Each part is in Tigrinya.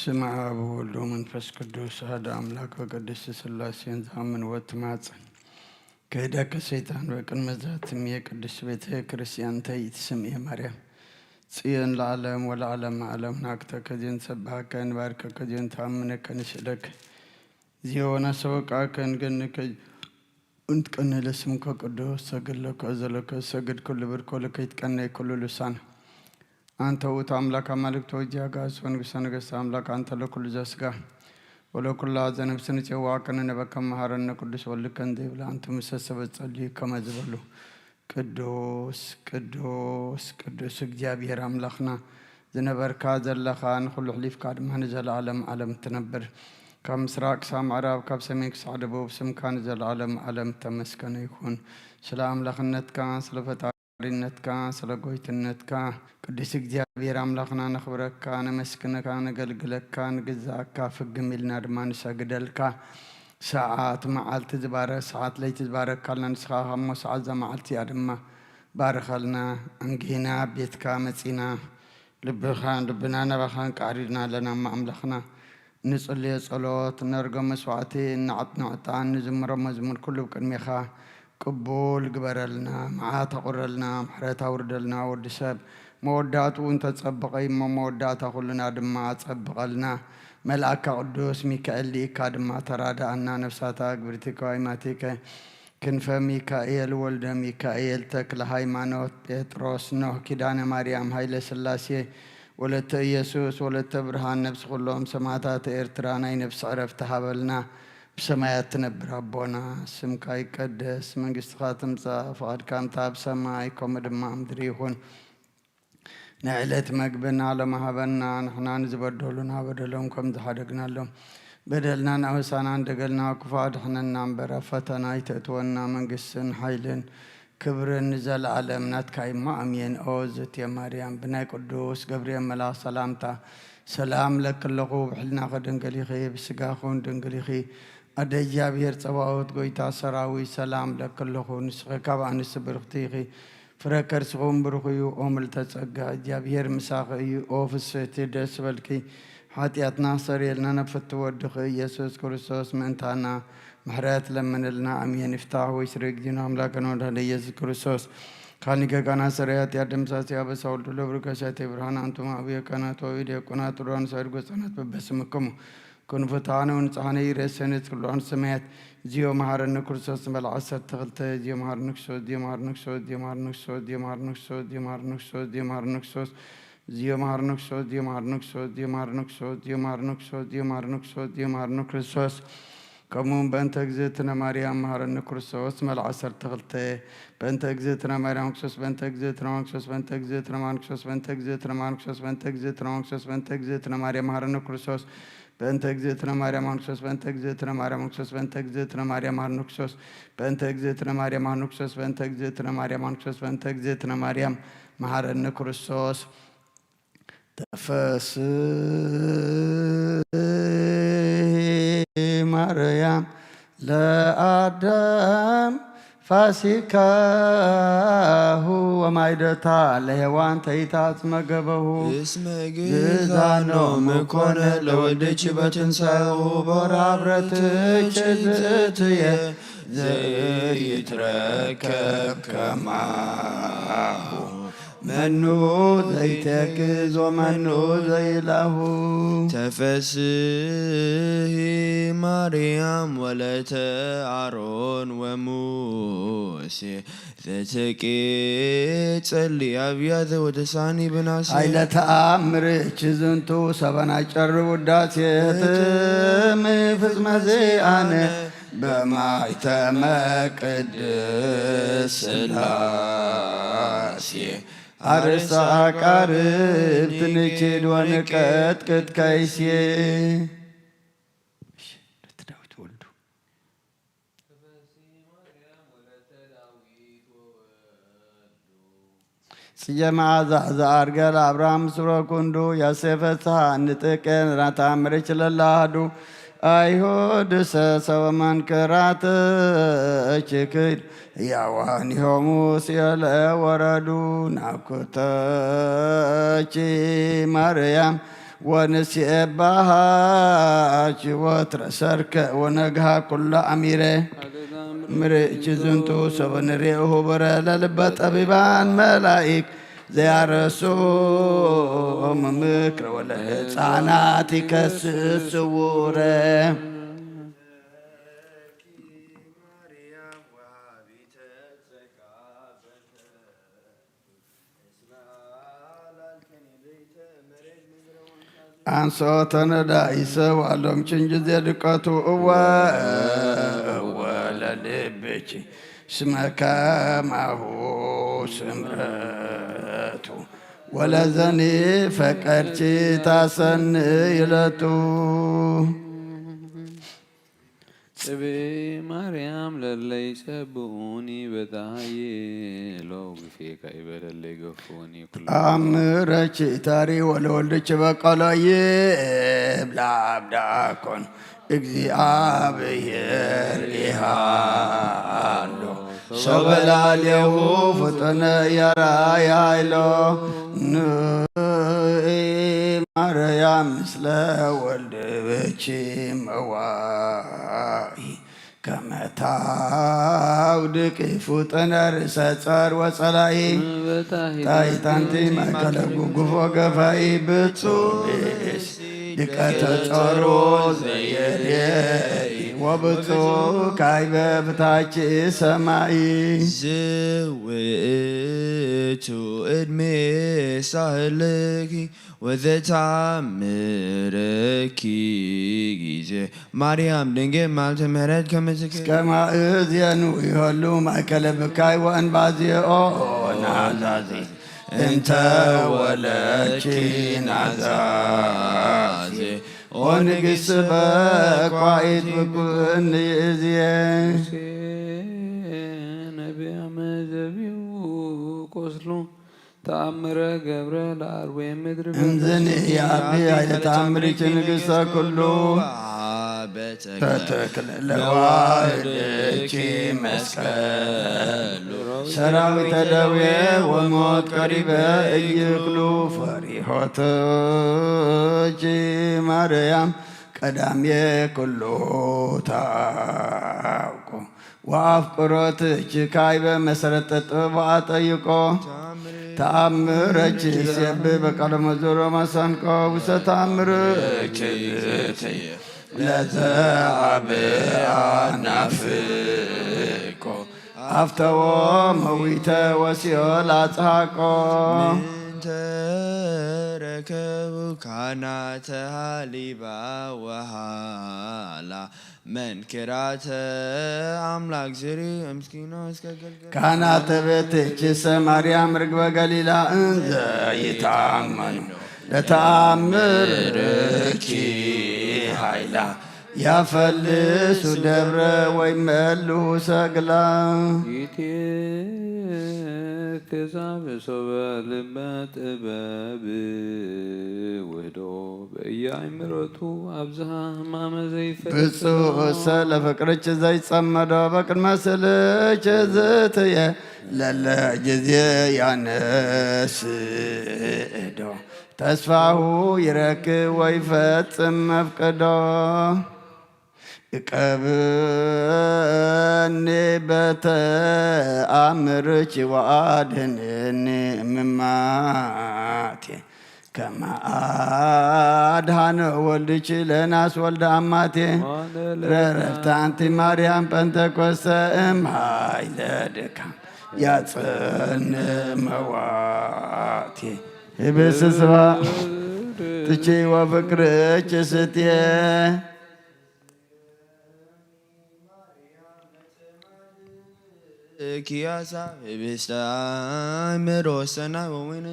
ስም ኣብ ወወልድ ወመንፈስ ቅዱስ ኣሐዱ ኣምላክ በቅድስት ስላሴን ዝኣምን ወትማጽን ክህደከ ሰይጣን በቅድመ ዛትም የቅድስት ቤተ ክርስቲያን ተይት ስም ማርያም ጽዮን ለዓለም ወለዓለም ዓለም ናክተከ ዜን ሰባከ ንባርከከ ዜን ተኣምነከ ንስእለከ ዚዮና ሰበቃከ ንገንከ እንት ቀነ ለስምከ ቅዱስ ሰግድ ለከ እዘለከ ሰግድ ኩሉ ብርኮ ለከ ይትቀነይ ኩሉ ልሳን። አንተ ውእቱ አምላክ አማልክት ወእግዚአ አጋእዝት ወንጉሰ ነገስት አምላክ አንተ ለኩሉ ዘስጋ ወለኩላ ዘነፍስ ንጽዋ ከነ ነበከ መሐረነ ቅዱስ ወልድከ እንዘ ይብል አንቱ ምሰ ሰበት ጸልዩ ከመ ዝበሉ ቅዱስ ቅዱስ ቅዱስ እግዚኣብሔር ኣምላኽና ዝነበርካ ዘለኻ ንኹሉ ኣሕሊፍካ ድማ ንዘለኣለም ዓለም ትነብር። ካብ ምስራቅ ክሳብ ምዕራብ ካብ ሰሜን ክሳዕ ደቡብ ስምካ ንዘለኣለም ዓለም ተመስገነ ይኹን። ስለ ኣምላኽነትካ ስለ ፈጣሪነትካ ስለ ጎይትነትካ ቅዱስ እግዚኣብሔር ኣምላኽና ነኽብረካ ነመስግነካ ነገልግለካ ንግዛእካ ፍግም ኢልና ድማ ንሰግደልካ። ሰዓት መዓልቲ ዝባረክ ሰዓት ለይቲ ዝባረካልና ንስኻ እሞ ሰዓት እዛ መዓልቲ እዚኣ ድማ ባርኸልና። ኣንጊህና ኣብ ቤትካ መጺና ልብኻን ልብና ናባኻ ኣንቃዕሪርና ኣለና እሞ ኣምላኽና። ንጽልዮ ጸሎት ነርጎ መስዋዕቲ እናዕጥና ዕጣን ንዝምሮ መዝሙር ኩሉ ብቅድሜኻ ቅቡል ግበረልና። መዓት ኣቑረልና ምሕረት ኣውርደልና። ወዲ ሰብ መወዳእትኡ እንተጸብቐ እሞ መወዳእታ ኩልና ድማ ኣጸብቐልና። መልኣካ ቅዱስ ሚካኤል ልኢካ ድማ ተራድኣና። ነፍሳታ ግብርቲ ከዋይማቲከ ክንፈ ሚካኤል ወልደ ሚካኤል ተክለ ሃይማኖት ጴጥሮስ ኖህ ኪዳነ ማርያም ሃይለ ስላሴ ወለተ ኢየሱስ ወለተ ብርሃን ነብሲ ኩሎም ሰማዕታት ኤርትራ ናይ ነብሲ ዕረፍቲ ሃበልና። ብሰማያት ትነብር ኣቦና ስምካ ይቀደስ መንግስትኻ ትምጻእ ፍቓድካ ምታ ኣብ ሰማይ ከምኡ ድማ ኣብ ምድሪ ይኹን። ንዕለት መግብና ሎሚ ሃበና ንሕና ንዝበደሉና በደሎም ከም ዝሓደግናሎም በደልና ናወሳና እንደገልና ክፉ ኣድሕነና እምበር ኣብ ፈተና ኣይተእትወና መንግስትን ሓይልን ክብርን ንዘለኣለም ናትካ እሞ ኣሜን። ኦ ዝትየ ማርያም ብናይ ቅዱስ ገብርኤል መልኣኽ ሰላምታ ሰላም ለኪ ኣለኹ ብሕልናኺ ድንግል ኢኺ ብስጋኹን ድንግል ኢኺ ኣደ እግዚኣብሔር ጸባኦት ጎይታ ሰራዊት ሰላም ለኪ ኣለኹ ንስኺ ካብ ኣንስቲ ብርኽቲ ኢኺ ፍረ ከርስኹም ብሩኽ እዩ። ኦ ምልተ ጸጋ እግዚኣብሔር ምሳኺ እዩ። ኦ ፍስህቲ ደስ በልኪ ሓጢኣትና ሰሪየልና ነፍቲ ወድኺ ኢየሱስ ክርስቶስ ምእንታና ምሕረት ለምንልና ኣሜን። ይፍታሕ ወይ ስረ እግዚእነ ኣምላክነ ወመድኃኒነ ኢየሱስ ክርስቶስ ካኒ ገጋና ሰረ ኃጢአት ደምሳሲ አበሳ ወልዱ ለብሩ ከሳቴ ብርሃን አንቱም አብየ ካህናት ወአበዊ ዲያቆናት ሩራን ሳይድ ጎጻናት በበስምክሙ ኩን ፍትሐነ ወንጽሐነ ይረሰነ ጽሉዋን ሰማያት ዚዮ መሐረነ ክርስቶስ ንበል ዓሰርተ ክልተ ዚዮ መሐረነ ክርስቶስ ዚዮ መሐረነ ክርስቶስ ዚዮ መሐረነ ክርስቶስ ዚዮ መሐረነ ክርስቶስ ዚዮ መሐረነ ክርስቶስ ዚዮ መሐረነ ክርስቶስ ዚዮ መሐረነ ክርስቶስ ዚዮ መሐረነ ክርስቶስ ዚዮ መሐረነ ክርስቶስ ዚዮ መሐረነ ክርስቶስ ዚዮ መሐረነ ክርስቶስ ከምኡውን በእንተ እግዝእትነ ማርያም መሐረነ ክርስቶስ ንበል ዓሰርተ ክልተ በእንተ እግዝእትነ ማርያም ክርስቶስ በእንተ እግዝእትነ ማርያም ክርስቶስ በእንተ እግዝእትነ ማርያም ክርስቶስ በእንተ እግዝእትነ ማርያም ክርስቶስ በእንተ እግዝእትነ ማርያም ክርስቶስ በእንተ እግዝእትነ ማርያም መሐረነ ክርስቶስ በእንተ እግዝእትነ ማርያም መሐረነ ክርስቶስ በእንተ እግዝእትነ ማርያም መሐረነ ክርስቶስ በእንተ እግዝእትነ ማርያም መሐረነ ክርስቶስ በእንተ እግዝእትነ ማርያም መሐረነ ክርስቶስ በእንተ እግዝእትነ ማርያም መሐረነ ክርስቶስ በእንተ እግዝእትነ ማርያም መሐረነ ክርስቶስ ተፈስሒ ማርያም ለአዳም ፋሲካሁ ወማይደታ ለሔዋን ተይታጽመ ገበሁ። እስመ ግዛኖም ኮነ ለወልድኪ በትንሳኤሁ በወርሃ ብረትኪ እግዝእትየ ዘይትረከብ ከማሁ መኑ ዘይተክዝ ወመኑ ዘይላሁ። ተፈስሒ ማርያም ወለተ አሮን ወሙሴ ዘትቄጸሊ አብያተ ወተሳኒ ብናሴ። ኃይለ ተአምርኪ ዝንቱ ሰበና ጨር ውዳሴ ህትም ፍጽመ ዜአነ በማይተመ ቅድስ ስላሴ አርሳ አቃርብ ትንኪድ ወንቀጥቅጥ ከይሴ። ዳዊት ወልዱ ጽየ መዓዛ ዘኣርገ ለኣብርሃም ስሮ ኩንዱ ያሴፈ ሰሃ ንጥቀ ናታምርች ለላሃዱ አይሁድ ሰሰወ መንክራት እችክድ ያዋኒሆሙ ሲኦል ወረዱ ናኩተች ማርያም ወንሴባሃኪ ወትረ ሰርክ ወነግሃ ኩሉ ኣሚረ ምርኢኪ ዝንቱ ሰበ ንሬኡ ህቡረ ለልበ ጠቢባን መላኢክ ዘያረሱ ምምክር ወለህፃናት ይከስስ ስውረ። ኣንሶ ተነዳኢሰ ዋሎም ጭንጅ ዘድቀቱ እወ እወ ለልብኪ ስመ ከማሁ ስምረቱ ወለዘኒ ፈቀድኪ ታሰንይለቱ። ጽብኢ ማርያም ለለይ ጸብኡኒ በታሃዬ ሎግፌ ካይበ ለለይ ገፉኒ ኩሉ። ተኣምረኪ ታሪ ወለወልድኪ በቀሎ ይብላ ኣብዳኮን እግዚኣብሔር ኢሃሎ ሶበላሌሁ ፍጡነ ያራያይሎ ንኢ ማርያም ምስለ ወልድ ብኪ መዋኢ ከመታው ድቂ ፉጥነ ርእሰ ጸር ወጸላኢ ታይታንቲ ማእከለ ጉጉፎ ገፋኢ ብጹ ብእስ ድቀተ ጸሩ ዘየርየኢ ወብጹ ካይበ ብታች ሰማኢ። ዝውእቱ እድሜ ሳህልኪ ወዘተአምረኪ ጊዜ ማርያም ድንግል ማልተ ምሕረት ከምትክ እስከ ማእዝየኑ ይኸሉ ማእከለ ብካይ ወእንባዜኦ ናዛዜ እንተ ወለኪ ናዛዜ ኦ ንግስ በቋኢት ብኩን ይእዝየ። ሙሴ ነቢያ መዘቢው ቆስሉ ተኣምረ ገብረ ለአርዌ ምድር እምዝን ያቢ ኃይለ ተአምሪኪ ንግሥተ ኩሉ ተተክለ ለዋህድኪ መስቀሉ ሰራዊተ ደዌ ወሞት ቀሪበ እይክሉ ፈሪሆትኪ ማርያም ቀዳሜ ኩሉ ታውቁ ወአፍቅሮትኪ ካይበ መሰረተ ጥበብ አጠይቆ ተአምረኪ ሲየብ በቃለ መዝሙር መሰንቆ ውስተ ተአምርኪ ዝእቲ ለዘ አብ አናፍቆ አፍተዎ መዊተ ወሲኦል አጽሃቆ። ምንተ ረከቡ ካህናተ ሃሊባ ወሃላ መንክራተ አምላክ ዝሪ እምስኪኖ እስከ ገልገል ካህናተ ቤትኪሰ ማርያም ርግበ ገሊላ እንዘ ይታመኑ ለተአምርኪ ኃይላ ያፈልሱ ደብረ ወይ መሉ ሰግላ። ይትክዛብ ሶበ ልበ ጥበብ ውህዶ በእያእምረቱ ኣብዝሃ ህማመ ዘይፈልጥ ብፁዕ እሰ ለፍቅርች ዘይጸመዶ በቅድመ ስልች ዝትየ ለለ ጊዜ ያነስእዶ ተስፋሁ ይረክብ ወይፈጽም መፍቅዶ። እቀብኒ በተአምርኪ ወአድህንኒ እምማቴ ከመ አድኃነ ወልድኪ ለናስ ወልደ አማቴ። ረረፍታ አንቲ ማርያም ጴንጠቆስጠ እምኃይለ ድካም ያጸን መዋቴ። ህብስት ስብሐትኪ ወፍቅርኪ ስቴ። ኪያሳ ህብስተ አእምሮ ሰናይ ወወይነ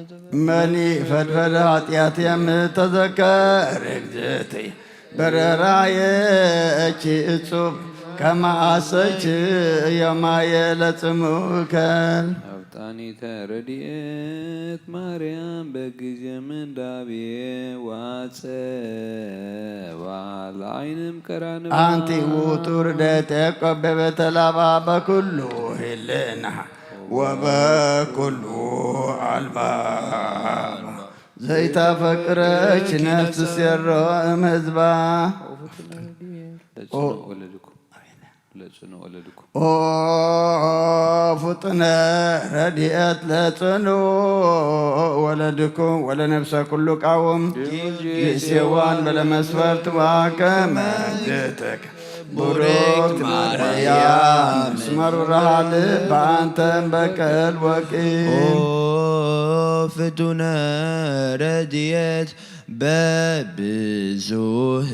መኒ ፈድፈደ ኃጢአት የምተዘከር እግዝእትየ በረራየኪ እጹብ ከመ አሰይኪ ዮማየ ለጽምኡከል። አብጣኒተ ረድኤት ማርያም በጊዜ ምንዳቤ ዋጸዋ ለአይንም ቀራንባ። አንቲ ውእቱ ርደት ያዕቆብ በቤተ ላባ በኩሉ ህልና ወበኩሉ አልባባ። ዘይታፈቅረች ነፍስ ሴሮ እምህዝባ ለጽኑ ወለድኩም ለጽኑ ወለድኩም ኦ ፍጡነ ረድኤት ለጽኑ ወለድኩም ወለነፍሰ ኩሉ ቃውም ጊዜዋን በለመስፈርት ዋከመ ዝትክ ቡሩክት ማርያም እስመ ሩራሃ ልብ አንተን በቀል ወቂ ፍጡነ ረድኤት በብዙህ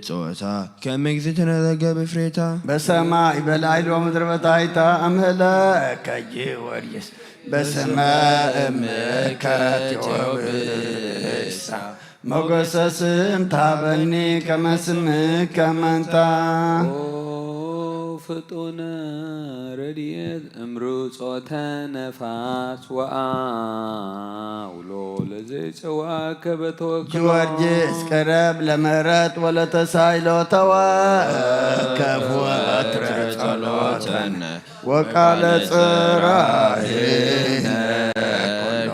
ጾታ ከመ እግዝእትነ ዘገብ ፍሬታ በሰማይ በላዕሊ ወምድሪ በታሕታ እምህለከ ጊዮርጊስ በስመ እምከ ቴዎብሳ ሞገሰ ስም ታበኒ ከመ ስምከ መንታ ፍጡነ ረድኤት እምርጾተ ነፋስ ወአውሎ ለዘይጸዋከ በተወክሎ ጊዮርጊስ ቅረብ ለምህረት ወለተሳይሎ ተወከፍ ወትረ ጸሎተነ ወቃለ ጽራይ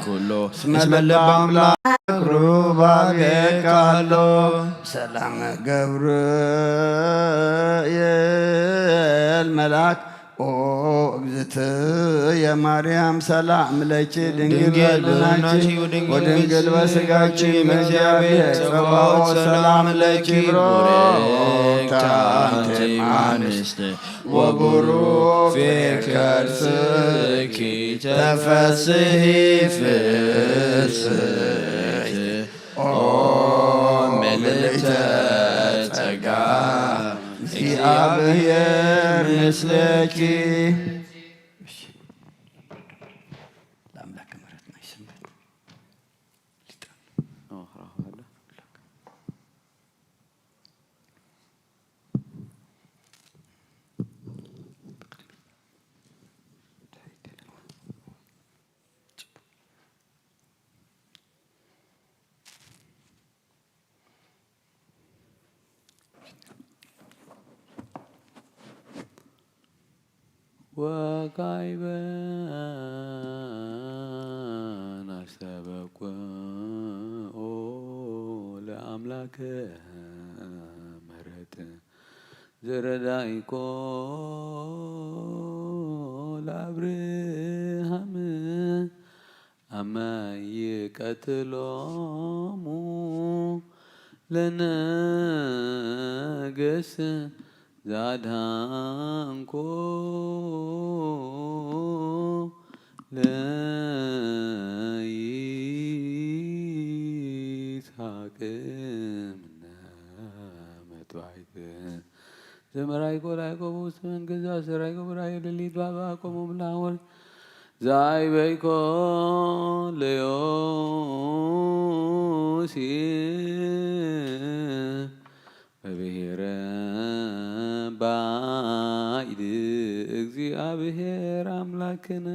ኩሎ እስመ ልበ አምላክ ሩባቤ ቃሎ ሰላም ገብርኤል መልአክ ኦ እግዝእትየ ማርያም ሰላም ለኪ ድንግል ድንግል በልናኪ በልናኪ ወድንግል ወድንግል በስጋኪ በስጋኪ እመእግዚአብሔር ጸባኦት ሰላም ለኪ ብሩክት አንቲ እምአንስት ወቡሩክ ፍሬ ከርስኪ ተፈስሒ ፍስሕት ኦ ምልዕተ ጸጋ እግዚአብሔር ምስለኪ። ለአምላክ ምሕረት ናይ ሰንበት ወካዕበ ናስተበቁ ለአምላክ ምሕረት ዘረዳኢኮ ለአብርሃም አመ ይቀትሎሙ ለነገስ ዛድሃንኮ ለይስሐቅ እምነ መጥባይት ዘመራይኮ ላይኮ በውስተ መንግስት አሰራይኮ በራእየ ሌሊት ባባ ቆሞም ለአሞር ዛይበይኮ ለዮሴፍ በብሔረ ባይድ እግዚአብሔር አምላክነ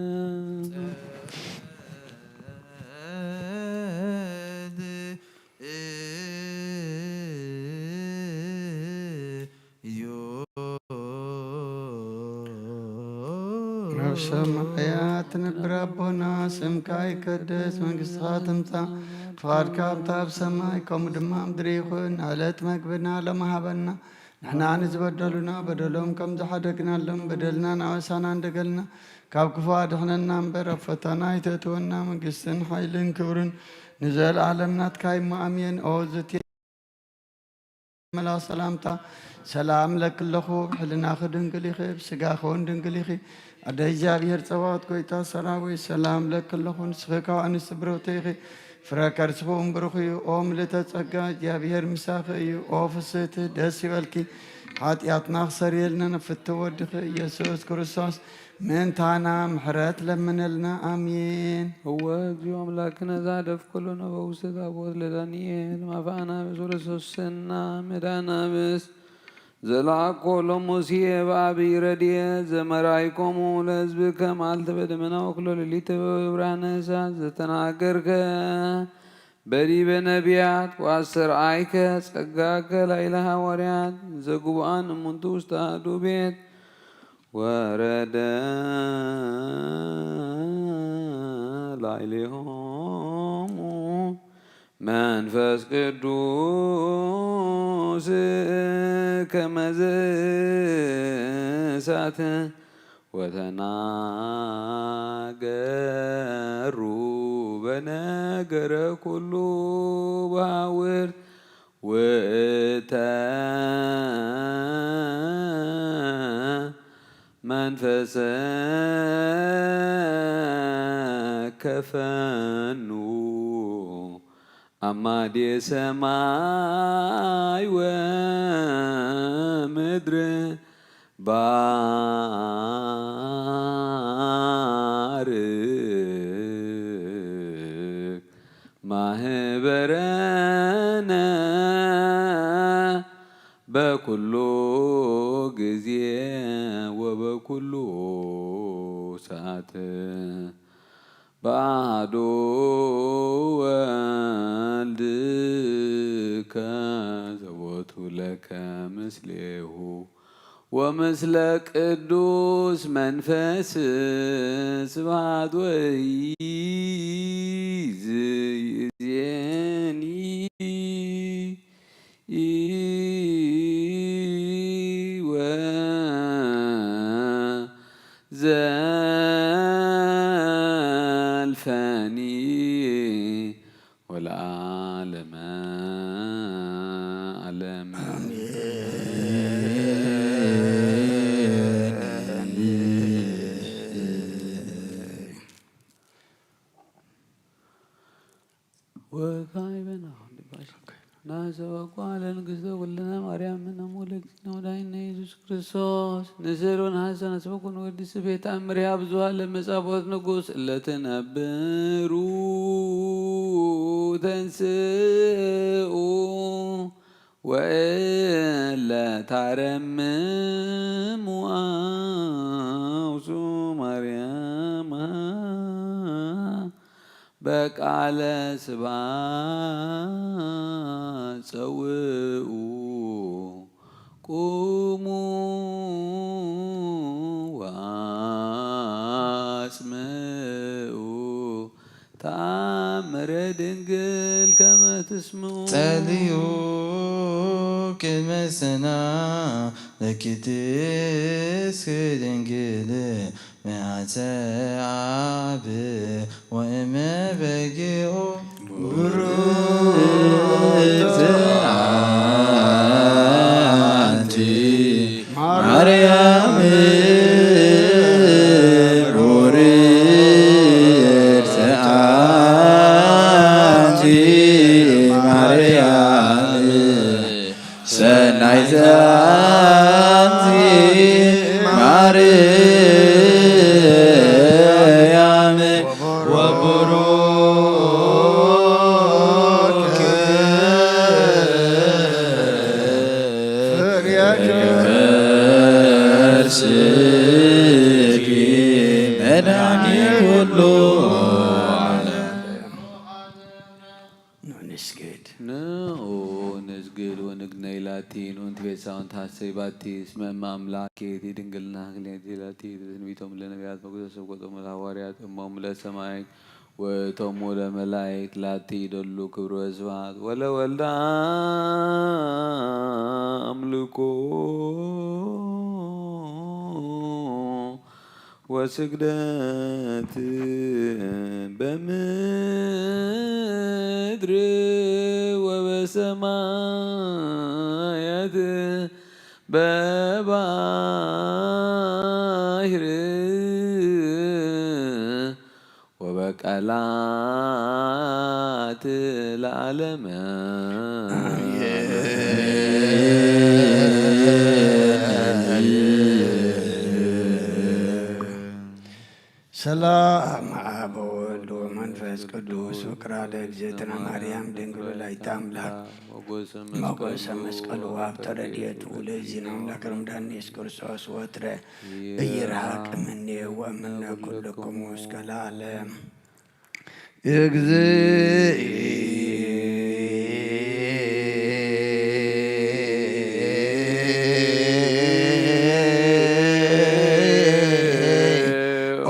ኣብ ሰማያት ትነብር ኣቦና፣ ስምካ ይቀደስ፣ መንግስትኻ ትምጻእ፣ ፍቓድካ ከምታ ኣብ ሰማይ ከምኡ ድማ ኣብ ምድሪ ይኹን። ዕለት መግብና ሎሚ ሃበና፣ ንሕና ንዝበደሉና በደሎም ከም ዝሓደግናሎም በደልና ናበሳና እንደገልና ካብ ክፉ ኣድሕነና እምበር ኣብ ፈተና ኣይተእትወና። መንግስትን ሓይልን ክብርን ንዘለኣለም ናትካ እሞ ኣሜን። ኦ ዝቴ መላኽ ሰላምታ ሰላም ለኪ ኣለኹ፣ ብሕልናኺ ድንግል ኢኺ፣ ብስጋኺ እውን ድንግል ኢኺ። ኣደ እግዚኣብሔር ጸባኦት ጎይታ ሰራዊት ሰላም ለኪ ኣለኹ፣ ንስኺ ካብ ኣንስቲ ብርኽቲ ኢኺ፣ ፍረ ከርስኺ እውን ብሩኽ እዩ። ኦ ምልእተ ጸጋ እግዚኣብሔር ምሳኺ እዩ። ኦ ፍስህቲ ደስ ይበልኪ፣ ሓጢኣትና ክሰርየልና ንፍትው ወድኺ ኢየሱስ ክርስቶስ ምእንታና ምሕረት ለምነልና። ኣሜን። እወ እግዚኦ ኣምላክነ ዘሀደፍ ኩሉ ነበውስት አቦት ለዳንኤል ማፋና በሶለሶስና መዳና ምስ ዘላኮ ለሙሴ በአብይ ረድኤት ዘመራይኮሙ ለሕዝብከ መዓልተ በደመና ወክሎ ሌሊተ በብርሃነ እሳት ዘተናገርከ በዲበ ነቢያት ወአስተርአይከ ጸጋከ ላዕለ ሐዋርያት ዘግቡአን እሙንቱ ውስተ አሐዱ ቤት ወረደ ላዕሌሆሙ መንፈስ ቅዱስ ከመዘ እሳት ወተናገሩ በነገረ ኩሉ በሐውርት ውእተ መንፈሰ ከፈኑ አማዴ ሰማይ ወምድር ባርክ ማህበረነ በኩሉ ጊዜ ወበኩሉ ሰዓት በአሐዱ ወልድከ ዘቦቱ ለከ ምስሌሁ ወምስለ ቅዱስ መንፈስ ስብሐት ወይእዜኒ ወዘልፈኒ ወለዓለመ ዓለም። ወካዕበና ናሰበኳ ለንግስተ ኩልነ ማርያም እምነ ለእግዚእነ ወመድኃኒነ ኢየሱስ ክርስቶስ ንስእል ወነሐሰ ነስበኩ ንወድስ ቤት አምሪሃ ብዙኃ ለመጻብዖት ንጉስ እለ ትነብሩ ተንስኡ ወእለ ታረምሙ አውሱ ማርያም በቃለ ስብሐት ጸውኡ ቁሙ ወአጽምኡ ተአምረ ድንግል ከመ ትስምዑ። ጸልዩ ቅድመ ሰና ለኪትስክ ድንግል መዓልተ አብ ወእመ በጊኦ። ቡርክት አንቲ ማርያም ቡርክት አንቲ ማርያም ሰናይተ አንቲ ማርያም ወቡሩክ ፍሬ ከርስኪ መድኃኒት ኩሉ ዓለም። ንስግድ። ንዑ ንስግድ ወንግነይ ላቲ፣ ንዑ ንትቤሳ ወንትሐሰይ ባቲ፣ እስመ እመ አምላክ ይእቲ ድንግልና ክልኤቲ ላቲ፣ ትንቢቶም ለነቢያት መጉዘ ሰብኮቶም ለሐዋርያት እሞሙ ለሰማዕት ወእቶሙ ለመላእክት ላቲ ይደሉ ክብር ወስብሐት ወለወልዳ አምልኮ ወስግደት በምድር ወበሰማያት በባሕር ወበቀላት ለዓለመ። ሰላም አብ ወወልድ ወመንፈስ ቅዱስ። ፍቅራ ለእግዝእትነ ማርያም ድንግል ወላዲተ አምላክ ሞገሰ መስቀሉ ሀብተ ረድኤቱ ለእግዚእነ አምላክ ረምዳን ኢየሱስ ክርስቶስ ወትረ ኢይርሐቅ እምኔሁ ወእምነ ኩልክሙ እስከ ለዓለም። እግዚኦ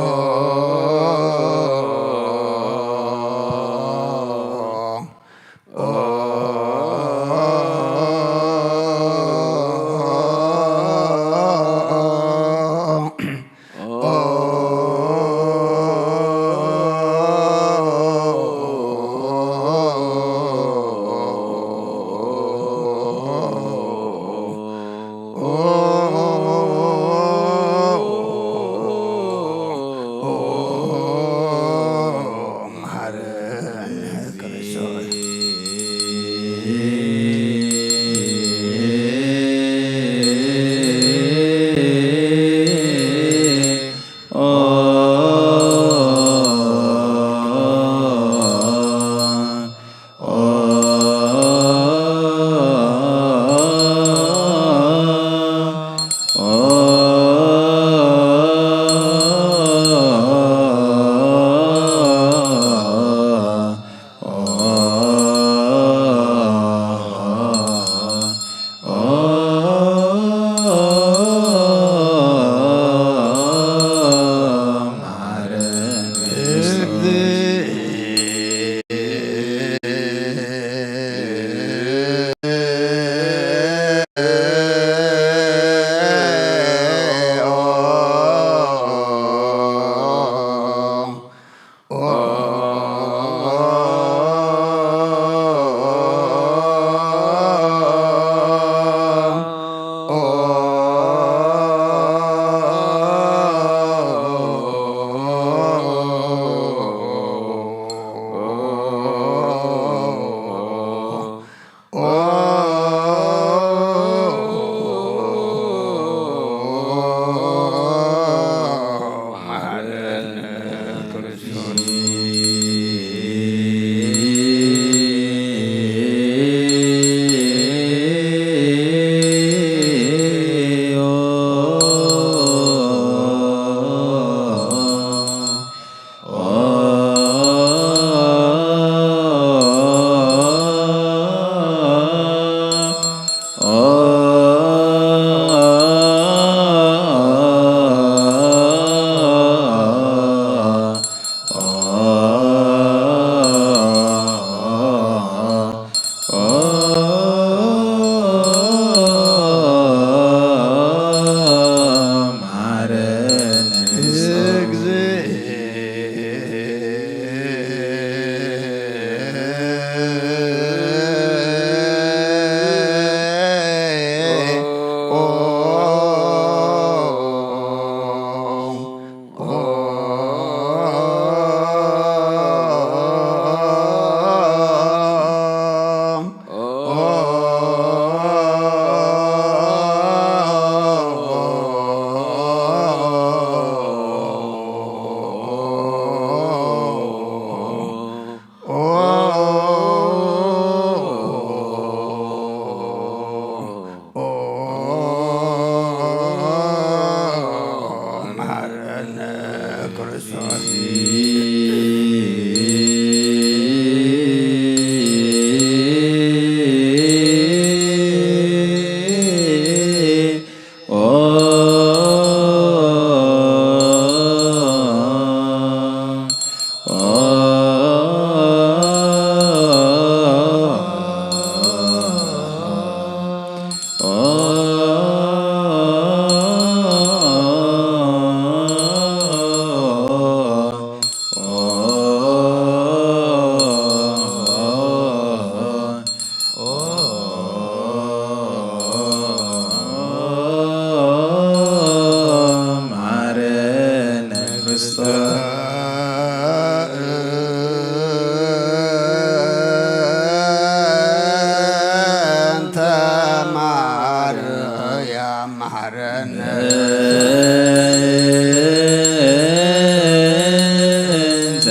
እንተ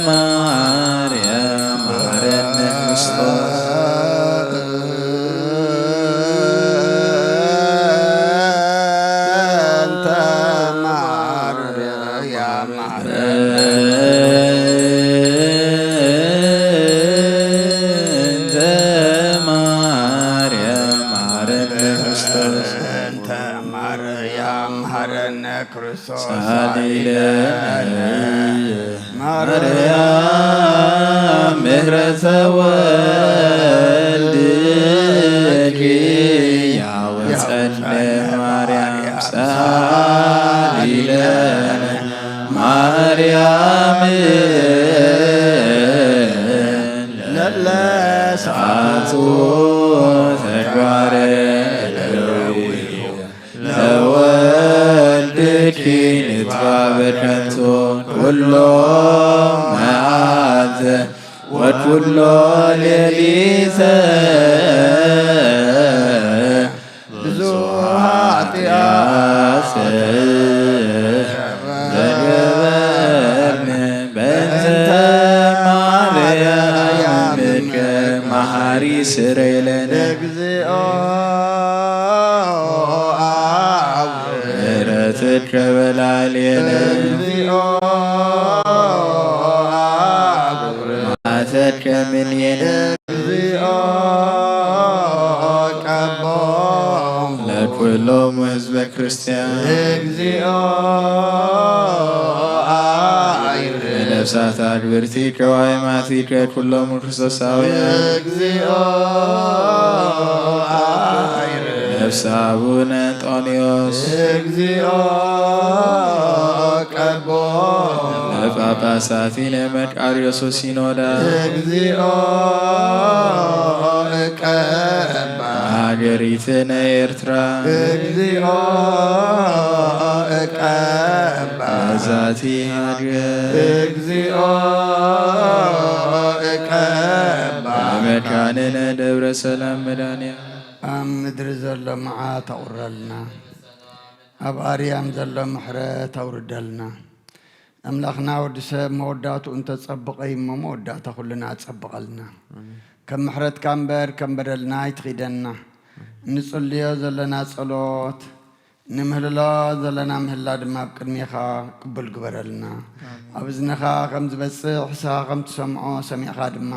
ማርያም መሐረነ ክርስቶስ። እንተ ማርያም እንተ ማርያም መሐረነ ክርስቶስ። እንተ ማርያም መሐረነ ክርስቶስ ሳሊለነ። ማርያም ምህረተ ወልድኪ ያውፀነ ማርያም ሳሊለነ። ማርያም ለለ ሰዓቱ ተግባረ ለወልድኪ ንትባበከንቱ ኩሎ መዓልተ ወኩሎ ሌሊተ ብዙ ኃጢአት ዘገበርነ በእንተ ማርያም እምከ መሐሪ ስረይ ለነ። እግዚኦ አብ ምሕረትከ በላዕሌነ። እግዚኦ አብ መዓትከ እምኔነ። እግዚኦ ቀቦ ለኩሎም ህዝበ ክርስቲያን። እግዚኦ አይር ነፍሳት አግብርቲከ ወአይማቲከ ኩሎም ክርስቶሳውያን። እግዚኦ አይር ነፍሰ አቡነ እንጦንዮስ። እግዚኦ ቀቦ ለጳጳሳቲነ መቃርዮስ ሲኖዳ። እግዚኦ እቀባ ሃገሪትነ ኤርትራ። እግዚኦ እቀባ በዛቲ ሃገር። እግዚኦ እቀባ በመካንነ ደብረ ሰላም መዳንያ። ኣብ ምድሪ ዘሎ መዓት ኣቑረልና፣ ኣብ ኣርያም ዘሎ ምሕረት ኣውርደልና። ኣምላኽና ወዲ ሰብ መወዳእትኡ እንተጸብቐ እዩ እሞ መወዳእታ ኩልና ኣጸብቐልና። ከም ምሕረትካ እምበር ከም በደልና ኣይትኺደና። እንጽልዮ ዘለና ጸሎት፣ እንምህልሎ ዘለና ምህላ ድማ ኣብ ቅድሜኻ ቅቡል ግበረልና። ኣብ እዝንኻ ከም ዝበጽሕ፣ ንስኻ ከም ትሰምዖ ሰሚዕኻ ድማ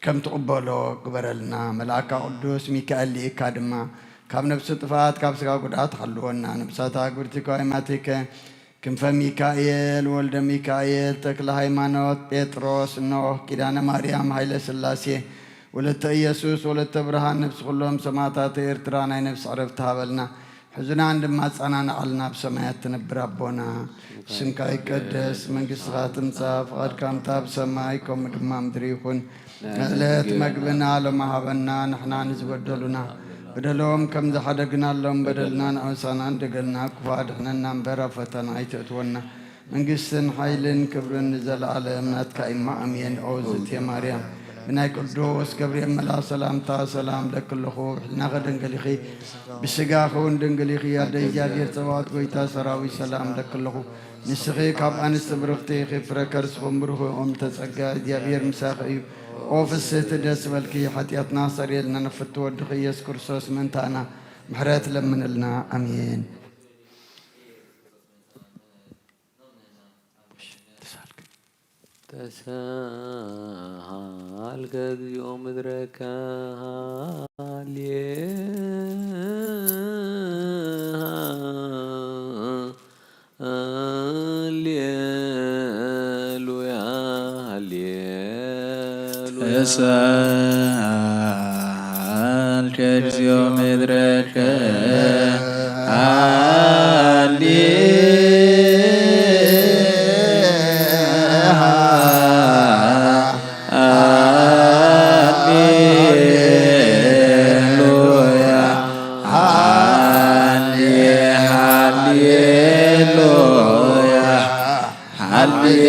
ከም ትቕበሎ ግበረልና። መልኣካ ቅዱስ ሚካኤል ልኢካ ድማ ካብ ነፍሲ ጥፍኣት፣ ካብ ስጋ ጉድኣት ሓልወና። ነብሳታ ግብርቲ ከዋይማቲከ ክንፈ ሚካኤል፣ ወልደ ሚካኤል፣ ተክለ ሃይማኖት፣ ጴጥሮስ፣ ኖህ፣ ኪዳነ ማርያም፣ ሃይለ ስላሴ፣ ወለተ ኢየሱስ፣ ወለተ ብርሃን፣ ነብሲ ኩሎም ሰማዕታት ኤርትራ ናይ ነብሲ ዕረፍቲ ሃበልና። ሕዙናን ድማ ኣጸናንዓልና። ኣብ ሰማያት ትነብር ኣቦና፣ ስምካ ይቀደስ፣ መንግስትኻ ትምጻእ፣ ፍቓድካ ምጻእ ኣብ ሰማይ ከምኡ ድማ ምድሪ ይኹን። ዕለት መግብና ሎሚ ሃበና፣ ንሕና ንዝበደሉና በደሎም ከም ዝሓደግናሎም በደልና ንኣበሳና እንደገልና፣ ክፉእ ኣድሕነና እምበር ኣብ ፈተና ኣይተእትወና። መንግስትን ሓይልን ክብርን ንዘለኣለም ናትካ እማ፣ ኣሜን። ኦ ዝእቲ ማርያም፣ ብናይ ቅዱስ ገብርኤል መልኣኽ ሰላምታ ሰላም ለኪ ኣለኹ። ብሕልናኺ ድንግል ኢኺ፣ ብስጋኺ እውን ድንግል ኢኺ። ኣደ እግዚኣብሔር ጸባኦት፣ ጎይታ ሰራዊት፣ ሰላም ለኪ ኣለኹ። ንስኺ ካብ ኣንስቲ ብርኽቲ ኢኺ፣ ፍረ ከርስኹም ብሩኽ እዩ። ኦም ተጸጋ እግዚኣብሔር ምሳኺ እዩ። ኦ ፍስህቲ ደስ በልኪ፣ ሓጢኣትና ሰሪየልና፣ ንፍቲ ወድኺ ኢየሱስ ክርስቶስ ምእንታና ምሕረት ለምንልና። ኣሜን። ተሳሃልከ እግዚኦ ምድረከ ሃሌ ሃሌሉያ ሃሌሉያ። ተሳሃልከ እግዚኦ ምድረከ ሃሌ ሃሌሉያ ሃሌ ሃሌሉያ ሃሌሉያ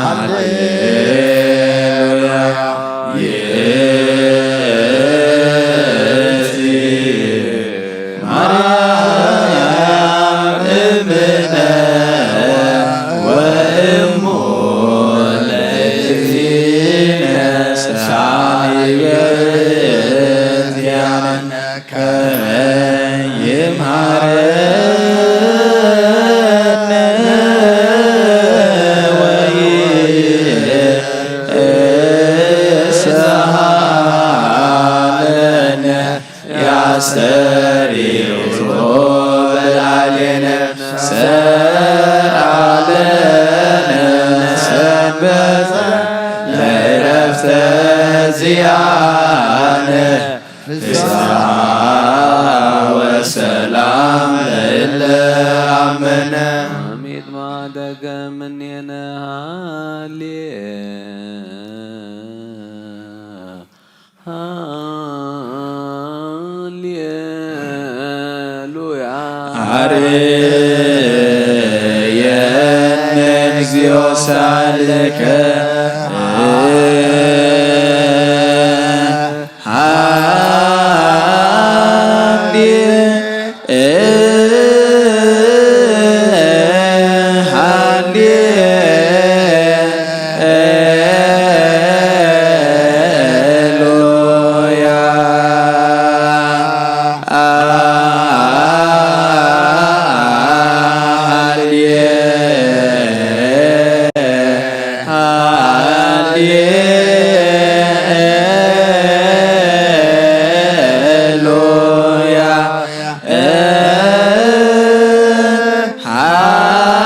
ሃሌሉያ። ሰሪሩ በላዕሌነ ሰርዓለነ ሰንበተ ለዕረፍተ ዚኣነ ፍስሓ ወሰላም ለእለ ኣመነ። አሜን። ማደገ ምኔነ ሃሌ ሃሌሉያ። አርየነ እግዚኦ ሳልከ ሃሌ ሃሌሉያ። ሃሌ ሃሌሉያ። ሃሌሉያ። ሃሌሉያ።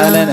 ለነ።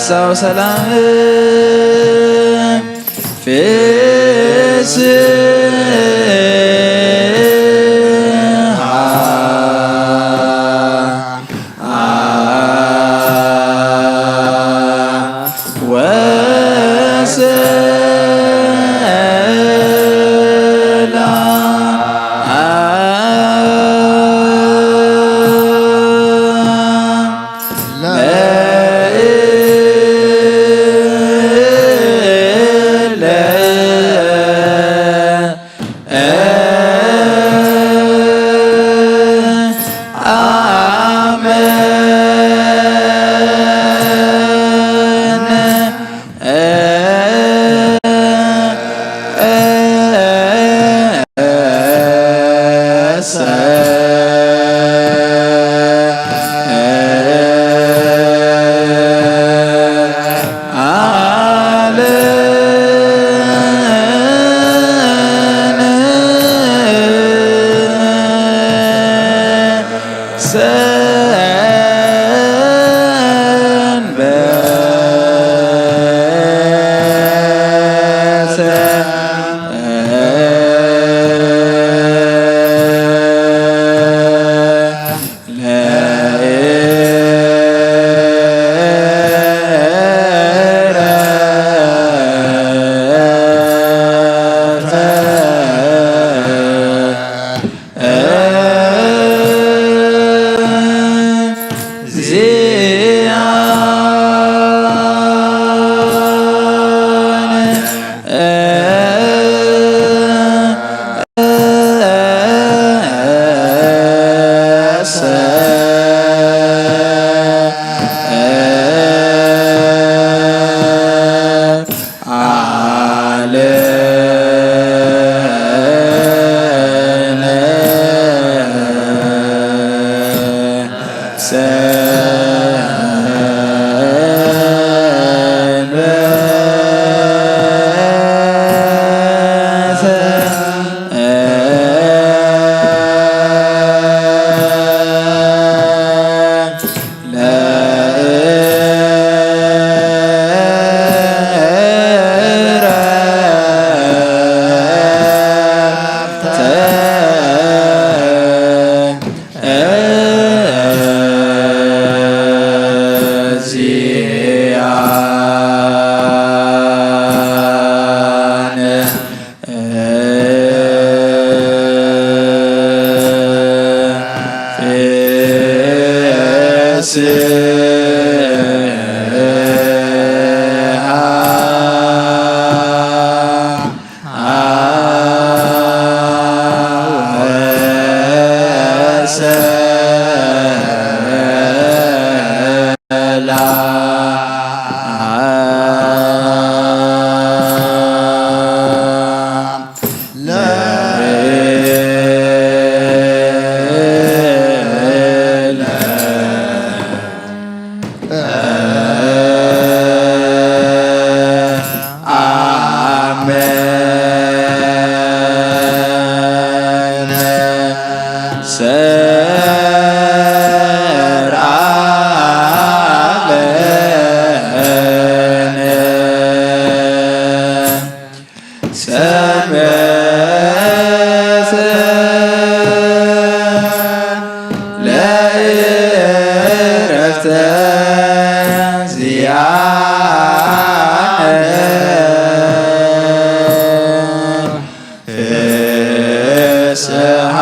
ፍስሐ ወሰላም፣ ፍስሐ ወሰላም። ፍስሃ ወሰላም። ሰንበት ለእረፍተ ዚአነ ፍስሃ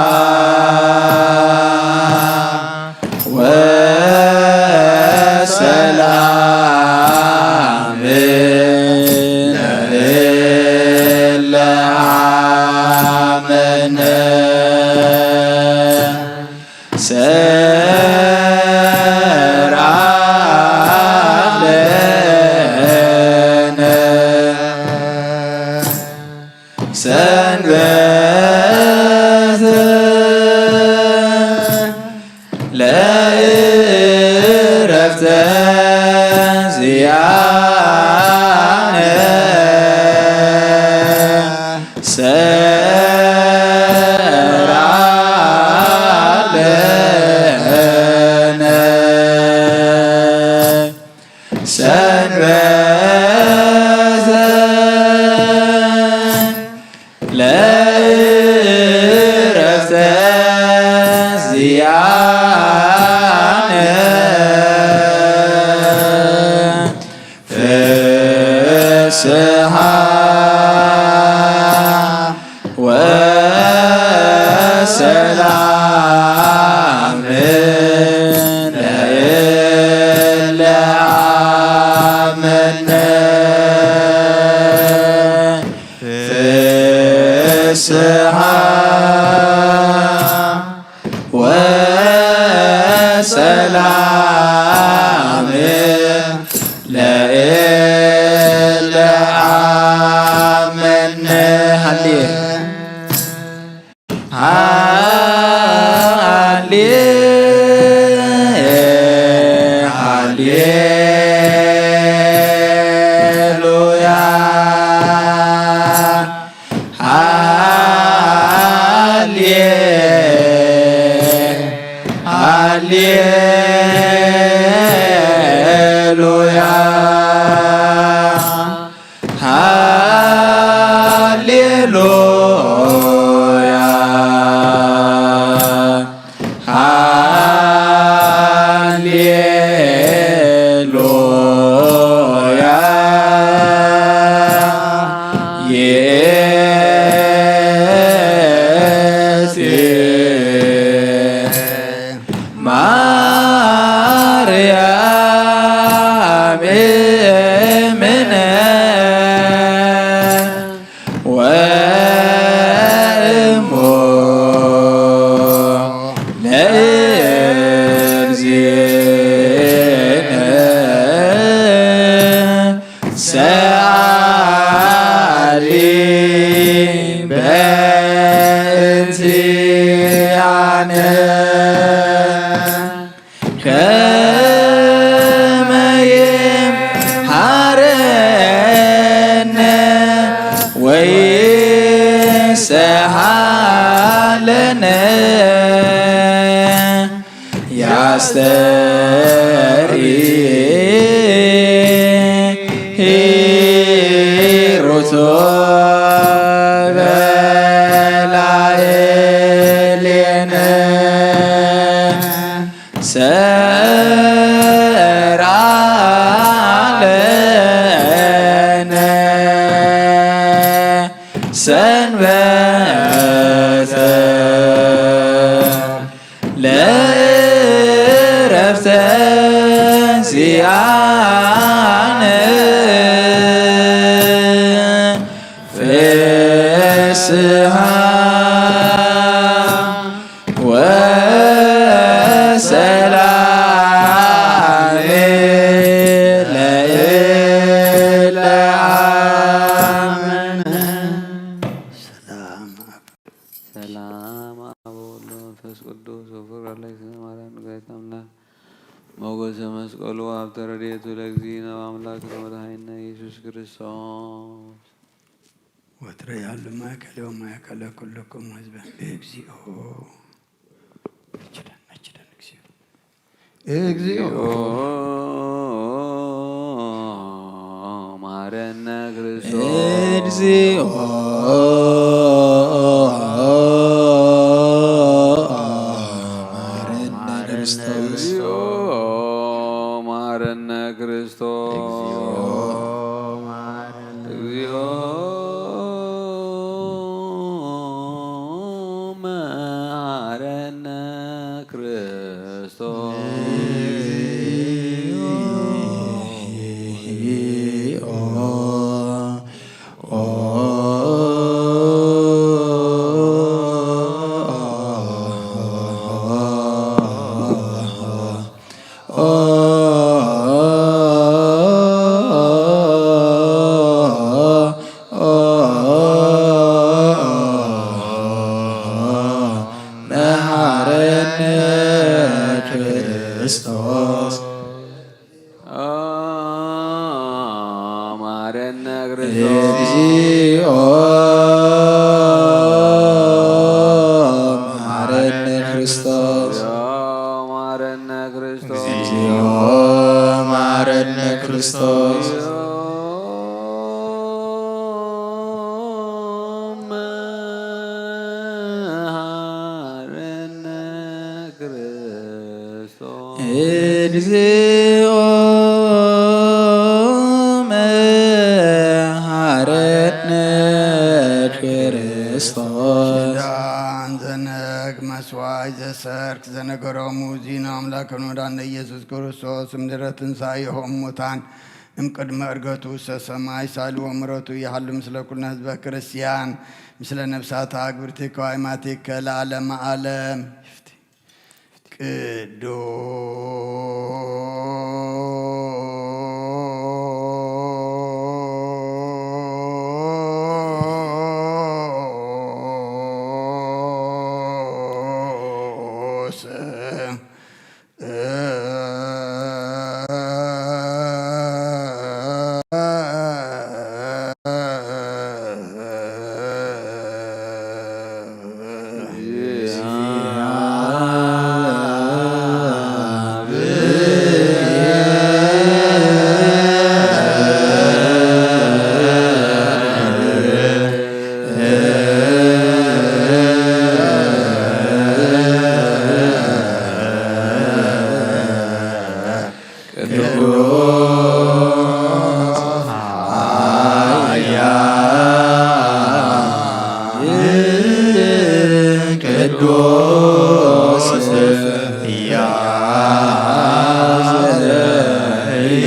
ወሰላም ለእለ አመነ። ሰርዐ ለነ ሰንበት ለእረፍተ ዚአነ ሰርዐ ለነ ሰንበተ ለእረፍተ ዚአነ ፍስሃ ወሰላም ለእለ አመነ። ፍስሃ ወሰላም ለእለ አመነ። ሃሌ ሃሌ ሃሌሉያ። ሃሌ ሃሌሉያ። ሃሌሉያ። ሃሌሉያ። ይእቲ ማርያም እምነ ወእሞ ለእግዚእነ ሰአሊ በእንቲአነ። ከመ ይምሃረነ ወይሰሃለነ ያስተሪ ሂሩቶ በላዕሌነ። ሰርዐ ለነ ሰንበተ ለእረፍተ ወሰላም ለእለ አመነ። ሰላም አብ። ሰላም አብ ወወልድ ወመንፈስ ቅዱስ ወፍቅር ለእግዚእነ ማርያም ንግደት አምላክ ሞገሰ መስቀሉ ሀብተ ረድኤቱ ለእግዚእነ አምላክ ለመድኃኒነ ኢየሱስ ክርስቶስ። ወትረ ያሉ ማእከለ ወማእከለ ኩልኩም ህዝበ እግዚኦ። ነችደን፣ ነችደን እግዚኦ። እግዚኦ ማረነ ክርስቶስ። እግዚኦ ማረነ ክርስቶስ። እግዚኦ ማረነ ክርስቶስ። እግዚኦ መሐረነ ክርስቶስ። መሐረነ ክርስቶስ። መሐረነ ክርስቶስ። እግዚኦ መሐረነ ክርስቶስ። መሐረነ ክርስቶስ። እግዚኦ መሐረነ ክርስቶስ። መሐረነ ክርስቶስ። እግዚኦ መሐረነ ክርስቶስ። ኪዳን ዘነግ መስዋዕት ዘሰርክ ዘነገሮሙ ዚና አምላክ ወመድኃኒነ ኢየሱስ ክርስቶስ እምድረ ትንሣኤሆሙ ሙታን እምቅድመ ዕርገቱ ውስተ ሰማይ ሳልዎ ምሕረቱ ይሃሉ ምስለ ኩልነ ህዝበ ክርስቲያን ምስለ ነፍሳት አግብርቲከ ወአይማቲከ ለዓለመ ዓለም። ቅዱስ ቅዱስ ኃያል ቅዱስ ያዘ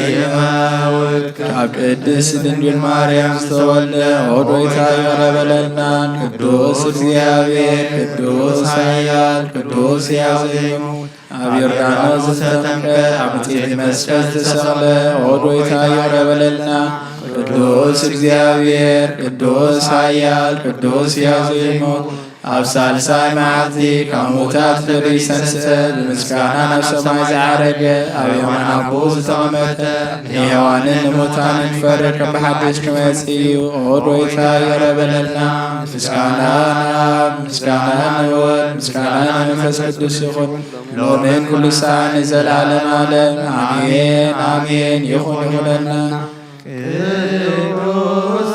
ይመውት። ካብ ቅድስት ድንግል ማርያም ዝተወልደ ኦ ጐይታ ይቕረ በለልና። ቅዱስ እግዚኣብሔር፣ ቅዱስ ኃያል፣ ቅዱስ ያዘ ይመውት። ኣብ ዮርዳኖስ ዝተጠምቀ፣ ኣብ መጽሔት መስቀል ዝተሰቕለ፣ ኦ ጐይታ ይቕረ በለልና። ቅዱስ እግዚኣብሔር፣ ቅዱስ ኃያል፣ ቅዱስ ሕያው ዘይሞት፣ ኣብ ሳልሳይ መዓልቲ ካብ ሙታት ተሪኡ ዝተንስአ፣ ብምስጋና ናብ ሰማይ ዝዓረገ፣ ኣብ የማን ኣቦኡ ዝተቐመጠ፣ ንሔዋንን ንሙታንን ክፈርድ ከም ብሓድሽ ክመጽእ እዩ። ኦ ጐይታ ይቕረ በለልና። ምስጋና ንኣብ፣ ምስጋና ንወልድ፣ ምስጋና ንመንፈስ ቅዱስ ይኹን። ሎምን ኩሉ ሰዓት ንዘለዓለም ዓለም። ኣሜን፣ ኣሜን። ይኹን፣ ይኹነልና። ቅዱስ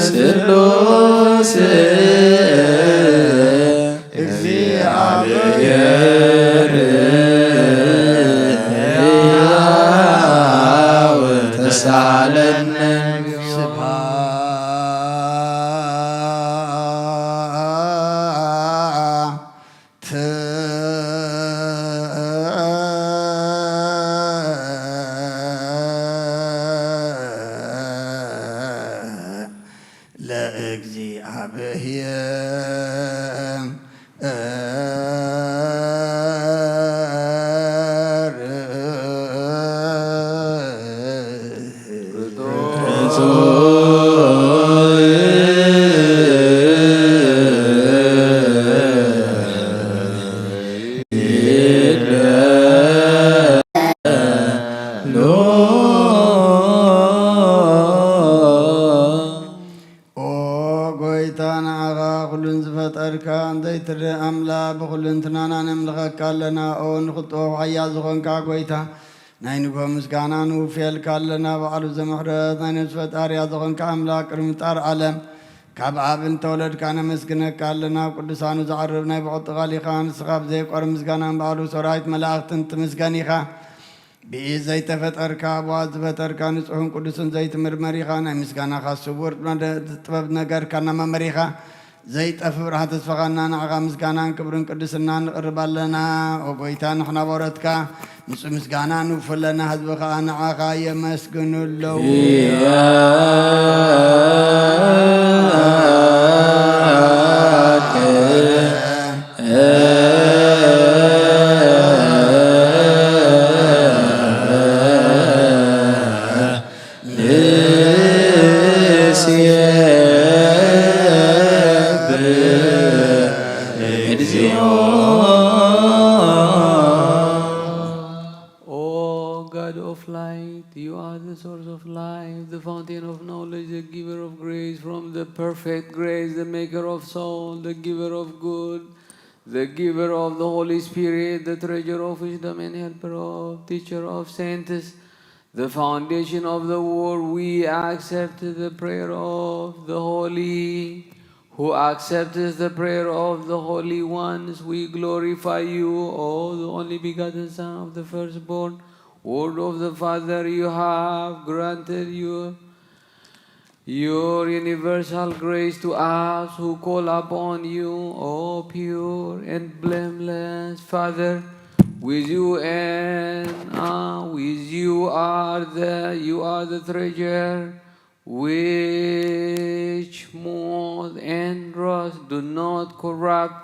ስሉስ እግዚኣብሔር ሕያው ተሳለነ። ስብሐት ለእግዚኣብሔር። ኦ ጎይታ፣ ንዓኻ ኩሉን ዝፈጠርካ ዘይትርእ ኣምላኽ፣ ብኹልንትናና ነምልኸካ ኣለና። ኦ ንኽጥበብ ሓያል ዝኾንካ ጎይታ፣ ናይ ንግሆ ምስጋና ንውፍየልካ ኣለና። ባዕሉ ዘምሕረት ናይ ነፍሲ ፈጣርያ ዝኾንካ ኣምላኽ፣ ቅድሚ ምፍጣር ዓለም ካብ ኣብ እንተወለድካ ነመስግነካ ኣለና። ኣብ ቅዱሳኑ ዝዓርብ ናይ ብቕጥታ ቃልኻ፣ ንስኻ ብዘየቋርጽ ምስጋናን ባዕሉ ሰራዊት መላእኽትን ትምስገን ኢኻ። ብኢድ ዘይተፈጠርካ፣ ብዋት ዝፈጠርካ፣ ንጹሕን ቅዱስን ዘይትምርመር ኢኻ። ናይ ምስጋናኻ ስውር መደ-፣ ጥበብ ነገርካና መመሪኻ። ዘይጠፍእ ብርሃን ተስፋኻና ንዓኻ ምስጋናን ክብርን ቅድስናን ንቕርብ ኣለና። ኦ ጎይታ፣ ንሕና ባሮትካ ንጹህ ምስጋና ንውፍለና፣ ህዝቢ ኸኣ ንዓኻ የመስግኑ ኣለዉ። O God of light, you are the source of life, the fountain of knowledge, the giver of grace from the perfect grace, the maker of soul, the giver of good, the giver of the Holy Spirit, the treasure of wisdom and helper of teacher of saints, the foundation of the world. We accept the prayer of the holy, who accepts the prayer of the holy ones. We glorify you, O the only begotten Son of the firstborn, Word of the Father. You have granted you your universal grace to us who call upon you, O pure and blameless Father. With you and, uh, with you are the, you are the treasure which moth and rust do not corrupt,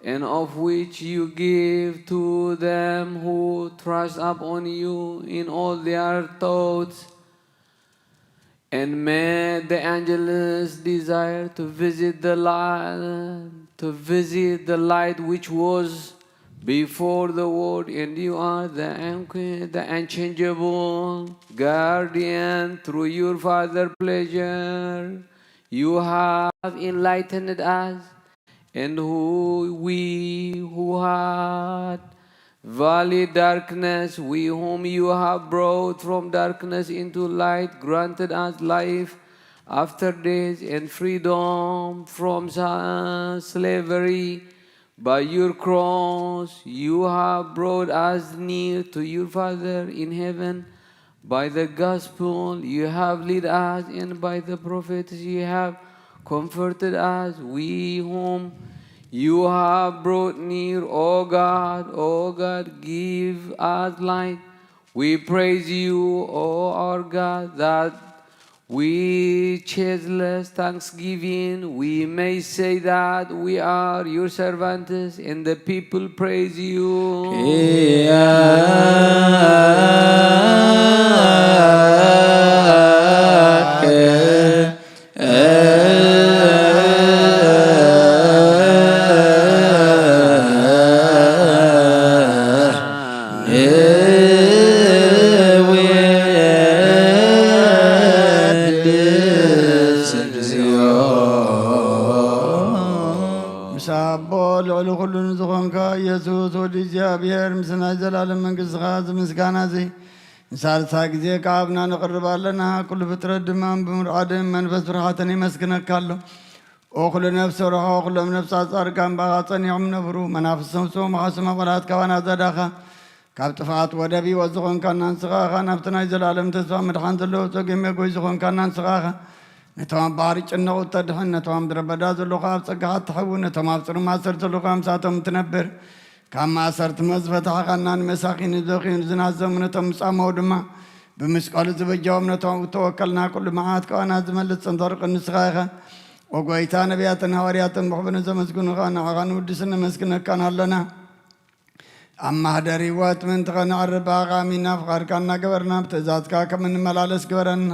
and of which you give to them who trust upon you in all their thoughts. And may the angels desire to visit the light, to visit the light which was before the world, and you are the unqu-, the unchangeable guardian. Through your Father pleasure, you have enlightened us, and who we who had valley darkness, we whom you have brought from darkness into light, granted us life after death and freedom from sa-, slavery. By your cross, you have brought us near to your Father in heaven. By the gospel you have led us, and by the prophets you have comforted us, we whom you have brought near. O God, O God, give us light. We praise you, O our God, that with changeless thanksgiving we may say that we are your servants, and the people praise you. ንወድስ እግዚኦ። ምስ ኣቦ ልዕሊ ኩሉ ንዝኾንካ ኢየሱስ ወዲ እግዚኣብሔር፣ ምስ ናይ ዘላለም መንግስትኻ እዚ ምስጋና እዚ ንሳልሳይ ግዜ ከዓብና ንቕርብ ኣለና። ኩሉ ፍጥረት ድማ ብምርዓድን መንፈስ ፍርሃትን የመስግነካ ኣሎ። ኦ ኩሉ ነፍሲ ርሖ፣ ኩሎም ነፍሳት ጻድቃን ብኣኻ ጸኒዖም ነብሩ። መናፍስቶም ስሞም ሓሶም ኣባላት ካባና ዘዳኻ፣ ካብ ጥፍኣት ወደብ ህይወት ዝኾንካና ንስኻ ኢኻ። ናብቲ ናይ ዘላለም ተስፋ ምድሓን ዘለዎ ጸገም መጎይ ዝኾንካና ንስኻ ኢኻ። ነቶም ኣብ ባሕሪ ጭነቑ እተድሕን፣ ነቶም ኣብ ምድረ በዳ ዘለኹ ኣብ ጸጋኻ እትሕው፣ ነቶም ኣብ ጽሩም ማእሰርቲ ዘለኹ ምሳቶም እትነብር፣ ካብ ማእሰርቲ መዝ ፈታሕኻና፣ ንመሳኺን ንዝበኽዩን ዝናዘሙ ነቶም ዝጻመዉ ድማ ብምስቀሉ ዝበጃዎም ነቶም ተወከልና ኩሉ መዓት ከዋና ዝመልስ ጽንተርቅ ንስኻ ኢኻ። ኦ ጎይታ፣ ነቢያትን ሃዋርያትን ብኽብሪ ዘመስግኑኻ፣ ንዓኻ ንውድስን ነመስግነካን ኣለና። ኣብ ማህደር ህይወት ምእንቲ ኸነዕርፍ ብኣኻ ኣሚንና ፍቓድካ እናገበርና ብትእዛዝካ ከም እንመላለስ ግበረና።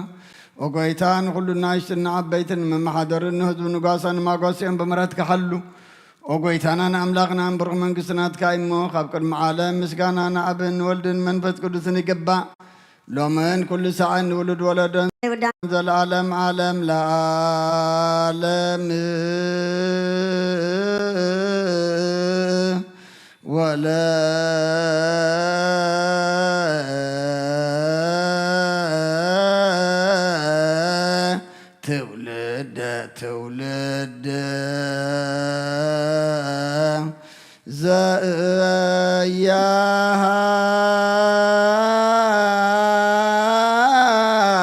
ኦ ጎይታ፣ ንኹሉ ንኣሽቱን ንዓበይትን ንመመሓደርን ንህዝቡ ንጓሳን ማጓስኦም ብምሕረትካ ሓሉ። ኦ ጎይታናን ኣምላኽናን ብሩኽ መንግስቲ ናትካ እሞ ካብ ቅድሚ ዓለም ምስጋና ንኣብን ንወልድን መንፈስ ቅዱስን ይግባእ። ሎምን ኩሉ ሳዕን ንውሉድ ወለዶን ይውዳእ። ዘለዓለም ዓለም ለዓለም ወለ ትውልደ ትውልድ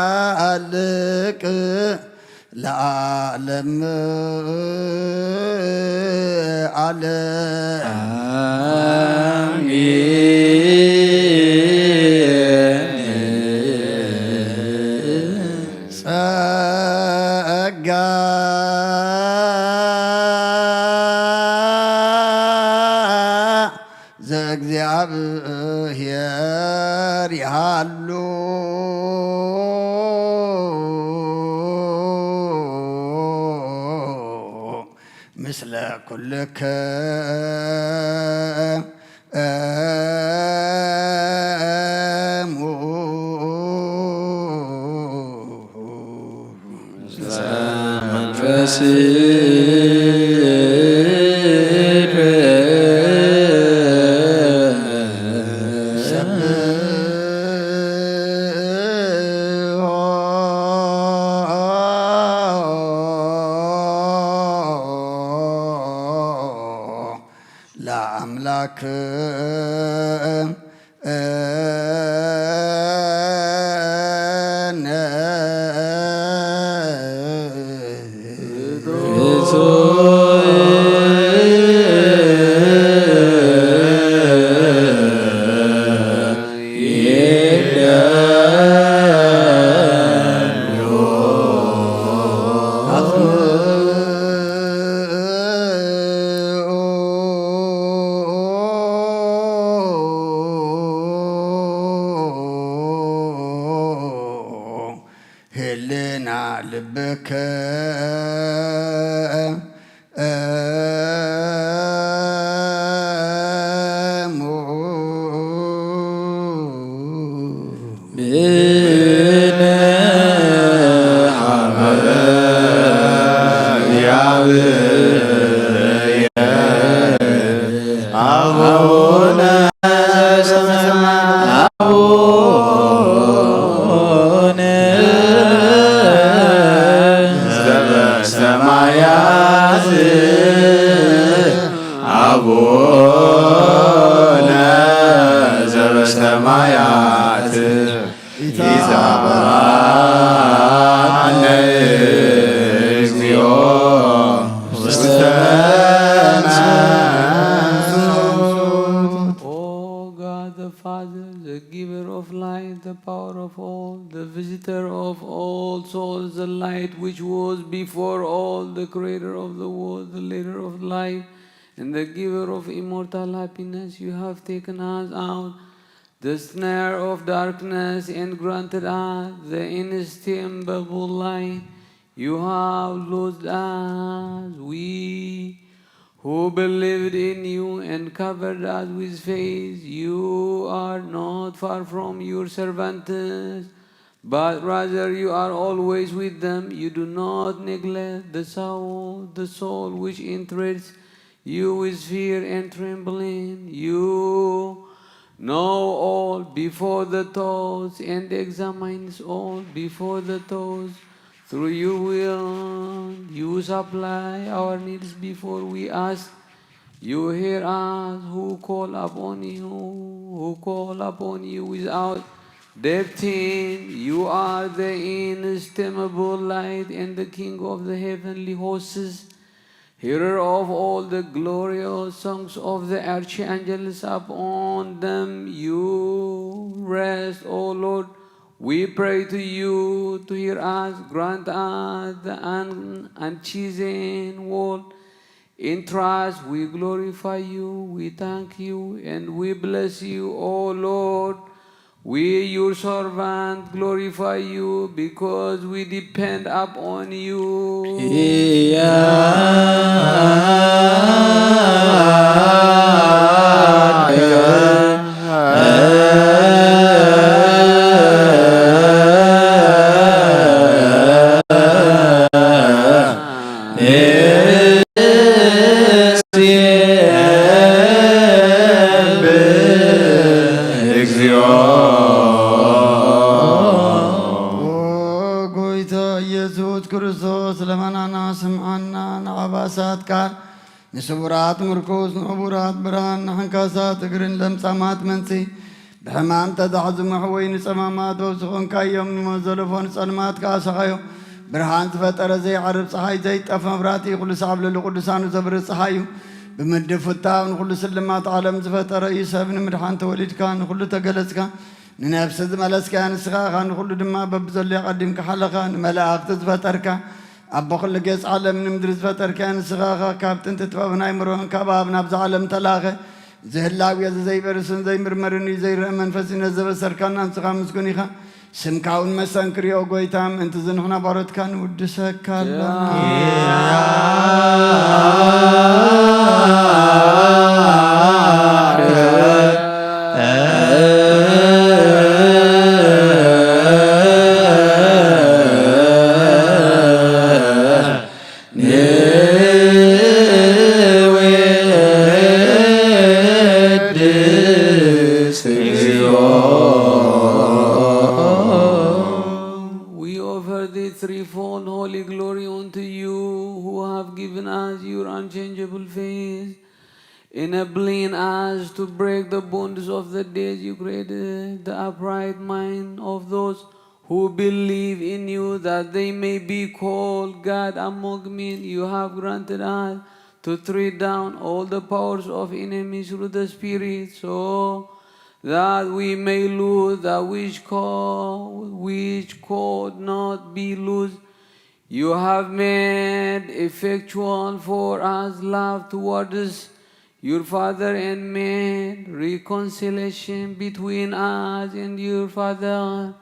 ዘያሃልቅ ለዓለም ዓለም። አሜን። ጸጋ ዘእግዚኣብሔር ይሃሉ ምስለ ኩልክሙ። ለአምላክ ህልና ልብከ እሙ ብነ ሀበ ያብየ አቡነ ዘበሰማያት አቡነ ዘበሰማያት አቡነ ዘበሰማያት ኢታብአነ እግዚኦ ውስተ መንሱት። O God the Father, the giver of light, the power of all, the visitor of all souls, the light which was before all, the creator of the world, the leader of life, and the giver of immortal happiness, you have taken us out the snare of darkness and granted us the inestimable light. You have loosed us, we who believed in you, and covered us with faith. You are not far from your servants, but rather you are always with them. You do not neglect the soul, the soul which entreats you with fear and trembling. You know all before the thoughts and examines all before the thoughts. Through your will, you supply our needs before we ask. You hear us who call upon you, who call upon you without doubting. You are the inestimable light and the King of the heavenly hosts, hearer of all the glorious songs of the archangels. Upon them you rest, O Lord. We pray to you to hear us, grant us the un- unchastened word. In trust, we glorify you, we thank you, and we bless you, O Lord. We, your servant, glorify you because we depend upon you. ኦ ጎይታ ኢየሱስ ክርስቶስ ለመናና ስምዓና ንዓባሳት ቃል ንስቡራት ምርኩስ ንዕቡራት ብርሃን ንሕንካሳት እግርን ለምጻማት መንጽ ብሕማም ተዛሕዝሙ ሕወይ ንጸማማት ወብዝኾንካዮም ንመዘለፎ ንጸልማት ከኣ ሰሓዮ ብርሃን ዝፈጠረ ዘይዓርብ ጸሓይ ዘይጠፍ መብራቲ ኩሉ ሳዕ ኣብ ልዕሊ ቅዱሳኑ ዘብርህ ጸሓይ እዩ ብምድፍታው ንኹሉ ስልማት ዓለም ዝፈጠረ እዩ ሰብ ንምድሓን ተወሊድካ ንኹሉ ተገለጽካ ንነፍሲ ዝመለስካያ ንስኻ ኢኻ ንኹሉ ድማ በብዘሎ ኣቐዲምካ ሓለኻ ንመላእኽቲ ዝፈጠርካ ኣቦ ኩሉ ገጽ ዓለም ንምድሪ ዝፈጠርካያ ንስኻ ኢኻ ካብ ጥንቲ ጥበብ ናይ ምሮን ካብ ኣብ ናብዛ ዓለም ተላኸ እዚ ህላው እዚ ዘይበርስን ዘይምርመርን እዩ ዘይረአ መንፈስ እዩ ነዘበሰርካና ንስኻ ምስጉን ኢኻ ስምካ እውን መሰንክርዮ ጎይታ ምእንቲ እዚ ንሕና ባሮትካ ንውድሰካ ኣለና We offer this threefold holy glory unto you, who have given us your unchangeable face, enabling us to break the bonds of the days you created, the upright mind of those who believe in you, that they may be called God among men. You have granted us to tread down all the powers of enemies through the Spirit, so that we may lose that which co- which could not be lost. You have made effectual for us love towards your Father and made reconciliation between us and your Father.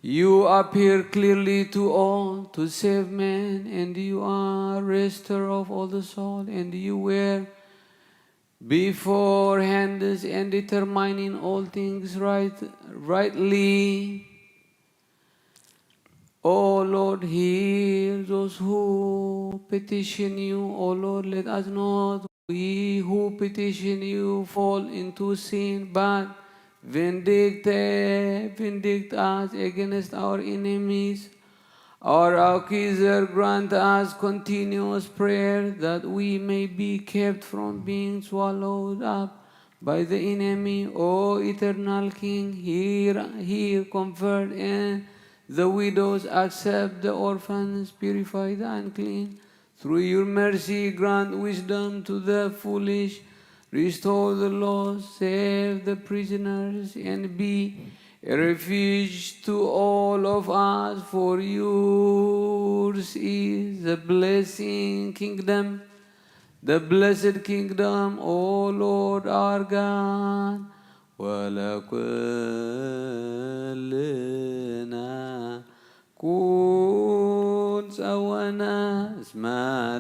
You appear clearly to all to save men, and you are restorer of all the soul, and you were beforehand and determining all things right, rightly. O Lord, hear those who petition you. O Lord, let us not we who petition you fall into sin, but vindicate, vindict us against our enemies. Our accuser, grant us continuous prayer that we may be kept from being swallowed up by the enemy. O eternal King, hear, hear, comfort and the widows, accept the orphans, purify the unclean. Through your mercy, grant wisdom to the foolish, restore the lost, save the prisoners, and be a refuge to all of us. For yours is the blessing kingdom, the blessed kingdom, O Lord our God. ወለኩልና ኩን ጸወነ እስመ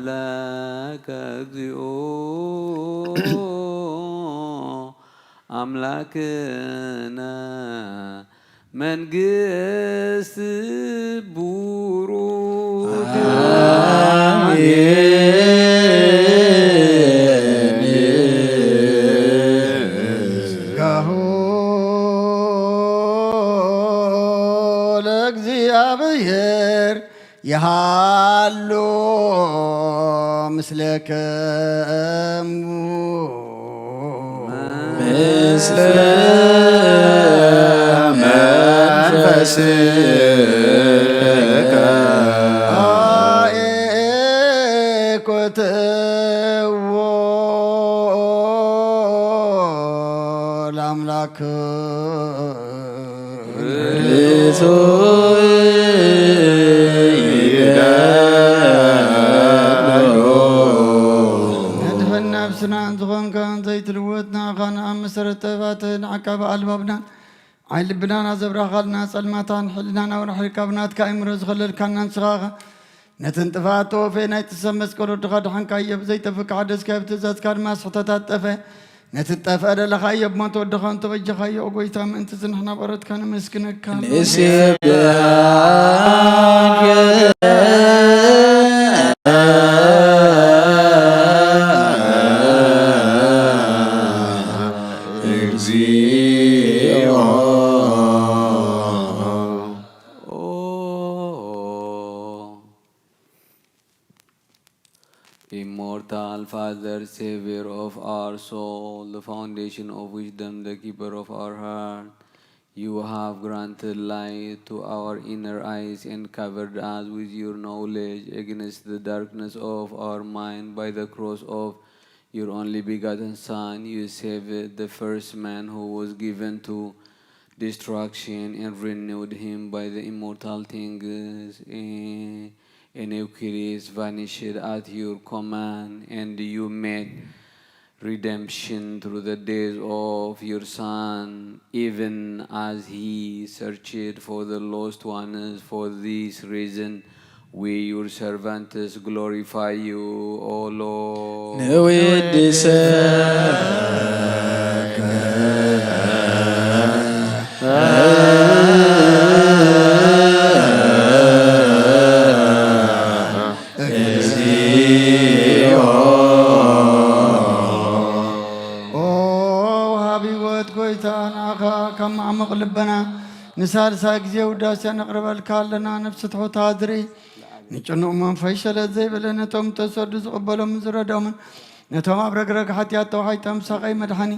ለከ እግዚኦ ኣምላክነ መንግስት ቡሩክ አሜን። ጋሁ ለእግዚአብሔር ይሃሉ ምስለክሙ ምስለ መንፈስከ አኤኮትዎ ለአምላክ ብፁዕ ይደሎ። መድሕን ነፍስና ዝኾንካ ዘይትልወጥ ንዓኻ ንኣብ መሰረት ጥበባትን ዓቃቢ ኣልባብናን ዓይኒ ልብናን ኣዘብራኻልና ጸልማታን ሕልናን ኣውራሒ ካብ ናትካ ኣእምሮ ዝኸለልካና ንስኻ ኢኻ። ነተን ጥፍኣት ተወፈየ ናይ ጥሰብ መስቀል ወድኻ ድሓንካዮ ብዘይጠፍእ ክሓደስካዮ ብትእዛዝካ ድማ ስሕተታት ጠፈ። ነቲ ጠፍአ ደለኻዮ ብሞት ወድኻ እንተበጀኻዮ ኦ ጎይታ ምእንቲ ዝንሕና ብቕረትካ ነመስግነካ። ንስብሐከ እግዚኦ። Immortal Father, Savior of our soul, the foundation of wisdom, the keeper of our heart, you have granted light to our inner eyes and covered us with your knowledge against the darkness of our mind by the cross of your only begotten Son. You saved the first man who was given to destruction and renewed him by the immortal things. Eh, Iniquities vanished at your command, and you made redemption through the death of your Son, even as he searched for the lost ones. For this reason, we, your servants, glorify you, O Lord. ንውድሰ እግዚኦ። ኦ ወሃቢ ህይወት ጎይታ፣ ንዓኻ ካብ ማዕሙቕ ልበና ንሳልሳይ ግዜ ውዳሴ ነቕርበልካ ኣለና። ነፍሲ ትሑት ኣድሪ፣ ንጭኑቕ መንፈስ ሸለል ዘይበለ፣ ነቶም ተሰዱ ዝቕበሎምን ዝረድኦምን፣ ነቶም ኣብ ረግረግ ሓጢኣት ተዋሒጦም ሳቐይ መድሓኒ፣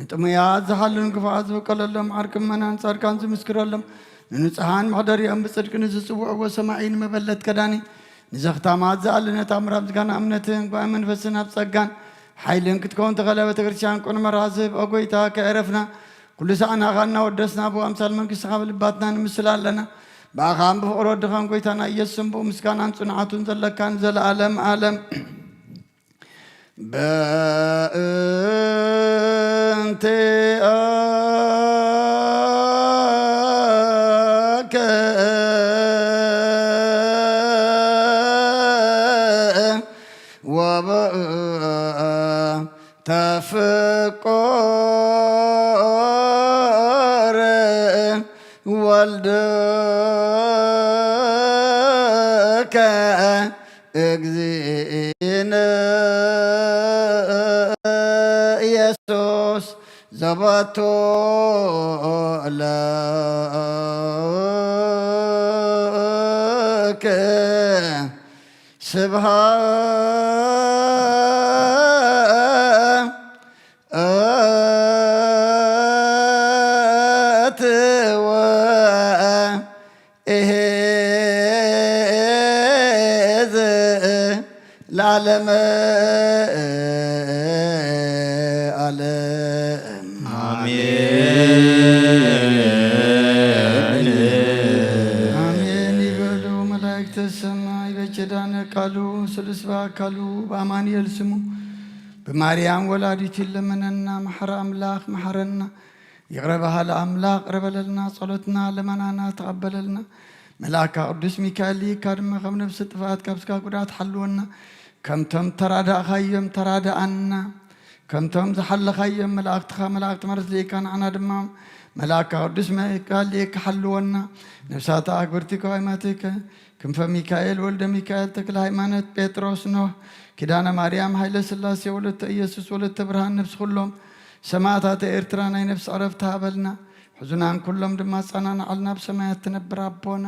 ንጥሙያት ዝሓሉን ክፉኣት ዝበቀለሎም ዓርኪ ምእመናን ጻድቃን ዝምስክረሎም፣ ንንጹሓን መሕደሪኦም ብጽድቂ ንዝጽውዕዎ ሰማዒ ንመበለት ከዳኒ፣ ንዘኽታማት ዝኣሊ ነታ ምራብ ዝጋና እምነትን ጓይ መንፈስን ኣብ ጸጋን ሓይልን ክትከውን ተኸእለ ቤተ ክርስቲያን ቅኑዕ መርሃ ዝህብ ኦ ጎይታ ከየዕረፍና ኩሉ ሳዕ ንኣኻ እናወደስና ብኣምሳል መንግስትኻ ብልባትና ንምስል ኣለና። ብኣኻን ብፍቕሪ ወድኻን ጎይታና ኢየሱስን ብኡ ምስጋናን ጽንዓቱን ዘለካ ንዘለኣለም ኣለም። በእንቲአከ ወበእንተ ፍቁር ወልድከ እግዚእነ ኢየሱስ ዘባቶ ለከ ስብሃ እትወ እሄዝ ለዓለመ ዓለም። ኣሜን። ኣሜን ይበሉ መላእክተ ሰማይ። በኪዳነ ቃሉ ስሉስ በአካሉ በአማኑኤል ስሙ ብማርያም ወላዲት ይለመነና። መሐረ አምላክ መሐረና። ይቕረ በሃሊ ኣምላኽ ይቕረ በለልና፣ ጸሎትና ልመናና ተቐበለልና። መልኣካ ቅዱስ ሚካኤል ልኢካ ድማ ከም ነብሲ ጥፍኣት ካብ ስጋ ጉድኣት ሓልወና። ከምቶም ተራዳእኻዮም ተራድኣና። ከምቶም ዝሓለኻዮም መላእክትኻ መላእክቲ ምሕረት ልኢካ ንዓና ድማ መልኣካ ቅዱስ ሚካኤል ልኢካ ሓልወና። ነፍሳት ኣክብርቲ ከዋይማትከ ክንፈ ሚካኤል ወልደ ሚካኤል ተክለ ሃይማኖት ጴጥሮስ ኖህ ኪዳነ ማርያም ሃይለ ስላሴ ወለተ ኢየሱስ ወለተ ብርሃን ነፍሲ ኩሎም ሰማእታተ ኤርትራ ናይ ነፍሲ ዕረፍቲ ሃበልና። ሕዙናን ኩሎም ድማ ኣጸናንዓልና። ኣብ ሰማያት ትነብር ኣቦና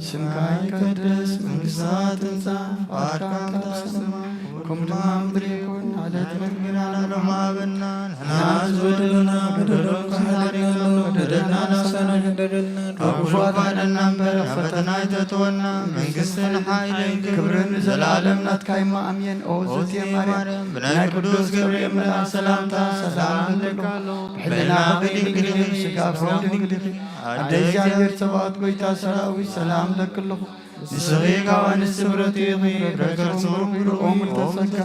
ስምካ ይቀደስ መንግስትካ ትምጻእ ፍቃድካ ትኹን ኣብ ሰማይ ኩም ድማ ምድሪ ይኹን። ዕለት መግብና ንዕለሙ ሃበና። ንሕና ዝበደሉና በደሎም ክሓደገና፣ በደልና ናሳና ይደደልና፣ ካብ ክፉ ኣድሕነና እምበር፣ ኣብ ፈተና ኣይተእትወና። መንግስትን ሓይልን ክብርን ንዘለኣለም ናትካ እማ፣ ኣሜን። ኦ እግዝእትየ ማርያም፣ ብናይ ቅዱስ ገብርኤል መልኣክ ሰላምታ ሰላም እብለኪ ኣለኹ። ብሕልና ድንግል ኢኺ፣ ስጋኺ ድንግል ኢኺ። ኣደ እግዚኣብሔር ጸባኦት፣ ጎይታ ሰራዊት፣ ሰላም እብለኪ ኣለኹ። ንስኺ ካብ ኣንስቲ ክብርቲ ኢኺ፣ ፍረ ከርሲ ብሩኽ እዩ። ኦ ምልዕተ ጸጋ፣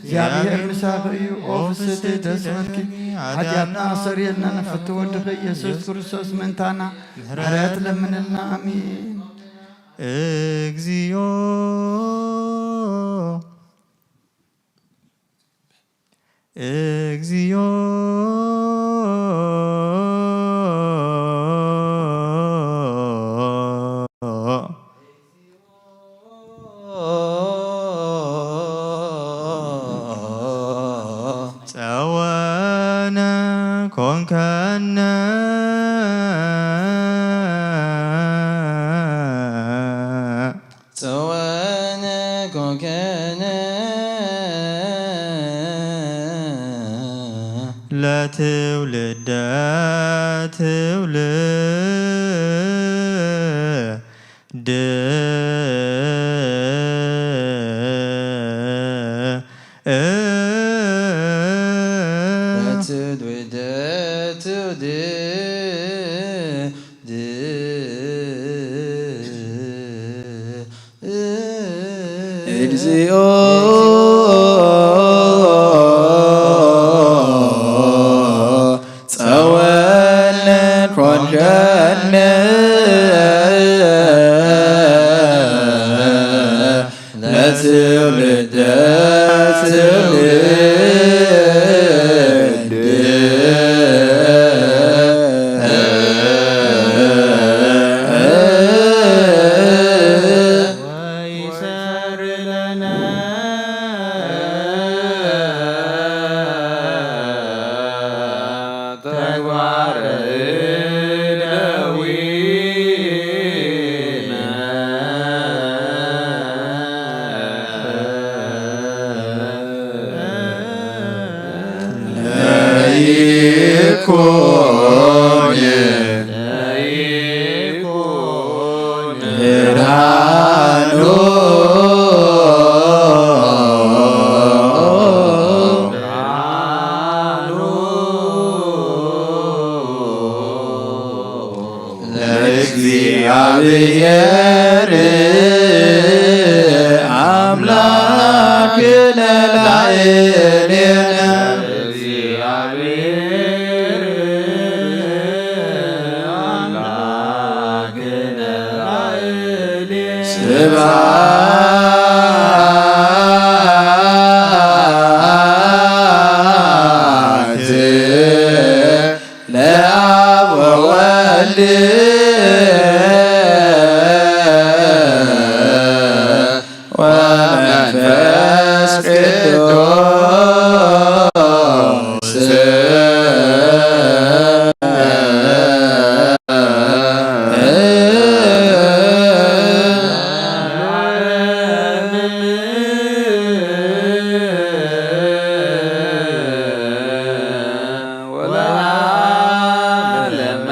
እግዚኣብሔር ምሳኺ እዩ። ኦ ፍስሕቲ፣ ደስ ይበልኪ። ሓጢኣትና ኣስተሰርየልና፣ ንፍቲ ወድኺ ኢየሱስ ክርስቶስ ምእንታና ምሕረት ለምንልና። ኣሜን። እግዚኦ፣ እግዚኦ፣ ጸወነ ኮንከነ። ጸወነ ኮንከነ። ለትውልደ ትውልድ። ለትውልደ ትውልድ። እግዚኦ ጸወነ ኮንከነ። ለትውልደ ትውልድ። ወይሰር ለነ ተግባረ እደዊነ። ለይኩን ብርሃኑ ለእግዚኣብሔር አምላክነ ላዕሌነ። ለእግዚኣብሔር አምላክነ ላዕሌነ። ስብሐት ለአብ ወወልድ ወመንፈስ ቅዱስ። ወለዓለመ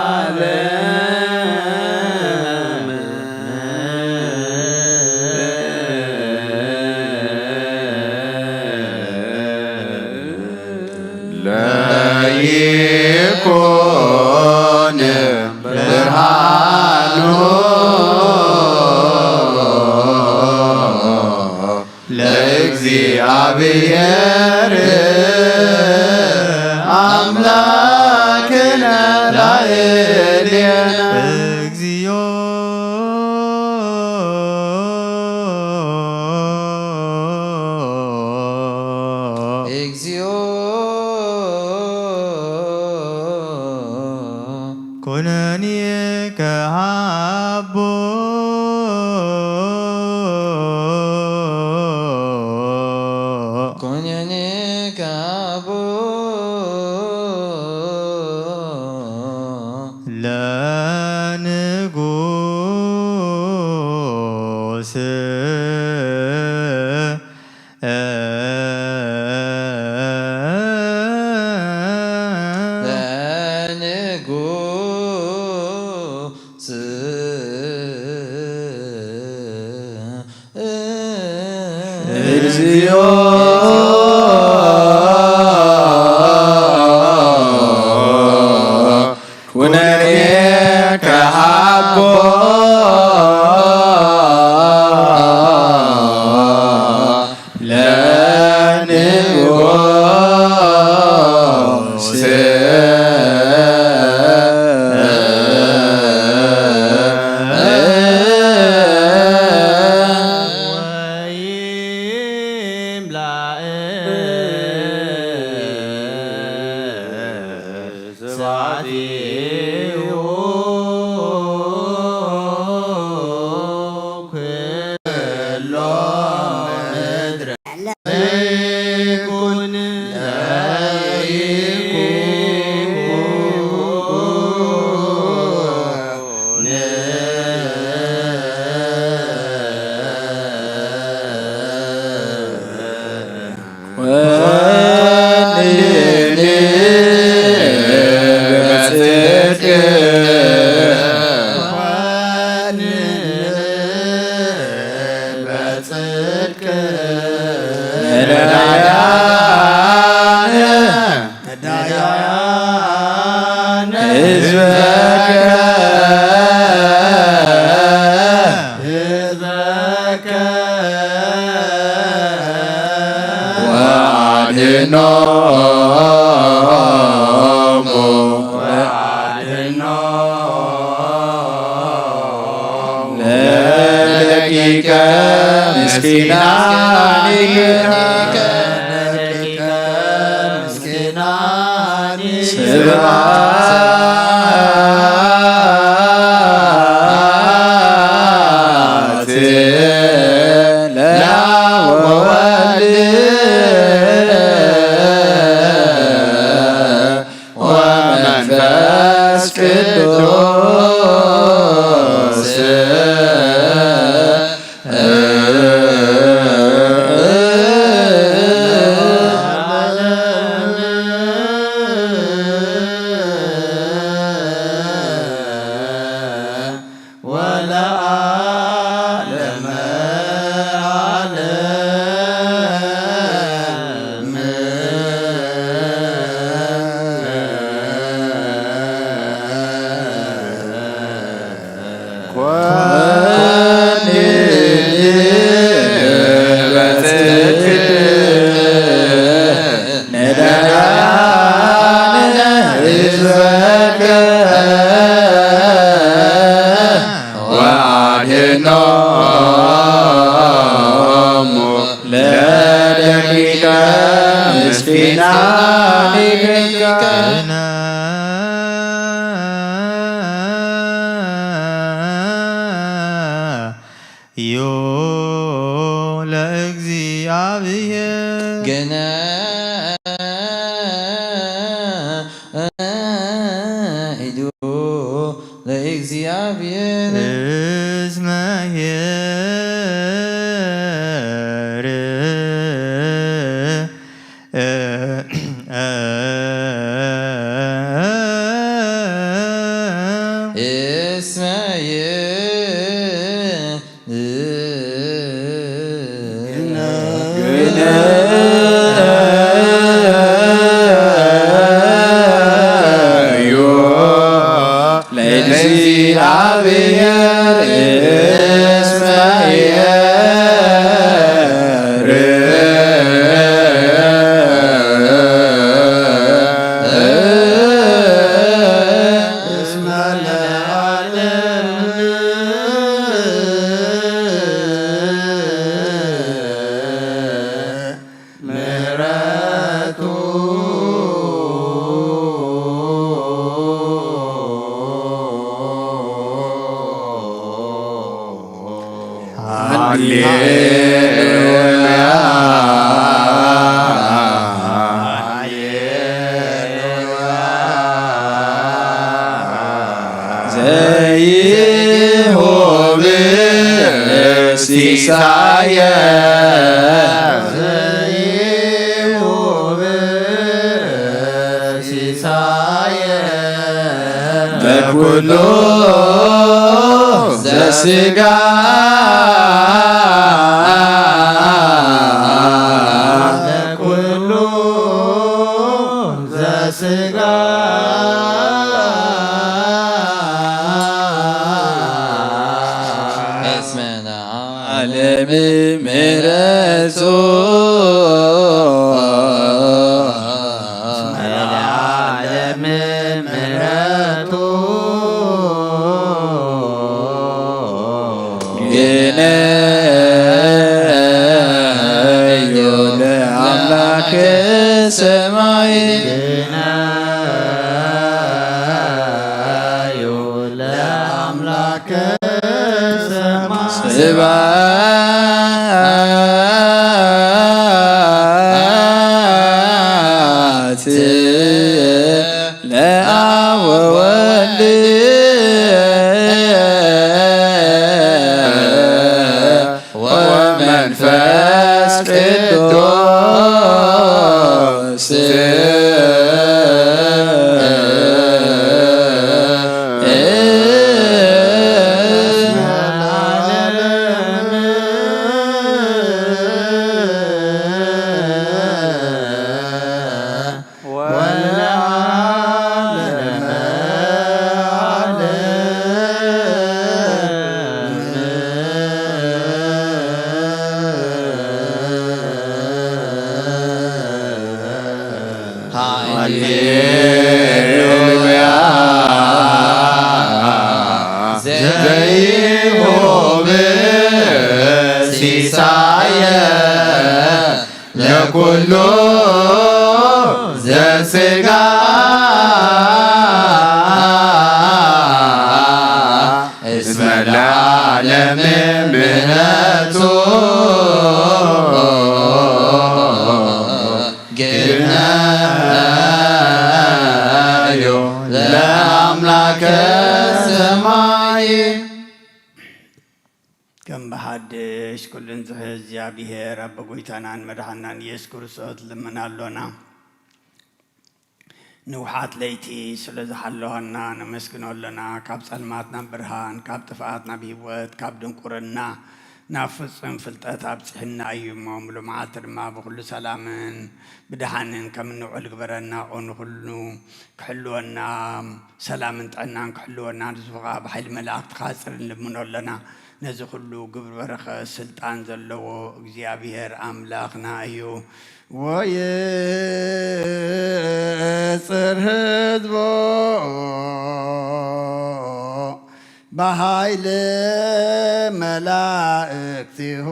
ዓለም። ለይኩን ብርሃኑ ለእግዚኣብሔር አምላክነ ላዕሌነ። እግዚኦ እግዚኦ ኩነኒ ከሃቦ። ኩነኒ ከሃቦ። ለንጉስ እግዚኦ ኩነኔ ከሃቦ ለንጉስ ወይምላእ ስብሐቲሁ ኩሎ ምድረ ይኩን ለይኩን ኮንኒ በጽድቅ በጽድቅ ነዳያን ነዳያን ህዝበከ ህዝበከ ወአድኅኖሙ ወአድኅኖሙ ለደቂቀ ምስኪናኒከ ስብሐት ለአብ ወወልድ ወመንፈስ ቅዱስ ወለዓለመ ዓለም። ኮንኒ በጽድቅ ነዳያን ህዝበከ ወአድኅኖሙ ለደቂቀ ምስኪናኒከ። ዮ ለእግዚኣብሔር። ገናሂዱ ለእግዚኣብሔር። እስመ ኄር እስመ ይእዜግዮ ለእግዚኣብሔር እስመ ይእር። እስመ ለዓለም። ምሕረቱ ሃሌሉያ። ዘይሁብ ሲሳየ ዘይሁብ ሲሳየ በኩሉ ዘስጋ መድኃኔዓለም ምሕረቱ መድኃኔዓለም ምሕረቱ ግነዩ ለአምላክ ሰማይ። ግነዩ ለአምላክ ሰማይ። ስብሐት ለአብ ወወልድ ወመንፈስ ቅዱስ። ሃሌሉያ። ዘይሁብ ሲሳየ ለኩሉ ዘስጋ እስመ ለዓለም ምሕረቱ ግነዩ ለአምላከ ሰማይ። ከም ብሓድሽ ኩሉን ዝሕዝ እግዚኣብሔር ኣቦ ጎይታናን መድሓናን ኢየሱስ ክርስቶስ ልምና ኣሎና። ንውሓት ለይቲ ስለ ዝሓለወና ነመስግኖ ኣለና። ካብ ጸልማት ናብ ብርሃን፣ ካብ ጥፍኣት ናብ ህይወት፣ ካብ ድንቁርና ናብ ፍጹም ፍልጠት ኣብጺሕና እዩ እሞ፣ ምሉእ መዓልቲ ድማ ብኹሉ ሰላምን ብድሓንን ከም እንውዕል ግበረና። ኦ ንኹሉ ክሕልወና፣ ሰላምን ጥዕናን ክሕልወና፣ ንሱ ኸኣ ብሓይሊ መላእኽቲ ክሓጽር ንልምኖ ኣለና። ነዚ ኹሉ ግብሪ በረኸት ስልጣን ዘለዎ እግዚኣብሔር ኣምላኽና እዩ። ወይጽር ህዝቦ ብሓይሊ መላእክቲሁ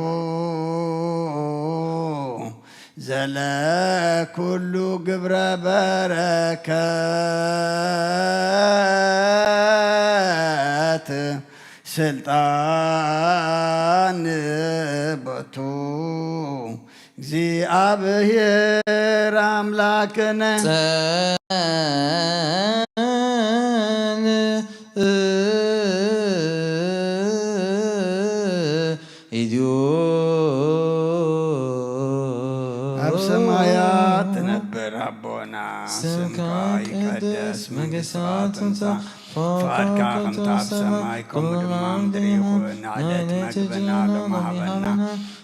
ዘለ ኩሉ ግብረ በረከት ስልጣን ቦቱ እግዚኣብሔር ኣምላክነ። ጸን ኢድዩ ኣብ ሰማያት ትነብር ኣቦና፣ ስምካ ስምካ ይቀደስ፣ ይቀደስ፣ መንግስትኻ መንግስትኻ ትምጻእ፣ ትምጻእ፣ ፍቓድካ ፍቓድካ ከምታ ኣብ ከምታ ሰማይ፣ ከምኡ ከምኡ ድማ ኣብ ምድሪ ይኹን። ንዕለት መግብና ሎሚ ሃበና፣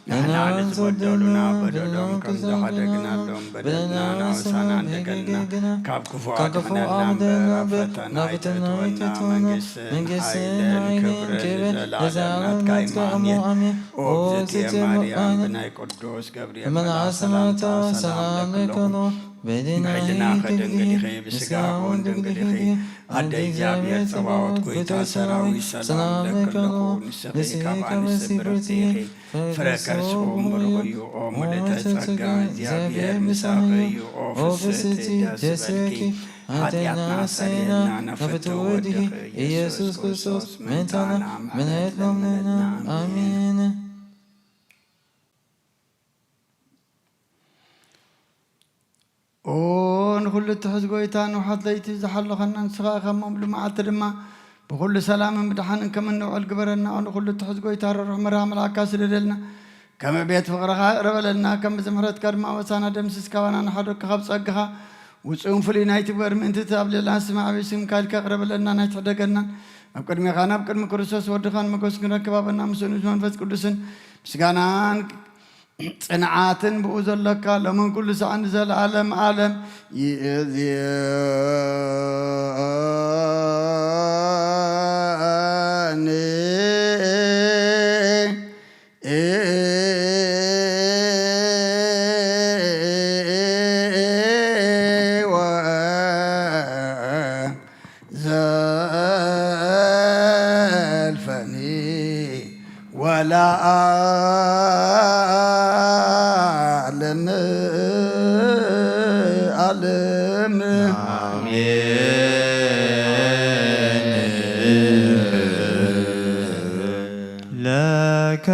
ንሕና ንዝበደሉና በደሎም ከም ዝሓደግናሎም በደልና ናወሳና እንደገልና፣ ካብ ክፉ ኣድሕነና እምበር፣ ኣብ ፈተና ኣይትእትወና፣ መንግስትን መንግስትን ሓይልን ሓይልን ክብርን ክብርን ንዘለኣለም ናትካ እዩ እሞ ኣሜን። ኦ እግዝእትየ ማርያም፣ ብናይ ቅዱስ ገብርኤል መልኣኽ ሰላምታ ሰላም ለክለኹ። ብሕልናኺ ድንግል ኢኺ፣ ብስጋኺ እውን ድንግል ኢኺ። ኣደ እግዚኣብሔር ጸባኦት፣ ጎይታ ሰራዊት፣ ሰላም ለክለኹ። ንስኺ ካብ ኣንስቲ ብርኽቲ ኢኺ፣ ፍረ ከርስኺ እውን ብሩኽ እዩ። ኦ ምልእተ ጸጋ፣ እግዚኣብሔር ምሳኺ እዩ። ኦ ፍስሕቲ ደስ ይበልኪ፣ ኃጢአትና ኣስተሰርየልና፣ ናብ ፍትው ወድኺ ኢየሱስ ክርስቶስ ምእንታና ምሕረት ለምነልና። ኣሜን። ኦ ንኹሉ እትሕዝ ጎይታ፣ ንውሓት ለይቲ ዝሓለኸና ንስኻ ኢኻ እሞ፣ ሙሉ መዓልቲ ድማ ብኹሉ ሰላምን ብድሓንን ከም እንውዕል ግበረና። ኦ ንኹሉ እትሕዝ ጎይታ፣ ርሩሕ መራሒ መልኣካ ስደደልና። ከም ቤት ፍቕርኻ ይቕረ በለልና፣ ከም ብዚ ምሕረትካ ድማ ኣበሳና ደምስስ፣ ካባና ንሓደግካ ካብ ጸግኻ ውጹእን ፍሉይ ናይቲ እግበር ምእንቲ እቲ ኣብ ሌላን ስም ዓቢ ስምካ ኢልካ ይቕረ በለልና፣ ናይ ትሕደገናን ኣብ ቅድሜኻን ኣብ ቅድሚ ክርስቶስ ወድኻን ሞገስ ክንረክብ ኣበና ምስኡ ምስ መንፈስ ቅዱስን ምስጋናን ጽንዓትን ብኡ ዘለካ ሎምን ኩሉ ሰዓት ንዘለዓለም ዓለም ይእዝየኒ። ዓለም ዓለም። ለከ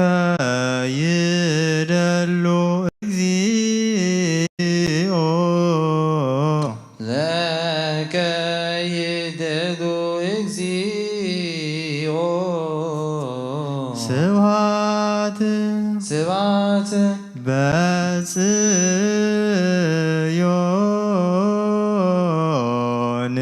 ይደሉ እግዚኦ። ለከ ይደሉ እግዚኦ። ስብሐት ስብሐት በጽዮን።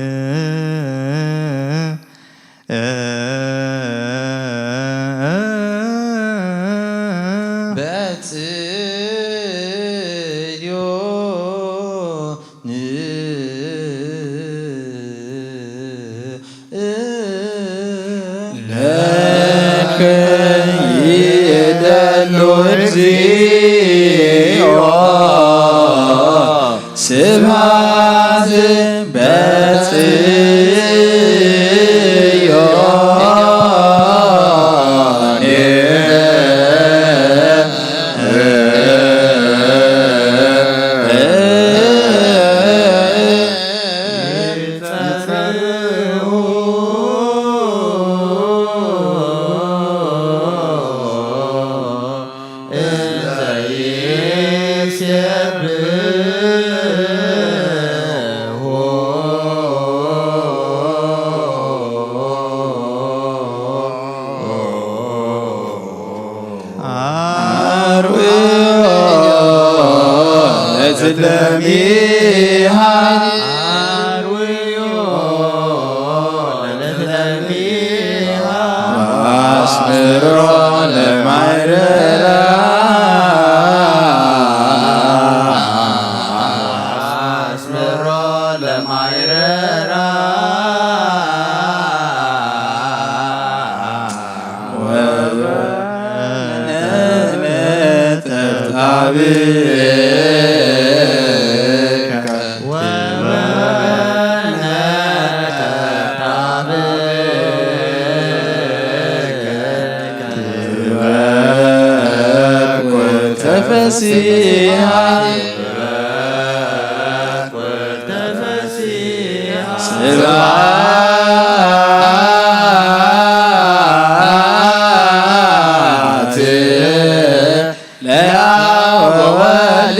በጽዮን። ለከ ይደሉ እግዚኦ። ስብሐት በጽዮን። አርዌዮ ለትለሚሃ። አርዌዮ ለትለሚሃ። አስምሮ ለማይረራ። አስምሮ ለማይረራ። ወበነጠብጣብከ። ወበነጠብጣብከ። ትበኩ ተፈሲሃ። ስብሐት ለአብ ወወልድ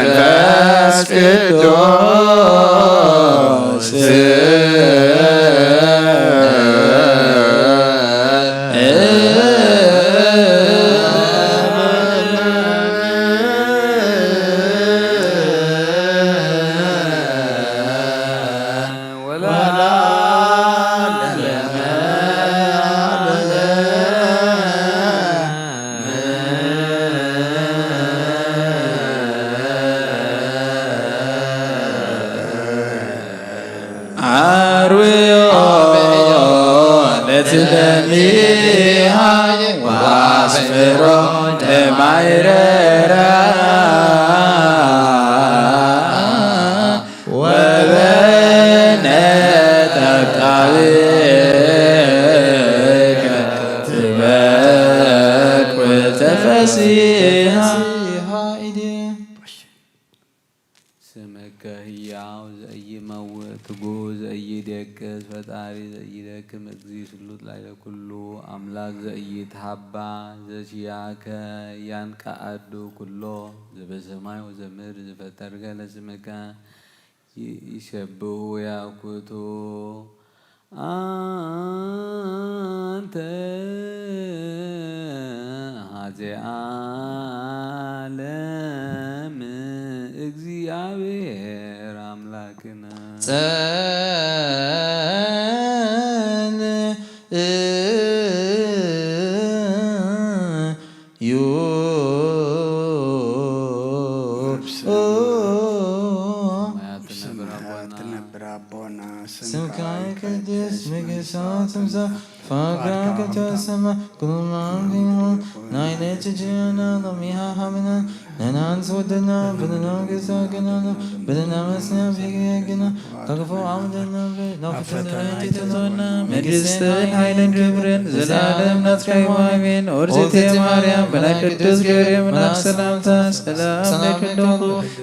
ወመንፈስ ቅዱስ። አርዌዮ ለትለሚሃ ወአስምሮ ለማይረራ። ወበነጠብጣብከ ትበኩ ተፈሲሃ። ስምከ ህያው ዘኢይመውት፣ ትጉህ ዘኢይደቅስ፣ ፈጣሪ ዘኢይደክም፣ እግዚእ ስሉጥ ላዕለ ኩሉ፣ አምላክ ዘኢይትሃባ፣ ዘሲያከ ያንቃአዱ ኩሎ፣ ዘበሰማይ ወዘምድር ዝፈጠርከ ለስምከ ይሴብሑ ወያኩቱ። አንተ ሀዜ ዓለም እግዚአብሔር አምላክነ። ጸን እዩ። ሰማያት ትነብር አቦና። ስምካ ይቀደስ፣ መንግስትካ ትምጻእ፣ ፋካ ከተሰማ ኩሉማን ቢሆን ናይ ነጭ ጅና ሎሚሃ ሃብና ነናን ዝወደና ብንኖ ገዛ ገናኖ ብንና መስና ብሄግና ካክፎ ዓውደና ናፍተና ተዘና መንግስትን ኃይልን ክብርን ዘላለም ናትካ እዩ። አሜን። ኦርሴቴ ማርያም በላይ ቅዱስ ገብርኤል መልአክ ሰላምታ ሰላም ለኪ ኣለኹ።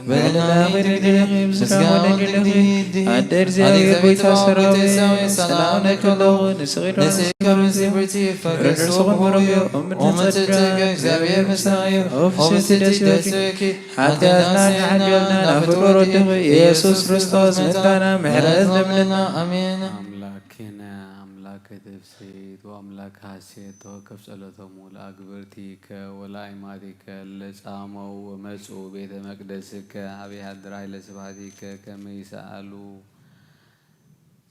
በእናትህ ድንግል ምስጋና ወደድልህ አደ እግዚአብሔር ጌታ ሰራዊት ሰላም ለኪ ኣለኹ። ንስኺ ዶ ንስኺ ከሩዚ ብርቲ ፈገስ ርሱኹን ወረዮ ኦምነት ጸጋ እግዚአብሔር ምሳዩ ኦፍስቲ ደስ ይበልኪ። ኃጢአትና ንሓገልና ናፍቅሮ ወድኺ ኢየሱስ ክርስቶስ መታና ምሕረት ለምንና። አሜን። አምላክነ አምላክ ትፍስሕት ወአምላክ ሐሴት ተወከፍ ጸሎቶሙ ለአግብርቲከ ወለአይማቲከ ለጻመው ወመጽኡ ቤተ መቅደስከ አብ የሐድር ኃይለ ስብሐቲከ ከመ ይሰአሉ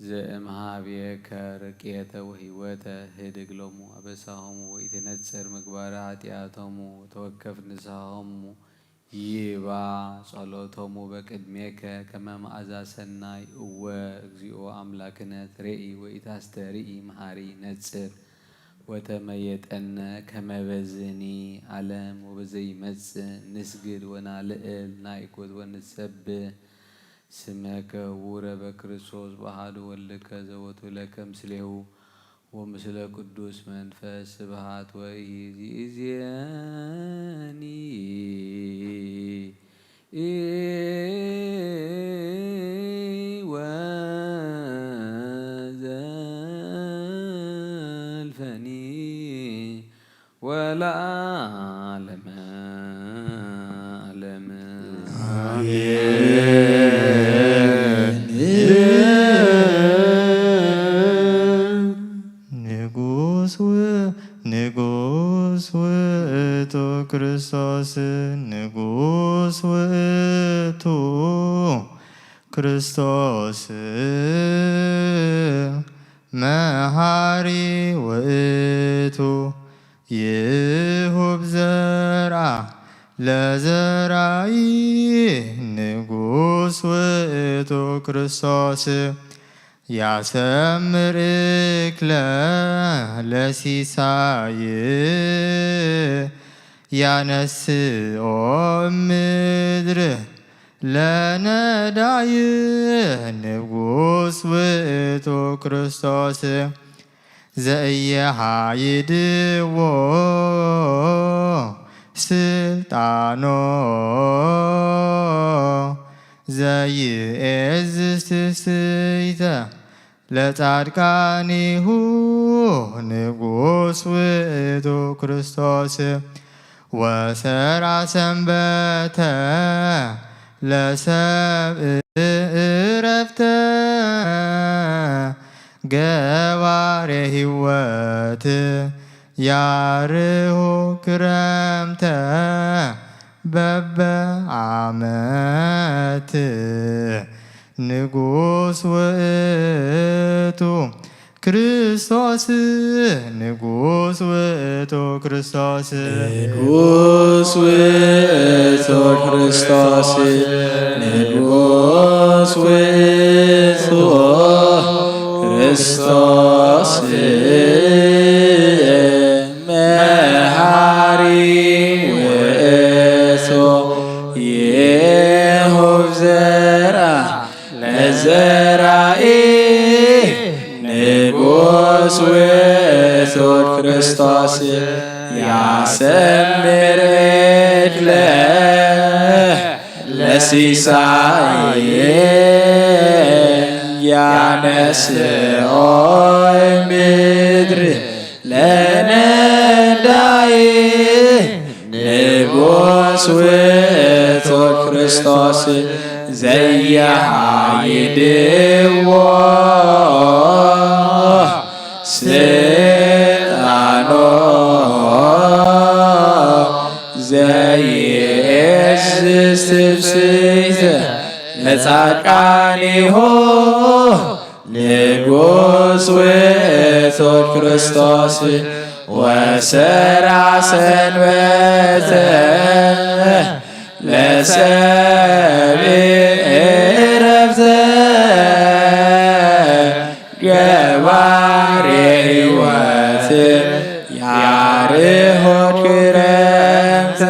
ዘእምሃብየከ ርቅየተ ወህይወተ ህድግ ሎሙ አበሳሆሙ ወኢትነጽር ምግባረ ኃጢአቶሙ ተወከፍ ንስሐሆሙ ይባ ጸሎቶሙ በቅድሜከ ከመ መዓዛ ሰናይ እወ እግዚኦ አምላክነ ትሬኢ ወኢታስተርኢ መሐሪ ነጽር ወተመየጠነ ከመ በዝኒ ዓለም ወበዘይመጽእ ንስግድ ወናልዕል ናይኩት ወንሰብህ ስመከ ውረ በክርስቶስ በአሐዱ ወልድከ ዘወቱ ለከ ምስሌሁ ወምስለ ቅዱስ መንፈስ ስብሐት ወኢይእዜኒ ወዘልፈኒ ወለዓለመ ዓለም። አሜን። ንጉስ ው-፣ ንጉስ ውእቱ ክርስቶስ፣ ንጉስ ውእቱ ክርስቶስ፣ መሐሪ ውእቱ ይሁብ ዘርአ ለዘራኢ። ንጉስ ውእቱ ክርስቶስ ያሰምር እክለ ለሲሳይ ያነስኦ እምድር ለነዳይ። ንጉስ ውእቱ ክርስቶስ ዘኢየሃይድዎ ስልጣኖ ዘይእዝዝ ትስይተ ለጻድቃኒሁ። ንጉስ ውእቱ ክርስቶስ ወሰራ ሰንበተ ለሰብእ እረፍተ ገባሬ ሕይወት ያርሁ ክረምተ በበዓመት። ንጉስ ውእቱ ክርስቶስ፣ ንጉስ ውእቱ ክርስቶስ። ንጉስ ውእቱ ክርስቶስ፣ ንጉስ ውእቱ ክርስቶስ። መሐሪ ውእቱ ይሁብ ዘርአ ለዘራኢ። ንጉስ ውእቱ ክርስቶስ ያሰምር እክለ ለሲሳይ ያነስኦ ምድር ለነዳይ። ንጉስ ውእቱ ክርስቶስ ዘየሃይድዎ ስልጣኖ ዘይእዝዝ ትፍስሕተ ለጻድቃኒሁ። ንጉስ ውእቱ ክርስቶስ ወሰራ ሰንበተ ለሰብእ እረፍተ ባሕሪ ሕይወት ያርሆት ክረምት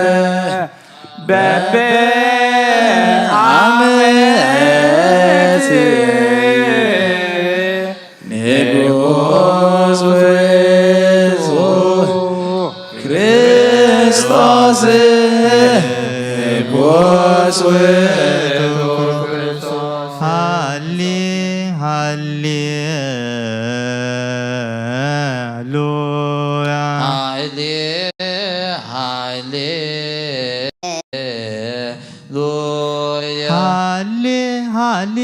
በበዓመት ንጉስ ውእቱ ክርስቶስ፣ ንጉስ ውእቱ ክርስቶስ። ሃሌ፣ ሃሌ ሉያ። ሃሌ፣ ሃሌ ሉያ። ሃሌ፣ ሃሌ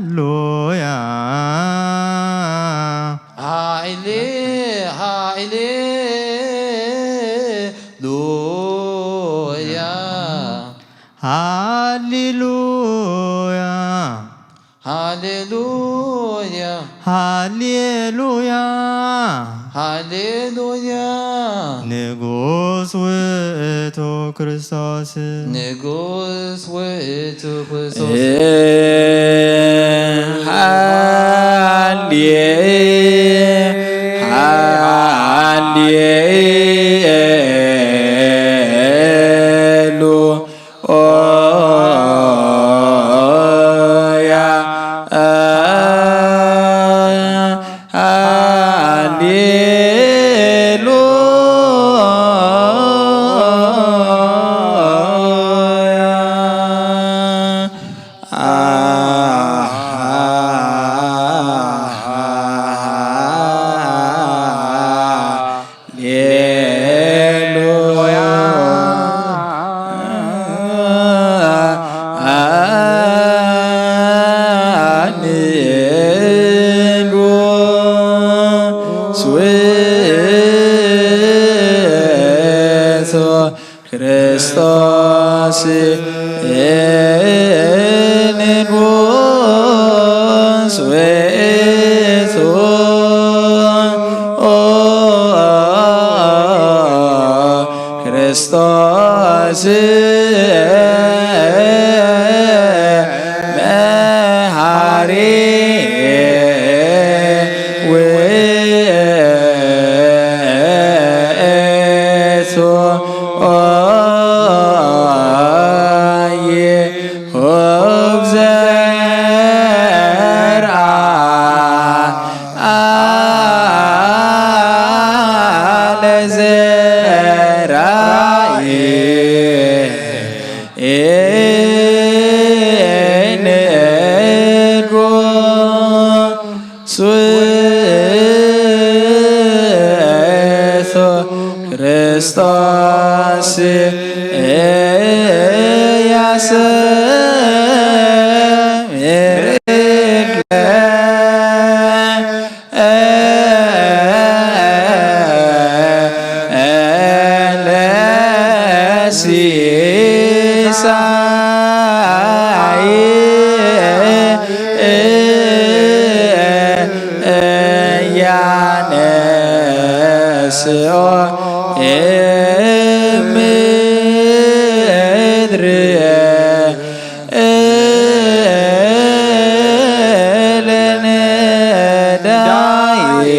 ሉያ። ሃሌ፣ ሃሌ ሉያ። ሃሌሉያ። ሃሌሉያ። ሃሌሉያ። ሃሌሉያ። ንጉስ ውእቱ ክርስቶስ። ንጉስ ውእቱ ክርስቶስ። ሃሌ፣ ሃሌ ሉ ኦያ ሃሌሉያ። ሌሉያ። ንጉስ ውእቱ ክርስቶስ ንጉስ ውእቱ ክርስቶስ መሃሪ ውእቱ ይሁብ ዘርአ ለዘራኢ ንጉስ ውእቱ ክርስቶስ ያሰምር ለሲሳይ ያነስኦ እምድር ለነዳይ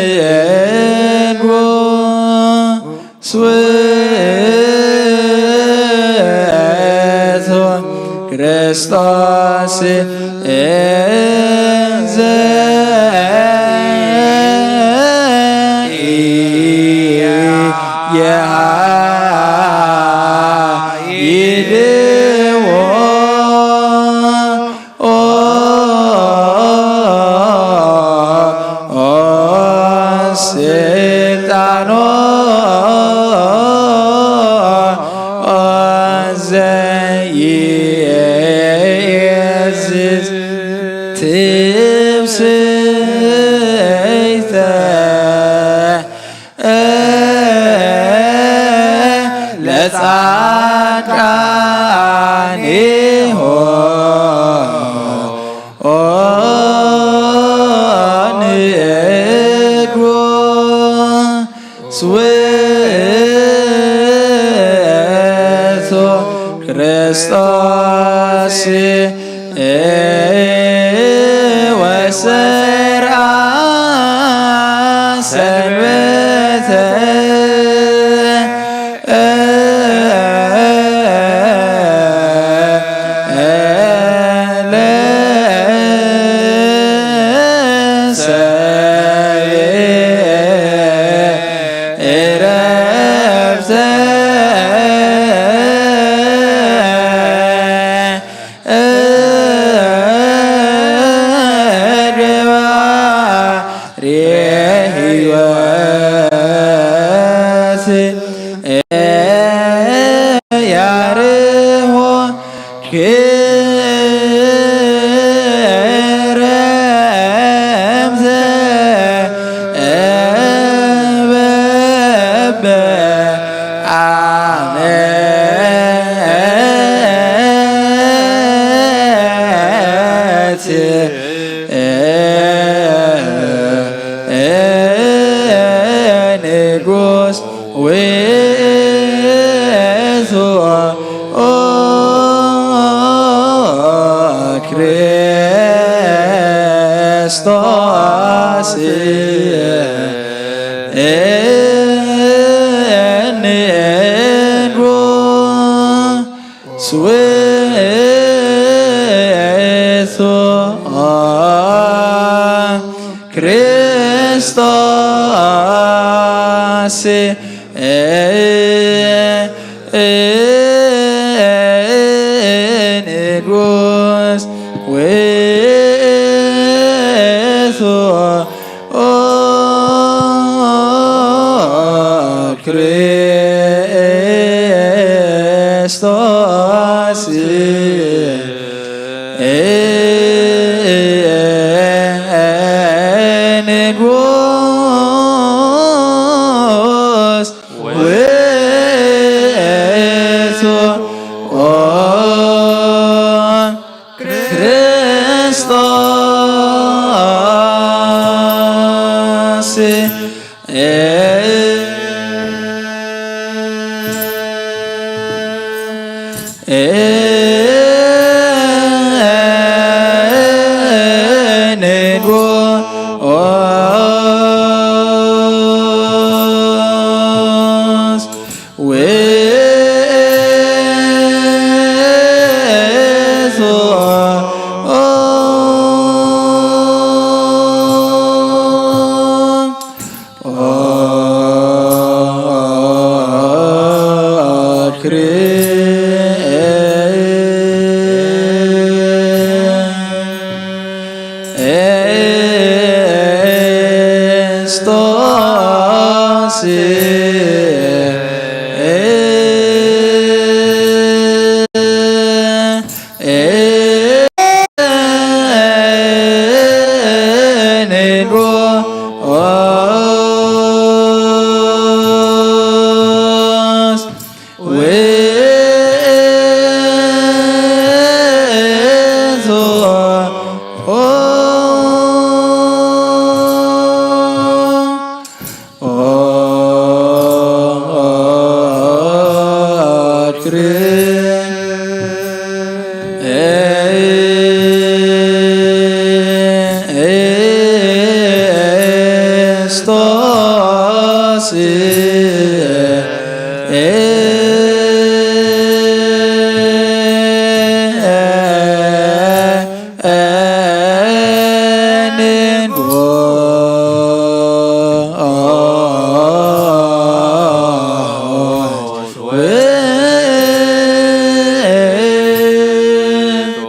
እንጎ ስውእቱ ክርስቶስ እንዘ ይሃይድዎ ኦ ስልጣኖ ዘይእዝዝ ትብስይተ ለጻድቃኒሆ ንጉስ ውእቱ ክርስቶስ ወሰርዓ ሰንበተ ንጉስ ውእቱ ክርስቶስ ንጉስ ውእቱ ክርስቶስ ንጉስ ውእቱ ክርስቶስ ንጉስ ውእቱ ክርስቶስ ንጉስ ውእቱ ክርስቶስ ንጉስ ውእቱ ክርስቶስ ንጉስ ውእቱ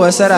ወሰራ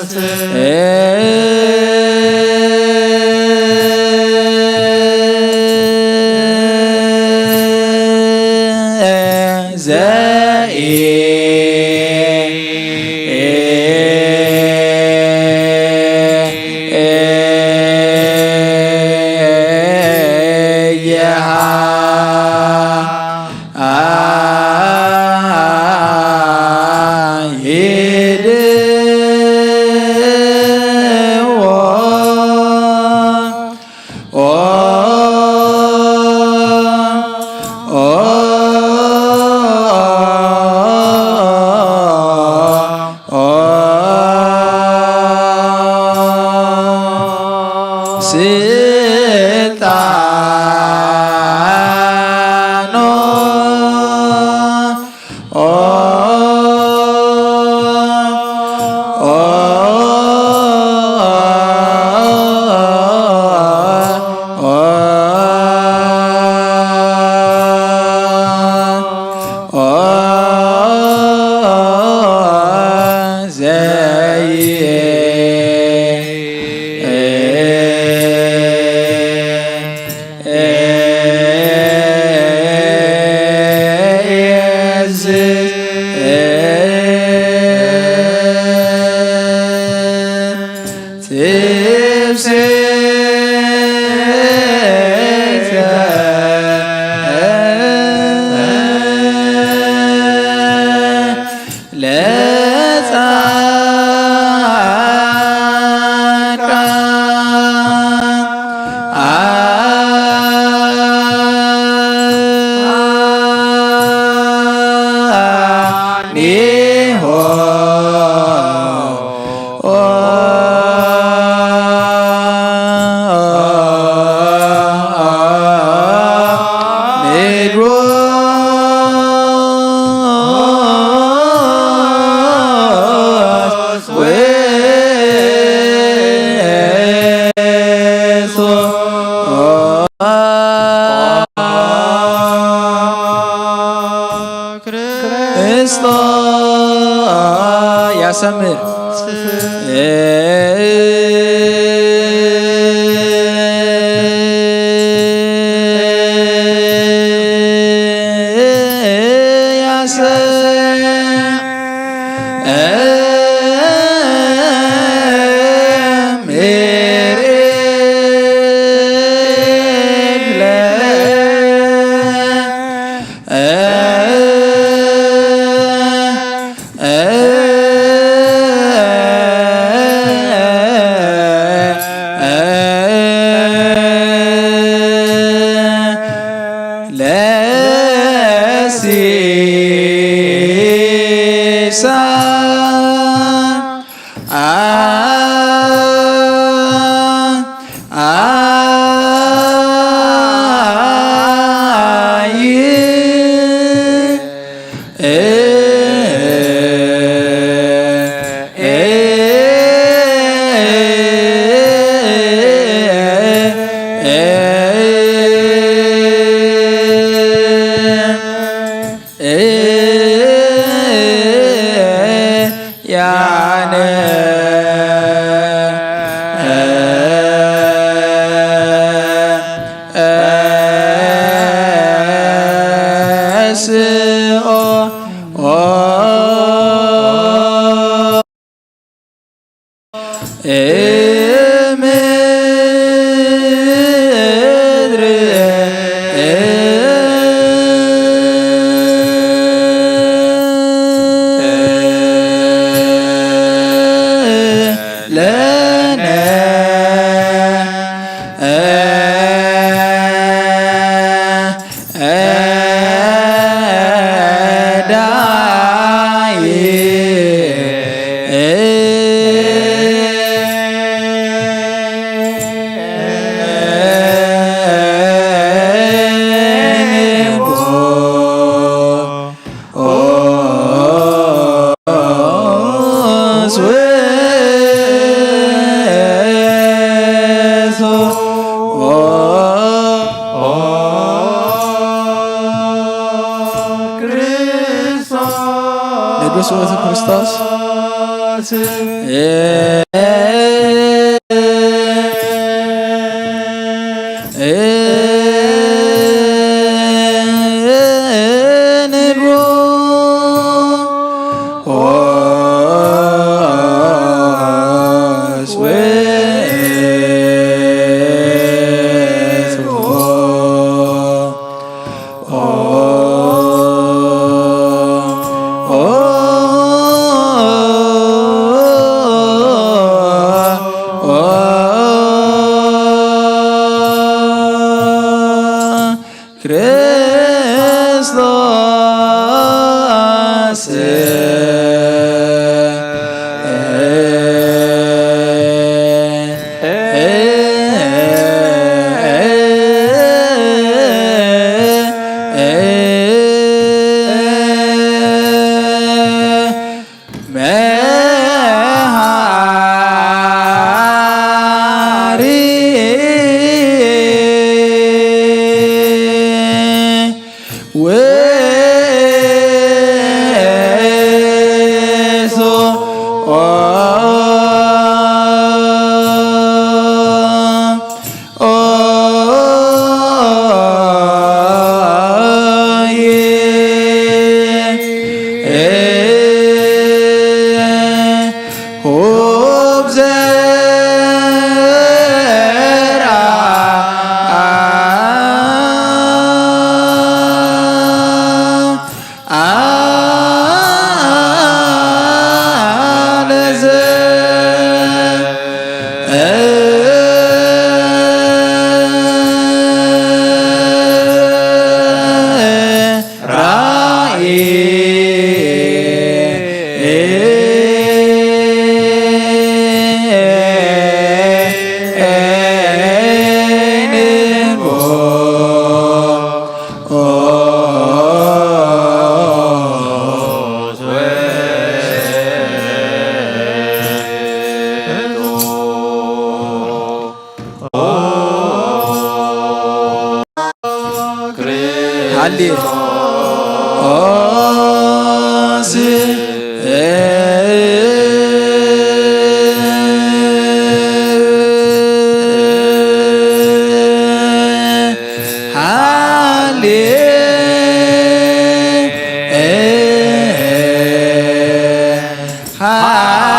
ስልጣኖ ክርስቶስ ያሰምር። ያነ እስኦ እምድር ለነ ዳይ ንጉስ ውእቱ ክርስቶስ ክርስቶስ መሃሪ ውእቱ። ሃሌ ኦስ ሃሌ ሃሌ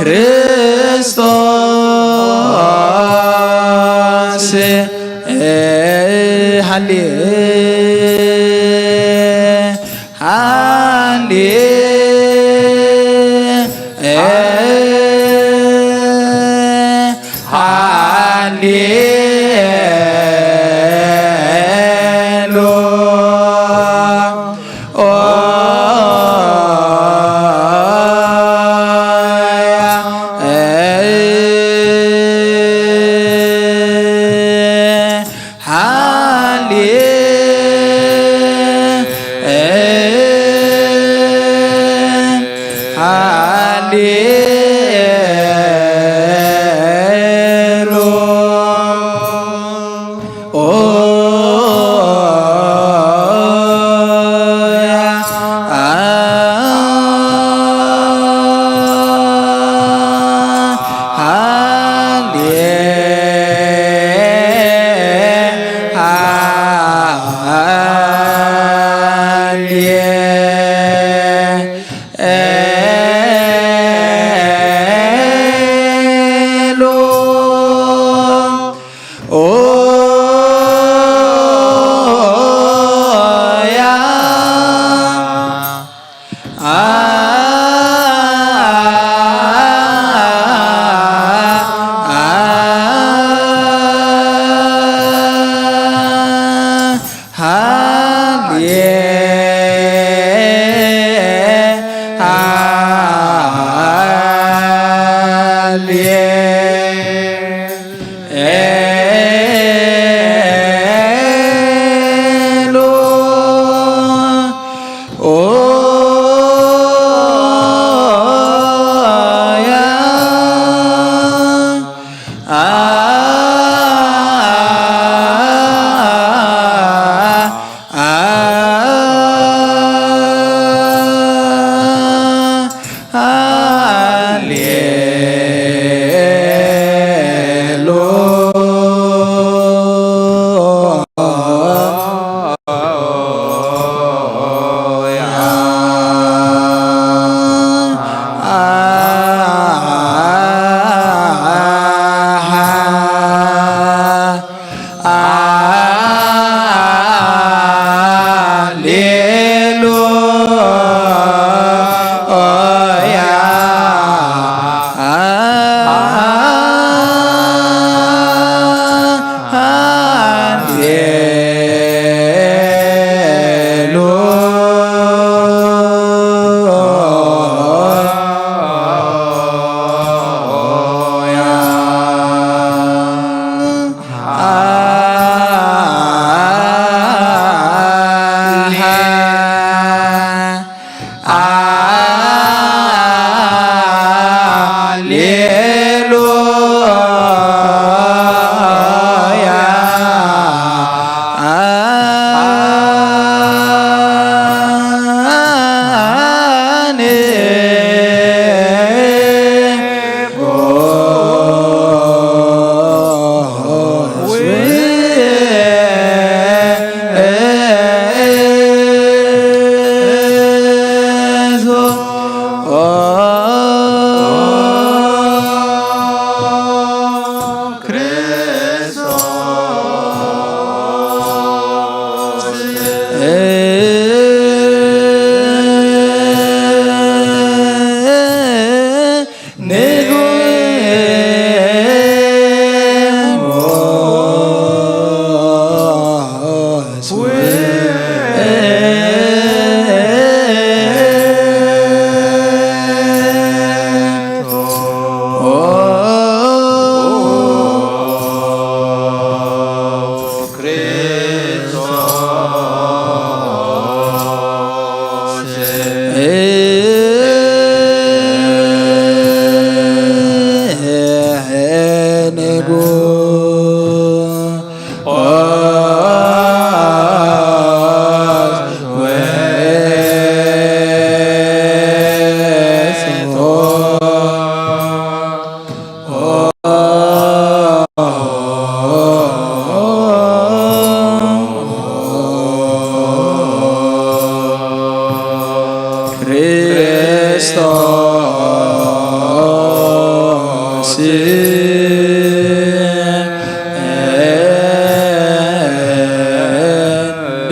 ክርስቶስ ሃሌ ሃሌ ሃሌ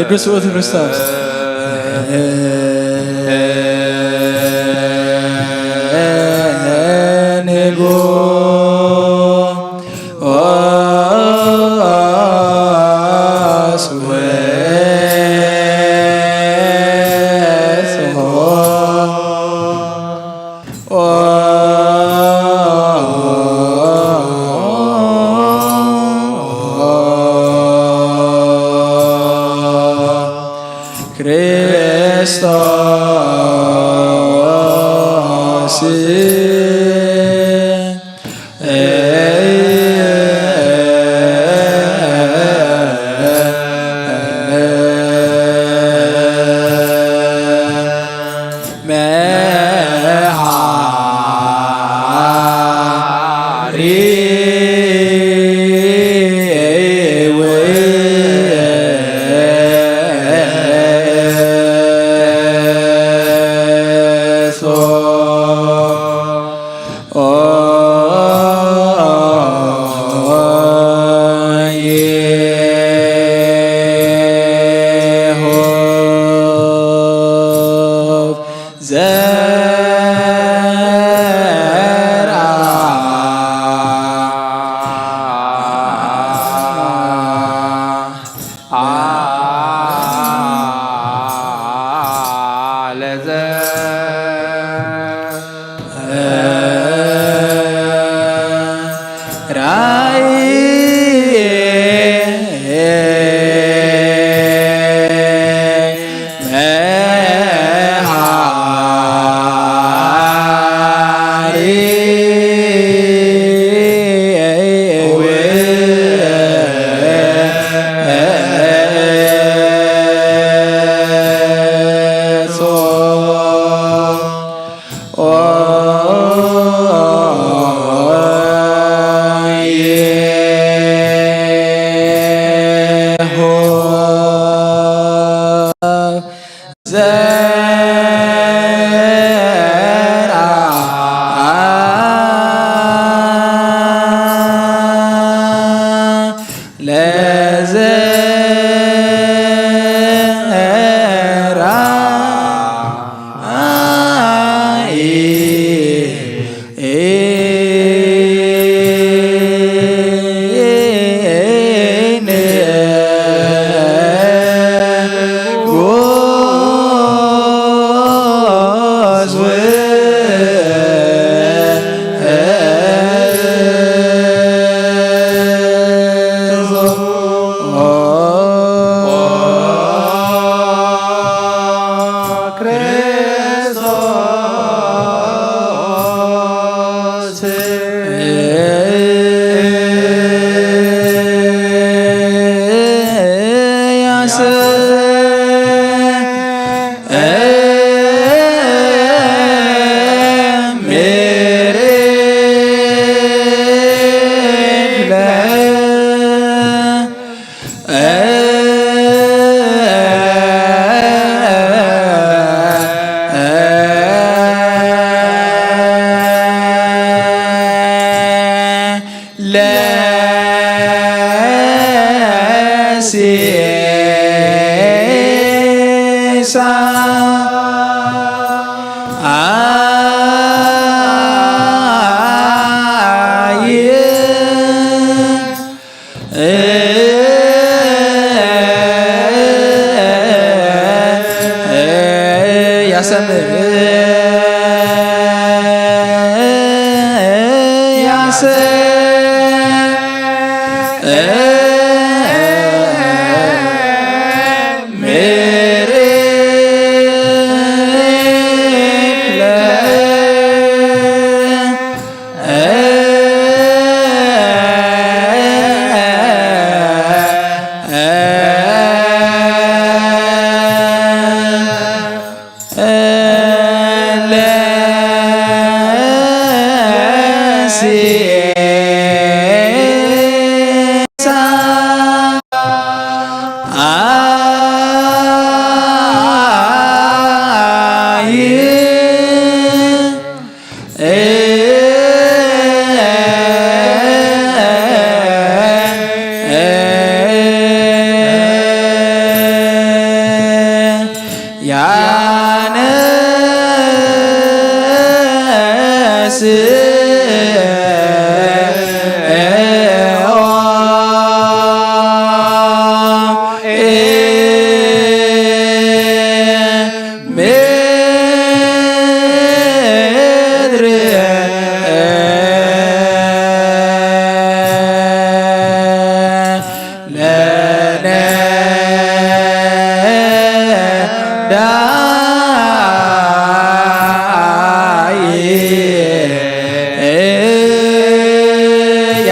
ንዱስ ውእቱ ክርስቶስ ንጉ ክርስቶስ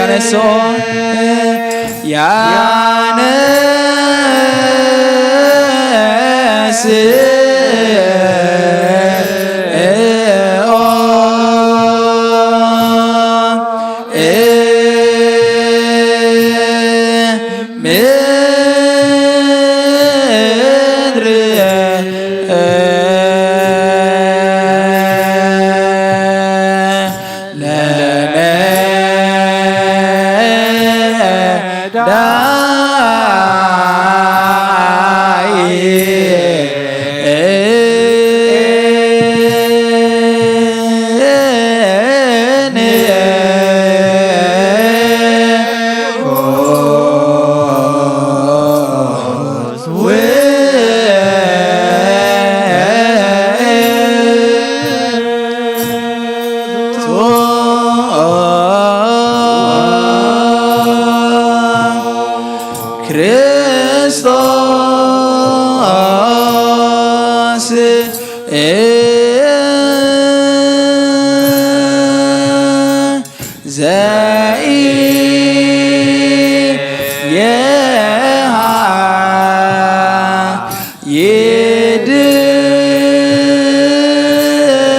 ያነሶ ያነስኦ ምድር ለነዳይ ክርስቶስ ዘኢየሃ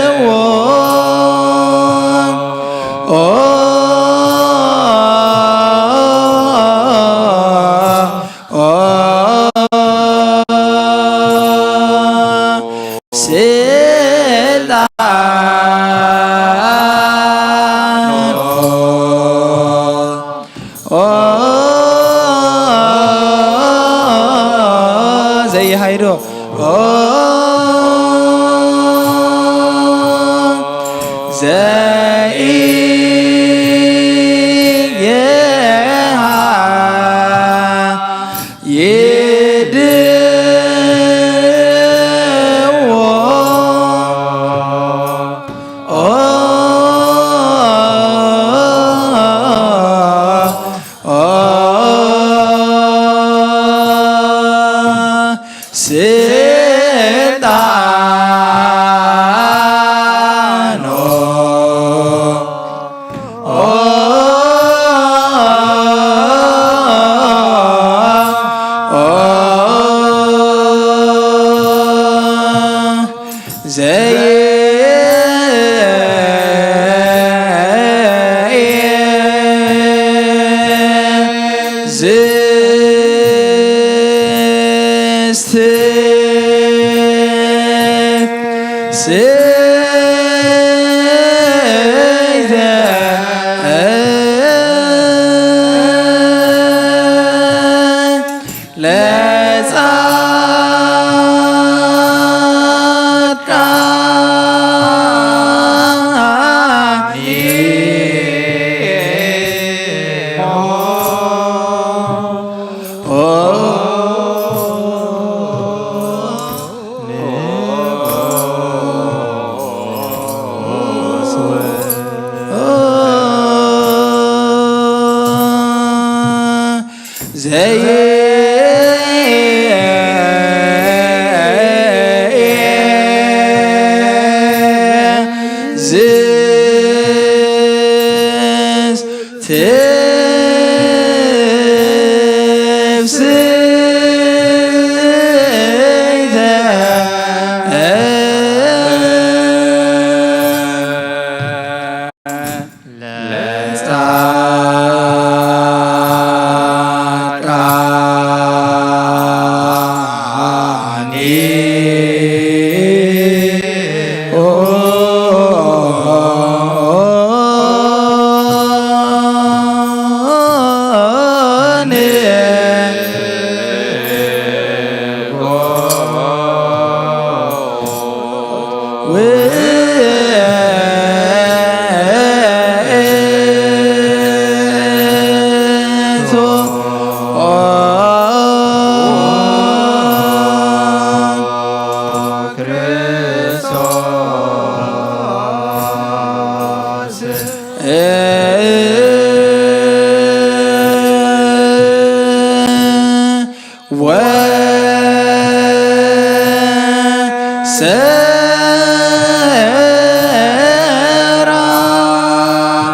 ይድዎ። ኦ፣ ኦ፣ ስልጣኖ ኦ ዘይሃይዶ ኦ ዘይሃ ይድዎ። ኦ፣ ኦ፣ ስልጣኖ ኦ ኦ ዘይዝስት ስይተ ለጻድቃን ዘይዝስ ትፍስሕተ ለጻድቃን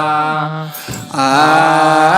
ወሰራ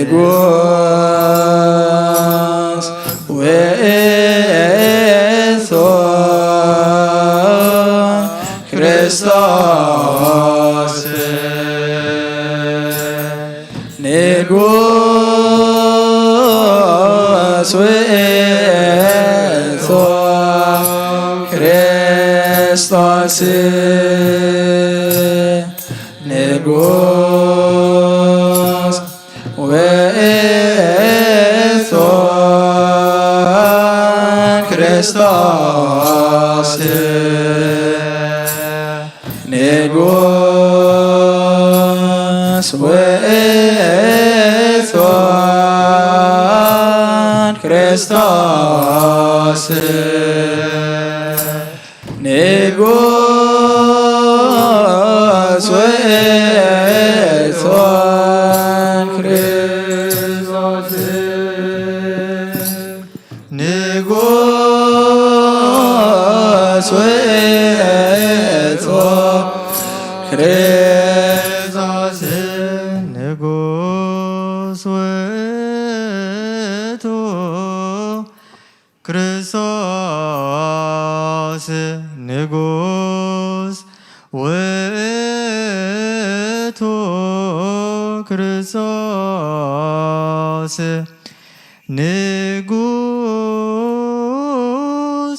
ንጉስ ውእቱ ክርስቶስ። ንጉስ ውእቱ ክርስቶስ። ንጉስ ውእቱ ክርስቶስ። ንጉስ ውእቱ ክርስቶስ። ንጉስ ውእቱ ክርስቶስ። ንጉስ ውእቱ ክርስቶስ። ንጉስ ውእቱ ክርስቶስ። ንጉስ ውእቱ ክርስቶስ። ንጉስ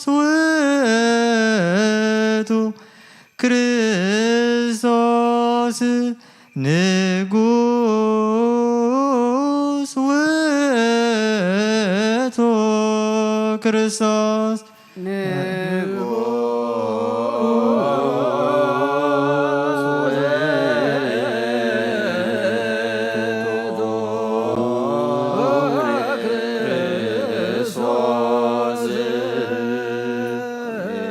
ውእቱ ክርስቶስ። ንጉስ ውእቱ ክርስቶስ። ንጉስ ውእቱ ክርስቶስ።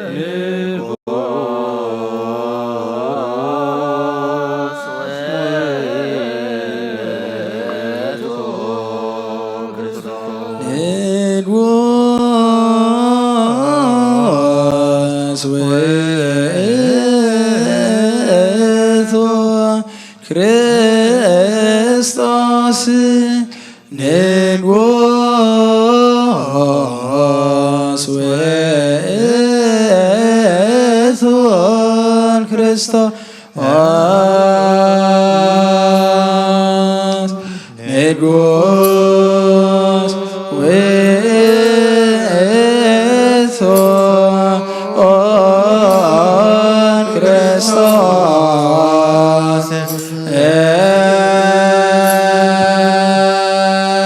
ውእቱ ክርስቶስ ንጉስ ውእቱ ክርስቶስ ንጉስ ውእቱ ክርስቶስ ንጉስ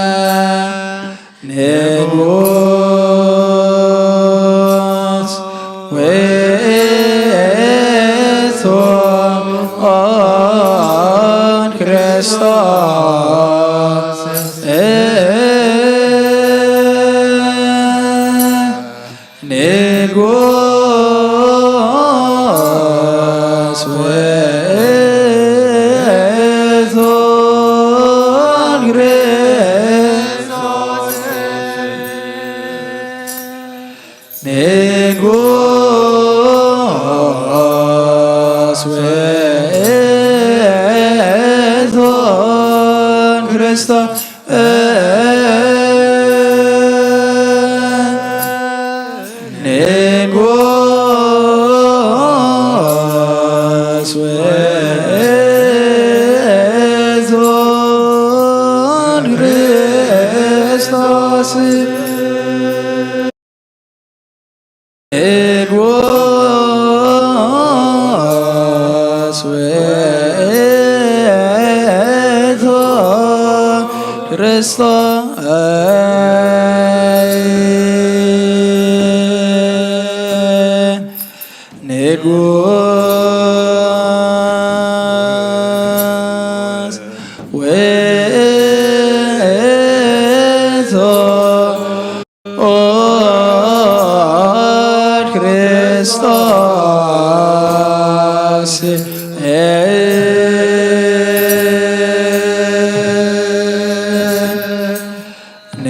ውእቱ ክርስቶስ ንጉስ ውእቱ ክርስቶስ ንጉስ ውእቱ ክርስቶስ ንጉስ ውእቱ ክርስቶስ ንጉስ ውእቱ ክርስቶስ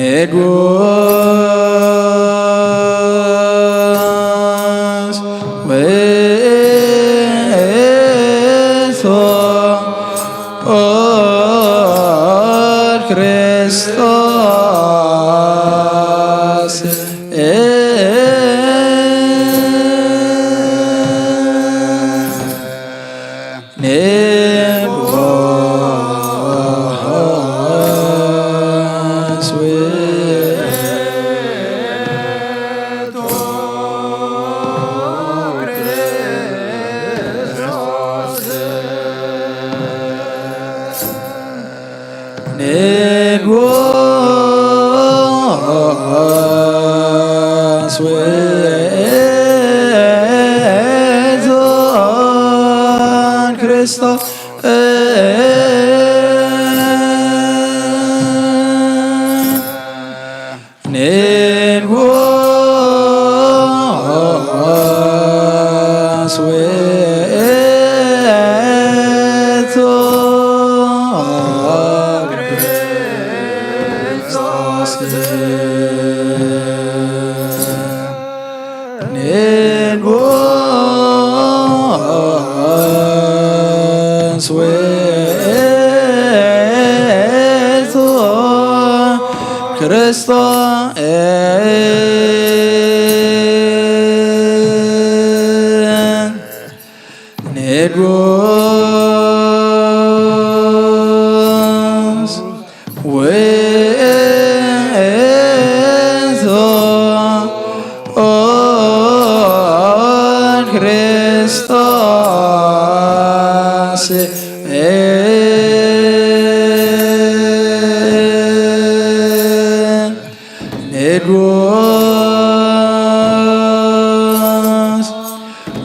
ንጉስ ውእቱ ክርስቶስ ንጉስ ውእቱ ክርስቶስ ንጉስ ውእቱ ክርስቶስ ንጉስ ውእቱ ክርስቶስ ንጉስ ውእቱ ክርስቶስ ንጉስ ውእቱ ክርስቶስ ንጉስ ውእቱ ክርስቶስ ንጉስ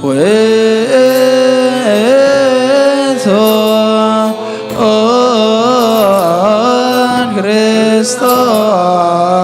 ውእቱ ክርስቶስ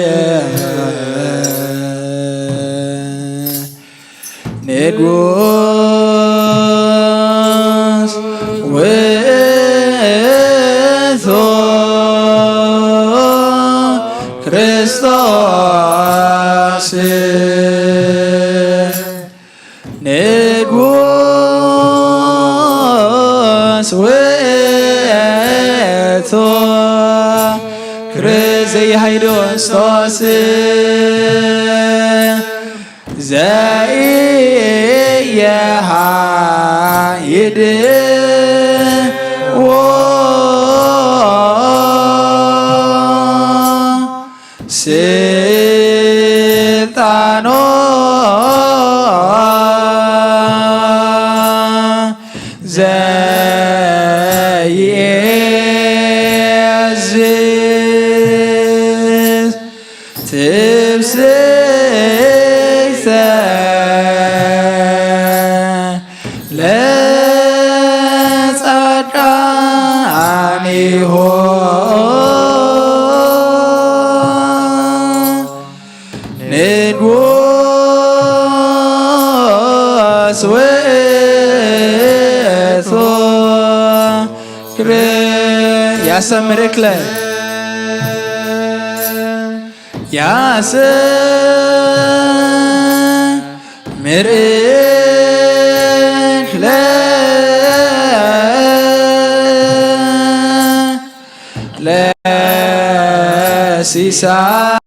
ክርስቶስ ንጉስ ውእቱ። ክብሪ ዘይሃይዶ ክርስቶስ ዘኢየሃይድዎ ስልጣኖ ዘይእዝዝ ትብስይተ ለጻድቃኒሆ ንጉስ ውእቱ። ክብሪ ያሰምርክለ ያሰምርክለ ለሲሳይ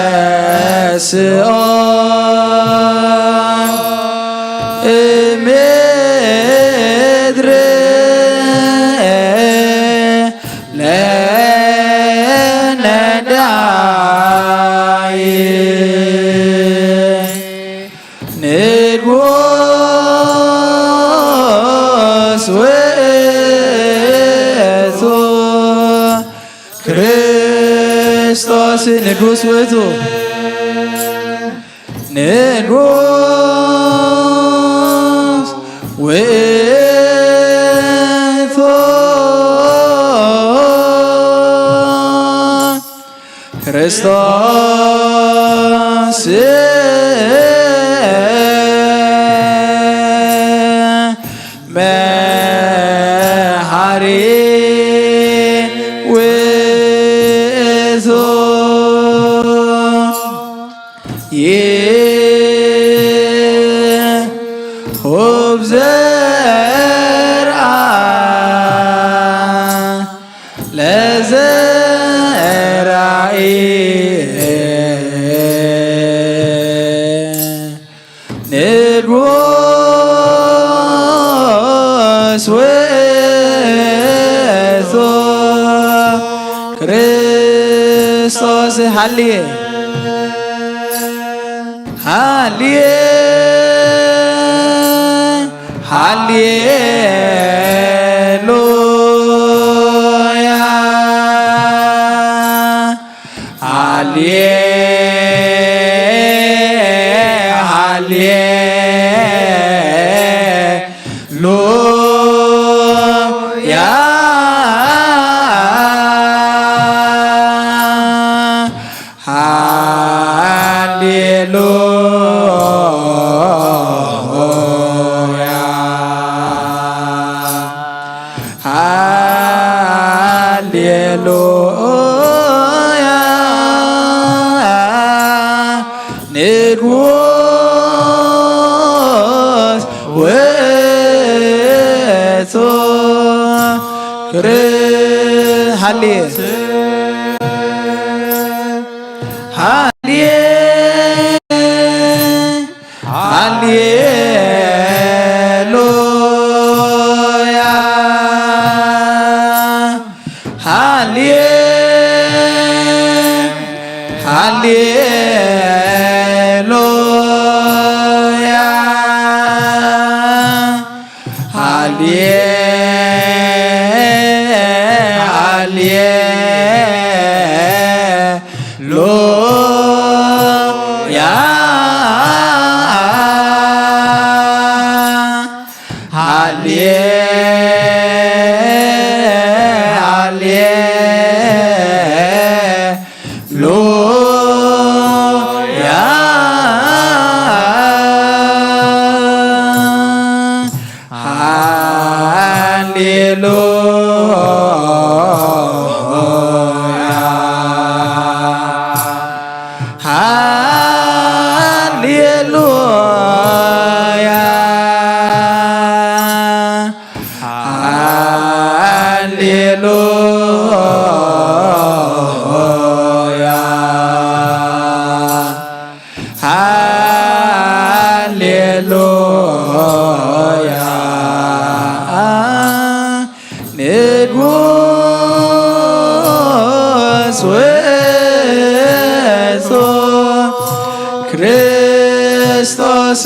ያነስኦ እምድር ለነዳይ ንጉስ ውእቱ። ክርስቶስ ንጉስ ውእቱ። ንጉስ ውእቱ። ክርስቶስ መሓሪ ውእቱ። ይሁብ ዘርኣ ለዘራኢ ንጉስ ውእቱ። ክርስቶስ ሃልየ ሃልየ ሃሌሉያ ሃሌ ሃሌሉያ ሃሌሉያ ሃሌሉያ ንጉስ ውእቱ። ክብሪ ሃሌ ሃሌ ሃሌሉያ ሃሌ ሃሌሉያ ሃሌ ሃሌ ሉያ ሃሌ ሃሌ ሉያ ሃሌሉያ፣ ሃሌሉያ፣ ሃሌሉያ፣ ሃሌሉያ። ንጉስ ውእቱ ክርስቶስ፣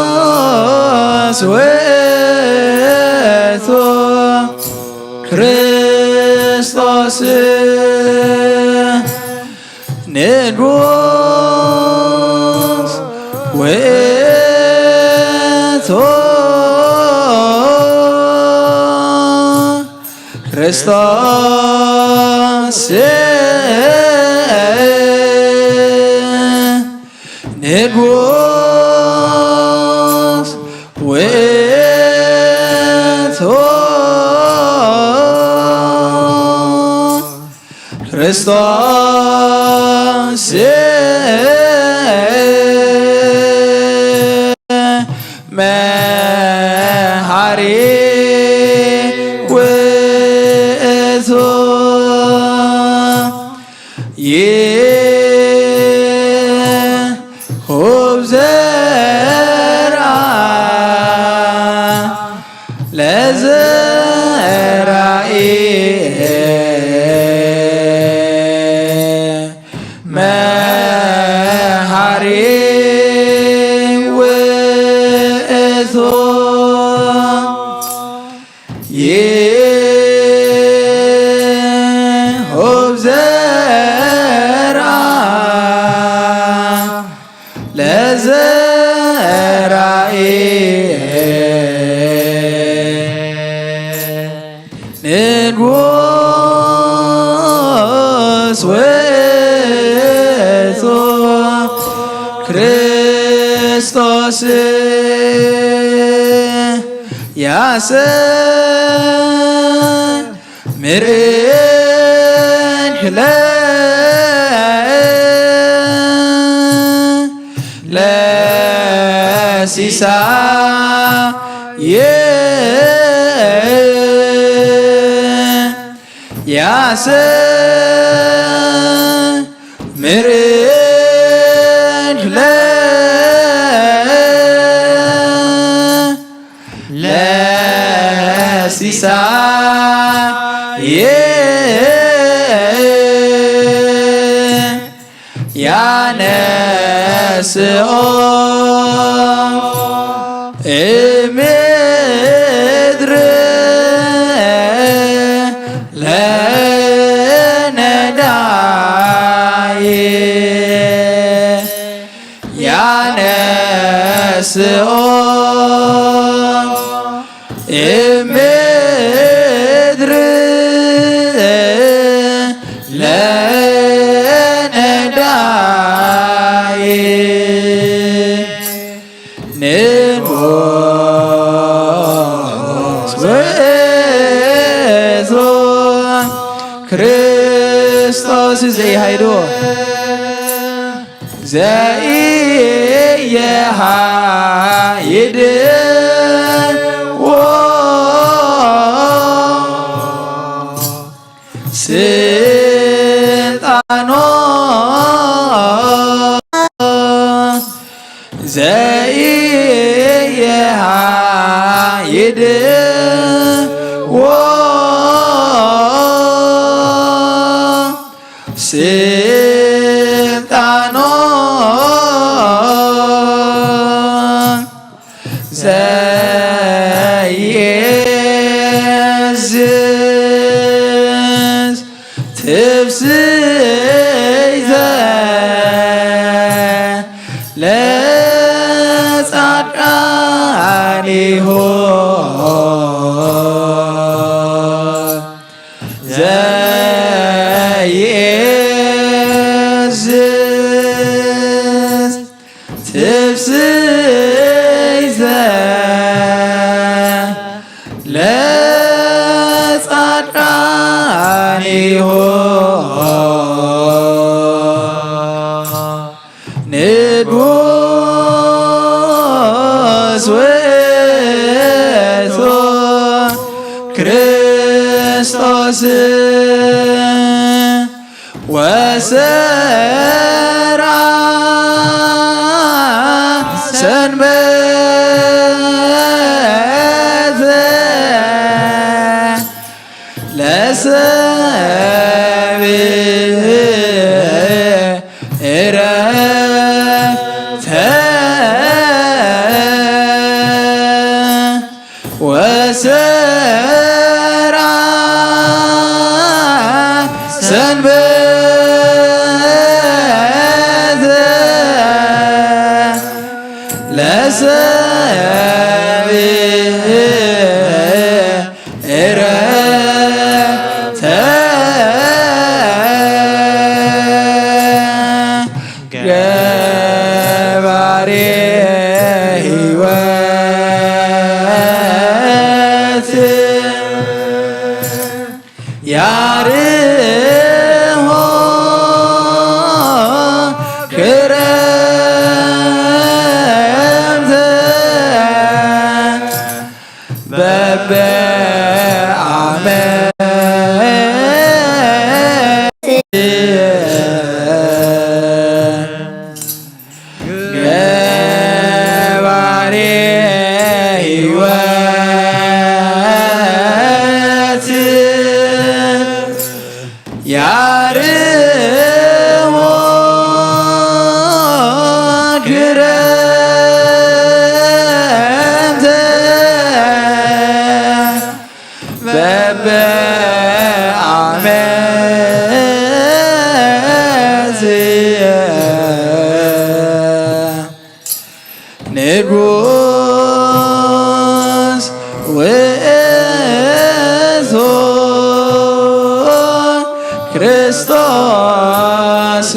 ንጉስ ውእቱ ክርስቶስ፣ ንጉስ ውእቱ ክርስቶስ፣ ንጉስ ውእቱ ክርስቶስ፣ መሓሪ ውእቱ፣ ይሁብ ዘርአ ለዘራኢ፣ መሓሪ ውእቱ፣ ይሁብ ዘርአ ለዘራኢ፣ ንጉስ ውእቱ ክርስቶስ፣ ያሰ ምርዕድ ክለ ለሲሳየ፣ ያሰ ምርዕድ ክለ ለሲሳየ፣ ያነስኦ እምድር ለነዳይ፣ ያነስኦ እምድር ለነዳይ፣ ንጉስ ውእቱ ክርስቶስ ዘይሃይዶ ዘይሃይድዎ ስልጣኖ፣ ዘይሃይድዎ ስልጣኖ፣ ዘይእዝዝ ትፍስሕተ ለጻድቃኒሁ፣ ዘይእዝዝ ትፍስሕተ ንጉስ ውእቱ ክርስቶስ ወሰራ ሰንበት ለሰብ እረፍተ ወሰራ ሰንበት ለሰብ እረፍተ ገባሬ ሕይወት ያርሆ ክረምተ በበዓመት ገባሬ ሕይወት ያርሆ ክረምተ በበዓመት ንጉስ ውእቱ ክርስቶስ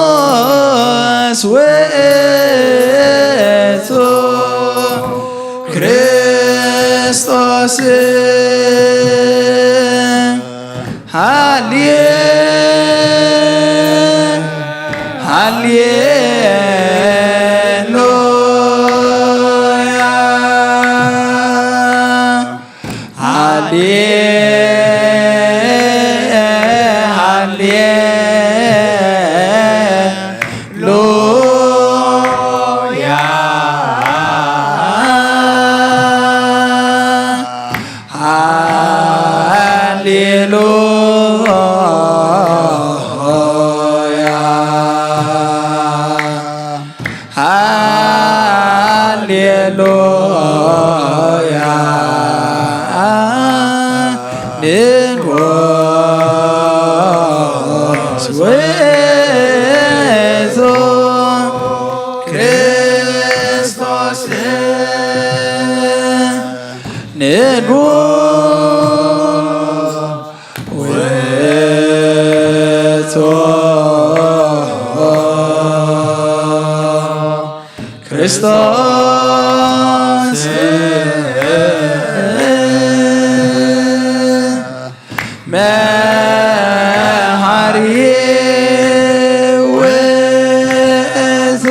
ንጉስ ውእቱ ክርስቶስ ሃሌ ሃሌሉያ ሃሌ ሃሌሉያ ሃሌሉያ ሃሌሉያ ንጉስ ውእቱ ክርስቶስ ንጉስ ውእቱ ክርስቶስ መሓሪ ውእቱ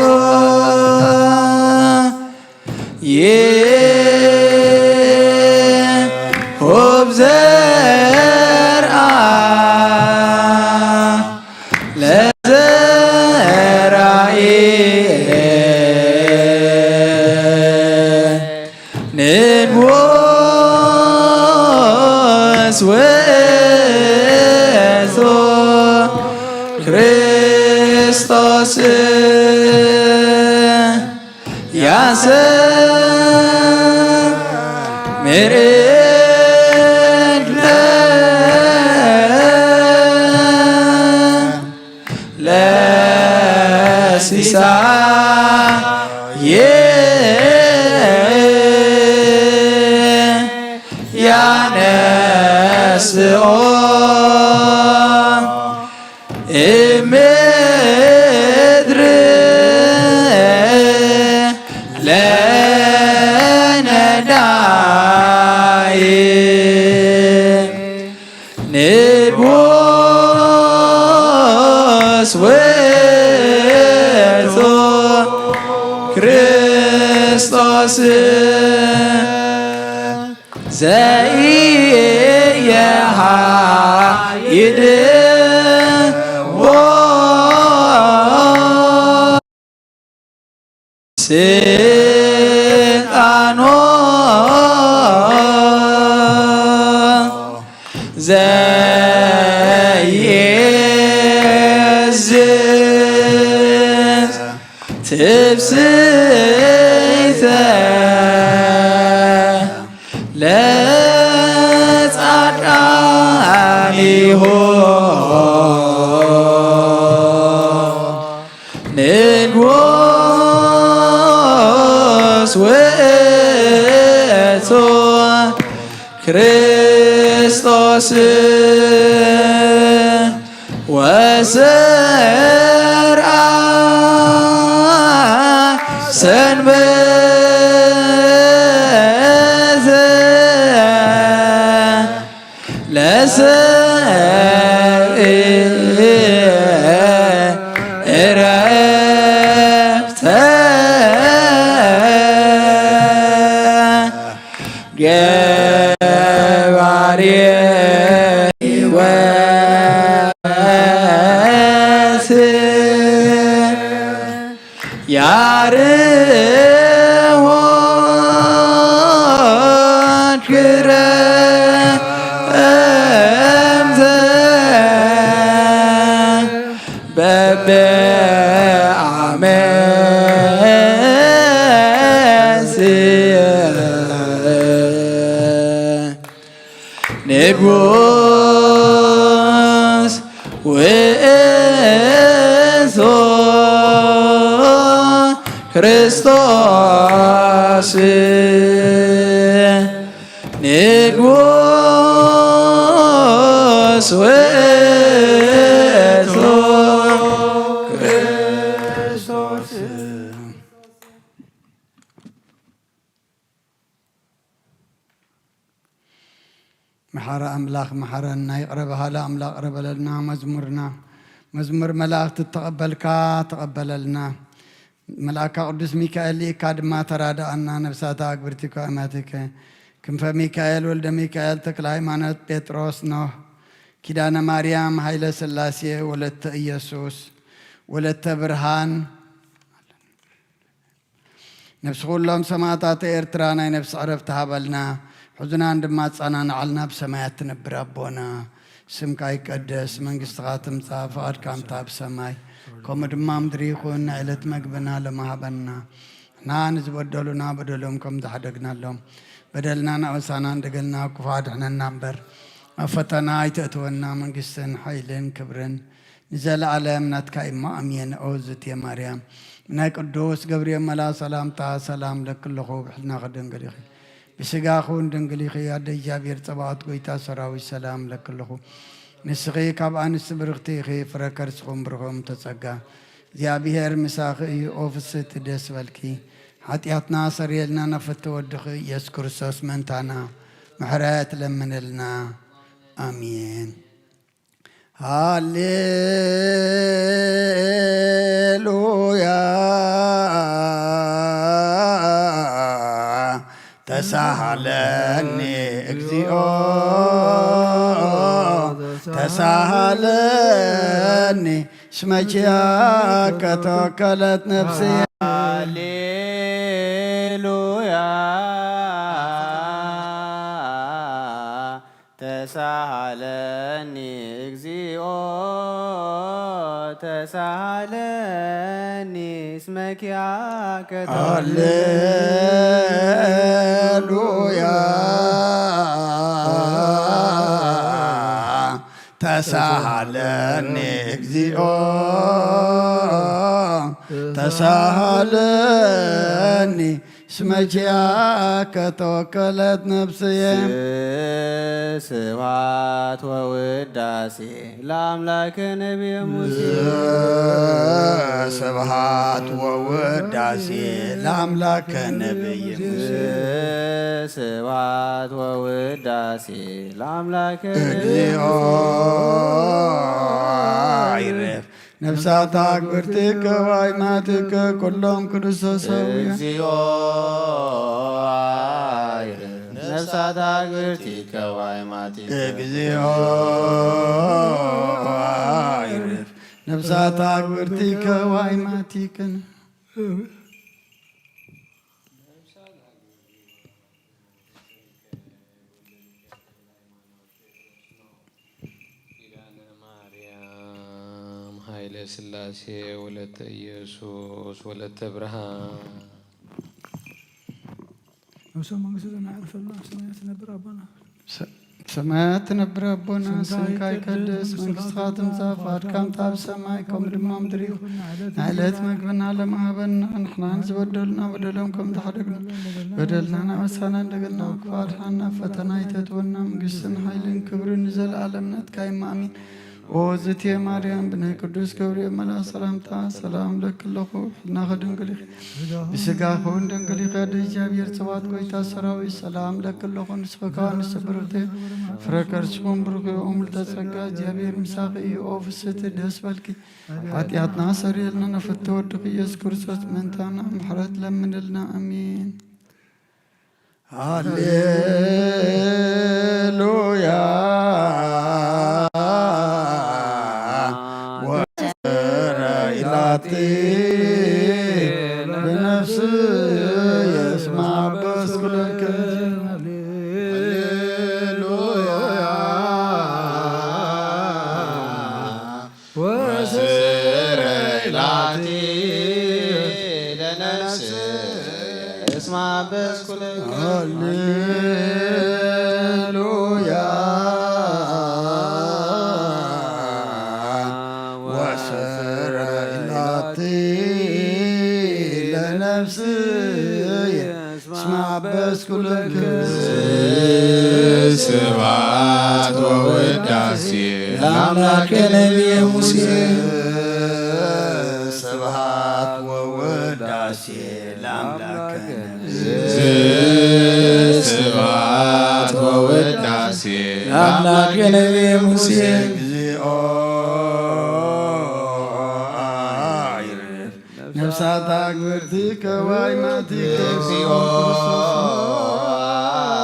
ይሁብ ዘርኣ ለዘራኢ ንጉስ ውእቱ ክርስቶስ ያሰምር እግለ ለሲሳየ ያነስኦ እምድር ለነዳይ ንጉስ ውእቱ ክርስቶስ ዘኢየሃይድዎ ስልጣኖ ዘየዝዝ ትብስይተ ለጻድቃኒሁ ንጉስ ውእቱ ክርስቶስ ወሰርኣ ሰንበት ለሰብእ እረፍተ ገባሬ ሕይወት ያርሆ ክረምተ በበዓመት ንጉስ ውእቱ ክርስቶስ ንጉስ ውእቱ ክርስቶስ። መሓሪ ኣምላኽ መሓረና፣ ይቕረ በሃሊ ኣምላኽ ይቕረ በለልና። መዝሙርና፣ መዝሙር መላእኽቲ እተቐበልካ ተቐበለልና። መልኣካ ቅዱስ ሚካኤል ልኢካ ድማ ተራድኣና። ነፍሳት ኣግብርቲከ ኣማትከ ክንፈ ሚካኤል ወልደ ሚካኤል ተክለ ሃይማኖት ጴጥሮስ ኖህ ኪዳነ ማርያም ሃይለ ስላሴ ወለተ ኢየሱስ ወለተ ብርሃን ነፍሲ ኩሎም ሰማእታት ኤርትራ ናይ ነፍሲ ዕረፍቲ ሃበልና። ሕዙናን ድማ ኣጸናንዓልና። ብሰማያት ትነብር ኣቦና፣ ስምካ ይቀደስ፣ መንግስትኻ ትምጻእ፣ ፍቓድካ ከምታ ኣብ ሰማይ ከምኡ ድማ ኣብ ምድሪ ይኹን። ናይ ዕለት መግብና ሎሚ ሃበና። ንሕና ንዝበደሉና በደሎም ከም ዝሓደግናሎም በደልና ናበሳና እንደገልና ክፉእ ኣድሕነና እምበር ኣብ ፈተና ኣይተእትወና። መንግስትን ሓይልን ክብርን ንዘለኣለም ናትካ እሞ ኣሜን። ኦ ዝትየ ማርያም ናይ ቅዱስ ገብርኤል መልኣ ሰላምታ ሰላም ለኪ ኣለኹ። ብሕልናኺ ድንግል ኢኺ፣ ብስጋኺ እውን ድንግል ኢኺ። ኣደ እግዚኣብሔር ጸባኦት ጎይታ ሰራዊት ሰላም ለኪ ኣለኹ። ንስኺ ካብ ኣንስቲ ብርኽቲ ኢኺ፣ ፍረ ከርስኹም ብሩኽ እም ተጸጋ እግዚኣብሔር ምሳኺ እዩ። ኦ ፍስህቲ ደስ በልኪ፣ ሓጢኣትና ሰርየልና ናብ ፍትሒ ወድኺ ኢየሱስ ክርስቶስ ምእንታና ምሕረት ለምንልና። ኣሜን። ሃሌሉያ ተሳሃለኒ እግዚኦ ተሳሃለኒ እስመ ኪያከ ተወከለት ነፍስየ። ሃሌሉያ ተሳሃለኒ እግዚኦ ተሳሃለኒ እስመ ኪያከ ሃሌሉያ ተሳሃለኒ እግዚኦ ተሳሃለኒ እስመ ኪያከ ተወከለት ነፍስየ። ስብሐት ወውዳሴ ለአምላከ ነቢየ ሙሴ። ስብሐት ወውዳሴ ለአምላከ ነቢየ ሙሴ። ስብሐት ወውዳሴ ለአምላከ ነቢየ እግዚኦ ሙሴ። ይረፍ ነፍሳት አግብርቲከ ወአይማቲከ ኩሎም ክርስቶሳውያን። እግዚኦ አይርፍ ነፍሳት አግብርቲከ ወአይማቲከ። እግዚኦ አይርፍ ነፍሳት አግብርቲከ ወአይማቲከ። ኪዳነ ማርያም ኃይለ ሥላሴ ወለተ ኢየሱስ ወለተ ብርሃን። ነፍሰ መንግስት ዘናዕርፈሉ ኣብ ሰማያት ትነብር ኣቦና። ሰ-፣ ሰማያት ትነብር ኣቦና፣ ስምካ ስምካ ይቀደስ፣ ይቀደስ፣ መንግስትኻ መንግስትኻ ትምጻእ፣ ትምጻእ፣ ፍቓድካ ፍቓድካ ትምጻእ፣ ኣብ ሰማይ ከምኡ ድማ ምድሪ ይኹን። ንዕለት መግብና ሎም ሃበና፣ ንሕናን ዝበደሉና በደሎም ከም ዝሓደግና በደልና ናበሳና እንደገና ክፋድሓና ፈተና ይተትወና መንግስትን ሓይልን ክብርን ንዘለኣለም ናትካ እዩ። ኣሜን። ኦ ዝቴ ማርያም ብናይ ቅዱስ ገብርኤል መልኣኽ ሰላምታ ሰላም ለኪ ኣለኹ። ሕልናኺ ድንግል ኢኺ፣ ብስጋኺ እውን ድንግል ኢኺ። ኣደ እግዚኣብሔር ጽባኦት ጎይታ ሰራዊት ሰላም ለኪ ኣለኹ። ንስኺ ከኣ ንስብርት ፍረ ከርስኹም ብሩኽ እዩ። ኦ ምልዕተ ጸጋ እግዚኣብሔር ምሳኺ እዩ። ኦ ፍስሕቲ ደስ በልኪ ሓጢኣትና ሰሪየልና ንፍቲ ወድኺ ኢየሱስ ክርስቶስ ምእንታና ምሕረት ለምንልና። ኣሜን። ሃሌሉያ። ወስረ ኢላቲ ብነፍስ የስማ በስኩለከ። ሃሌሉያ። ወስረ ኢላቲ ለነፍስ እስማ በስኩለከ። ሃሌሉያ። ወስረ ኢላቲ ለነፍስ እስማ በስኩለከ። ስብሐት ወውዳሴ ለአምላከ ነቢየ ሙሴ። ስብሐት ወውዳሴ ለአምላከ ነቢየ። ስብሐት ወውዳሴ ለአምላከ ነቢየ ሙሴ። እግዚኦ ነፍሳት አግብርቲከ ወአይማቲከ። እግዚኦ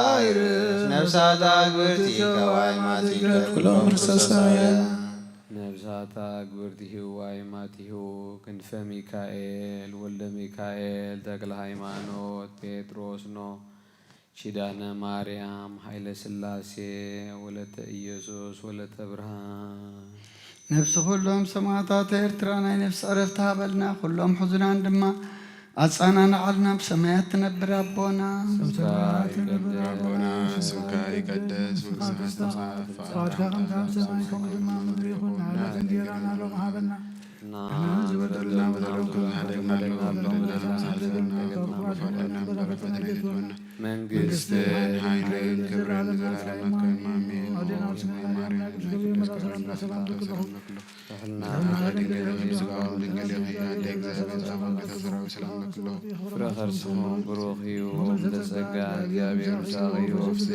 አይርፍ ነፍሳት አግብርቲከ ወአይማቲከ ኩሎም ክርስቶሳውያን። ነፍሳት አግብርቲሁ ወአይማቲሁ ክንፈ ሚካኤል ወልደ ሚካኤል ተክለ ሃይማኖት ጴጥሮስ ኖ ኪዳነ ማርያም ኃይለ ሥላሴ ወለተ ኢየሱስ ወለተ ብርሃን። ነፍሲ ኩሎም ሰማዕታት ኤርትራ ናይ ነፍሲ ዕረፍቲ ሃበልና፣ ኩሎም ሕዙናን ድማ ኣጸናንዓልና። ብሰማያት ትነብር ኣቦና። ስምካ ይቀደስ። ኣቦና ስምካ ይቀደስ፣ መንግስትኻ ትምጻእ፣ ፍቓድካ ከምቲ ኣብ ሰማይ ከምኡ ድማ ኣብ ምድሪ ይኹን። ንዕለት እንጀራና ሎም ሃበና። እና ንሕና ዝበደልና በደሎም ከም ዝሓደግና፣ በደልና በደልና በደልና በደልና በደልና በደልና መንግስትን ኃይልን ክብርን ንዘለዓለም ናትካ እዩ። ኣሜን። ማርያም ናይ ቅዱስ ገብርኤል መልኣክ ሰላምታ ሰላም ለኪ ኣለኹ። ጥዕና ድንግል ኢኺ፣ ስጋኹም ድንግል ኢኺ። ኣደ እግዚኣብሔር ኣብ ወልድ ሰራዊት ሰላም ለኪ ኣለኹ። ፍረ ከርስኹም ብሩኽ እዩ፣ ምልዕተ ጸጋ እግዚኣብሔር ምሳኺ እዩ።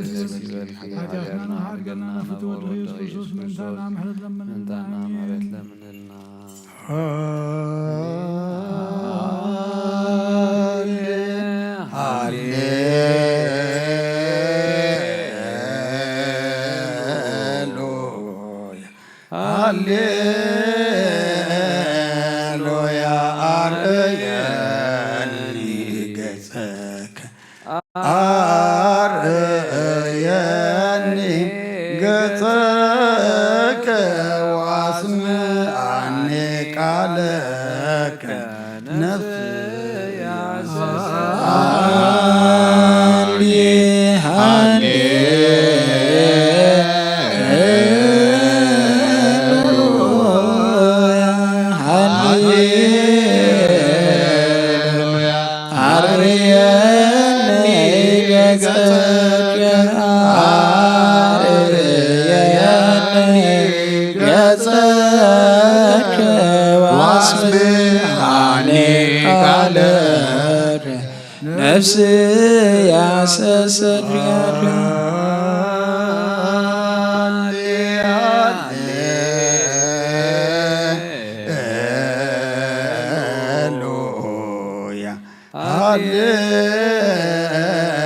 ደስ ይበልኪ፣ ኃጢኣትና ሓድገና፣ ፍትወ ወልድ ኢየሱስ ክርስቶስ ምእንታና ምሕረት ለምንልና። ሃሌሉያ፣ ሃሌሉያ፣ አርእየኒ ገጸከ። አርእየኒ ገጸከ ወአስምዓኒ ቃለከ። ነፍስየ ሃሌ፣ ሃሌ፣ ሃሌ፣ ሃሌ፣ አርየ ገጸከ ዋስምዓኒ ቃለከ ነፍስያ ሰሰትያከ። ሃሌሉያ፣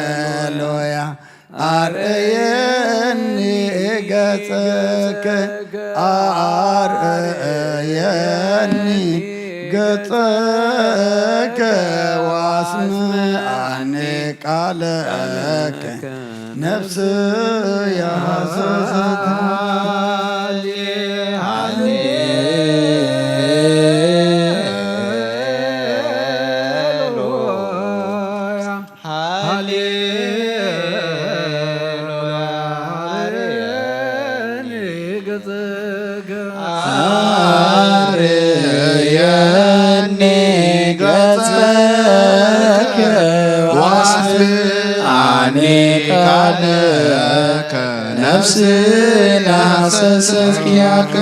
ሃሌሉያ። ኣርእየኒ ገጸከ፣ ኣርእየኒ ገጸከ፣ ዋስምዓኒ ቃለከ፣ ነፍስያ ሃሰሰት። ሃሌሉያ፣ ሃሌሉያ፣ ሃሌሉያ፣ ሃሌሉያ። ኣርእየኒ ገጸከ ዋስምዓኒ ቃለከ ነፍስና ሰሰትያከ።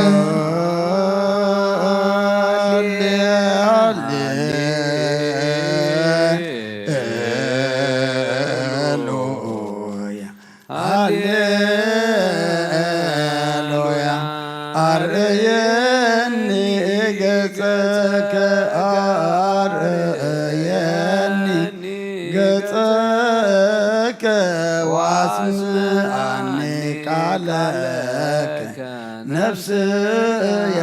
ሃሌሉያ፣ ሃሌሉያ። ኣርእየኒ ገጸከ፣ ኣርእየኒ ገጸከ፣ ዋስምዓኒ ቃለከ፣ ነፍስያ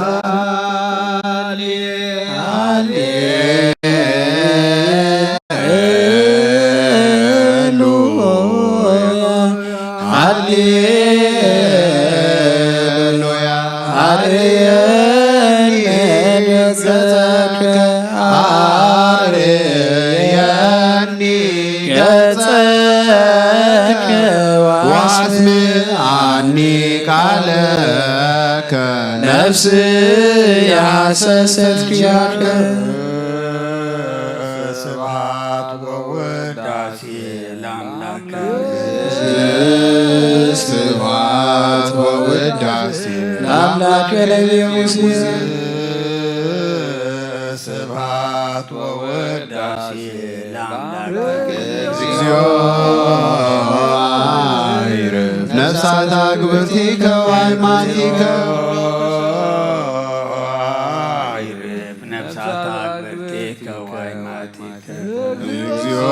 ሃሌ፣ ሃሌ ሃሌሉያ። ኣርእየኒ ገጸከ፣ ኣርእየኒ ገጸከ፣ ዋስምዓኒ ቃለከ፣ ነፍስያ ሰሰትያከ። ስብሐት ወውዳሴ ለአምላክ። ስብሐት ወውዳሴ ለአምላክ ለሚሙሴ። ስብሐት ወውዳሴ ለአምላክ። እግዚኦ አይርፍ ነፍሳት አግብርቲከ ወአይማቲከ። አይርፍ ነፍሳት አግብርቲከ ወአይማቲከ። እግዚኦ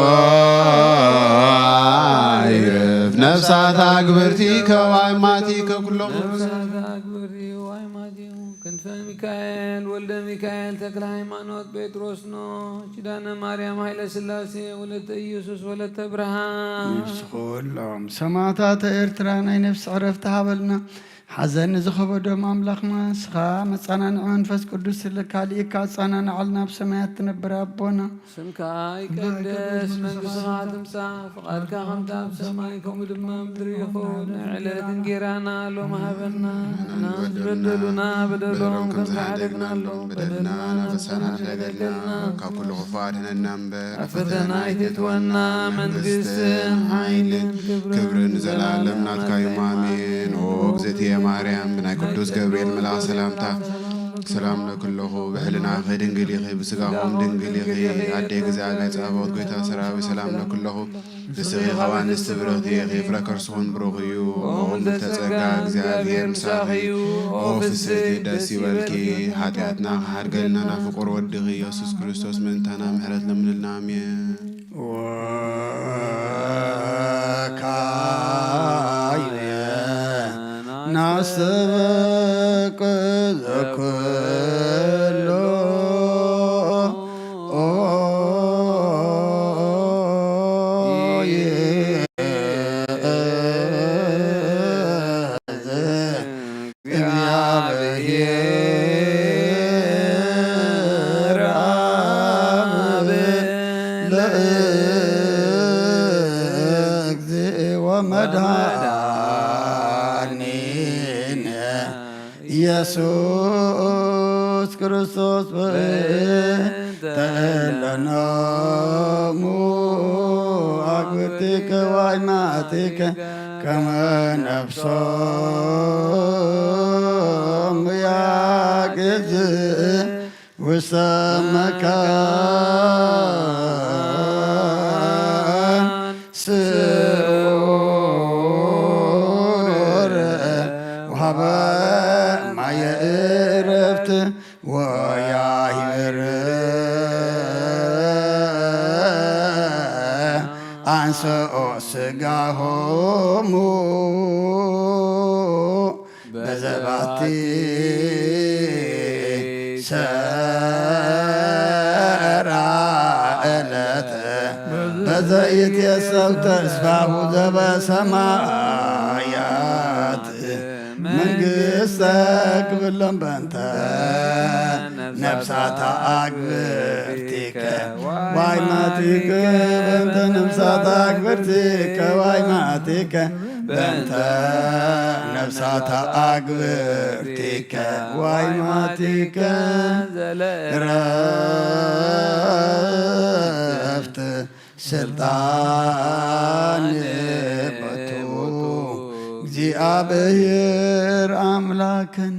አይርፍ ነፍሳት አግብርቲከ ወአይማቲከ ኩሎም። ነፍሳት አግብርቲከ ወአይማቲከ። ክንፈ ሚካኤል ወልደ ሚካኤል ተክለ ሃይማኖት ጴጥሮስ ኖ ኪዳነ ማርያም ኃይለ ሥላሴ ወለተ ኢየሱስ ወለተ ብርሃን። ነፍሲ ኩሎም ሰማዕታተ ኤርትራ ናይ ነፍሲ ዕረፍቲ ሃበልና። ሓዘን ንዝኸበዶም ኣምላኽና ንስኻ መጸናንዒ መንፈስ ቅዱስ ስለ ካልእካ ኣጸናንዓልና። ኣብ ሰማያት ትነብር ኣቦና፣ ስምካ ይቀደስ፣ መንግስትኻ ትምጻእ፣ ፍቓድካ ከምቲ ኣብ ሰማይ ከምኡ ድማ ኣብ ምድሪ ይኹን። ንዕለት እንጌራና ሎም ሃበና፣ ንሕና ዝበደሉና በደሎም ከም ዝሓደግናሎም በደልና ናበሳና ንሕደገልና፣ ካብ ኩሉ ክፉእ ኣድሕነና እምበር፣ ኣብ ፈተና ኣይተእትወና፣ መንግስትን ሓይልን ክብርን ንዘለዓለም ናትካ እዩ፣ ኣሜን። ኦ እግዝእትየ ማርያም፣ ብናይ ቅዱስ ገብርኤል መልኣኽ ሰላምታ ሰላም ለክለኹ፣ ብሕልናኺ ድንግል ኢኺ፣ ብስጋኹም ድንግል ኢኺ፣ ኣደ እግዚኣብሔር ጸባኦት፣ ጎይታ ሰራዊት፣ ሰላም ለክለኹ። ንስኺ ካብ ኣንስቲ ብርኽቲ ኢኺ፣ ፍረ ከርስኹን ብሩኽ እዩ። ኦ ምልዕተ ጸጋ፣ እግዚኣብሔር ምሳኺ እዩ። ኦ ፍስሕቲ፣ ደስ ይበልኪ፣ ሓጢኣትና ክሓድገልና ናብ ፍቁር ወድኺ ኢየሱስ ክርስቶስ ምእንታና ምሕረት ለምንልና፣ ኣሜን። ወካይበ ናስተበቅ ዘኩሎ እግዚአብሔር አብ ለእግዚእ ወመድኃኒነ ኢየሱስ ክርስቶስ በእንተ እለኖሙ አግብርቲከ ወአይማቲከ ከመ ነፍሶ ውስተ መካን ስዑር ወሃበ ማየ ዕረፍት ወያሂር አንሰኦ ስጋሆሙ በዘባቲ ሰራ ዕለት በዘይትየሰብ ተስፋሁ ዘበሰማያት መንግስተ ክብሎም በንተ ነፍሳታ አግብርቲከ ዋይማቲከ በንተ ነፍሳታ አግብርቲከ ዋይማቲከ በንተ ነፍሳታ አግብርቲከ ዋይማቲከ ዘለእረፍት ስልጣን ቦቱ እግዚአብሔር አምላክን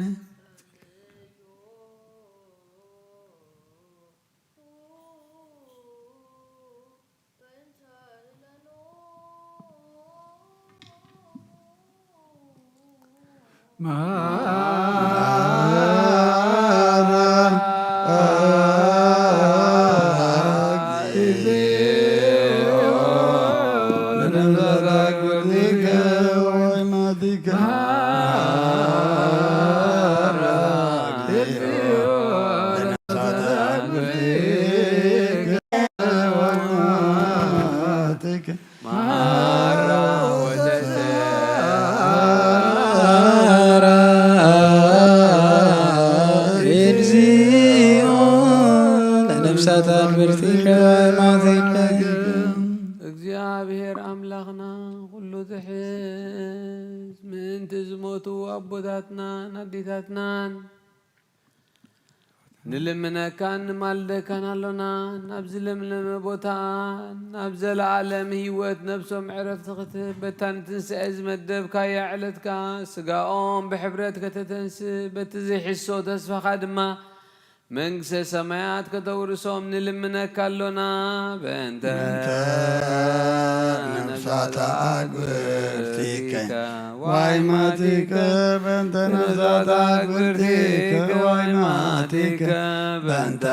እግዚኦ ለነፍሳት አልብርቲከ ማቴከ። እግዚአብሔር አምላኽና ኩሉ ትሕዝ ምእንቲ ዝሞቱ ኣቦታትናን ኣዴታትናን ንልምነካን ንማልደካን ኣሎና። ናብ ዝለምለመ ቦታ ናብ ዘለዓለም ህይወት ነብሶም ዕረፍቲ ክትህብ በታ ንትንሳኤ ዝመደብካያ ዕለትካ ስጋኦም ብሕብረት ከተተንስእ በቲ ዘይሕሶ ተስፋኻ ድማ መንግስተ ሰማያት ከተውርሶም ንልምነካ ኣሎና። በእንተ ነፍሳታ አግብርቲከ ዋይ ማቲከ በእንተ ነፍሳታ አግብርቲከ ዋይ ማቲከ በእንተ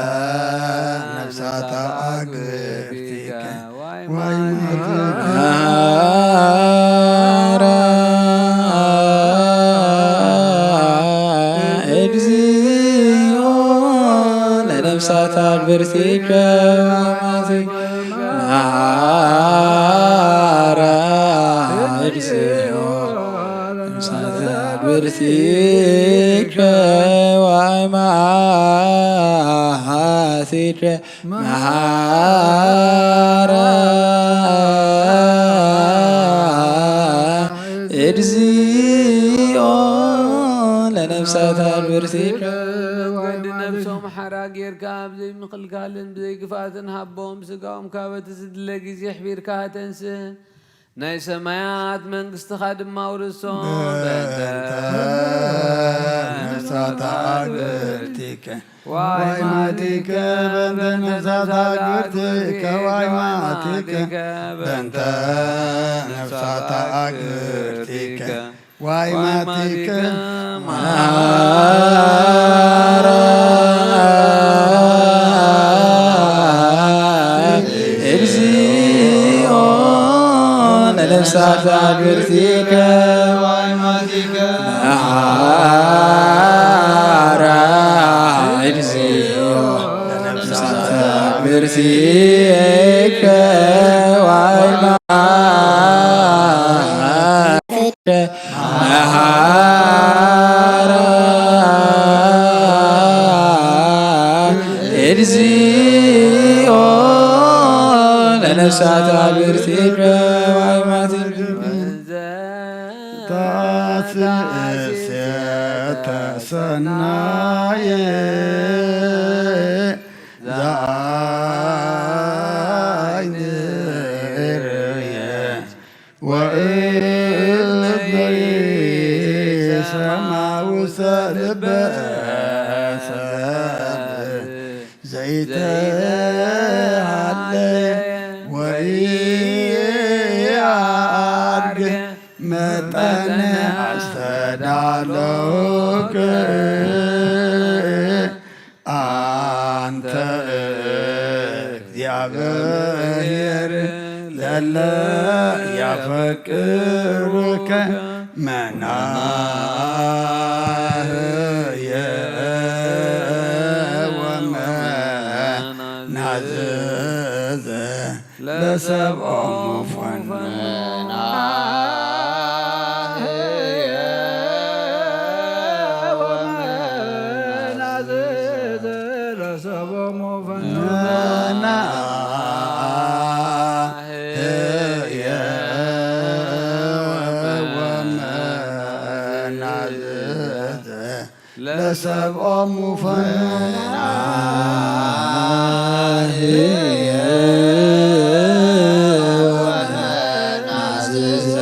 ነፍሳታ አግብርቲከ ዋይ ማቲከ። እግዚኦ ለነፍሳት አግብርቲከ ማራ እግዚኦ ለነፍሳት አግብርቲከ ዋይ ማቲከ መሃራ እግዚኦ ለነፍሳት አልብርቲከ። ወዲ ነብሶም ሓራ ጌርካ ብዘይ ምኽልካልን ብዘይ ግፍኣትን ሃቦም። ስጋኦም ካበቲ ዝድለ ግዜ ኣሕቢርካ ተንስእ። ናይ ሰማያት መንግስትኻ ድማ ውርሶም። በእንተ ነፍሳት አግብርቲከ ዋይ ማቲከ በእንተ ነፍሳት አግብርቲከ ዋይ ማቲከ በእንተ ነፍሳት አግብርቲከ ዋይ ማቲከ ማራ እግዚኦ ለነፍሳት አግብርቲከ ዋይ ማቲከ መሃራ እግዚኦ ለነፍሳት አግብርቲከ ዋይ ማቲከ መሃራ እግዚኦ ለነፍሳት አግብርቲከ ዋይ ማቲከ። ታስእሴተ ሰናየ ዘአይንርየ ወእዝነ ይሰማ ውስተ ልበ ሰብ። ዘይተሃለየ ወኢየዐርግ መጠነ ኣስተዳለወከ ኣንተ እግዚአብሔር ለለ ያፈቅርከ መናህየ ወመናዝዘ ለሰብኦሙ ፈኑ። ለሰብኦሙ ፈናህየ ወመናዝዘ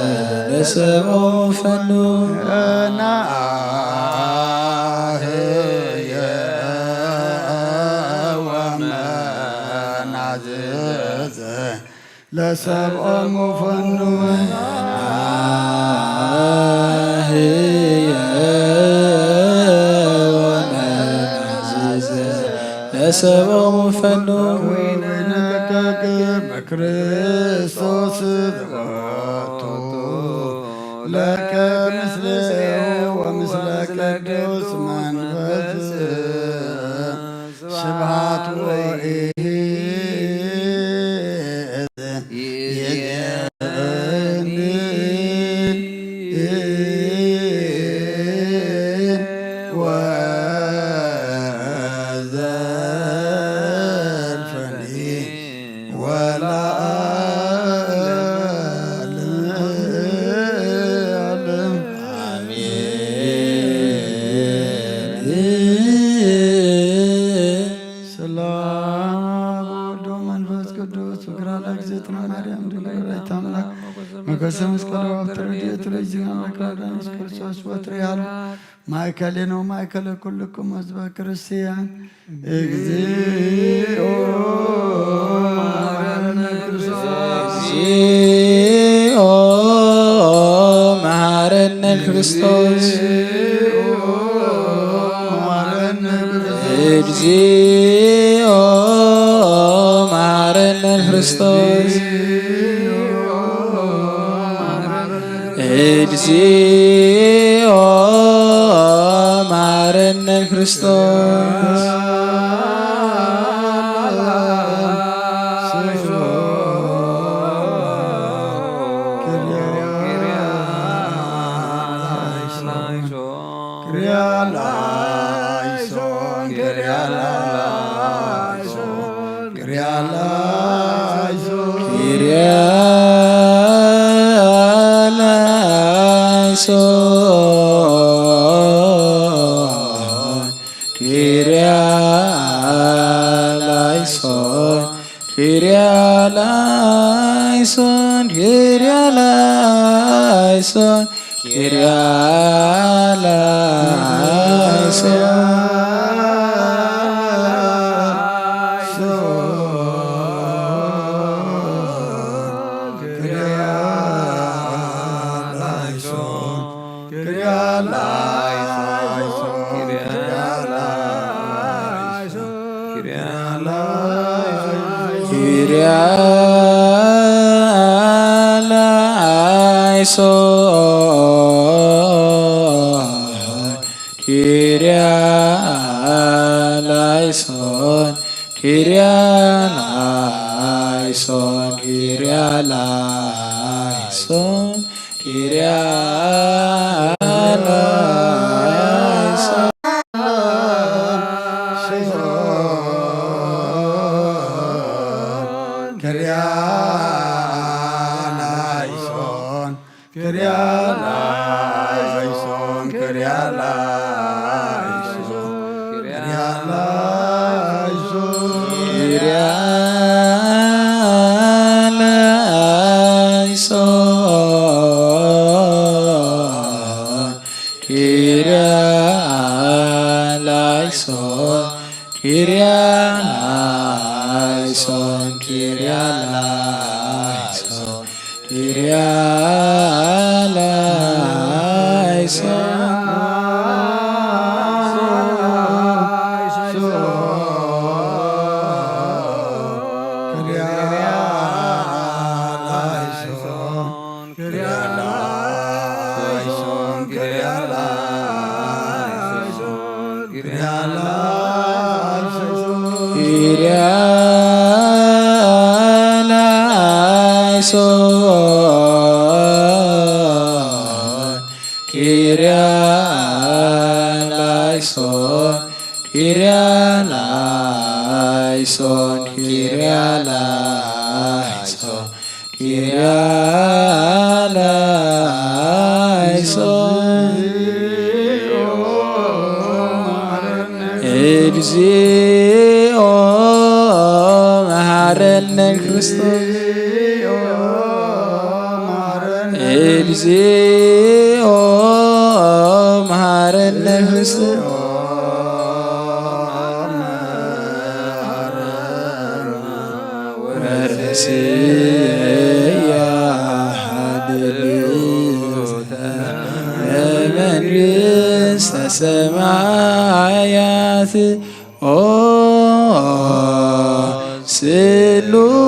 ለሰብኦሙ ፈኑ። ናህየ ወመናዝዘ ለሰብኦሙ ፈኑ። ናህየ ወመናዝዘ ለሰብኦሙ ፈኑ። ወይነቀቅ በክርስቶስ ዘወቱ ለከ ምስሌሁ ወምስለ ቅዱስ መንፈስ ስብሐት ወኢይእዜዝ ይእዜኒ ወዘልፈኒ ወለዓለመ ዓለም። አሜን። ሰላም ወወልድ ወመንፈስ ቅዱስ። ፍቅር ለእግዝእትነ ማርያም ድንግል ወላዲተ አምላክ፣ ሞገሰ ምስለ ወሀብተ ረድኤት ለእግዚእነ አምላክ ወመድኃኒነ ኢየሱስ ክርስቶስ ወትረ ያሉ ማእከሌነ ወማእከለ ኩልክሙ ህዝበ ክርስቲያን። እግዚኦ መሐረነ ክርስቶስ። እግዚኦ መሐረነ ክርስቶስ። እግዚኦ መሐረነ ክርስቶስ። እግዚኦ መሐረነ ክርስቶስ። ኪርያላይሶን፣ ኪርያላይሶን፣ ኪርያላይሶን፣ ኪርያላይሶን፣ ኪርያላይሶን። ኪርያላይሶን፣ ኪርያላይሶን፣ ኪርያላይሶን፣ ኪርያላይሶን፣ ኪርያላይሶን። ኪርያላይሶን፣ ኪርያላይሶን፣ ኪርያላይሶን፣ ኪርያላይሶን፣ ኪርያላይሶን፣ ኪርያላይሶን፣ ኪርያላ ኪርያ ላይሶን፣ ኪርያ ላይሶን፣ ኪርያ ላይሶን፣ ኪርያ ላይሶን፣ ኪርያ ላይሶን፣ ኪርያ ላይሶን። እግዚኦ መሐረነ ክርስቶስ። እግዚኦ መሐረነ ክርስቶስ። ወርስያ ሀድልዮተ ለመንግስተ ሰማያት። ኦ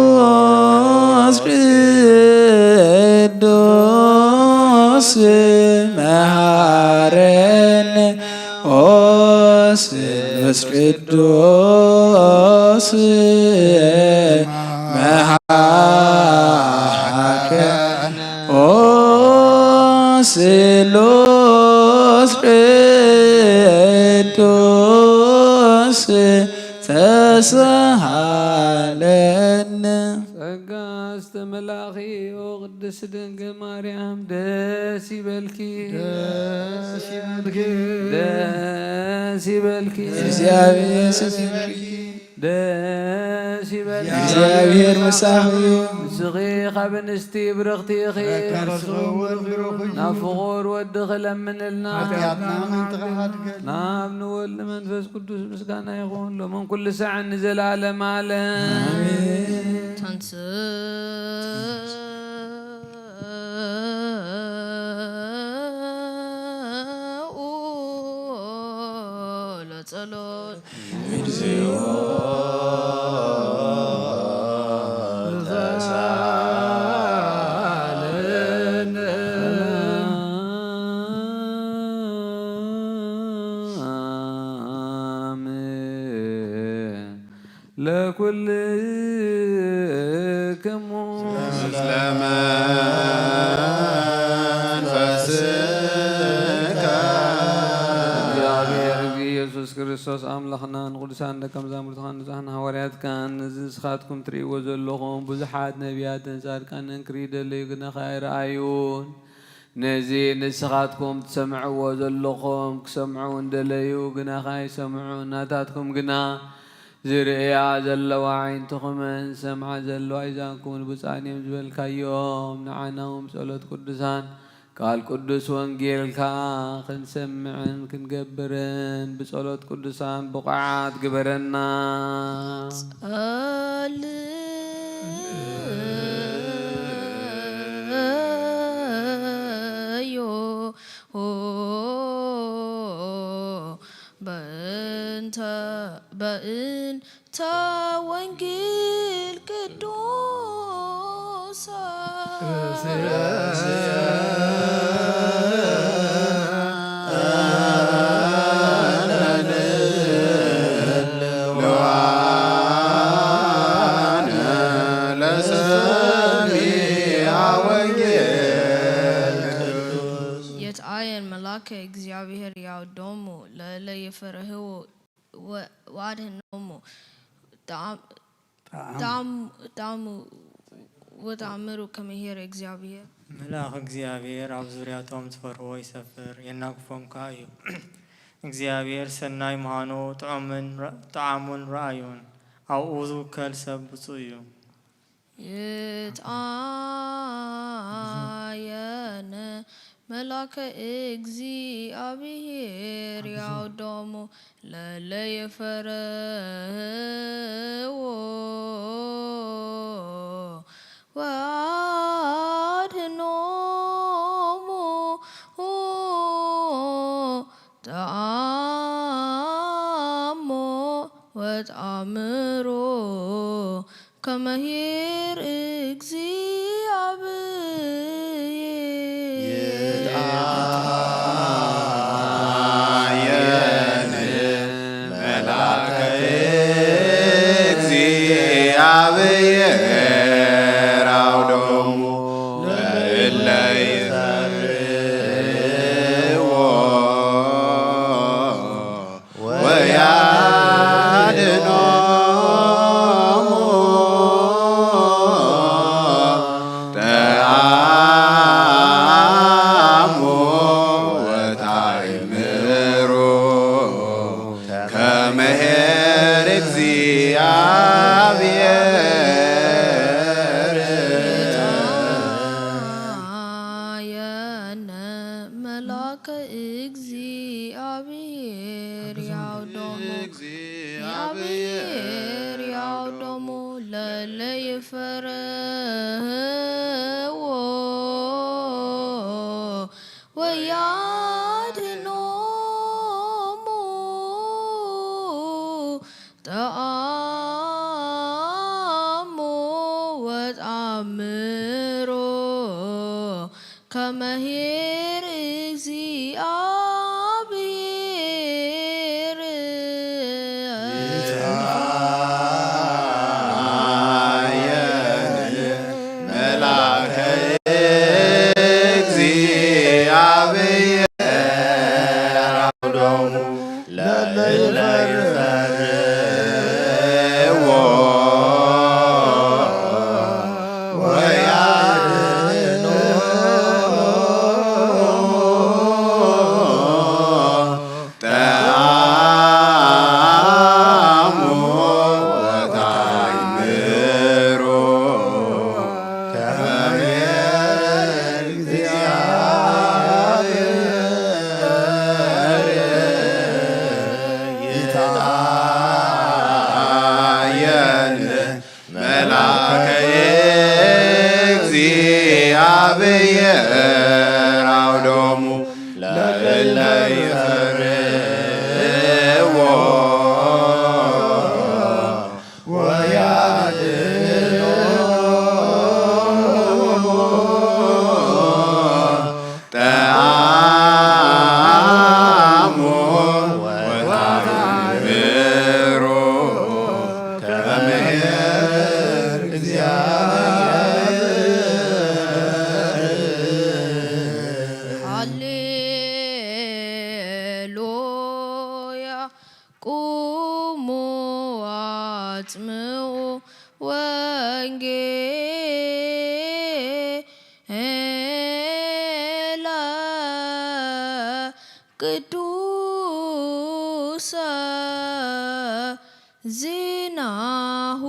ስሉስ ቅዱስ መሐረነ። ኦ ስሉስ ቅዱስ መሐረነ። ኦ ስሉስ ቅዱስ ተሳሃለነ። ጸጋ ዝተመላእኺ ኦ ቅድስት ድንግል ማርያም ደስ ይበልኪ። ደስ ይበልኪ። ደስ ይበልኪ። እግዚኣብሔር ደስ ይበልኪ። ደስ ይበልኪ። እግዚኣብሔር ምሳኺ እዩ። ንስኺ ካብ ኣንስቲ ብርኽቲ ኢኺ። ካብ ከርስኺ እውን ብሩኽ እዩ። ናብ ፍቑር ወድኺ ለምንልና። ሓጢኣትና ምእንቲ ከሓድገልና። ናብ ንወልድ መንፈስ ቅዱስ ምስጋና ይኹን ሎምን ኩሉ ሳዕን ንዘለዓለም ዓለም። ኣሜን። ተንስእ ለጸሎት። እግዚኦ ተሳለነ። አሜን። ለኩልክሙ። ምስለ መንፈስከ። እግዚኣብሔር ኢየሱስ ክርስቶስ ኣምላኽና ንቅዱሳን ደቀ መዛሙርትኻን ንጹሓን ሃዋርያትካን ነዚ ንስኻትኩም ትርእይዎ ዘለኹም ብዙሓት ነቢያትን ጻድቃንን ክርኢ ደለዩ ግና ከኣ ኣይረኣዩን። ነዚ ንስኻትኩም ትሰምዕዎ ዘለኹም ክሰምዑ እንደለዩ ግና ከኣ ኣይሰምዑን። ናታትኩም ግና ዝርእያ ዘለዋ ኣዒንትኹምን ዝሰምዓ ዘለዋ ኣእዛንኩምን ብፁዓን እዮም ዝበልካዮም ንዓና እውን ብጸሎት ቅዱሳን ቃል ቅዱስ ወንጌል ከኣ ክንሰምዕን ክንገብርን ብጸሎት ቅዱሳን ብቑዓት ግበረና። ጸልዮ በእንተ በእንተ ወንጌል ቅዱሳን። ለሰሚዐ ወንጌል ቅዱስ። የትአየን መልአከ እግዚአብሔር ያውዶሙ ለእለ ይፈርህዎ ወ-፣ ወአድህኖሙ። ጣዕም-፣ ጣዕም-፣ ጣዕሙ ወተአምሩ ከመ ኄር እግዚአብሔር። መልአክ እግዚአብሔር ኣብ ዙርያቶም ዝፈርህዎ ይሰፍር፣ የናግፎም ከኣ እዩ። እግዚአብሔር ሰናይ ምዃኑ ጥዑምን ረ-፣ ጠዓሙን ረኣዩን፣ ኣብኡ ዝውከል ሰብ ብፁዕ እዩ። ይትአየን መልአከ እግዚአብሔር ያውዶሙ ለለ ይፈርህዎ ወአድህኖሙ። ተአሞ ወተአምሮ ከመ ኄር እግዚአብሔር። ይትአየን እግዚአብሔር ያውዶሙ፣ እግዚአብሔር ያውዶሙ ለለይፈርህዎ ወያድኖሙ። ተአሙ ወተአምሮ ከመ ኄር እግዚአብሔር። ይትአየን መልአከ እግዚአብሔር አውዶሙ ለእለ ይፈርዎ ወያድኖሙ። ተአሙ ወተአምሩ ከመ ኄር እግዚአብሔር። ይትአየን መልአከ እግዚአብሔር አውዶሙ ለእለ ይፈርዎ ወያድኖሙ። ተአሙ ወተአምሩ ከመ ኄር እግዚአብሔር። ሃሌሉያ። ቁሙ አጽምዑ ወንጌላ ቅዱሰ ዜናሁ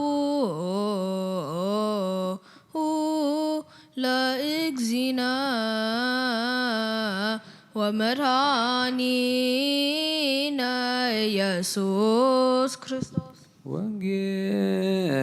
ለእግዚእነ ወመድኃኒነ ኢየሱስ ክርስቶስ። ወንጌል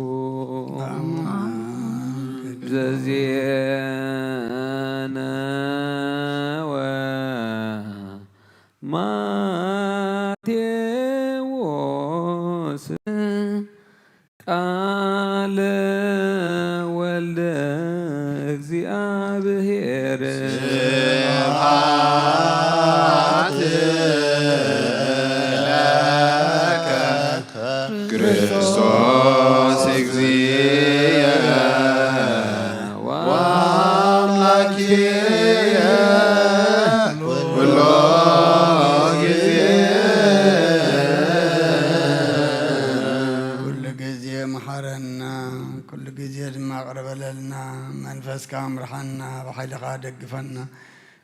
ቅዱስ ዘዜነወ ማቴዎስ ቃለ ወልደ እግዚአብሔር። ስብሐት ለከ ክርስቶስ እግዚእነ ወአምላክየ ኩሎ ጊዜ። ኩሉ ግዜ መሓረና፣ ኩሉ ግዜ ድማ ቅረ በለልና። መንፈስካ ምርሓና፣ ብሓይልኻ ደግፈና።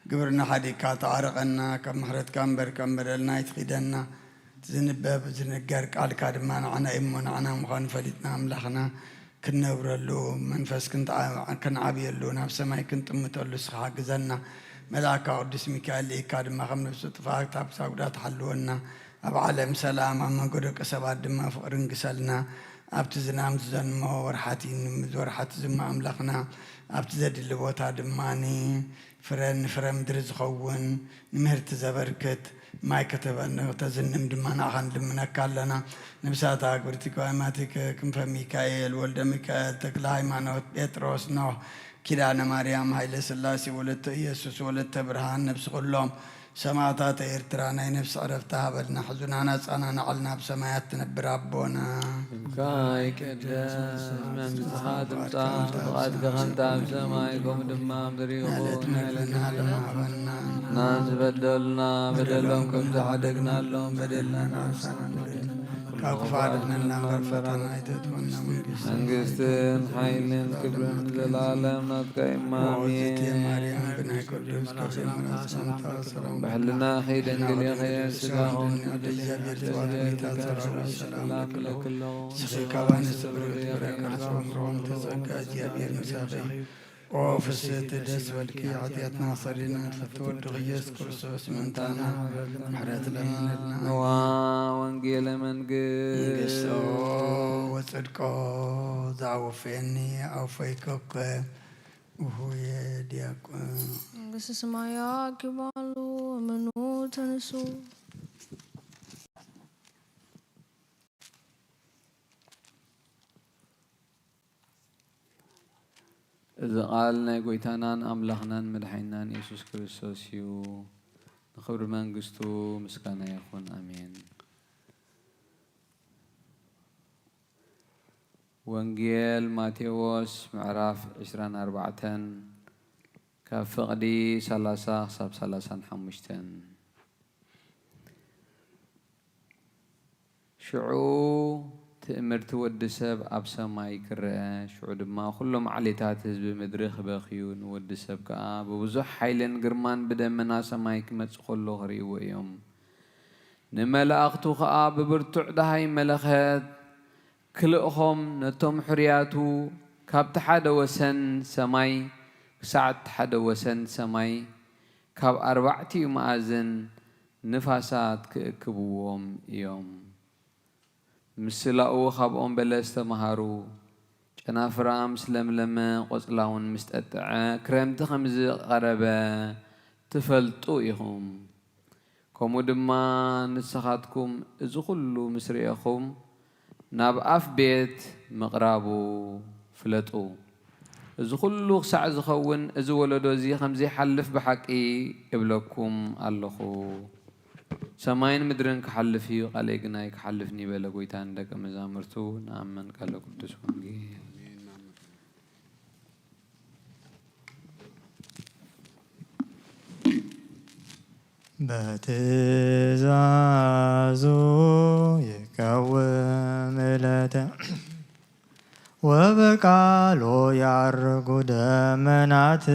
ግብርና ሓዲግካ ተዓረቐና፣ ካብ ምሕረትካ እምበር ከም በደልና ኣይትኺደና። ዝንበብ ዝንገር ቃልካ ድማ ንዓና እዩ እሞ፣ ንዓና ምዃኑ ፈሊጥና ኣምላኽና ክንነብረሉ፣ መንፈስ ክንትዓ-፣ ክንዓብየሉ፣ ናብ ሰማይ ክንጥምተሉ እስኻ ሓግዘና። መልኣካ ቅዱስ ሚካኤል ልኢካ ድማ ከም ነብሱ ጥፋኣት ካብ ሳጉዳ ትሓልወና። ኣብ ዓለም ሰላም፣ ኣብ መንጎ ደቂ ሰባት ድማ ፍቕሪ ንግሰልና። ኣብቲ ዝናም ዝዘንሞ ወርሓት ይንም-፣ ወርሓት ዝማ ኣምላኽና፣ ኣብቲ ዘድሊ ቦታ ድማ ፍረ ንፍረ ምድሪ ዝኸውን፣ ንምህርቲ ዘበርክት፣ ማይ ከተበን-፣ ከተዝንም ድማ ንዓኻ ንልምነካ ኣለና። ነብሳት ኣግብርቲ ጓይማቲከ ክንፈ ሚካኤል፣ ወልደ ሚካኤል፣ ተክለ ሃይማኖት፣ ጴጥሮስ፣ ኖህ፣ ኪዳነ ማርያም፣ ሃይለ ስላሴ፣ ወለተ ኢየሱስ፣ ወለተ ብርሃን፣ ነብሲ ኩሎም ሰማዕታት ኤርትራ ናይ ነፍሲ ዕረፍቲ ሃበልና። ሕዙናን ኣጻናንዓልና ኣብ ሰማያት ትነብር ኣቦና። ስምካ ይቀደስ፣ መንግስትኻ ትምጻእ፣ ፍቓድካ ከምቲ ኣብ ሰማይ ከምኡ ድማ ኣብ ምድሪ ይኹን። ናዕለት መግብና ሃበና። ናን ዝበደሉና በደሎም ከም ዝሓደግናሎም በደልና ንሓሰና። ካብ ክፉእ ኣድሕነና እምበር ፈተና ኣይተእትወና። መንግስቲ መንግስትን ሓይልን ክብርን ንዘለዓለም ናትካ እዩ። ኣሜን። ማርያም ብናይ ቅዱስ ገብርኤል መልኣክ ሰላምታ ሰላም ብሕልናኺ ድንግል ኢኺ፣ ስጋኺ እውን ድንግል እዩ። እግዚኣብሔር ተዋሕዶ ቤታ ተራዊ ሰላም ለኪ። ንስኺ ካብ ኣንስቲ ብርክቲ ፍሬ ከርሥኪ ተጸጋ። እግዚኣብሔር ምሳኺ። ኦ ፍስሕቲ ደስ በልኪ፣ ኃጢአትና ሰሪና፣ ተፈቶ ወድኺ ኢየሱስ ክርስቶስ ምእንታና ምሕረት ለምንልና። ንዋ ወንጌለ መንግስት መንግስቶ ወጽድቆ ዘአውፌኒ አውፈይከከ ውሁየ ዲያቆን። መንግስተ ሰማያ አኪባሉ እመኑ ተንሱ። እዚ ቃል ናይ ጐይታናን ኣምላኽናን መድሓኒናን የሱስ ክርስቶስ እዩ። ንኽብሪ መንግስቱ ምስጋና ይኹን። ኣሜን። ወንጌል ማቴዎስ ምዕራፍ ዕስራን ኣርባዕተን ካብ ፍቕዲ ሰላሳ ክሳብ ሰላሳን ሓሙሽተን። ሽዑ ትእምርቲ ወዲ ሰብ ኣብ ሰማይ ክረአ፣ ሽዑ ድማ ኩሎም ዓሌታት ህዝቢ ምድሪ ክበኽዩ፣ ንወዲ ሰብ ከኣ ብብዙሕ ሓይልን ግርማን ብደመና ሰማይ ክመጽእ ከሎ ክርእይዎ እዮም። ንመላእኽቱ ከኣ ብብርቱዕ ደሃይ መለኸት ክልእኾም፣ ነቶም ሕሩያቱ ካብቲ ሓደ ወሰን ሰማይ ክሳዕ እቲ ሓደ ወሰን ሰማይ፣ ካብ ኣርባዕቲኡ መኣዝን ንፋሳት ክእክብዎም እዮም። ምስላኡ ካብኦም በለስ ተመሃሩ። ጨናፍራ ምስ ለምለመ፣ ቆጽላ እውን ምስ ጠጥዐ፣ ክረምቲ ከም ዝቐረበ ትፈልጡ ኢኹም። ከምኡ ድማ ንስኻትኩም እዚ ኹሉ ምስ ርኤኹም፣ ናብ ኣፍ ቤት ምቕራቡ ፍለጡ። እዚ ኹሉ ክሳዕ ዝኸውን፣ እዚ ወለዶ እዚ ከም ዘይሓልፍ ብሓቂ እብለኩም ኣለኹ። ሰማይን ምድርን ክሓልፍ እዩ፣ ቃለይ ግን ኣይክሓልፍን እዩ በለ ጐይታ ንደቀ መዛሙርቱ። ንኣምን ቃለ ቅዱስ ወንጌል። በትእዛዙ ይቀውም እለተ ወበቃሉ ያርጉ ደመናት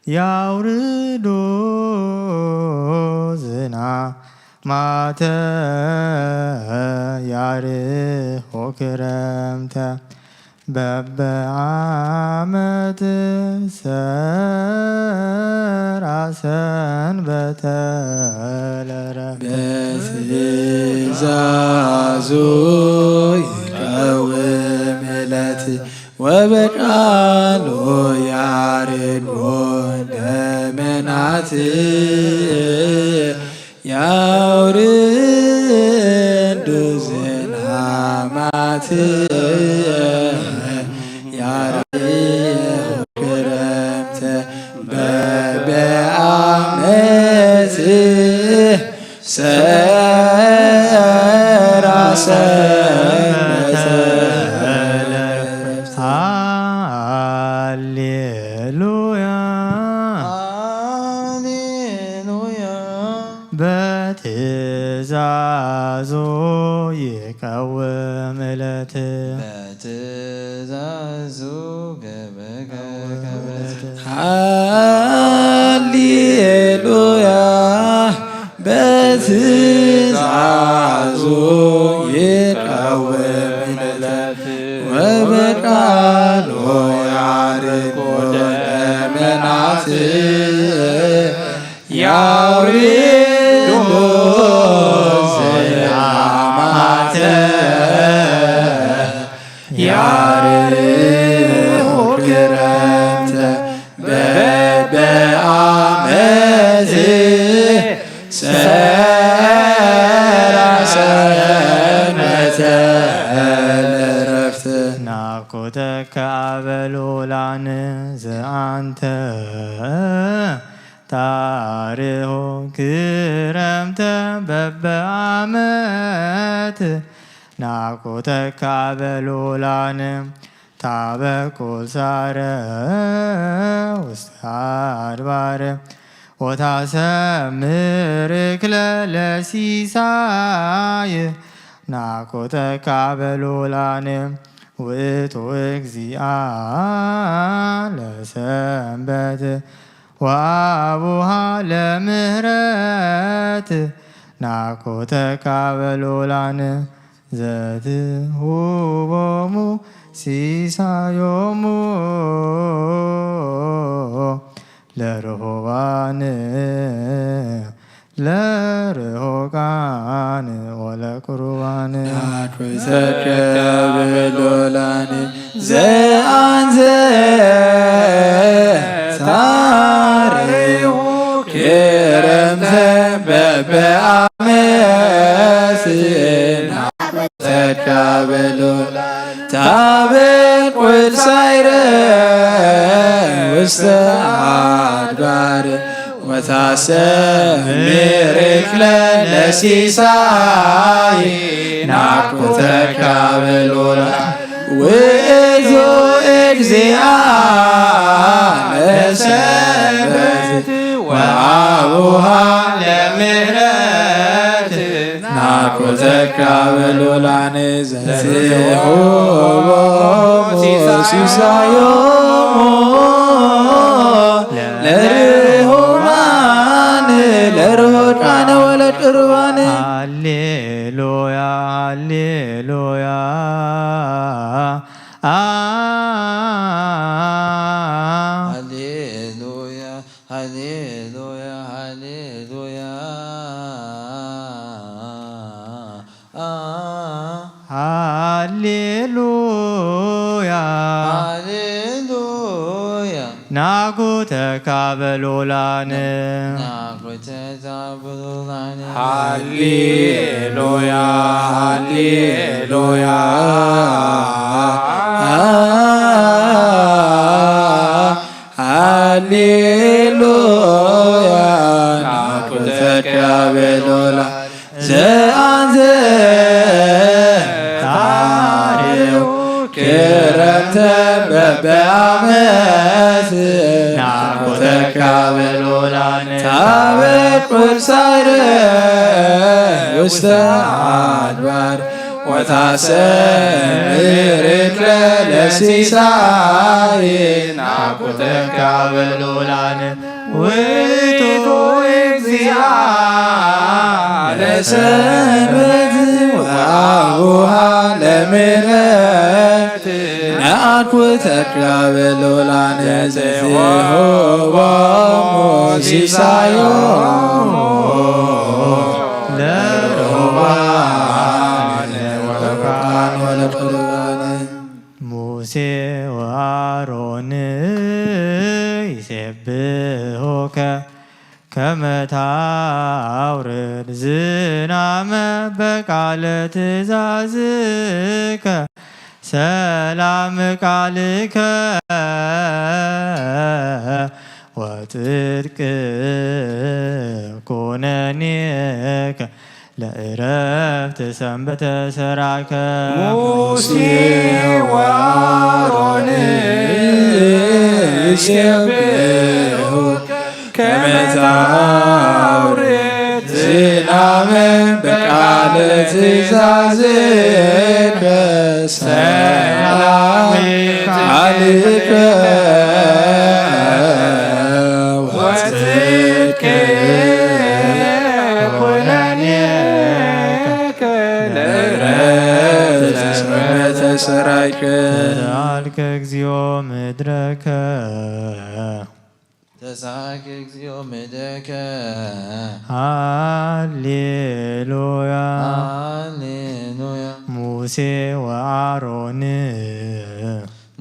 ያውርዱ ዝናማተ ያርሆ ክረምተ በበዓመት ሰርዓ ሰንበተ ለረ በትእዛዙ ይቀውም እለት ወበቃሉ ያርጎ ደመናት ያውርዱ ዝናማት ያርጉ ክረምተ በበዓመት ሰርዓ ሰንበተ ለዕረፍት። ሃሌሉያ። ሃሌሉያ። በትእዛዙ ይቀውም እለት። በትእዛዙ ገበገበት። ሃሌሉያ። በትእዛዙ ይቀውም እለት ወበቃሉ ያርጎ ደመናት ያውርዱ ዝናማተ ያርጉ ክረምተ በበዓመት ሰርዓ ሰንበተ ለዕረፍት። ናኩተከ አበ ልዑላን ዘአንተ ታ ክረምተ በበዓመት ናቁተካ በሉላን ታበቁል ሳረ ውስተ ኣድባር ወታሰምር እክለ ለሲሳይ ናቁተካ በሉላን ውእቱ እግዚኣ ለሰንበት ወአቡሃ ለምህረት ናቁተካ በሉላን ዘትሁቦሙ ሲሳዮሙ ለርሁባን ለርሁቃን ወለቅሩባን ናኩተከ በሉላን ዘአንዘ ታርሁ ክረምተ በበአመት ናኩተከ በሉላን ታበቁል ሳይረ ውስተ አድባር ወታሰምር እክለ ለሲሳይ ናኩተካ በሉላን ውእቱ እግዚአ ለሰንበት ወአቡሃ ለምህረት ናኩተካ በሉላን ዘትሁቦሙ ሲሳዮሙ ለርሁባን ለርሁቃን ወለቅሩባን ሃሌሉያ ሃሌሉያ አ ሃሌሉያ ሃሌሉያ ሃሌሉያ አ ሃሌሉያ ሃሌሉያ ናኩተካ በሉላን ናኩተካ በሉላን ሃሌሉያ ሃሌሉያ ሃሌሉያ ናኩተካ በሉላን ዘአንዘ ታሬው ክረምተ በበአመት ናኩተካ በሉላን ታበቁል ሳይረ ውስተ አድባር ወታሰምር እክለ ለሲሳይ ናኩተካ በሉላን ውእቱ እግዚአ ለሰንበት ወአቡሃ ለምህረት ናኩተካ በሉላን ዘትሁቦሙ ሲሳዮሙ ለርሁባን ወለቅሩባን ሙሴ ወአሮን ይሴብሑከ ከመ ታውርድ ዝናመ በቃለ ትእዛዝከ ሰላም ቃልከ ወጽድቅ ኩነኔከ ለእረፍት ሰንበተ ሰራከ ሙሴ ወአሮን ይሴብሑከ ከመ ታውርድ ዝናመ በቃለ ትእዛዝከ ሰላም ቃልከ ወጽድቅ ኩነኔከ ለእረፍት ሰንበተ ሰራይከ ተሳልከ እግዚኦ ምድረከ ተሳልከ እግዚኦ ምድረከ ሃሌሉያ ሃሌሉያ ሙሴ ወአሮን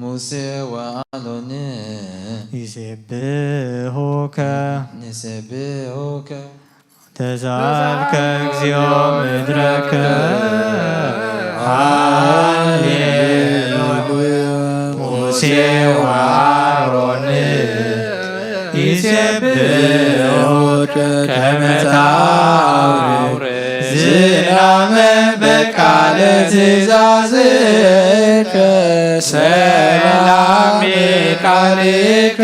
ሙሴ ወአሮን ይሴብሑከ ንሴብሑከ ተሳልከ እግዚኦ ምድረከ ሃሌሉያ ሙሴ ወአሮን ይሴብሑከ ከመ ታውርድ ዝናመ በቃለ ትእዛዝከ ሰላም ቃልከ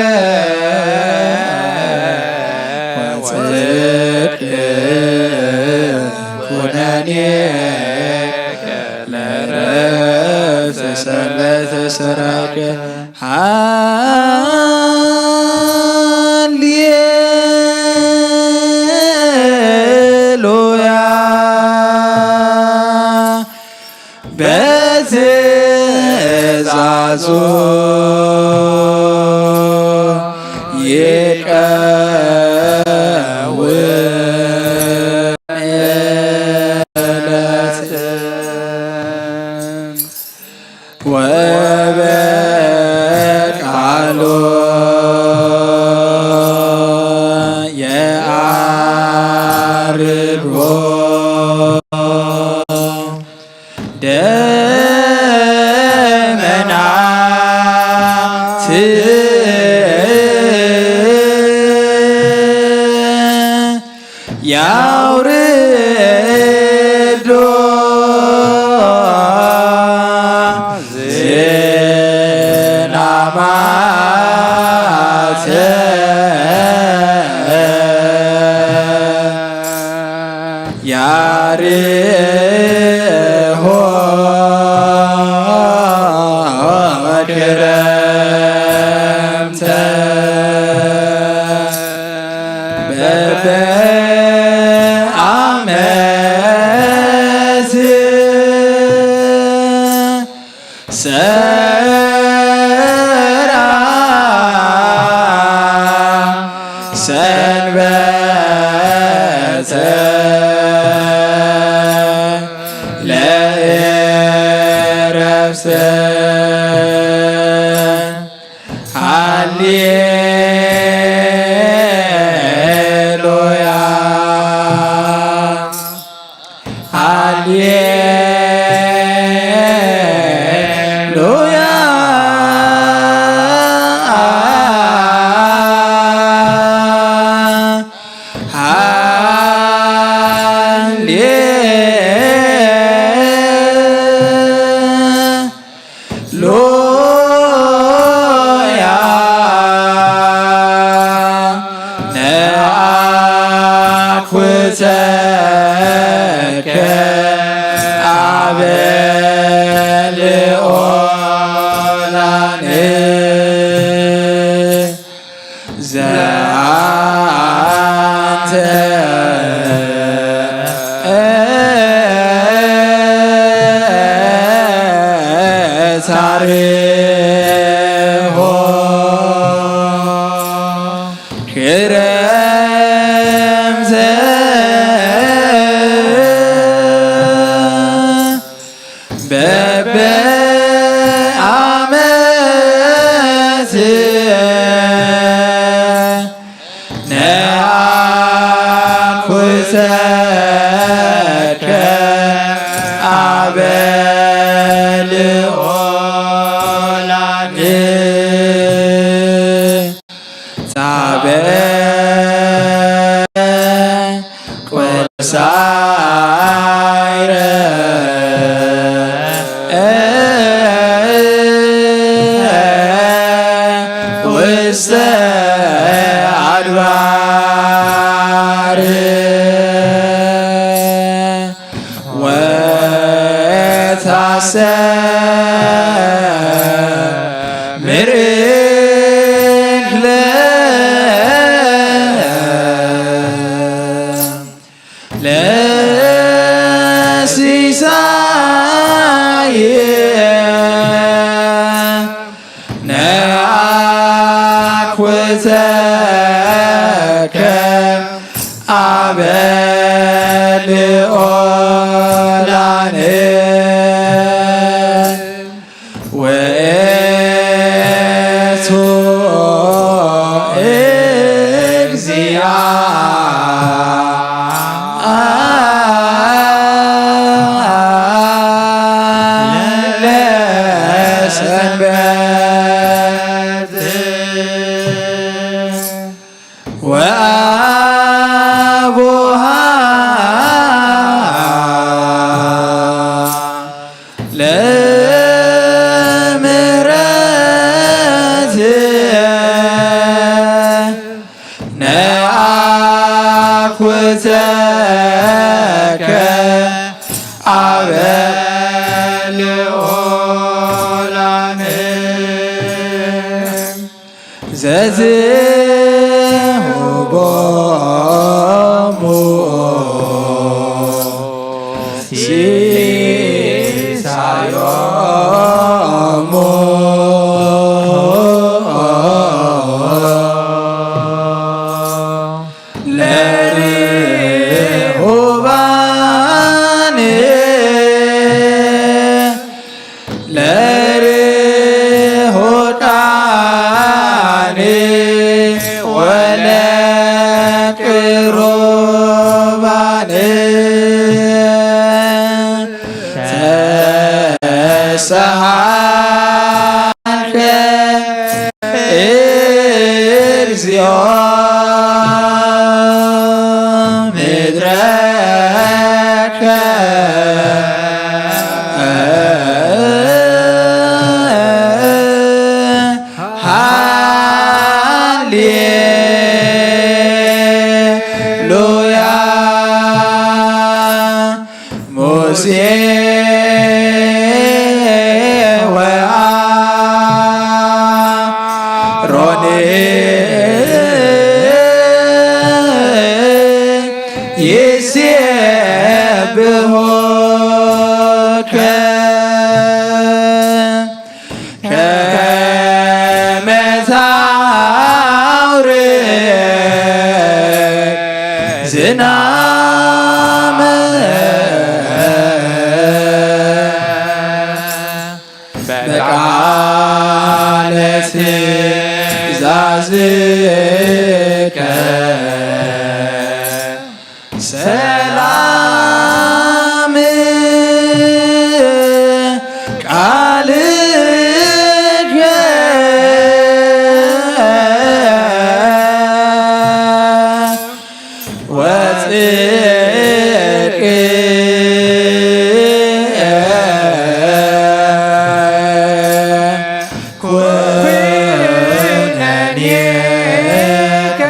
ወጽድቅ ኩነኔከ ለረፍተ ሰንበተ ሰራይከ። ሃሌሉያ። በትእዛዙ ይቀውም ዕለትን ወበቃሉ የዐርጎ ደመናት ያውርዶ ዝናማተ ያርሆ ክረምተ በበዓመት ሰራ ሰንበተ ለእረፍተ ሃሌሉያ። ሃሌሉያ። ሃሌ ሎያ ነአኩተከ አበ ልኦላን ዘአንተ ታርሆ ክረምተ በበዓመት ነአኩተከ አበ ልኦላን ጻበ ቆሳይረ ውስተ አድባር ወታሰምር እክለ ለሲሳይ ነአኩተከ አበ ልኦላን ውእቱ እግዚአ ለሰንበት ወአብ አበ ልዑላን ዘዝሁቦሙ ሲሳዮሙ ለርሁባን ለርሁቃን ወለቅሩባን ተሰሃልከ እግዚኦ ምድረከ። ሃሌሉያ። ሙሴ ወአሮን ይሴብሑከ። ከመ ታውርድ ዝናመ በቃለ ትእዛዝከ። ሰላም ቃልከ ወጽድቅ ኩነኔከ።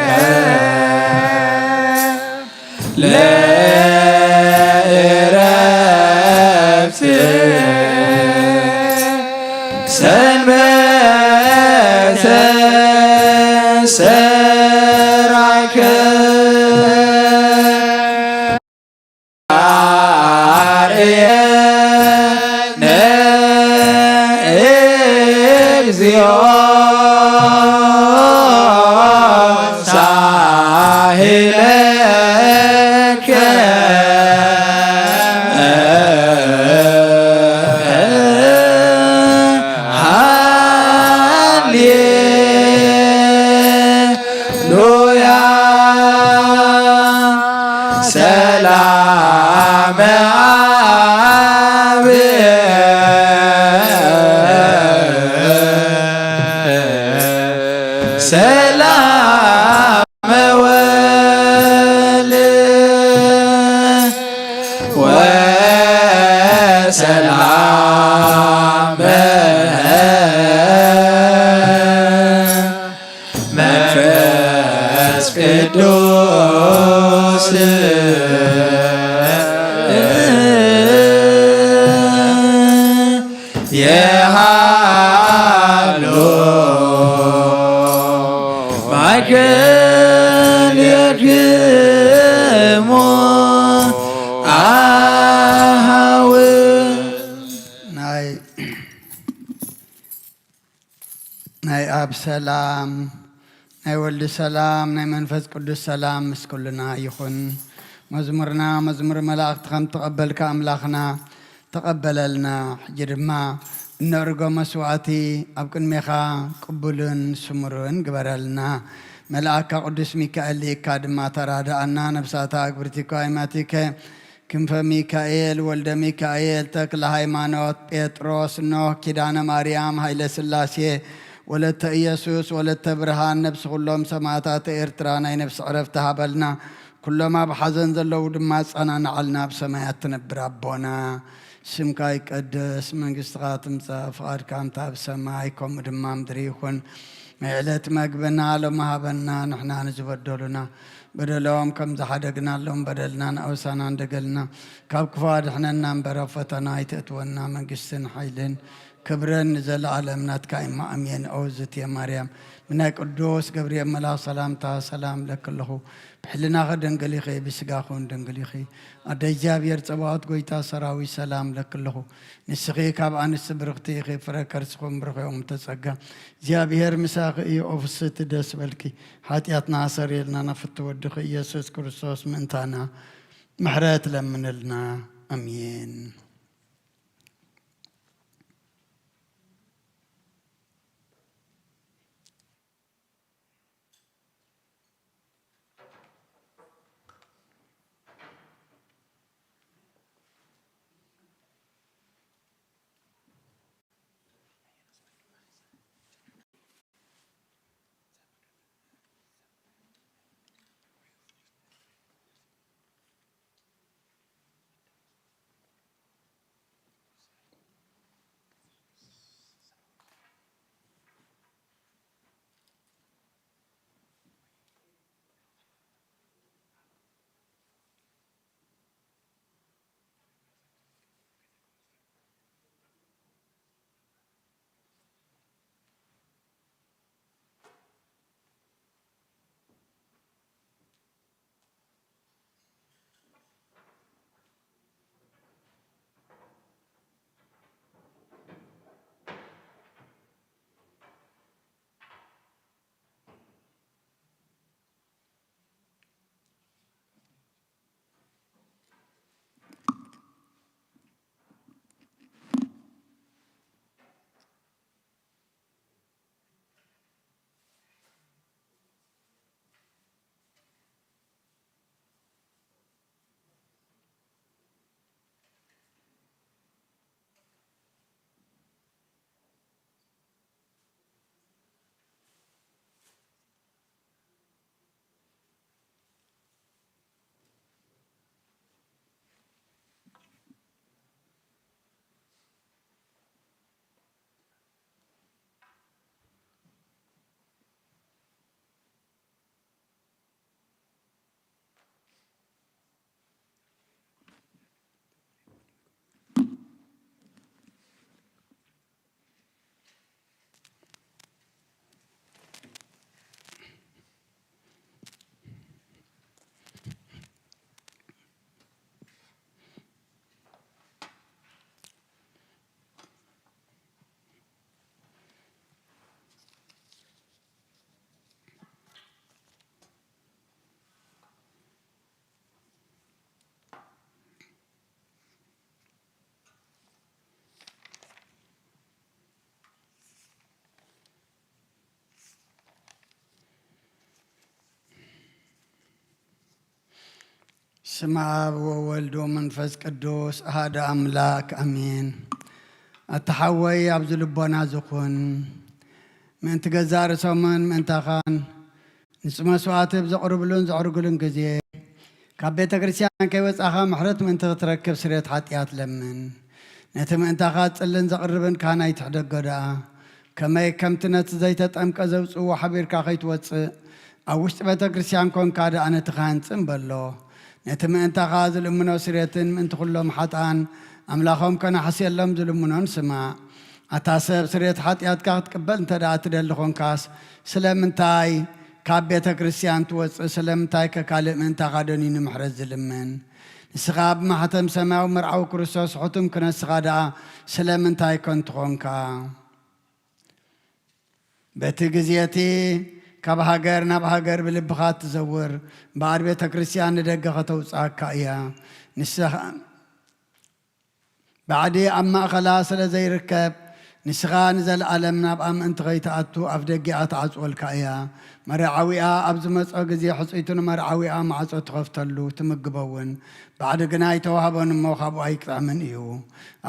ለእረፍት ሰንበተ ሰራከ። አርየነ እግዚኦ ሳህለከ። ሃሌሉያ። ሰላም አብ ሰላም ወልድ ወሰላም መንፈስ ቅዱስ የሃሎ ማእከሌክሙ አሃው። ናይ ናይ ኣብ ሰላም፣ ናይ ወልድ ሰላም፣ ናይ መንፈስ ቅዱስ ሰላም ምስ ኩልና ይኹን። መዝሙርና መዝሙር መላእኽቲ ከም ተቐበልካ ኣምላኽና ተቐበለልና። ሕጂ ድማ እነእርጎ መስዋዕቲ ኣብ ቅድሜኻ ቅቡልን ስሙርን ግበረልና። መልኣካ ቅዱስ ሚካኤል ልኢካ ድማ ተራድኣና። ነብሳታ ኣግብርቲኮ ኣይማቲከ ክንፈ ሚካኤል፣ ወልደ ሚካኤል፣ ተክለ ሃይማኖት፣ ጴጥሮስ፣ ኖህ፣ ኪዳነ ማርያም፣ ሃይለ ስላሴ፣ ወለተ ኢየሱስ፣ ወለተ ብርሃን፣ ነብሲ ኩሎም ሰማዕታተ ኤርትራ ናይ ነብሲ ዕረፍቲ ሃበልና። ኩሎም ኣብ ሓዘን ዘለዉ ድማ ኣጸናንዓልና። ኣብ ሰማያት ትነብር ኣቦና፣ ስምካ ይቀደስ፣ መንግስትኻ ትምጻእ፣ ፍቓድካ እንተ ኣብ ሰማይ ከምኡ ድማ ምድሪ ይኹን። ናይ ዕለት መግብና ሎሚ ሃበና፣ ንሕና ንዝበደሉና በደሎም ከም ዝሓደግናሎም በደልና ንኣውሳና እንደገልና ካብ ክፉ ኣድሕነና እምበር ኣብ ፈተና ኣይተእትወና። መንግስትን ሓይልን ክብርን ንዘለኣለም ናትካ እማ ኣሜን። ኦ ዝትየ ማርያም ብናይ ቅዱስ ገብርኤል መልኣኽ ሰላምታ ሰላም ለኪ ኣለኹ። ብሕልናኺ ድንግል ኢኺ፣ ብስጋኹን ድንግል ኢኺ። ኣደ እግዚኣብሔር ጸባኦት ጎይታ ሰራዊት ሰላም ለኪ ኣለኹ። ንስኺ ካብ ኣንስቲ ብርኽቲ ኢኺ፣ ፍረ ከርስኹም ብሩኽ እዩ እሙ ተጸጋ። እግዚኣብሔር ምሳኺ እዩ፣ ኦ ፍስህቲ ደስ በልኪ። ሓጢኣትና ኣሰርየልና፣ ናብ ፍትው ወድኺ ኢየሱስ ክርስቶስ ምእንታና ምሕረት ለምንልና። ኣሜን። ስመ ኣብ ወወልድ ወመንፈስ ቅዱስ ኣሃደ ኣምላክ ኣሜን። ኣታ ሓወይ ኣብዚ ልቦና ዝኹን ምእንቲ ገዛእ ርእሶምን ምእንታኻን ንጽ መስዋዕቲ ብዘቕርብሉን ዘዕርግሉን ግዜ ካብ ቤተ ክርስቲያን ከይወጻኻ ምሕረት ምእንቲ ክትረክብ ስርየት ሓጢኣት ለምን። ነቲ ምእንታኻ ጽልን ዘቕርብን ካህን ኣይትሕደጎ ደኣ። ከመይ ከምቲ ነቲ ዘይተጠምቀ ዘውጽእዎ ሓቢርካ ከይትወጽእ ኣብ ውሽጢ ቤተ ክርስቲያን ኮንካ ደኣ ነቲ ካህን ጽን በሎ። ነቲ ምእንታኻ ዝልምኖ ስርየትን ምእንቲ ኩሎም ሓጥኣን ኣምላኾም ከነሕስየሎም ዝልምኖን ስማዕ። ኣታ ሰብ ስርየት ሓጢኣትካ ክትቅበል እንተ ደኣ ትደሊ ኾንካስ ስለምንታይ ካብ ቤተ ክርስቲያን ትወጽእ? ስለምንታይ ከካልእ ምእንታኻ ደኒኑ ምሕረት ዝልምን? ንስኻ ብማሕተም ሰማያዊ መርዓዊ ክርስቶስ ሕቱም ክነስኻ ደኣ ስለምንታይ ከንቱ ኾንካ? በቲ ግዜ እቲ ካብ ሃገር ናብ ሃገር ብልብኻ እትዘውር እምበኣር ቤተ ክርስቲያን ንደገ ከተውጽኣካ እያ። ንስኻ ባዕዲ ኣብ ማእኸላ ስለ ዘይርከብ ንስኻ ንዘለኣለም ናብኣ ምእንቲ ኸይትኣቱ ኣፍ ደጊኣ ትዓጽወልካ እያ። መርዓዊኣ ኣብ ዝመጾ ግዜ ሕጽይቱ ንመርዓዊኣ ማዕጾ ትኸፍተሉ ትምግቦ እውን ባዕዲ ግና ኣይተዋህቦን እሞ ካብኡ ኣይጥዕምን እዩ።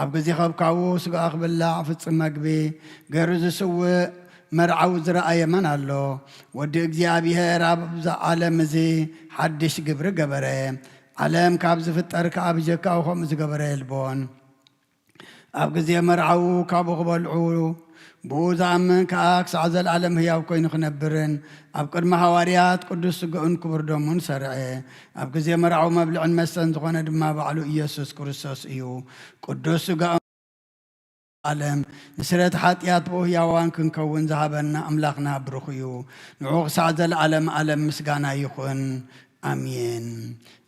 ኣብ ግዜ ኸብካቡ ስጋኣ ክብላዕ ፍጽም መግቢ ገይሩ ዝስውእ መርዓዊ ዝረኣየ መን ኣሎ? ወዲ እግዚኣብሔር ኣብዚ ዓለም እዚ ሓድሽ ግብሪ ገበረ። ዓለም ካብ ዝፍጠር ከኣ ብጀካኡ ከምኡ ዝገበረ የልቦን። ኣብ ግዜ መርዓዊ ካብኡ ክበልዑ ብኡ ዝኣምን ከኣ ክሳዕ ዘለኣለም ህያው ኮይኑ ክነብርን ኣብ ቅድሚ ሃዋርያት ቅዱስ ስጋኡን ክቡር ደሙን ሰርዐ። ኣብ ግዜ መርዓዊ መብልዕን መስተን ዝኾነ ድማ ባዕሉ ኢየሱስ ክርስቶስ እዩ። ቅዱስ ስጋኡ ዓለም ንስረት ሓጢኣት ብኡ ህያዋን ክንከውን ዝሃበና ኣምላኽና ብሩኽ እዩ። ንዑ ክሳዕ ዘለዓለም ዓለም ምስጋና ይኹን። ኣሜን።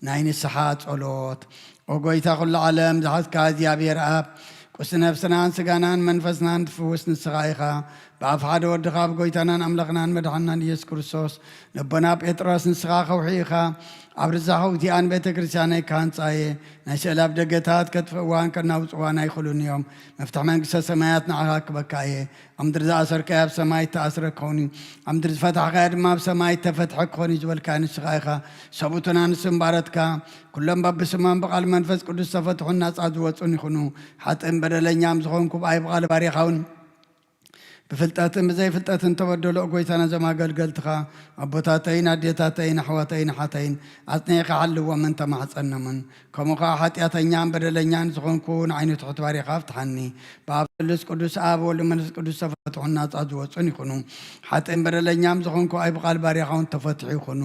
ናይ ንስሓ ጸሎት። ኦ ጎይታ ኩሉ ዓለም ዝሓዝካ እግዚኣብሔር ኣብ ቅዱስ ነፍስናን ስጋናን መንፈስናን ትፍውስ ንስኻ ኢኻ። ብኣፍ ሓደ ወድኻ ኣብ ጎይታናን ኣምላኽናን መድሓንናን ኢየሱስ ክርስቶስ ነቦና ጴጥሮስ ንስኻ ከውሒ ኢኻ። ኣብ ርዛኸው እዚኣን ቤተ ክርስቲያነይ ክሃንጻ እየ። ናይ ስእሊ ኣብ ደገታት ከጥፍእዋን ከናውጽዋን ኣይኽእሉን እዮም። መፍትሒ መንግስተ ሰማያት ንዓኻ ክበካ እየ። ኣብ ምድሪ ዝኣሰርካዮ ኣብ ሰማይ እተኣስረ ክኸውን እዩ። ኣብ ምድሪ ዝፈታሕካዮ ድማ ኣብ ሰማይ እተፈትሐ ክኾን እዩ ዝበልካዮ ንስኻ ኢኻ። ሰብኡትና ንስም ባረትካ። ኩሎም በብስሞም ብቓል መንፈስ ቅዱስ ዝተፈትሑን ናጻ ዝወጹን ይኹኑ። ሓጥእን በደለኛም ዝኾንኩ ብኣይ ብቓል ባሪኻውን ብፍልጠትን ብዘይፍልጠትን ተበደሉ። ጎይታ ነዞም ኣገልገልትኻ ኣቦታተይን ኣዴታተይን ኣሕዋተይን ኣሓተይን ኣጽኒዕካ ሓልዎምን ተማሕጸኖምን። ከምኡ ኸዓ ሓጢኣተኛን በደለኛን ዝኾንኩ ንዓይኒ ትሑት ባሪኻ ኣፍትሓኒ። ብኣብ ስሉስ ቅዱስ ኣብ ወልድ መንፈስ ቅዱስ ተፈትሑን ናጻ ዝወጹን ይኹኑ። ሓጥእን በደለኛም ዝኾንኩ ኣይ ብቓል ባሪኻ እውን ተፈትሑ ይኹኑ።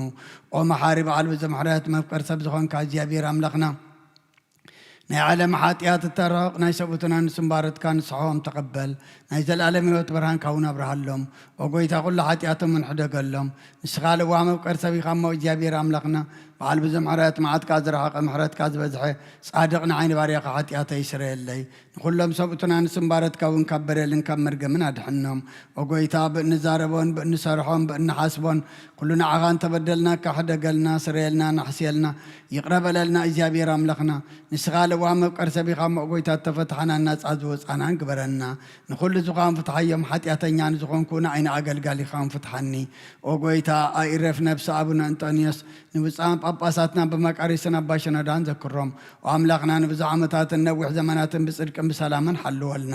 ኦ መሓሪ በዓል ብዙሕ ምሕረት መፍቀር ሰብ ዝኾንካ እግዚኣብሔር ኣምላኽና ናይ ዓለም ሓጢኣት እተርሕቕ ናይ ሰብኡትና ንስምባረትካ ንስሖም ተቐበል። ናይ ዘለኣለም ህይወት ብርሃንካ እውን ኣብርሃሎም። ኦ ጎይታ ኩሉ ሓጢኣቶም እንሕደገሎም። ንስኻ ለዋህ መፍቀር ሰብ ኢኻ እሞ እግዚኣብሔር ኣምላኽና በዓል ብዙሕ ምሕረት መዓትካ ዝረሓቐ ምሕረትካ ዝበዝሐ ጻድቕ ንዓይኒ ባርያኻ ሓጢኣተይ ይስረየለይ። ንኹሎም ሰብኡትና ንስምባረትካ እውን ካብ በደልን ካብ መርገምን ኣድሕኖም። ኦ ጎይታ ብእንዛረቦን ብእንሰርሖን ብእንሓስቦን ኩሉ ንዓኻ እንተበደልናካ ሕደገልና፣ ስረየልና፣ ናሕስየልና፣ ይቕረ በለልና እግዚኣብሔር ኣምላኽና። ንስኻ ለዋህ መፍቀር ሰብ ኢኻ እሞ ጎይታ እተፈትሓናን ናጻ ዝወጻናን ግበረና። ንኹሉ ዝኻን ፍትሓዮም ሓጢኣተኛ ንዝኾንኩ ንዓይኒ ኣገልጋሊኻን ፍትሓኒ። ኦ ጎይታ ኣይረፍ ነብሲ ኣቡነ እንጦንዮስ ንብፁዓን ጳጳሳትና ብመቃሪስን ኣባ ሽኖዳን ዘክሮም። ኦ ኣምላኽና ንብዙሕ ዓመታትን ነዊሕ ዘመናትን ብጽድቅን ብሰላምን ሓልወልና።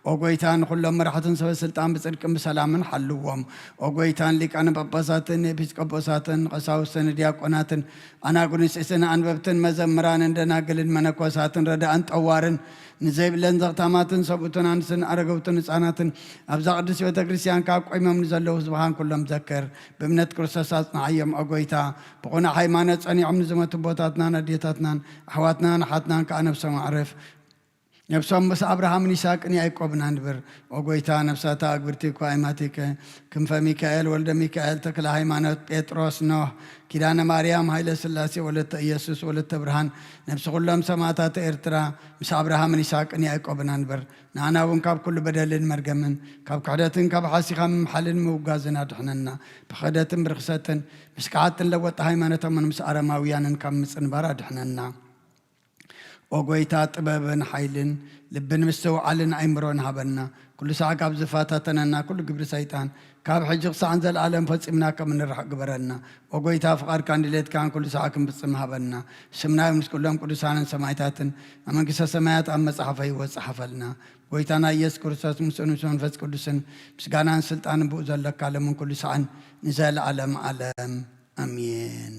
ኦ ጎይታ ንኹሎም መራሕትን ሰበ ስልጣን ብጽድቅን ብሰላምን ሓልዎም። ኦ ጎይታ ንሊቃነ ጳጳሳትን ኤጲስቆጶሳትን ቀሳውስትን ዲያቆናትን ኣናጉንስስን ኣንበብትን መዘምራንን ደናግልን መነኮሳትን ረዳእን ጠዋርን ንዘይብለን ዘኽታማትን ሰብኡትን ኣንስትን ኣረገውትን ህፃናትን ኣብዛ ቅድስት ቤተ ክርስቲያን ካብ ቆይሞም ንዘለዉ ህዝብኻን ኩሎም ዘክር። ብእምነት ክርስቶስ ኣጽንዓዮም ኦ ጎይታ። ብቑኑዕ ሃይማኖት ጸኒዖም ንዝመቱ ኣቦታትናን ኣዴታትናን ኣሕዋትናን ኣሓትናን ከኣ ነብሶም ኣዕርፍ። ነብሶም ምስ ኣብርሃምን ይስሐቅን ያዕቆብን ኣንብር። ኦ ጎይታ፣ ነብሳታ ኣግብርቲ እኳ ኣይማቲከ፣ ክንፈ ሚካኤል፣ ወልደ ሚካኤል፣ ተክለ ሃይማኖት፣ ጴጥሮስ፣ ኖህ፣ ኪዳነ ማርያም፣ ሃይለ ስላሴ፣ ወለተ ኢየሱስ፣ ወለተ ብርሃን፣ ነብሲ ኩሎም ሰማእታት ኤርትራ ምስ ኣብርሃምን ይስሐቅን ያዕቆብን ኣንብር። ንኣና እውን ካብ ኩሉ በደልን መርገምን፣ ካብ ክሕደትን ካብ ሓሲኻ ምምሓልን ምውጋዝን ኣድሕነና። ብኽሕደትን ብርኽሰትን፣ ምስ ከሓድትን ለወጥቲ ሃይማኖቶምን ምስ ኣረማውያንን ካብ ምጽንባር ኣድሕነና። ኦ ጎይታ፣ ጥበብን ሓይልን ልብን ምስትውዓልን ኣእምሮን ሃበና። ኩሉ ሳዕ ካብ ዝፈታተነና ኩሉ ግብሪ ሰይጣን፣ ካብ ሕጂ ክሳዕ ንዘለኣለም ፈጺምና ከም እንርሕቕ ግበረና። ኦ ጎይታ፣ ፍቓድካን ድሌትካን ኩሉ ሳዕ ክንፍጽም ሃበና። ስምና ምስ ኩሎም ቅዱሳንን ሰማዕታትን ኣብ መንግስተ ሰማያት ኣብ መጽሓፈ ህይወት ጸሓፈልና። ጎይታና ኢየሱስ ክርስቶስ ምስኡን ምስ መንፈስ ቅዱስን ምስጋናን ስልጣንን ብኡ ዘለካ ሎምን ኩሉ ሳዕን ንዘለኣለም ዓለም ኣሜን።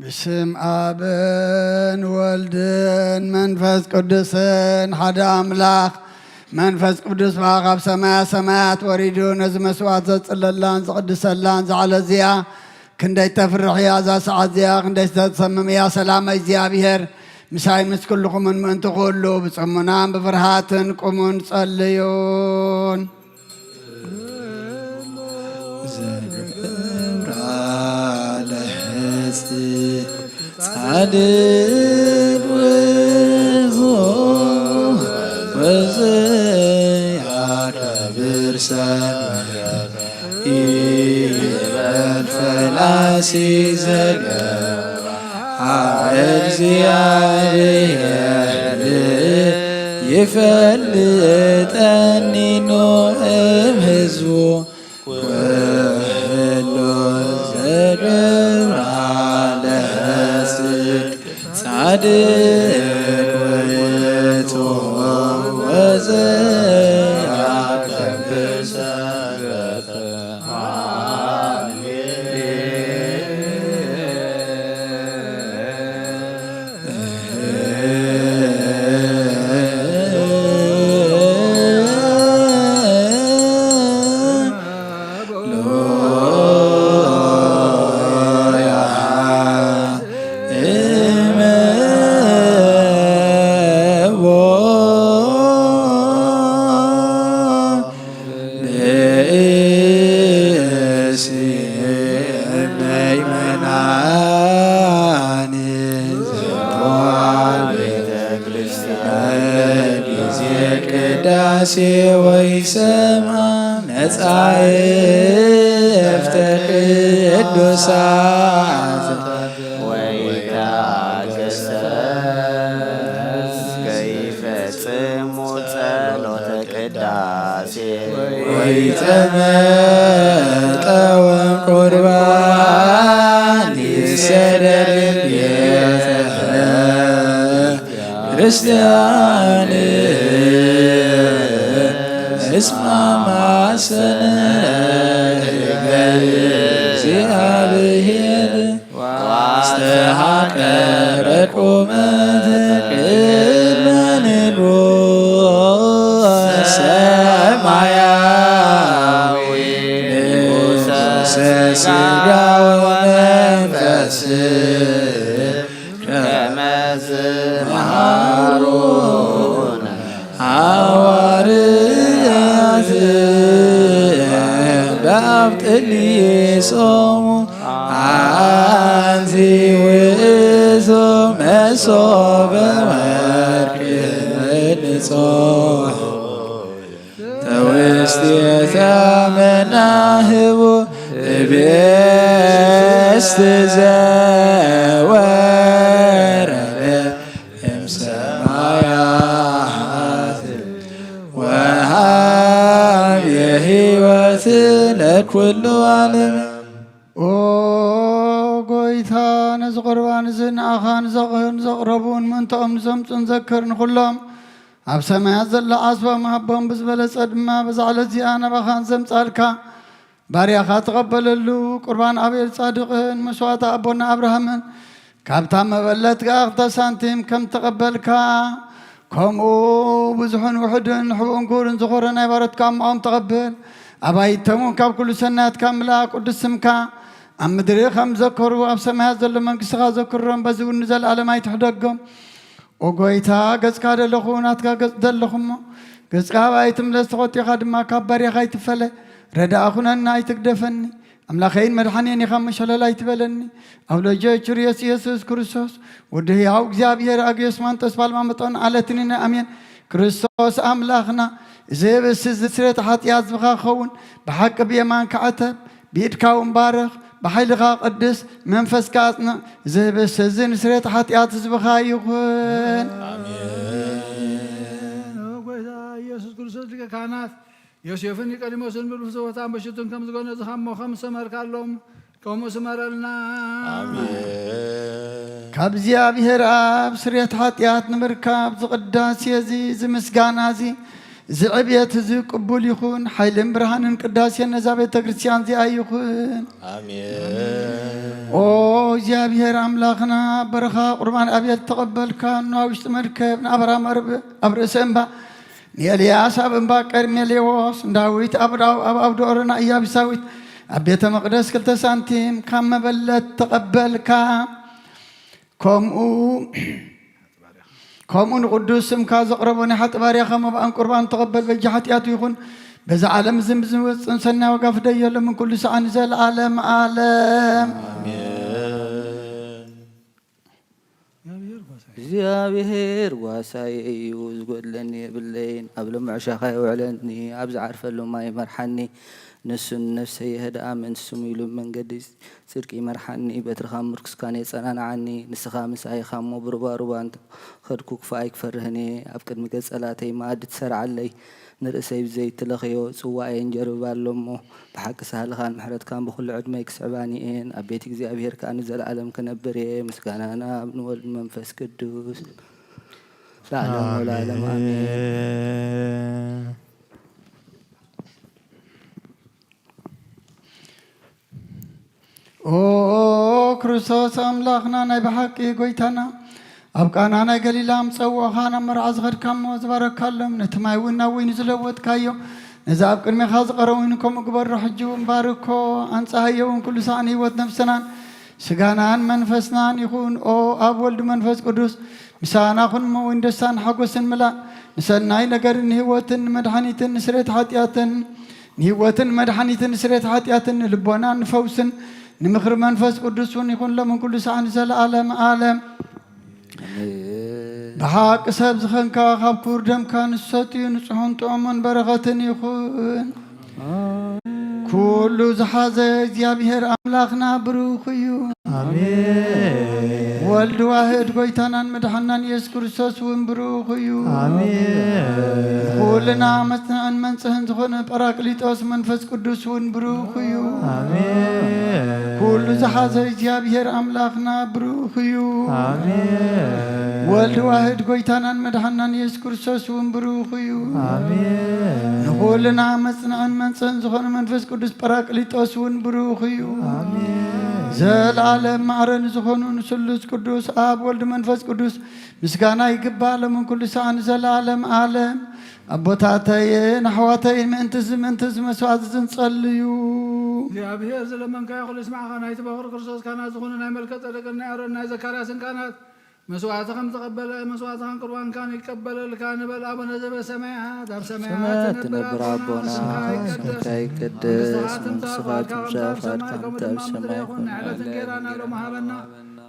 ብስም ኣብን ወልድን መንፈስ ቅዱስን ሓደ ኣምላኽ። መንፈስ ቅዱስ ብኣ ካብ ሰማያ ሰማያት ወሪዱ ነዚ መስዋዕት ዘጽለላን ዝቕድሰላን ዝዓለ እዚኣ ክንደይ ተፍርሕ እያ እዛ ሰዓት እዚኣ፣ ክንደይ ተሰምም እያ። ሰላም እግዚኣብሔር ምሳይ ምስ ኩልኹምን ምእንቲ ኩሉ ብጽሙናን ብፍርሃትን ቁሙን ጸልዩን። ዘገብራ ለሕጽ ጻድቅ ውእቱ ወዘያከብር ሰብከ ይበል ፈላሲ ዘገባ። ኣብ እግዚኣብሔር ይፈልጠኒ ኖ እም ህዝቡ። ኩሉ ዘገብራ ለጽድቅ ጻድቅ ውእቱ ወዘያከብር ሰብከ። ብእሲ እመይ መናኒ ዘዋ ቤተ ክርስቲያን ጊዜ ቅዳሴ ወይ ሰማ መጻሕፍተ ቅዱሳት ወይ ተኣገሰ ገይፈጽሙ ጸሎተ ቅዳሴ ወይተመጠወ ቁርባን ይሰደድ ቤተ ክርስቲያን እስማ ማሰነ እግዚአብሔር ዋስተሃቀረ ቁመተ ቅድመ ንጉሥ ሰማያዊ ንጉሠ ሥጋ ወመንፈስ ከመዝ መሃሩነ ሐዋርያት በአብ ጥሊሶሙ አንቲ ውእቱ መሶበ ወርቅ ንጹሕ ተውስቴታ መናህቡ ህቤስት ዘወረደ እምሰማያት ወሃብ የህይወት ለኩሉ ዓለም። ኦ ጎይታ፣ ነዚ ቁርባን እዚ ንኣኻ ንዘቕህን ዘቕረቡን ምእንታኦም ንዘምፁን ዘክር ንኹሎም ኣብ ሰማያት ዘሎ ዓስቦም ሃቦም። ብዝበለጸ ድማ በዛ ዕለት እዚኣ ናባኻ ንዘምጻልካ ባርያኻ ተቐበለሉ። ቁርባን ኣቤል ጻድቕን መስዋዕቲ ኣቦና ኣብርሃምን ካብታ መበለት ከኣ ክልተ ሳንቲም ከም ተቐበልካ፣ ከምኡ ብዙሕን ውሑድን ሕቡእን ክቡርን ዝኾረ ናይ ባሮትካ እማኦም ተቐብል። ኣባይቶም እውን ካብ ኩሉ ሰናያትካ ምልኣ ቅዱስ ስምካ ኣብ ምድሪ ከም ዘከሩ ኣብ ሰማያት ዘሎ መንግስትኻ ዘክሮም፣ በዚ እውን ንዘለኣለም ኣይትሕደጎም። ኦ ጎይታ፣ ገጽካ ደለኹ፣ ናትካ ገጽ ደለኹ እሞ፣ ገጽካ ኣባይ ትምለስ፣ ተቖጢኻ ድማ ካብ ባርያኻ ኣይትፈለ። ረዳኣ ኩነና፣ ኣይትግደፈኒ። ኣምላኸይን መድሓኔን ኢኻ እሞ፣ ሸለል ኣይትበለኒ። ኣብ ልጅ ችርዮስ ኢየሱስ ክርስቶስ፣ ወዲ ህያው እግዚኣብሔር፣ ኣግዮስ ማንጦስ፣ ባልማ መጠን ኣለትኒ፣ ኣሜን። ክርስቶስ ኣምላኽና፣ እዚ ህብስቲ እዚ ስርየት ሓጢኣት ዝብኻ ክኸውን፣ ብሓቂ ብየማንካ ዕተብ፣ ብኢድካ እውን ባርኽ፣ ብሓይልኻ ቅድስ፣ መንፈስካ ኣጽንዕ። እዚ ህብስቲ እዚ ንስርየት ሓጢኣት ህዝብኻ ይኹን። ኣሜን። ኦ ጎይታ ኢየሱስ ክርስቶስ ሊቀ ካህናት፣ ዮሴፍን ኒቆዲሞስን ብልብሲ ቦታን በሽቱን ከም ዝጎነዝኻ እሞ ከም ዝሰመርካሎም ከምኡ ስመረልና። ኣሜን። ካብ እግዚኣብሔር ኣብ ስርየት ሓጢኣት ንምርካብ ዝቅዳሴ እዚ ዝምስጋና እዚ እዚ ዕብየት እዚ ቅቡል ይኹን። ሓይልን ብርሃንን ቅዳሴን ነዛ ቤተ ክርስቲያን እዚኣ ይኹን። ኣሜን። ኦ እግዚኣብሔር ኣምላኽና፣ በረኻ ቁርባን ኣብየት ተቐበልካ፣ ናብ ውሽጢ መርከብ፣ ንኣብራም ኣብ ርእሲ እምባ፣ ንኤልያስ ኣብ እምባ ቀርሜሌዎስ፣ ንዳዊት ኣብ ዳው-፣ ኣብ ኣውደ ኦሮና፣ ኢያቡሳዊት ኣብ ቤተ መቕደስ ክልተ ሳንቲም ካብ መበለት ተቐበልካ። ከምኡ፣ ከምኡ ንቅዱስ ስምካ ዘቕረቦ ናይ ሓጢ ባርያኻ መባእን ቁርባን ተቐበል፣ በጃ ሓጢኣቱ ይኹን። በዛ ዓለም ዝም ዝወፅን ሰናይ ዋጋ ፍደየሎም፣ ምን ኩሉ ሰዓን ዘለዓለም ዓለም። ኣሜን። እግዚኣብሔር ጓሳይ እዩ፣ ዝጎድለኒ የብለይን። ኣብ ልሙዕ ሻኻ የውዕለኒ፣ ኣብ ዝዓርፈሉ ማይ ይመርሓኒ። ንሱ ንነፍሰይ የህድኣ፣ ምእንቲ ስሙ ኢሉ ብመንገዲ ጽድቂ ይመርሓኒ። በትርኻ ምርኩስካን የጸናንዓኒ። ንስኻ ምሳይ ኢኻ እሞ፣ ብሩባሩባ እንተ ኸድኩ፣ ክፉእ ኣይክፈርህን እየ። ኣብ ቅድሚ ገጽ ጸላእተይ መኣዲ ትሰርዓለይ። ንርእሰይ ብዘይቲ ለኽዮ፣ ጽዋኣየን ጀርብባ ኣሎ እሞ፣ ብሓቂ ሳህልኻን ምሕረትካን ብኹሉ ዕድመይ ክስዕባኒ እየን። ኣብ ቤት እግዚኣብሔር ከኣ ንዘለኣለም ክነብር እየ። ምስጋና ንኣብ ንወልድ መንፈስ ቅዱስ ለዓለም ወለዓለም ኣሜን። ኣሜን። ኦ ክርስቶስ ኣምላኽና፣ ናይ ብሓቂ ጎይታና፣ ኣብ ቃና ናይ ገሊላ ምጸውዖኻ ናብ መርዓ ዝኸድካ እሞ ዝባረካሎም፣ ነቲ ማይ እውን ናብ ወይኒ ዝለወጥካዮ፣ ነዚ ኣብ ቅድሜኻ ዝቐረበ ወይኒ ከምኡ ግበሮ። ሕጂ እውን ባርኮ፣ ኣንጽሃዮ እውን ኩሉ ሳዕ ንህይወት ነፍስናን ስጋናን መንፈስናን ይኹን። ኦ ኣብ ወልድ መንፈስ ቅዱስ ምሳና ኩን እሞ፣ ወይን ደስታን ሓጎስን ምላእ፣ ንሰናይ ነገርን ንህይወትን ንመድሓኒትን ንስሬት ሓጢኣትን፣ ንህይወትን መድሓኒትን ንስሬት ሓጢኣትን ንልቦናን ንፈውስን ንምኽሪ መንፈስ ቅዱስ እውን ይኹን ሎምን ኩሉ ሰዓት ንዘለኣለም ዓለም። ኣሜን። ብሓቂ ሰብ ዝኸንካ ካብ ክቡር ደምካ ንሰትዩ ንጹሑን ጥዑሙን በረኸትን ይኹን። ኩሉ ዝሓዘ እግዚኣብሔር ኣምላኽና ብሩኽ እዩ። ኣሜን። ወልድ ዋህድ ጎይታናን መድሓናን ኢየሱስ ክርስቶስ እውን ብሩኽ እዩ። ኣሜን። ኩልና መጽንዕን መንጽህን ዝኾነ ጳራቅሊጦስ መንፈስ ቅዱስ እውን ብሩኽ እዩ። ኣሜን። ኩሉ ዝሓዘ እግዚኣብሔር ኣምላኽና ብሩኽ እዩ። ኣሜን። ወልድ ዋህድ ጎይታናን መድሓናን ኢየሱስ ክርስቶስ እውን ብሩኽ እዩ። ኣሜን። ንኹልና መጽንዕን መንጽህን ዝኾነ መንፈስ ቅዱስ ጳራቅሊጦስ እውን ብሩኽ እዩ። ኣሜን። ዘለዓለም ማዕረ ንዝኾኑ ንስሉስ ቅዱስ ኣብ ወልድ መንፈስ ቅዱስ ምስጋና ይግባእ፣ ሎምን ኩሉ ሰዓት ንዘለዓለም ዓለም። ኣቦታተይን ኣሕዋተይን፣ ምእንቲ እዚ፣ ምእንቲ እዚ መስዋዕት እዚ ንጸልዩ። እግዚኣብሔር ዝለመንካዮ ኩሉ ይስማዕኻ። ናይቲ በኹር ክርስቶስ ካህናት ዝኾኑ ናይ መልከ ጸደቅን ናይ ኣሮን ናይ ዘካርያስን ካህናት መስዋዕቲ ከም ተቐበለ፣ መስዋዕትኻን ቁርባንካን ይቀበለልካ ንበል። ኣቡነ ዘበሰማያት፣ ኣብ ሰማያት ሰማያት ትነብር ትነብር ኣቦና፣ ኣቦና፣ ስምካ ስምካ ይቀደስ፣ ይቀደስ፣ መንግስትኻ መንግስትኻ ትምጻእ፣ ትምጻእ፣ ፍቃድካ ፍቃድካ ከምቲ ኣብ ከምቲ ኣብ ሰማይ ሰማይ ይኹን። ይኹን። ንዕለተ እንጀራና ሎሚ ሃበና።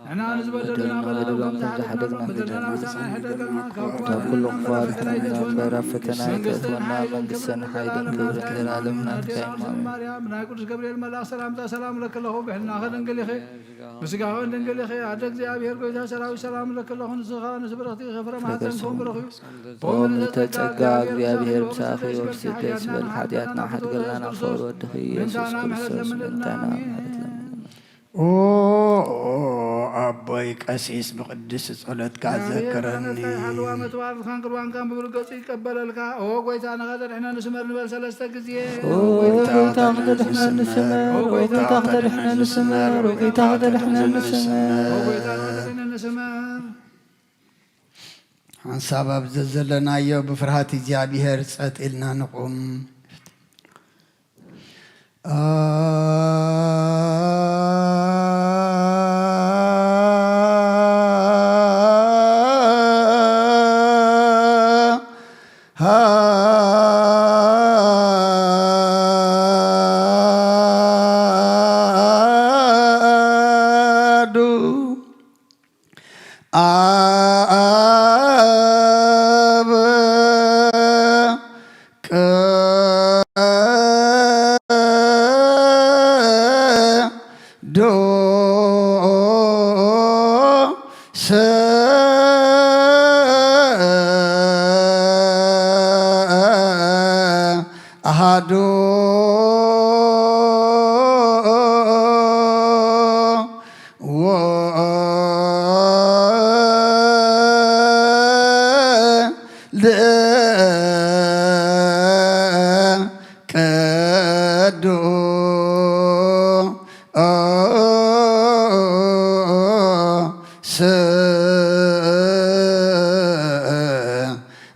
ንሕና ንዝበደሉና ንሕና በደሎም ንዝበደሉና ከም ዝሓደግና ከም ዝሓደግና፣ በደልና ንሕና ንሕደገልና፣ ካብ ካብ ኩሉ ክፉኣት ክፉኣት ኣድሕነና እምበር፣ ኣብ ፈተና ኣይተእትወና፣ መንግስትን ሓይልን ክብርን ዘለዓለም ናትካ እዩ። ኣሜን። ማርያም፣ ናይ ቅዱስ ገብርኤል መልኣክ ሰላምታ ሰላም እለኪ ኣለኹ፣ ብሕልናኺ ድንግል ኢኺ፣ ብስጋኺ እውን ድንግል ኢኺ። ኣደ እግዚኣብሔር፣ ጎይታ ሰራዊት፣ ሰላም እለኪ ኣለኹ፣ ንስኻ ንስብርኽቲ ኢኺ፣ ፍረ ማህፀንኪ እውን ብሩኽ እዩ። ኦ ምልዕተ ጸጋ፣ እግዚኣብሔር ምሳኺ እዩ፣ ወፍስሕ ደስ ይበል፣ ሓጢኣትና ሓድገልና፣ ናብ ፍቕሪ ወድኺ ኢየሱስ ክርስቶስ ምእንታና ምሕረት ለምንልና። ኦ ኣቦይ ቀሲስ፣ ብቅድስቲ ጸሎትካ ዘክረኒ። ሓልዋ መትባርትካን ቅርባንካን ብብሩህ ገጹ ይቀበለልካ። ኦ ጎይታ፣ ንኻ ተድሕነኒ ስመር ንበል ሰለስተ ግዜ። ኦ ጎይታ፣ ከተድሕነኒ ስመር፣ ኦ ጎይታ፣ ከተድሕነኒ ስመር፣ ኦ ጎይታ፣ ከተድሕነኒ ስመር። ሓንሳብ ኣብ ዘዘለናዮ ብፍርሃት እግዚኣብሔር ጸጥ ኢልና ንቑም። ኣዱ ኣብ ቅዱስ ኣሃዱ ወልድ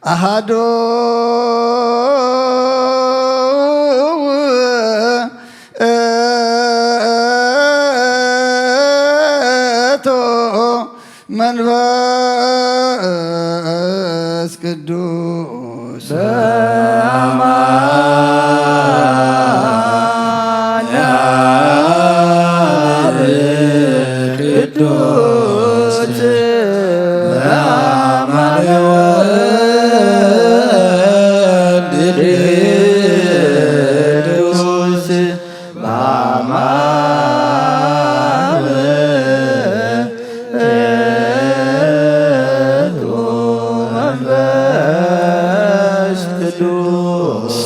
ኣሃዱ ውእቱ መንፈስ ቅዱስ። በአማን ቅዱስ በአማን ወልድ ቅዱስ በአማን ውእቱ መንፈስ ቅዱስ።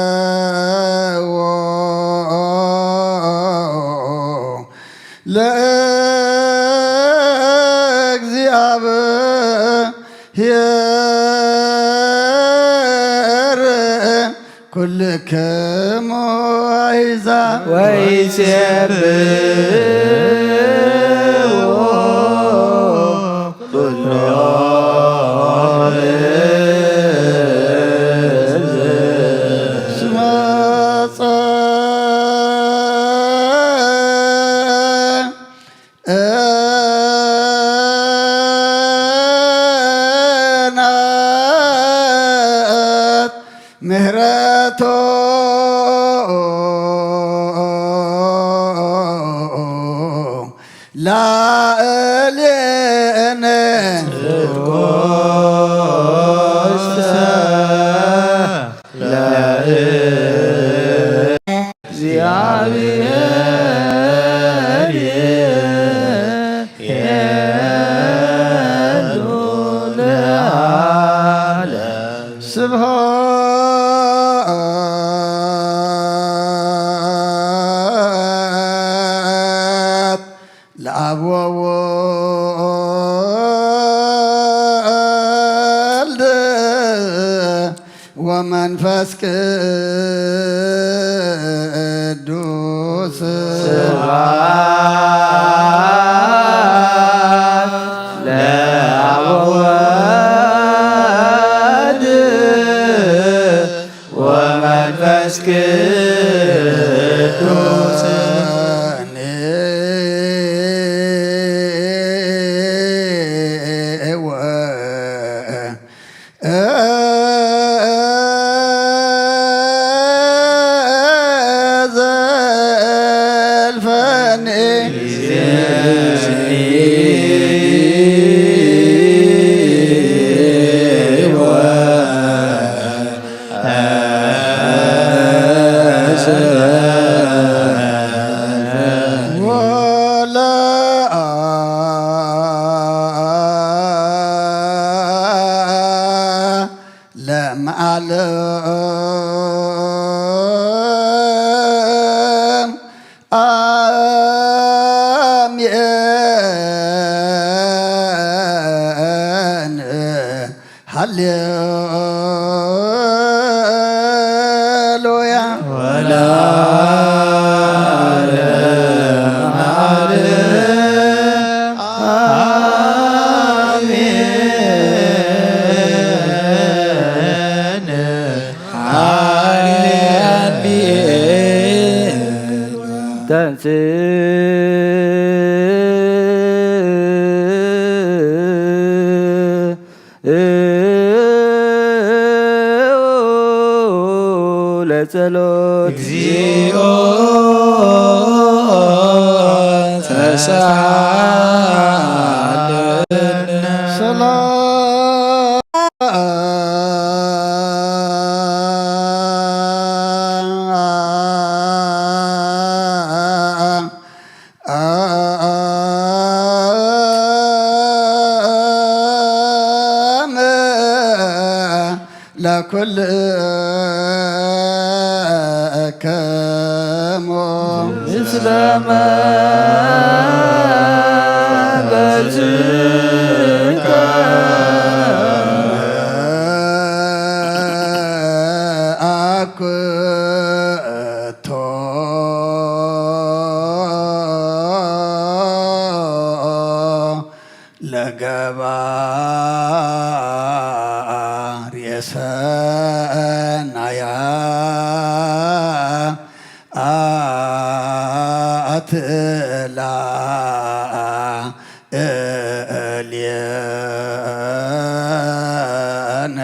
ሰብሕዎ ለእግዚአብሔር ኩልክሙ አሕዛብ ወይሴብሕዎ ኩሎ ህዝብ። እስመ ጸ- ጸናት ምሕረቱ ላዕሌነ ጽድቆ ለእግዚአብሔር ይቤሉ ለዓለም። ስብሐት ለአብ ወወልድ ወመንፈስ ቅዱስ። ስብሐት ለአብ ወወልድ ወመንፈስ ቅዱስ። ዘልፈኒ ወለ ለመዓለም አሜን። ሃሌሉያ። ወለዓለመ ዓለም አሜን። ሃሌሉያ። ተንሥእ ለጸሎት። እግዚኦ ተሳለነ። ሰላም ለኩልክሙ ምስለ መንፈስከ አኩቶ። ገባርየ ሰናያ ኣትላ እልየነ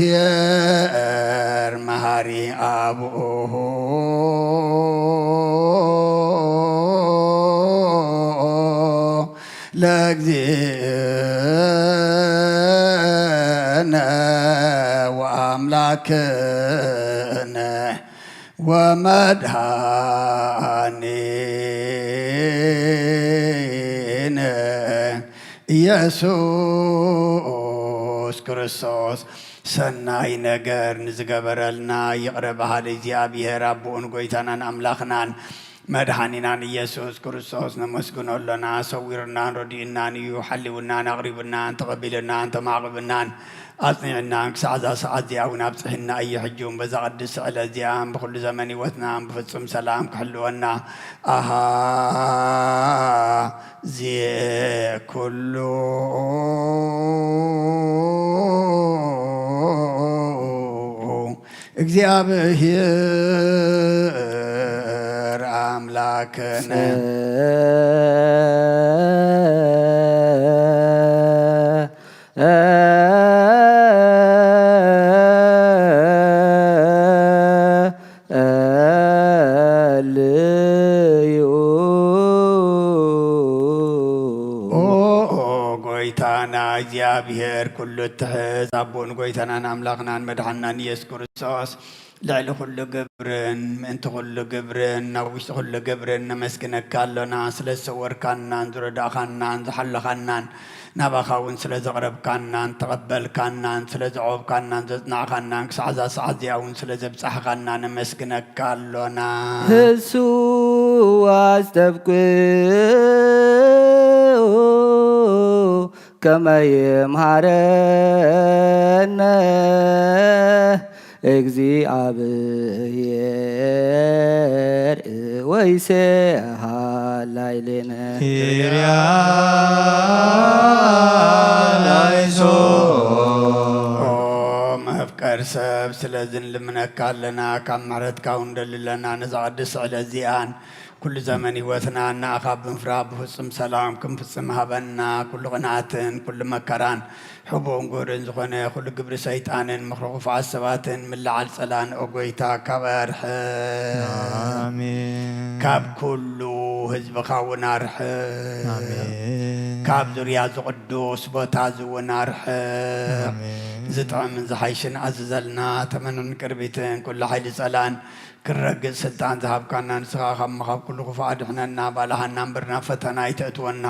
እግዚኣብሔር መሃሪ ኣብኡ ለእግዚእነ ወኣምላክነ ወመድኃኒነ ኢየሱስ ክርስቶስ ሰናይ ነገር ንዝገበረልና ይቕረ በሃሊ እግዚኣብሔር ኣቦኡን ጎይታናን ኣምላኽናን መድኃኒናን ኢየሱስ ክርስቶስ ነመስግኖ ኣሎና። ሰዊሩናን ረዲኡናን እዩ፣ ሓሊውናን ኣቕሪቡናን ተቐቢሉናን ተማዕቂቡናን ኣጽኒዕናን ክሳዕ እዛ ሰዓት እዚኣ እውን ኣብጽሕና እዩ። ሕጂ እውን በዛ ቅድስቲ ዕለት እዚኣ ብኹሉ ዘመን ህይወትና ብፍጹም ሰላም ክሕልወና ኣሃ ዜ ኩሉ እግዚኣብሔር ኣምላክነ ጸልዩ። ኦ ጎይታና እግዚኣብሔር ኩሉ እትሕዝ ኣቦን ጎይታናን ኣምላኽናን መድሓንናን ኢየሱስ ክርስቶስ ልዕሊ ኩሉ ግብርን ምእንቲ ኩሉ ግብርን ናብ ውሽጢ ኩሉ ግብርን ነመስግነካ ኣሎና። ስለ ዝሰወርካናን ዝረዳእካናን ዝሓለኻናን ናባኻ እውን ስለ ዘቕረብካናን ተቐበልካናን ስለ ዘዕቆብካናን ዘጽናዕካናን ክሳዕ እዛ ሰዓት እዚኣ እውን ስለ ዘብጻሕካና ነመስግነካ ኣሎና። እሱ ኣስተብቅዑ ከመ ይምሃረነ እግዚኣብሔር ወይሴ ሃላይሌነ። ኪርያ ላይሶ። ኦ መፍቀር ሰብ፣ ስለዚ ንልምነካ ኣለና፣ ካብ ምሕረትካ እውን ንደሊ ኣለና። ነዛ ቅድስቲ ዕለት እዚኣን ኩሉ ዘመን ህይወትና ንኣኻ ብምፍራህ ብፍጹም ሰላም ክንፍጽም ሃበና። ኩሉ ቅንኣትን ኩሉ መከራን ሕቡእን ግብርን ዝኾነ ኩሉ ግብሪ ሰይጣንን ምኽሪ ክፉኣት ሰባትን ምልዓል ጸላን ኦ ጎይታ ካብ ኣርሕቕ። ኣሜን። ካብ ኩሉ ህዝብኻ እውን ኣርሕቕ። ኣሜን። ካብ ዙርያ እዚ ቅዱስ ቦታ እዚ እውን ኣርሕቕ። ኣሜን። ዝጥዕምን ዝሓይሽን ኣዝዘልና። ተመንን ቅርቢትን ኩሉ ሓይሊ ጸላን ክንረግጽ ስልጣን ዝሃብካና ንስኻ ካብ ምኻብ ኩሉ ክፉእ ኣድሕነና። ባልሃና እምበር ናብ ፈተና ኣይተእትወና።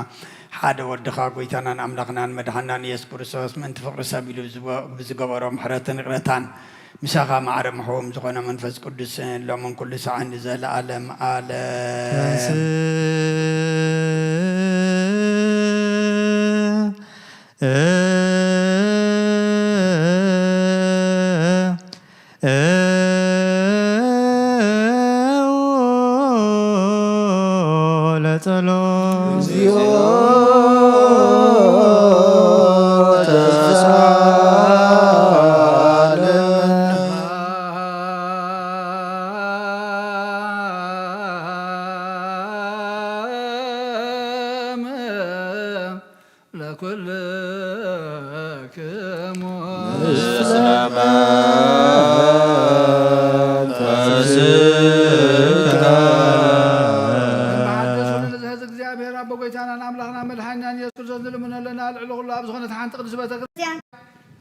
ሓደ ወድኻ ጎይታናን ኣምላኽናን መድሓናን ኢየሱስ ክርስቶስ ምእንቲ ፍቕሪ ሰብ ኢሉ ዝወ-፣ ብዝገበሮ ምሕረትን ይቕረታን ምሳኻ ማዕረ ምሕዎም ዝኾነ መንፈስ ቅዱስን ሎምን ኩሉ ሰዓን ንዘለኣለም ኣለም። ለጸሎት። እግዚኦ ተሳለነ። ለኩልክሙ። ምስለ መንፈስከ። በመሓደስ ኩሉ ንዝሕዝ እግዚኣብሔር ኣቦ ጎይታናን ኣምላኽና መድሓኒናን ኢየሱስ ክርስቶስ ንልምኖ ኣለና። ልዕሊ ኩሉ ኣብ ዝኾነት ሓንቲ ቅድስቲ ቤተ ክርስቲያን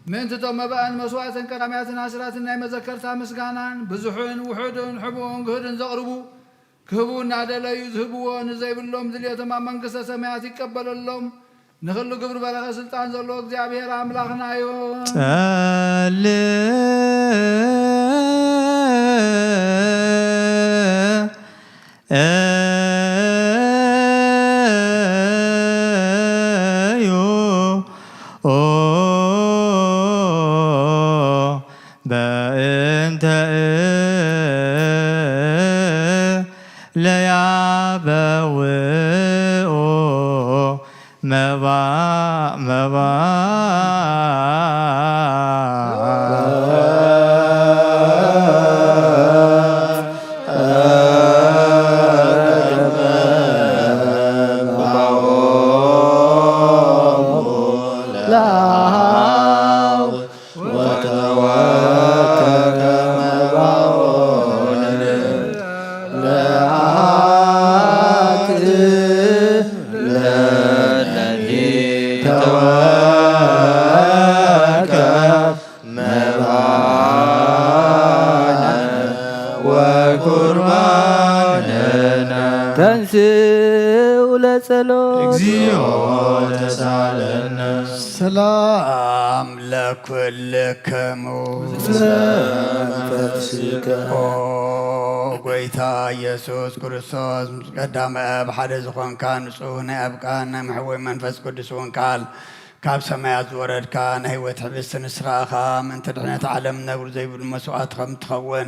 ምእንቲ እቶም መባእን መስዋእትን ቀዳማያትን ኣስራትን ናይ መዘከርታ ምስጋናን ብዙሕን ውሑድን ሕቡእን ግህድን ዘቕርቡ ክህቡ እናደለዩ ዝህብዎ ንዘይብሎም ድልየቶም ኣብ መንግስተ ሰማያት ይቀበለሎም። ንኹሉ ግብሪ በረኸ ስልጣን ዘለዎ እግዚኣብሔር ኣምላኽና እዩ። ጸልዩ በእንተ ለያበውኦ መባእ መባእ ተንስኡ ለጸሎት። እግዚኦ ተሳለነ። ሰላም ለኩልክሙ። ኦ ጎይታ ኢየሱስ ክርስቶስ፣ ምስ ቀዳመ ኣብ ሓደ ዝኾንካ፣ ንጹህ ናይ ኣብ ቃል ናይ መሕወይ መንፈስ ቅዱስ እውን ቃል ካብ ሰማያት ዝወረድካ ናይ ህይወት ሕብስቲ ንስኻ ኢኻ። ምእንቲ ድሕነት ዓለም ነውሪ ዘይብሉ መስዋእቲ ከም ትኸውን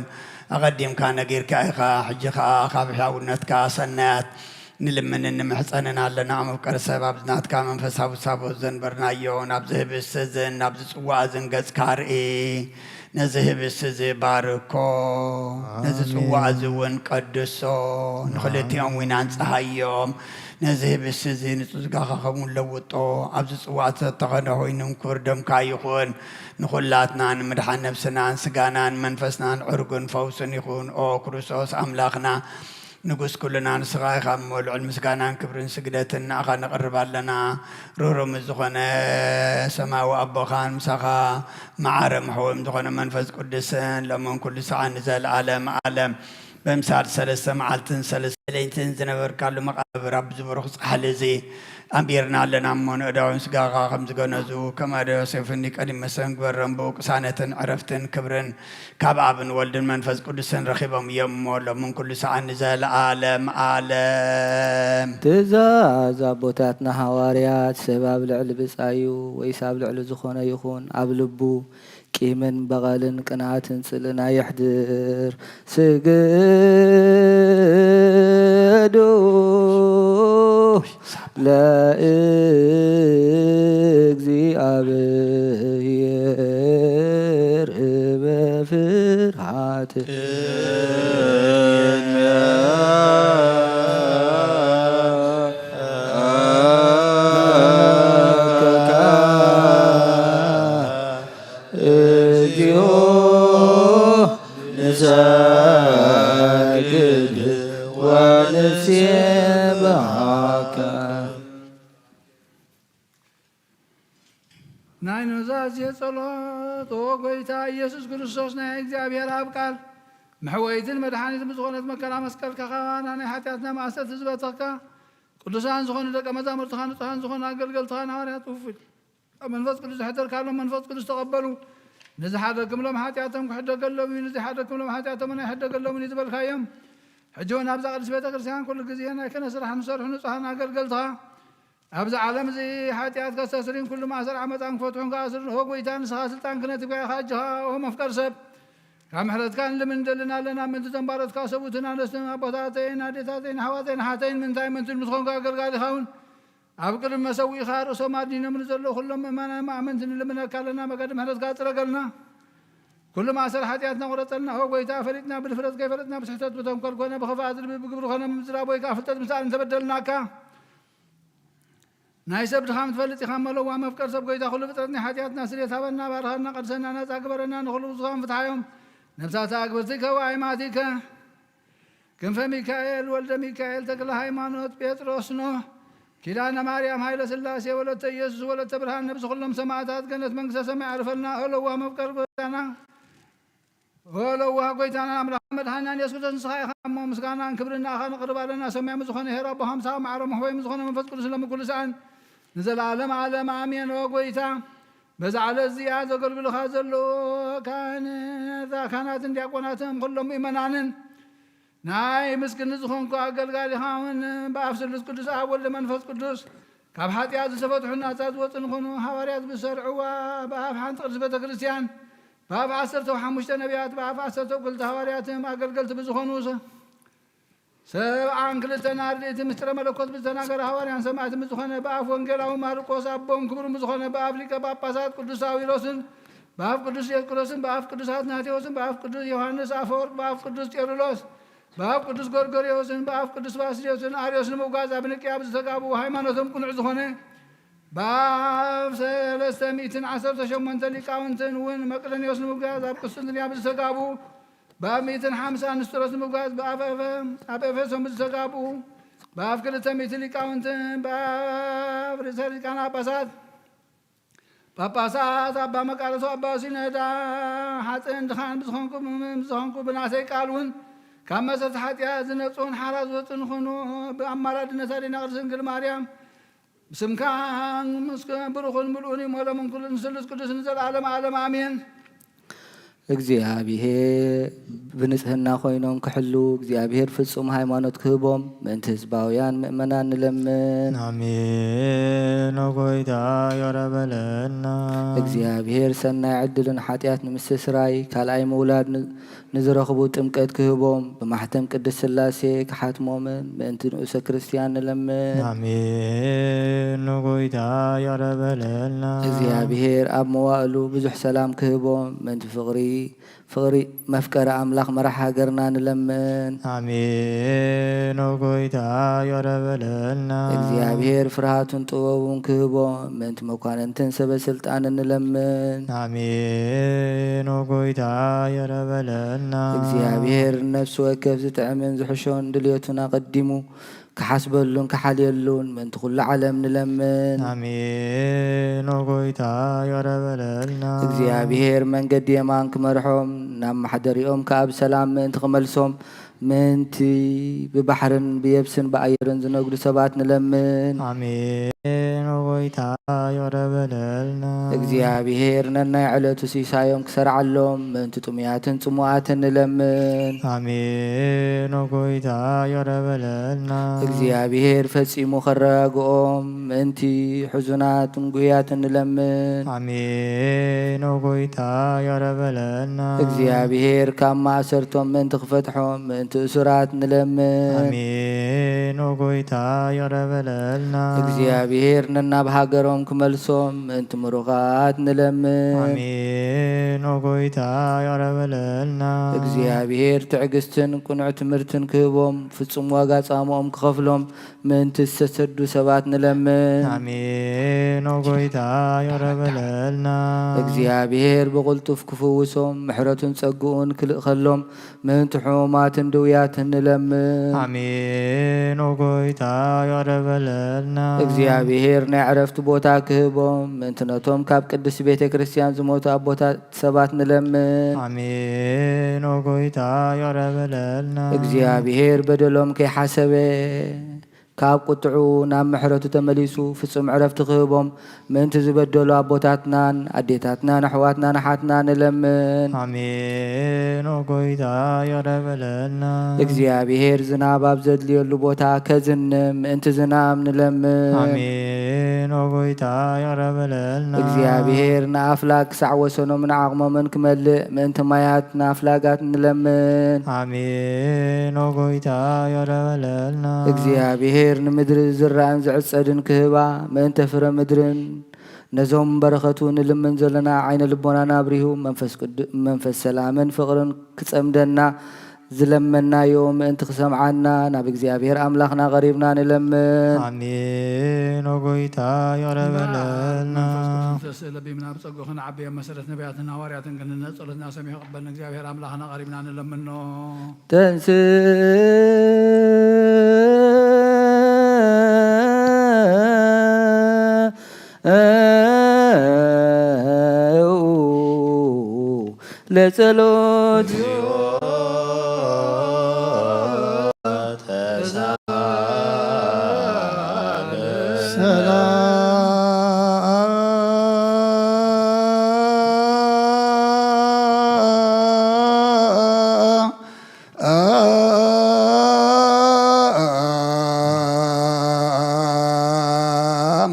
ኣቐዲምካ ነጊርካ ኢኻ። ሕጂ ኸኣ ካብ ሕያውነትካ ሰናያት ንልምንን ንምሕጸንን ኣለና። መፍቀሪ ሰብ፣ ኣብዚ ናትካ መንፈሳዊ ሳቦት ዘንበርናዮ፣ ናብዚ ህብስቲ እዝን ናብዚ ጽዋእ እዝን ገጽካ ርኢ። ነዚ ህብስቲ እዚ ባርኮ፣ ነዚ ኣሜን። ጽዋእ እዚ እውን ቀድሶ፣ ንኽልቲኦም እውን ኣንጽሃዮም። ነዚ ህብስቲ እዚ ንጹህ ስጋኻ ከምኡ ለውጦ፣ ኣብዚ ጽዋእ ዝተኸነ ኮይኑ እንኩር ደምካ ይኹን። ንኹላትና ንምድሓን ነብስናን ስጋናን መንፈስናን ዕርጉን ፈውስን ይኹን። ኦ ክርስቶስ ኣምላኽና፣ ንጉስ ኩልና ንስኻ ኢኻ እሞ፣ ልዑል ምስጋናን ክብርን ስግደትን ንኣኻ ነቕርብ ኣለና። ርህሩም ዝኾነ ሰማያዊ ኣቦኻን ምሳኻ መዓረ መሕወዮም ዝኾነ መንፈስ ቅዱስን፣ ሎምን ኩሉ ሰዓን ንዘለኣለም ዓለም፣ በምሳል ሰለስተ መዓልትን ሰለስተ ለይትን ዝነበርካሉ መቓብር ኣብዚ ብሩኽ ጻሕሊ እዚ ኣንቢርና ኣለና እሞ፣ ንእዳዎም ስጋኻ ከም ዝገነዙ፣ ከም ኣደ ዮሴፍ ንቀዲም መሰንግበሮም ብኡ ቅሳነትን ዕረፍትን ክብርን ካብ ኣብን ወልድን መንፈስ ቅዱስን ረኺቦም እዮም እሞ፣ ሎምን ኩሉ ሰዓን ንዘለኣለም ዓለም። ትእዛዝ ኣቦታትና ሃዋርያት፣ "ሰብ ኣብ ልዕሊ ብጻዩ ወይስ ኣብ ልዕሊ ዝኾነ ይኹን ኣብ ልቡ ቂምን በቐልን ቅንኣትን ጽልእን ኣየሕድር። ስግዱ ለእግዚኣብሔር በፍርሃት." እግዚኦ ንሰግድ ወንሴብሐከ። ናይ ኑዛዜ ጸሎት። ኦ ጎይታ ኢየሱስ ክርስቶስ፣ ናይ እግዚኣብሔር ኣብ ቃል መሕወይትን መድሓኒትን ብዝኾነት መከራ መስቀልካ፣ ካባና ናይ ሓጢኣትና ማእሰርቲ ዝበተኽካ፣ ቅዱሳን ዝኾኑ ደቀ መዛሙርትኻ፣ ንጹሃን ዝኾኑ ኣገልገልትኻ፣ ንሃዋርያት ውፉይ ኣብ መንፈስ ቅዱስ ዝሕደርካሎም መንፈስ ቅዱስ ተቐበሉ። ንዝሓደግክምሎም ሓጢኣቶም ክሕደገሎም እዩ፣ ንዘይሓደግክምሎም ሓጢኣቶም ኣይሕደገሎምን እዩ ዝበልካዮም። ሕጂ እውን ኣብዛ ቅድስት ቤተ ክርስቲያን ኩሉ ግዜ ናይ ክህነት ስራሕ ንሰርሑ ንጹሃን ኣገልገልትኻ፣ ኣብዚ ዓለም እዚ ሓጢኣት ከስተስሪን ኩሉ ማእሰር ዓመፃን ክፈትሑን ክኣስሩን፣ ኦ ጎይታ፣ ንስኻ ስልጣን ክህነት ሂብካ ኢኻ። ኣጆኻ ኦ መፍቀር ሰብ፣ ካብ ምሕረትካ ንልምን እንደልን ኣለና። ምእንቲ ዘንባሮትካ ሰብኡትን ኣንስትን ኣቦታተይን ኣዴታተይን ኣሕዋተይን ኣሓተይን ምንታይ ምእንቲ ምትኾንካ ኣገልጋሊኻ እውን ኣብ ቅድሚ መሰዊኢኻ ርእሶም ኣድኒኖም ንዘለዉ ኩሎም ምእመናን ኣመንቲ ንልምነካ ኣለና። መገዲ ምሕረትካ ጽረገልና። ኩሉ ማእሰር ሓጢኣትና ቁረጸልና። ኦ ጎይታ፣ ፈሊጥና ብድፍረት፣ ከይፈለጥና ብስሕተት፣ ብተንኮል ኮነ ብኽፍኣት፣ ብልቢ ብግብሪ ኮነ ብምዝራብ ወይ ከኣ ፍልጠት ምስኣል እንተበደልናካ፣ ናይ ሰብ ድኻም ትፈልጥ ኢኻ እሞ፣ ለዋህ መፍቀር ሰብ ጎይታ፣ ኩሉ ፍጥረት ናይ ሓጢኣትና ስርየት ሃበና፣ ባርኸና፣ ቀድሰና፣ ናጻ ግበረና፣ ንኹሉ ብዝኾን ፍትሓዮም ነብሳታ ኣግብርቲከ ወኣይማቲከ። ክንፈ ሚካኤል፣ ወልደ ሚካኤል፣ ተክለ ሃይማኖት፣ ጴጥሮስ፣ ኖህ፣ ኪዳነ ማርያም፣ ሃይለ ስላሴ፣ ወለተ ኢየሱስ፣ ወለተ ብርሃን፣ ነብሲ ኩሎም ሰማዕታት ገነት መንግስተ ሰማይ ኣዕርፈልና። ኦ ለዋህ መፍቀር ጎይታና፣ ኦ ለዋህ ጎይታና ኣምላኽ መድሓኒና ኢየሱስ ክርስቶስ፣ ንስኻ ኢኻ እሞ፣ ምስጋናን ክብርን ንኣኻ ነቕርብ ኣለና። ሰማያዊ ዝኾነ ኄር ኣቦ፣ ሃምሳዊ ማዕረ መሕወይ ዝኾነ መንፈስ ቅዱስ፣ ሎሚ ኩሉ ሰዓን ንዘለዓለም ዓለም ኣሜን። ኦ ጎይታ፣ በዛ ዕለት እዚኣ ዘገልግሉኻ ዘለዉ ካህን-፣ ካህናትን ዲያቆናትን ኩሎም ምእመናንን ናይ ምስክኒ ዝኾንኩ ኣገልጋሊኻ እውን ብኣፍ ስሉስ ቅዱስ ኣብ ወልደ መንፈስ ቅዱስ ካብ ሓጢኣት ዝተፈትሑ ናጻ ዝወጹ ንኾኑ፣ ሃዋርያት ብሰርዕዋ ብኣፍ ሓንቲ ቅድስት ቤተ ክርስቲያን ብኣፍ ዓሰርተ ሓሙሽተ ነቢያት ብኣፍ ዓሰርተ ክልተ ሃዋርያትን ኣገልገልቲ ብዝኾኑ ሰ-፣ ሰብዓን ክልተን ኣርድእቲ ምስጢረ መለኮት ብዝተናገረ ሃዋርያን ሰማዕትን ብዝኾነ ብኣፍ ወንጌላዊ ማርቆስ ኣቦን ክቡርን ብዝኾነ ብኣፍ ሊቀ ጳጳሳት ቅዱስ ሳዊሮስን ብኣፍ ቅዱስ ዲዮስቆሮስን ብኣፍ ቅዱስ ኣትናቴዎስን ብኣፍ ቅዱስ ዮሃንስ ኣፈወርቅ ብኣፍ ቅዱስ ቄርሎስ ብኣፍ ቅዱስ ጎርጎርዮስን ብኣፍ ቅዱስ ባስልዮስን ኣርዮስ ንምውጋዝ ኣብ ንቅያ ብዝተጋብኡ ሃይማኖቶም ቅኑዕ ዝኾነ ብኣብ ሰለስተ ሚእትን ዓሰርተ ሸሞንተ ሊቃውንትን እውን መቅደንዮስ ንምጉያዝ ኣብ ቁስጥንጥንያ ብዝተጋቡ ብኣብ ሚእትን ሓምሳ ንስጥሮስ ንምጉያዝ ብኣብ ኤፈ- ኣብ ኤፌሶን ብዝተጋቡ ብኣብ ክልተ ሚእቲ ሊቃውንትን ብኣብ ርእሰ ሊቃነ ጳጳሳት ጳጳሳት ኣባ መቃርስ ኣባ ሲኖዳ ሓጥእን ድኻን ብዝኾንኩ ብዝኾንኩ ብናሰይ ቃል እውን ካብ መሰርቲ ሓጢኣት ዝነጹን ሓራ ዝወጹን ዝኾኑ ብኣማላድነት ኣዴና ቅድስት ድንግል ማርያም ብስምካ ምስ ብሩኽን ምሉእን ይመሎምን ኩሉ ንስሉስ ቅዱስ ንዘለዓለም ዓለም ኣሜን። እግዚኣብሔር ብንጽህና ኮይኖም ክሕሉ እግዚኣብሔር ፍጹም ሃይማኖት ክህቦም ምእንቲ ህዝባውያን ምእመናን ንለምን። ኣሜን። ኦ ጎይታ ይቕረ በለልና። እግዚኣብሔር ሰናይ ዕድልን ሓጢኣት ንምስትስራይ ካልኣይ ምውላድ ን- ንዝረኽቡ ጥምቀት ክህቦም ብማሕተም ቅድስት ሥላሴ ክሓትሞምን ምእንቲ ንኡሰ ክርስቲያን ንለምን። ኣሜን። ንጎይታ ይቕረ በለልና። እግዚኣብሔር ኣብ መዋእሉ ብዙሕ ሰላም ክህቦም ምእንቲ ፍቕሪ ፍቕሪ መፍቀሪ ኣምላኽ መራሕ ሃገርና ንለምን። ኣሜን። ኦ ጎይታ ይቕረ በለልና። እግዚኣብሔር ፍርሃቱን ጥበቡን ክህቦም ምእንቲ መኳንንትን ሰበ ስልጣንን ንለምን። ኣሜን። ኦ ጎይታ ይቕረ በለልና። እግዚኣብሔር ነፍሲ ወከፍ ዝጥዕምን ዝሕሾን ድልየቱን ኣቐዲሙ ክሓስበሉን ክሓልየሉን ምእንቲ ኩሉ ዓለም ንለምን። ኣሜን። ኦ ጎይታ ይቕረ በለልና። እግዚኣብሔር መንገዲ የማን ክመርሖም ናብ ማሕደሪኦም ከኣ ብሰላም ምእንቲ ክመልሶም ምእንቲ ብባሕርን ብየብስን ብኣየርን ዝነግዱ ሰባት ንለምን። ኣሜን። ኦ ጎይታ ይቕረ በለልና። እግዚኣብሔር ነናይ ዕለቱ ሲሳዮም ክሰርዓሎም ምእንቲ ጥሙያትን ጽሙኣትን ንለምን። ኣሜን። ኦ ጎይታ ይቕረ በለልና። እግዚኣብሔር ፈጺሙ ከረጋግኦም ምእንቲ ሕዙናትን ጉህያትን ንለምን። ኣሜን። ኦ ጎይታ ይቕረ በለልና። እግዚኣብሔር ካብ ማእሰርቶም ምእንቲ ክፈትሖም ምእንቲ እሱራት ንለምን። ኣሜን። ኦ ጎይታ ይቕረ በለልና። እግዚኣብሔር ነናብ ሃገሮም ክመልሶም ምእንቲ ምሩኻት ንለምን። ኣሜን። ኦ ጎይታ ይቕረ በለልና። እግዚኣብሔር ትዕግስትን ቅኑዕ ትምህርትን ክህቦም ፍጹም ዋጋ ጻምኦም ክኸፍሎም ምእንቲ ዝተሰዱ ሰባት ንለምን። ኣሜን። ኦ ጎይታ ይቕረ በለልና። እግዚኣብሔር ብቕልጡፍ ክፍውሶም ምሕረቱን ጸግኡን ክልእኸሎም ምእንቲ ሕሙማትን ድውያትን ንለምን። ኣሜን። ኦ ጎይታ ይቕረ በለልና። እግዚኣብሔር ናይ ዕረፍቲ ቦታ ክህቦም ምእንቲ ነቶም ካብ ቅድስቲ ቤተ ክርስቲያን ዝሞቱ ኣቦታት ሰባት ንለምን። ኣሜን። ኦ ጎይታ ይቕረ በለልና። እግዚኣብሔር በደሎም ከይሓሰበ ካብ ቁጥዑ ናብ ምሕረቱ ተመሊሱ ፍጹም ዕረፍቲ ክህቦም ምእንቲ ዝበደሉ ኣቦታትናን ኣዴታትናን ኣሕዋትናን ኣሓትና ንለምን። ኣሜን። ኦ ጎይታ ይቕረ በለልና። እግዚኣብሔር ዝናብ ኣብ ዘድልየሉ ቦታ ከዝንም ምእንቲ ዝናም ንለምን። ኣሜን። ኦ ጎይታ ይቕረ በለልና። እግዚኣብሔር ንኣፍላግ ክሳዕ ወሰኖምን ዓቕሞምን ክመልእ ምእንቲ ማያት ንኣፍላጋት ንለምን። ኣሜን። ኦ ጎይታ ይቕረ በለልና። እግዚኣብሔር ንምድሪ ዝዝራእን ዝዕጸድን ክህባ ምእንቲ ፍረ ምድርን ነዞም በረኸቱ ንልምን ዘለና ዓይነ ልቦናና ኣብሪሁ መንፈስ ቅዱ- መንፈስ ሰላምን ፍቕርን ክጸምደና ዝለመናዮ ምእንቲ ክሰምዓና ናብ እግዚኣብሔር ኣምላኽና ቀሪብና ንለምን። ኣሜን። ኦ ጎይታ ይቕረ እምበኣር በለልና። መንፈስ ቅዱስ ንተስእ ለቢምና ብጸግኡ ክንዓቢ ኣብ መሰረት ነቢያትን ሃዋርያትን ክንነ ጸሎትና ሰሚዑ ክቕበልን እግዚኣብሔር ኣምላኽና ቀሪብና ንለምኖ። ተንስእ ለጸሎት ሰላም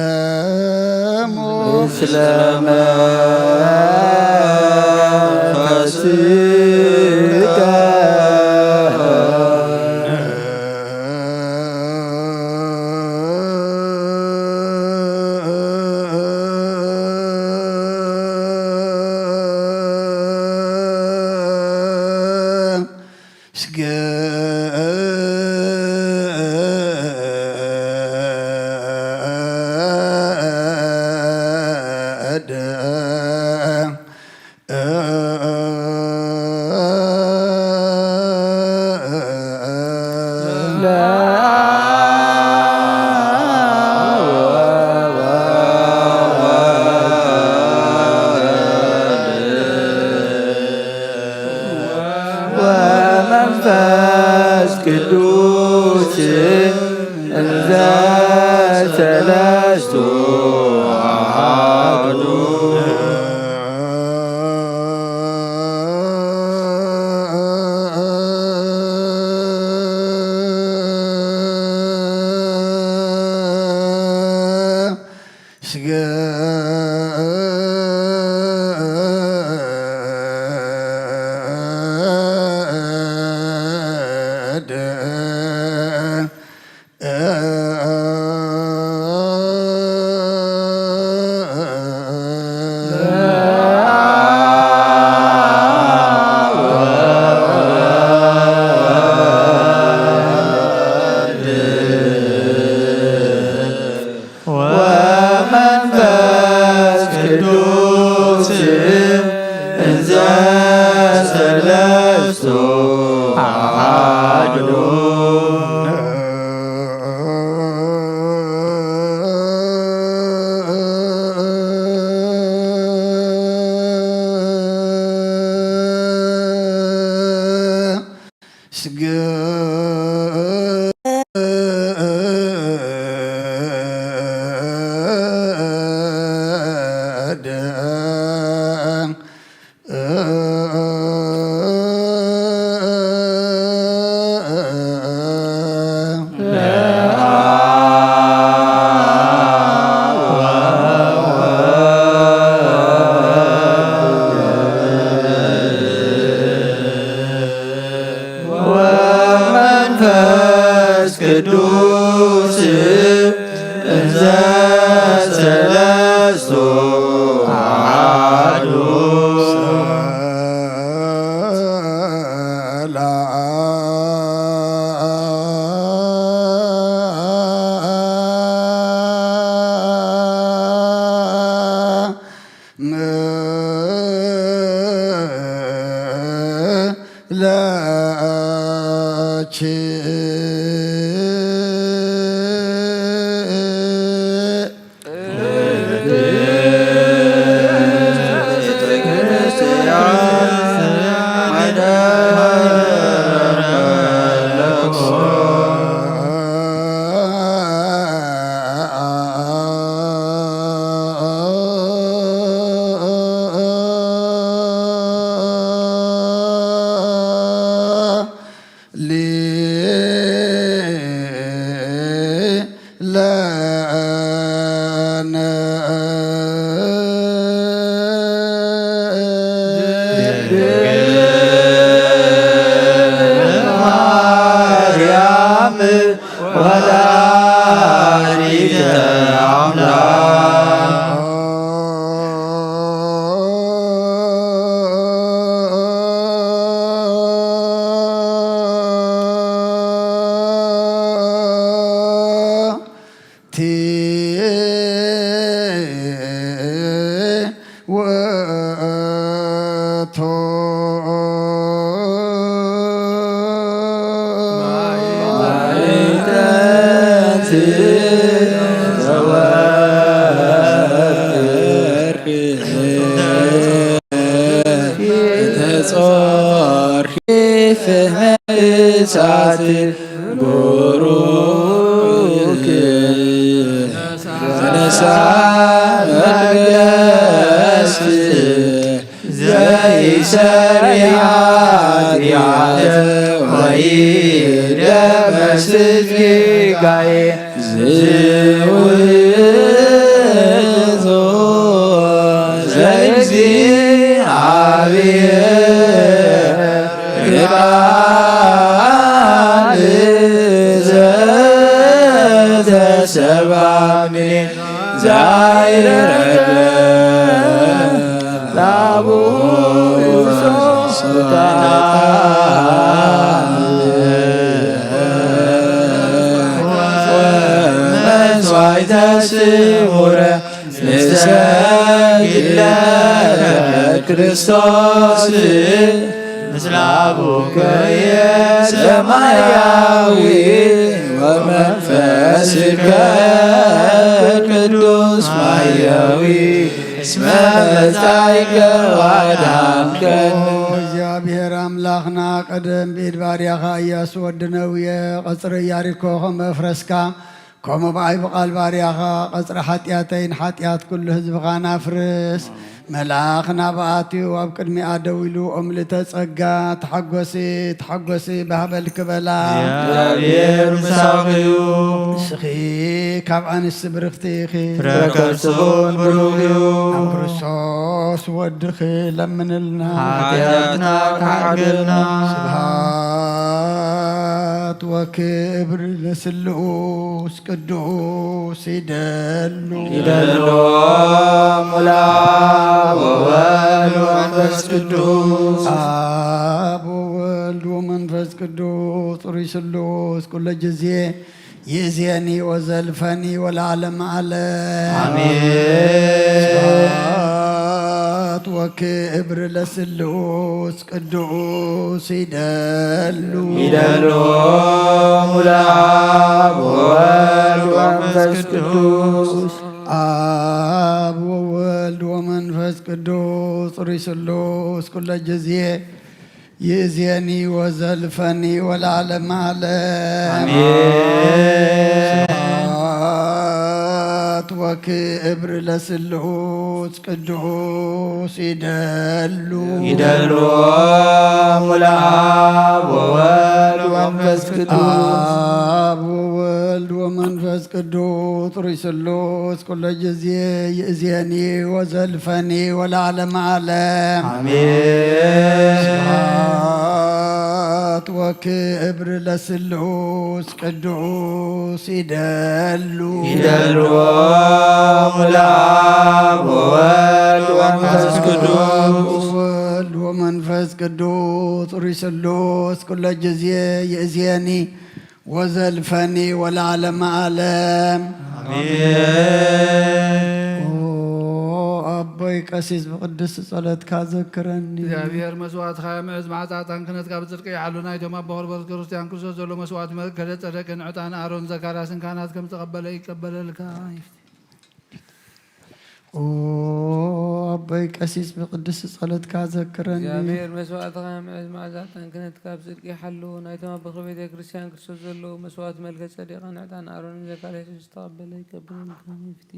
ለኩልክሙ እስለመ ስገድ ወመንፈስ ቅዱስ እንዘ ሰለስቱ አሐዱ። ስገድ ወመንፈስ ቅዱስ እንዘ ሰለስቱ አሐዱ። ስገድ ወመንፈስ ቅዱስ እንዘ ሰለስቱ አሐዱ። ሰላም ለኪ ለነ ማርያም ወላዲተ አምላክ። ቲ ወቶ ማይጠንት ዘወርቅ ተጾርኪ ፍህመ እሳት ቡሩክ ተነሳ መቅደስ ዘይሰሪ ኃጢአት ወይደመስስ ጌጋዬ ዝውእቱ ዘእግዚአብሔር ቃል ዘተሰብአ እምኔ ዛይረገ ላቡ ሶታ ባይተ ስሙረ ንሰግድ ለክርስቶስ ምስለ አቡከ ሰማያዊ ወመንፈስከ ቅዱስ ማያዊ እስመ መጻእከ ወአድኃንከ። እግዚኣብሔር ኣምላኽና ቀደም ብኢድ ባርያኻ ኢያሱ ወዲ ነውየ ቀጽሪ ኢያሪኮ ከም መፍረስካ ከምኡ ብዓይቢ ቃል ባርያኻ ቀጽሪ ሓጢኣተይን ሓጢኣት ኩሉ ህዝብኻን ኣፍርስ። መልኣኽ ናብ ኣትዩ ኣብ ቅድሚኣ ደው ኢሉ ኦምልተ ጸጋ ተሓጎሲ ተሓጎሲ ባህበል ክበላ እግዚኣብሔር ምሳኺ እዩ። ንስኺ ካብ ኣንስቲ ብርኽቲ ኢኺ። ፍረ ከርስኹን ብሩኽ እዩ። ኣብ ክርስቶስ ወድኺ ለምንልና። ሓጢኣትና ክሓድገልና። ስብሃት ወክብር ለስሉስ ቅዱስ ይደሉ። ይደሉ ሙላ ወወልድ ወመንፈስ ቅዱስ። ኣብ ወወልድ ወመንፈስ ቅዱስ ጽሩይ ስሉስ ኩለ ጊዜ ይእዜኒ ወዘልፈኒ ወለዓለመ ዓለም። ኣሜን። ስብሐት ወክብር ለስሉስ ቅዱስ ይደሉ። ይደሉ ሙላ ወወልድ ወመንፈስ ቅዱስ። ኣብ ወወልድ ወመንፈስ ቅዱስ ጽሩይ ስሉስ ኩለ ጊዜ ይእዜኒ ወዘልፈኒ ወለዓለመ ዓለም። ኣሜን። ስብሐት ወክብር ለስሉስ ቅዱስ ይደሉ። ይደሉ ሙላ ወወልድ ወመንፈስ ቅዱስ። ኣብ ወወልድ ወመንፈስ ቅዱስ ጽሩይ ስሉስ ኩለ ጊዜ ይእዜኒ ወዘልፈኒ ወለዓለመ ዓለም። ኣሜን። ስብሐት ወክብር ለስሉስ ቅዱስ ይደሉ። ይደሉ ሙላ ወወልድ ወመንፈስ ቅዱስ። ወወልድ ወመንፈስ ቅዱስ ጽሩይ ስሉስ ኩለ ጊዜ ይእዜኒ ወዘልፈኒ ወለዓለመ ዓለም። ኣሜን። ኦ ኣቦይ ቀሲስ ብቅድስቲ ጸሎትካ ዘክረኒ። እግዚኣብሔር መስዋዕትኻ ምእዝ መዓጻ ዕጣን ክህነትካ ብጽድቂ ይሓሉ። ናይቶም ኣቦ ኸርበርት ክርስቲያን ክርስቶስ ዘሎ መስዋዕት መለከት ጸደቅን ዕጣን ኣሮን ዘካርያስን ካህናት ከም ዝተቐበለ ይቀበለልካ። ኦ ኣቦይ ቀሲስ ብቅድስቲ ጸሎትካ ዘክረኒ። እግዚኣብሔር መስዋዕትኻ ምእዝ መዓዛ ዕጣን ክህነትካ ብጽድቂ ይሓሉ። ናይቶም ኣቦ ኸርበርት ቤተ ክርስቲያን ክርስቶስ ዘለዉ መስዋዕት መልከ ጸዴቅን ዕጣን ኣሮንን ዘካርያስን ዝተቐበለ ይቀበለልካ። ይፍቲ።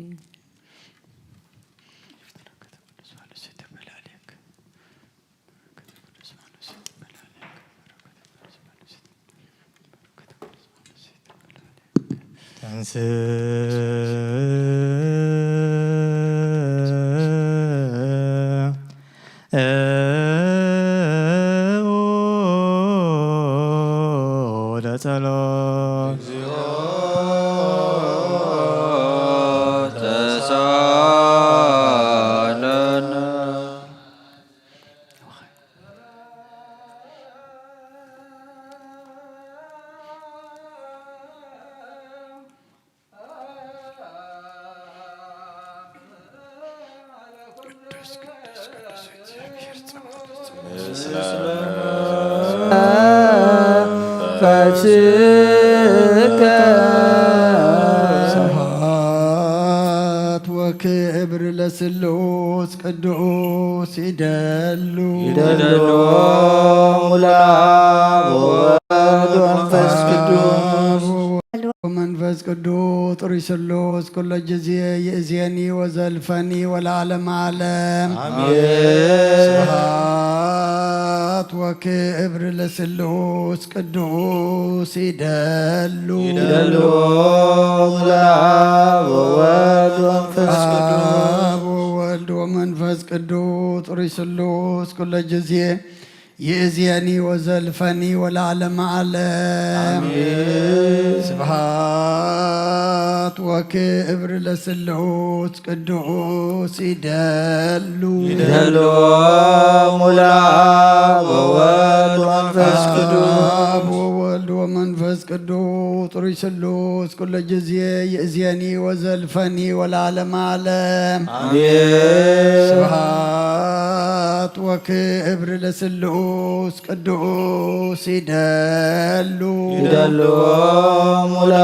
ተንሥኡ ለጸሎት። ስብሐት ወክብር ለስሉስ ቅዱስ ይደሉ። ይደሉ ሙላ ወወልድ ወመንፈስ ቅዱስ። ወመንፈስ ቅዱስ ጥሩይ ስሉስ ኩሎ ጊዜ ይእዜኒ ወዘልፈኒ ወለዓለመ ዓለም። አሜን። ስብሐት ወክብር ለስሉስ ቅዱስ ይደሉ። ይደሉ ሙላ ወወልድ ወመንፈስ ቅዱስ። አብ ወወልድ ወመንፈስ ቅዱስ ጥሩይ ስሉስ ኩሎ ጊዜ ይእዜኒ ወዘልፈኒ ወለዓለመ ዓለም። አሜን። ስብሐት ወክብር ለስሉስ ቅዱስ ይደሉ። ይደሉ ሙላ ወወልድ ወመንፈስ ቅዱስ። አብ ወወልድ መንፈስ ቅዱስ ጥሩይ ስሉስ ኩለ ጊዜ ይእዜኒ ወዘልፈኒ ወለዓለመ ዓለም። ኣሜን። ስብሐት ወክብር ለስሉስ ቅዱስ ይደሉ። ይደልዎም ሙላ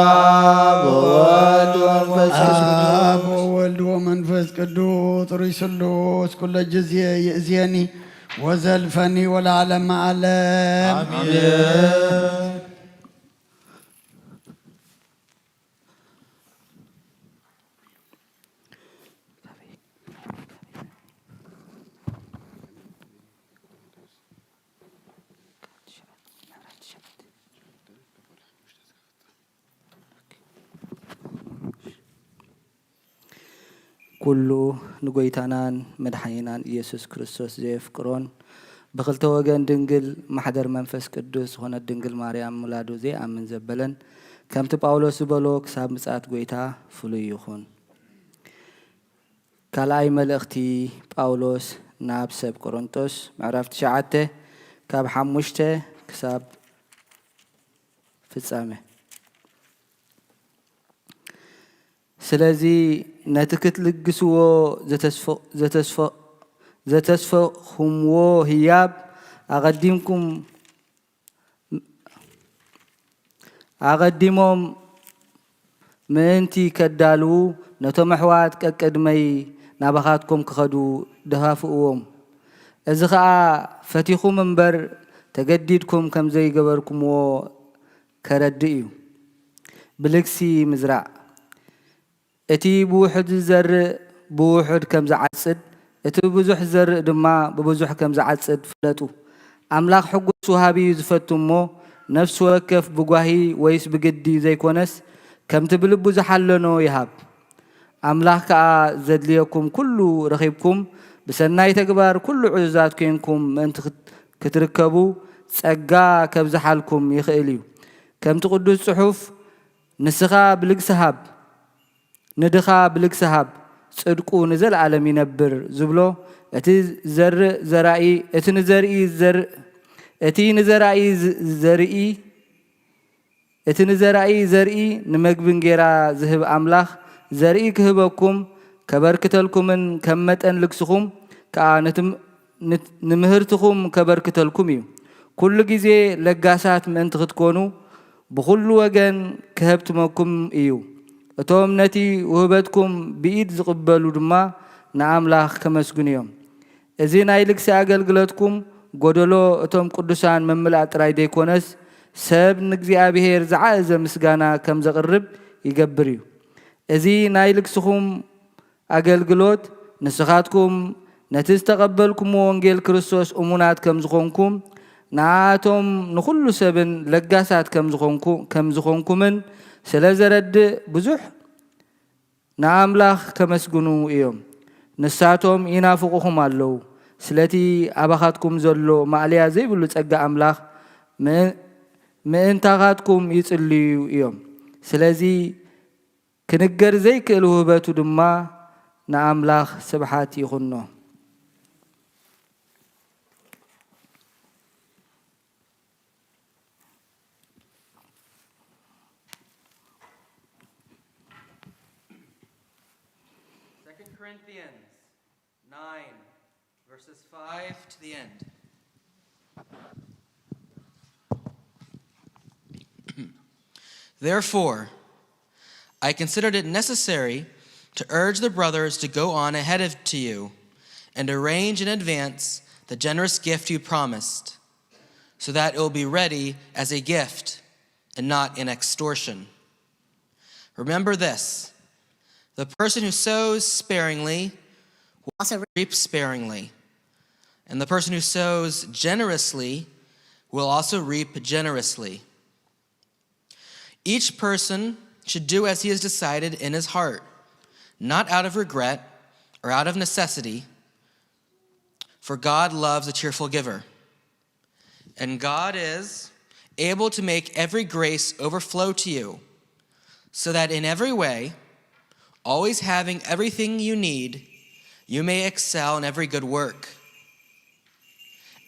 በወልድ ወመንፈስ ቅዱስ። አብ ወወልድ ወመንፈስ ቅዱስ ጥሩይ ስሉስ ኩለ ጊዜ ይእዜኒ ወዘልፈኒ ወለዓለመ ዓለም። ኣሜን። ኩሉ ንጎይታናን መድሓኒናን ኢየሱስ ክርስቶስ ዘየፍቅሮን ብኽልተ ወገን ድንግል ማሕደር መንፈስ ቅዱስ ዝኾነት ድንግል ማርያም ምላዱ ዘይኣምን ዘበለን ከምቲ ጳውሎስ ዝበሎ ክሳብ ምጽኣት ጎይታ ፍሉይ ይኹን። ካልኣይ መልእኽቲ ጳውሎስ ናብ ሰብ ቆሮንጦስ ምዕራፍ ትሽዓተ ካብ ሓሙሽተ ክሳብ ፍጻመ። ስለዚ ነቲ ክትልግስዎ ዘተስፈ- ዘተስፈ- ዘተስፈኹምዎ ህያብ ኣቐዲምኩም ኣቐዲሞም ምእንቲ ከዳልዉ ነቶም ኣሕዋት ቀቅድመይ ናባኻትኩም ክኸዱ ደፋፍእዎም። እዚ ኸኣ ፈቲኹም እምበር ተገዲድኩም ከም ዘይገበርኩምዎ ከረድእ እዩ። ብልግሲ ምዝራእ። እቲ ብውሑድ ዝዘርእ ብውሑድ ከም ዝዓጽድ፣ እቲ ብብዙሕ ዝዘርእ ድማ ብብዙሕ ከም ዝዓጽድ ፍለጡ። ኣምላኽ ሕጉስ ወሃቢ እዩ ዝፈቱ እሞ፣ ነፍሲ ወከፍ ብጓሂ ወይስ ብግዲ ዘይኮነስ፣ ከምቲ ብልቡ ዝሓለኖ ይሃብ። ኣምላኽ ከኣ ዘድልየኩም ኩሉ ረኺብኩም፣ ብሰናይ ተግባር ኩሉ ዕዙዛት ኴንኩም ምእንቲ ክት- ክትርከቡ፣ ጸጋ ከብዝሓልኩም ይኽእል እዩ። ከምቲ ቅዱስ ጽሑፍ፣ ንስኻ ብልግሲ ሃብ፣ ንድኻ ብልግሲ ሃብ፣ ጽድቁ ንዘለኣለም ይነብር ዝብሎ፣ እቲ ዘርእ ዘራኢ፣ እቲ ንዘርኢ ዘር- እቲ ንዘራኢ ዝ- ዘርኢ፣ እቲ ንዘራኢ ዘርኢ ንመግቢ እንጌራ ዝህብ ኣምላኽ፣ ዘርኢ ክህበኩም፣ ከበርክተልኩምን ከም መጠን ልግስኹም ከኣ ንትም- ንት- ንምህርትኹም ከበርክተልኩም እዩ። ኩሉ ግዜ ለጋሳት ምእንቲ ክትኮኑ፣ ብኹሉ ወገን ክሀብትመኩም እዩ። እቶም ነቲ ውህበትኩም ብኢድ ዝቕበሉ ድማ ንኣምላኽ ከመስግኑ እዮም። እዚ ናይ ልግሲ ኣገልግሎትኩም፣ ጎደሎ እቶም ቅዱሳን ምምላእ ጥራይ ዘይኮነስ፣ ሰብ ንእግዚኣብሔር ዝዓእዘ ምስጋና ከም ዘቕርብ ይገብር እዩ። እዚ ናይ ልግስኹም ኣገልግሎት፣ ንስኻትኩም ነቲ ዝተቐበልኩምዎ ወንጌል ክርስቶስ እሙናት ከም ዝኾንኩም፣ ንኣቶም ንኹሉ ሰብን ለጋሳት ከም ዝኾንኩ- ከም ዝኾንኩምን ስለ ዘረድእ፣ ብዙሕ ንኣምላኽ ከመስግኑ እዮም። ንሳቶም ይናፍቑኹም ኣለዉ። ስለቲ ኣባኻትኩም ዘሎ ማእለያ ዘይብሉ ጸጋ ኣምላኽ ምእ- ምእንታኻትኩም ይጽልዩ እዮም። ስለዚ ክንገር ዘይክእል ውህበቱ ድማ ንኣምላኽ ስብሓት ይኹኖ። Second Corinthians nine, verses five to the end. Therefore, I considered it necessary to urge the brothers to go on ahead of to you and arrange in advance the generous gift you promised, so that it will be ready as a gift and not an extortion. Remember this: the person who sows sparingly will also reap sparingly, and the person who sows generously will also reap generously. Each person should do as he has decided in his heart, not out of regret or out of necessity, for God loves a cheerful giver. And God is able to make every grace overflow to you, so that in every way, always having everything you need, you may excel in every good work.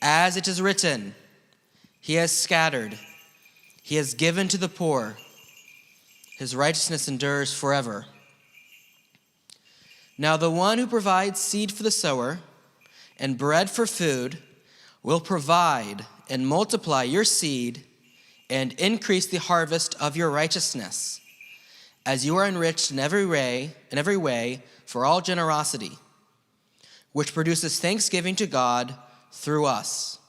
As it is written, "He has scattered, He has given to the poor. His righteousness endures forever. Now, the one who provides seed for the sower and bread for food will provide and multiply your seed and increase the harvest of your righteousness, as you are enriched in every way, in every way for all generosity, which produces thanksgiving to God through us.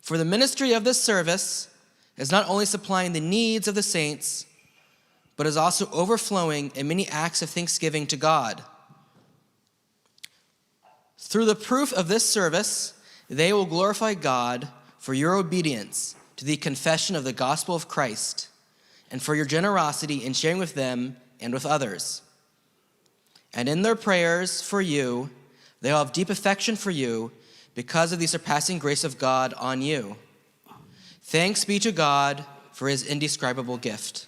For the ministry of this service is not only supplying the needs of the saints, but is also overflowing in many acts of thanksgiving to God. Through the proof of this service, they will glorify God for your obedience to the confession of the gospel of Christ and for your generosity in sharing with them and with others. And in their prayers for you, they will have deep affection for you because of the surpassing grace of God on you. Thanks be to God for his indescribable gift.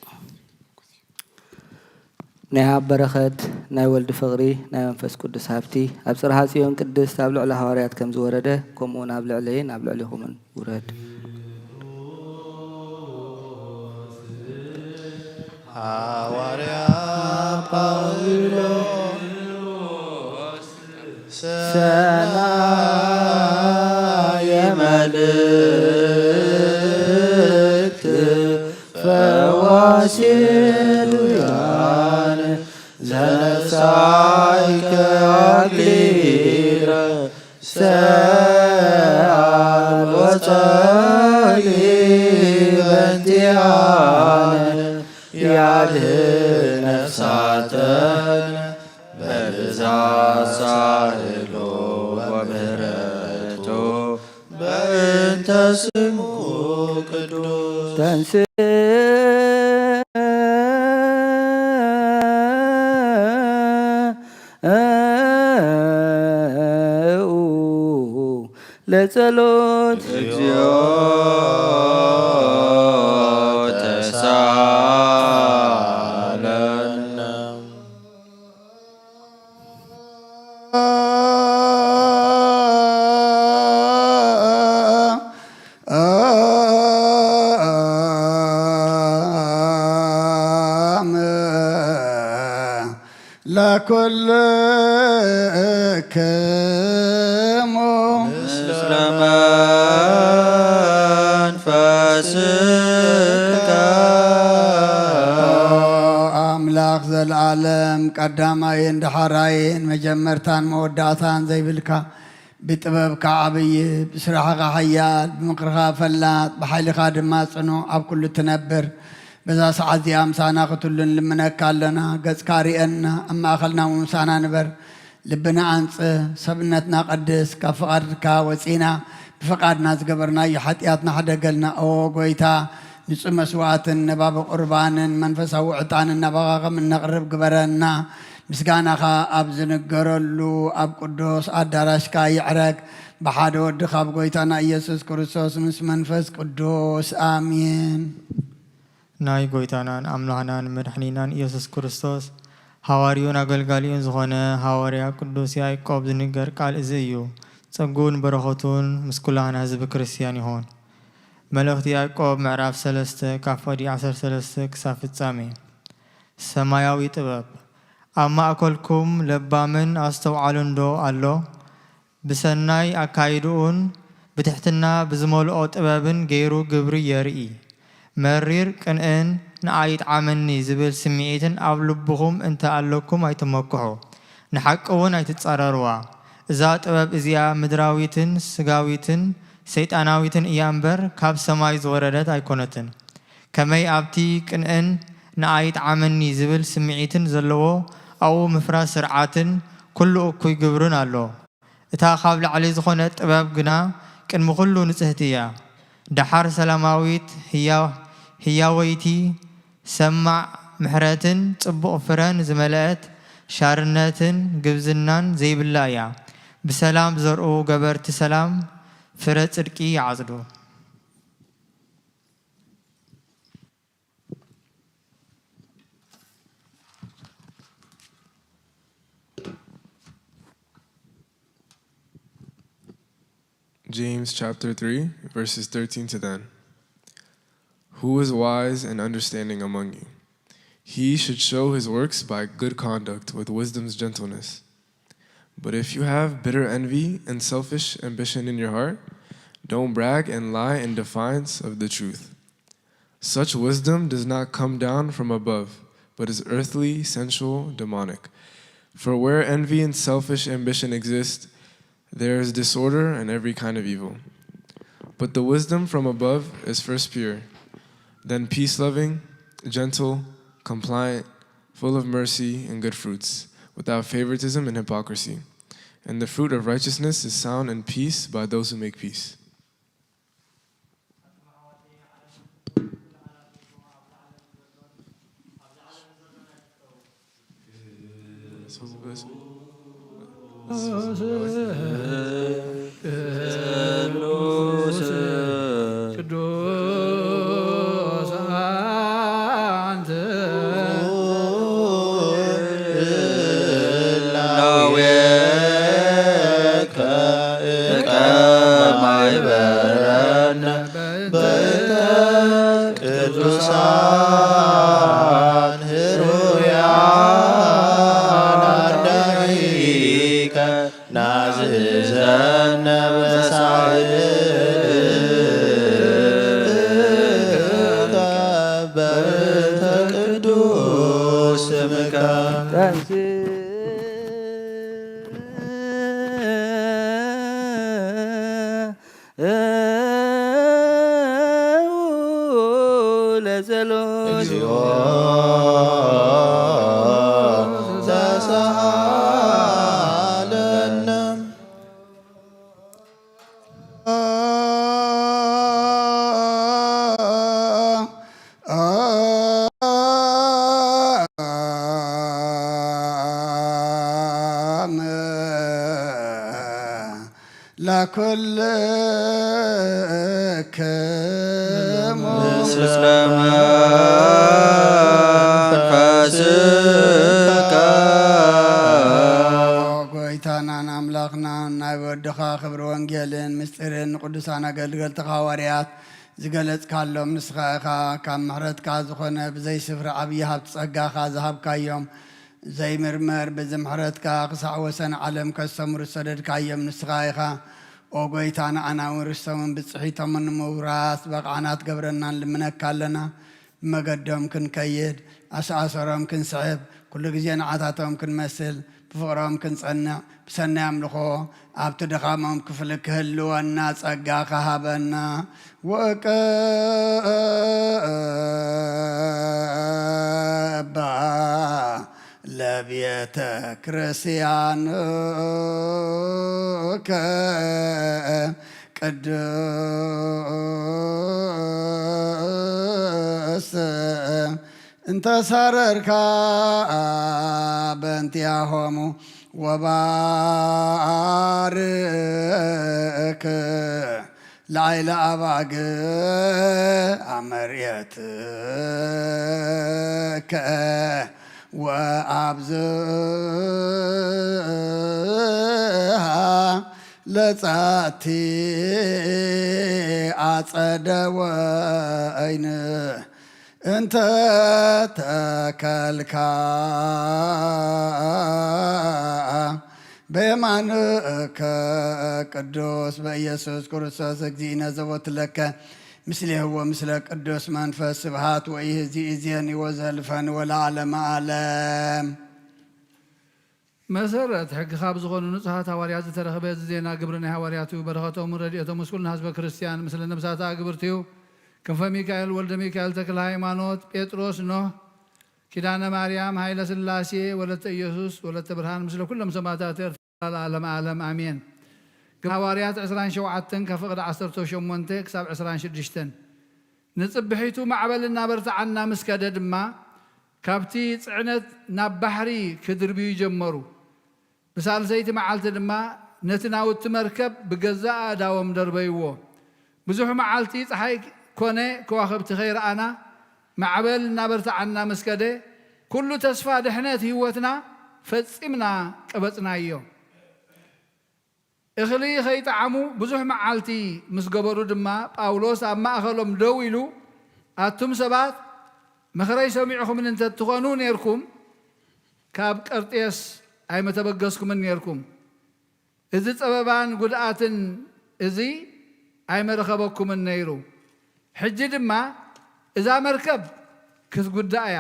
ናይ ኣብ በረኸት ናይ ወልዲ ፍቕሪ ናይ መንፈስ ቅዱስ ሃብቲ ኣብ ጽርሃ ጽዮን ቅድስት ኣብ ልዕሊ ሃዋርያት ከም ዝወረደ፣ ከምኡ እውን ኣብ ልዕለይን ኣብ ልዕሊኹምን ውረድ። ሃዋርያ ጳውሎስ ሰናየ መልእክት ፈዋሲ ዱያን ዘነሳይከ ኣክሊለ ሰዓል ወጸሊ በንቲኣነ ያድህን ነፍሳተን በብዛት ሳህሉ ወምህረቱ በእንተ ስሙ ቅዱስ። ተንስኡ ለጸሎት። እግዚኦ ተሳለነ። ለኩልክሙ ምስለ መንፈስከ። ኣምላኽ ዘለዓለም ቀዳማይን ዳሕራይን መጀመርታን መወዳእታን ዘይብልካ፣ ብጥበብካ ዓብዪ፣ ብስራሕኻ ሓያል፣ ብምኽርኻ ፈላጥ፣ ብሓይልኻ ድማ ጽኑዕ፣ ኣብ ኩሉ ትነብር። በዛ ሰዓት እዚኣ ምሳና ክትህሉ ንልምነካ ኣለና። ገጽካ ርእየና፣ ኣብ ማእኸልና እውን ምሳና ንበር። ልብና ኣንጽህ፣ ሰብነትና ቀድስ፣ ካብ ፍቓድካ ወጺና ብፍቓድና ዝገበርናዮ ሓጢኣትና ሕደገልና። ኦ ጎይታ፣ ንጹህ መስዋእትን ነባቢ ቁርባንን መንፈሳዊ ዕጣንን ናባኻ ከም እነቕርብ ግበረና። ምስጋናኻ ኣብ ዝንገረሉ ኣብ ቅዱስ ኣዳራሽካ ይዕረግ፣ ብሓደ ወድኻ ኣብ ጎይታና ኢየሱስ ክርስቶስ ምስ መንፈስ ቅዱስ ኣሜን። ናይ ጎይታናን ኣምላኽናን መድሓኒናን ኢየሱስ ክርስቶስ ሃዋርዩን ኣገልጋሊኡን ዝኾነ ሃዋርያ ቅዱስ ያዕቆብ ዝንገር ቃል እዚ እዩ። ጸጉን በረኸቱን ምስ ኩላህና ህዝቢ ክርስትያን ይኹን። መልእኽቲ ያዕቆብ ምዕራፍ ሰለስተ ካብ ፍቕዲ ዓሰርተ ሰለስተ ክሳብ ፍጻሜ። ሰማያዊ ጥበብ። ኣብ ማእከልኩም ለባምን ኣስተውዓሉን ዶ ኣሎ? ብሰናይ ኣካይድኡን ብትሕትና ብዝመልኦ ጥበብን ገይሩ ግብሪ የርኢ። መሪር ቅንእን ንኣይ ይጥዓመኒ ዝብል ስምዒትን ኣብ ልብኹም እንተ ኣለኩም ኣይትመክሑ፣ ንሓቂ እውን ኣይትጻረርዋ። እዛ ጥበብ እዚኣ ምድራዊትን ስጋዊትን ሰይጣናዊትን እያ እምበር፣ ካብ ሰማይ ዝወረደት ኣይኮነትን። ከመይ ኣብቲ ቅንእን ንኣይ ይጥዓመኒ ዝብል ስምዒትን ዘለዎ ኣብኡ ምፍራስ ስርዓትን ኩሉ እኩይ ግብርን ኣሎ። እታ ካብ ላዕሊ ዝኾነት ጥበብ ግና ቅድሚ ኩሉ ንጽህቲ እያ። ደሓር ሰላማዊት፣ ህያ-፣ ህያወይቲ፣ ሰማዕ፣ ምሕረትን ጽቡቕ ፍረን ዝመልአት፣ ሻርነትን ግብዝናን ዘይብላ እያ። ብሰላም ዝዘርኡ ገበርቲ ሰላም ፍረ ጽድቂ ይዓጽዱ። James chapter three, verses thirteen to ten. Who is wise and understanding among you? He should show his works by good conduct with wisdom's gentleness. But if you have bitter envy and selfish ambition in your heart, don't brag and lie in defiance of the truth. Such wisdom does not come down from above, but is earthly, sensual, demonic. For where envy and selfish ambition exist, there is disorder and every kind of evil. But the wisdom from above is first pure, then peace loving, gentle, compliant, full of mercy and good fruits, without favoritism and hypocrisy. And the fruit of righteousness is sound and peace by those who make peace. ጎይታናን ኣምላኽናን ናይ ወድኻ ክብሪ ወንጌልን ምስጢርን ንቅዱሳን ኣገልገልትኻ ሃዋርያት ዝገለጽካሎም ንስኻ ኢኻ። ካብ ምሕረትካ ዝኾነ ብዘይ ስፍሪ ዓብዪ ሃብቲ ጸጋኻ ዝሃብካዮም ዘይምርመር በዚ ምሕረትካ ክሳዕ ወሰን ዓለም ከስተምሩ ዝሰደድካዮም ንስኻ ኢኻ። ኦ ጎይታ፣ ንኣና እውን ርስቶምን ብጽሒቶምን ንምውራስ በቕዓና ትገብረና ንልምነካ ኣለና። ብመገዶም ክንከይድ፣ ኣሰኣሰሮም ክንስዕብ፣ ኩሉ ግዜ ንዓታቶም ክንመስል፣ ብፍቕሮም ክንጸንዕ፣ ብሰናይ ኣምልኾ ኣብቲ ድኻሞም ክፍሊ ክህልወና ጸጋ ክሃበና። ወቀ እባ ለቤተ ክርስቲያንከ ቅድስት እንተሳረርካ በእንቲአሆሙ ወባርክ ላዕለ ኣባግ ኣመርየትከ ወኣብዝሃ ለጻቲ ኣጸደ ወይን እንተ ተከልካ በየማንከ ቅዱስ በኢየሱስ ክርስቶስ እግዚእነ ዘቦትለከ ምስሌሁ ወምስለ ቅዱስ መንፈስ ስብሃት ወኢህዚ እዜኒ ወዘልፈን ወለዓለመ ዓለም። መሰረት ሕጊ ካብ ዝኾኑ ንጹሃት ሃዋርያት ዝተረኽበ እዚ ዜና ግብሪ ናይ ሃዋርያት እዩ። በረኸቶምን ረድኤቶምስ ኩልና ህዝበ ክርስቲያን ምስለ ነብሳት ኣግብርት እዩ። ክንፈ ሚካኤል ወልደ ሚካኤል ተክለ ሃይማኖት ጴጥሮስ ኖህ ኪዳነ ማርያም ሃይለ ስላሴ ወለተ ኢየሱስ ወለተ ብርሃን ምስለ ኩሎም ሰማዕታት ኤርትራ ለዓለመ ዓለም ኣሜን። ግብሪ ሃዋርያት ዕስራን ሸውዓተን ካብ ፍቕዲ ዓሰርተ ሸሞንተ ክሳብ ዕስራን ሽዱሽተን። ንጽብሒቱ ማዕበል እናበርትዓና ምስ ከደ ድማ፣ ካብቲ ጽዕነት ናብ ባሕሪ ክድርብዩ ጀመሩ። ብሳልሰይቲ መዓልቲ ድማ ነቲ ናውቲ መርከብ ብገዛእ ኣእዳዎም ደርበይዎ። ብዙሕ መዓልቲ ጸሓይ ኮነ ከዋኽብቲ ከይረኣና፣ ማዕበል እናበርትዓና ምስ ከደ፣ ኩሉ ተስፋ ድሕነት ህይወትና ፈጺምና ቀበጽናዮ። እኽሊ ኸይጠዓሙ ብዙሕ መዓልቲ ምስ ገበሩ ድማ፣ ጳውሎስ ኣብ ማእኸሎም ደው ኢሉ፣ ኣቱም ሰባት፣ ምኽረይ ሰሚዕኹምኒ እንተ ትኾኑ ኔርኩም፣ ካብ ቀርጤስ ኣይመተበገስኩምን ኔርኩም። እዚ ጸበባን ጉድኣትን እዚ ኣይመረኸበኩምን ነይሩ። ሕጂ ድማ እዛ መርከብ ክትጉዳእ እያ፣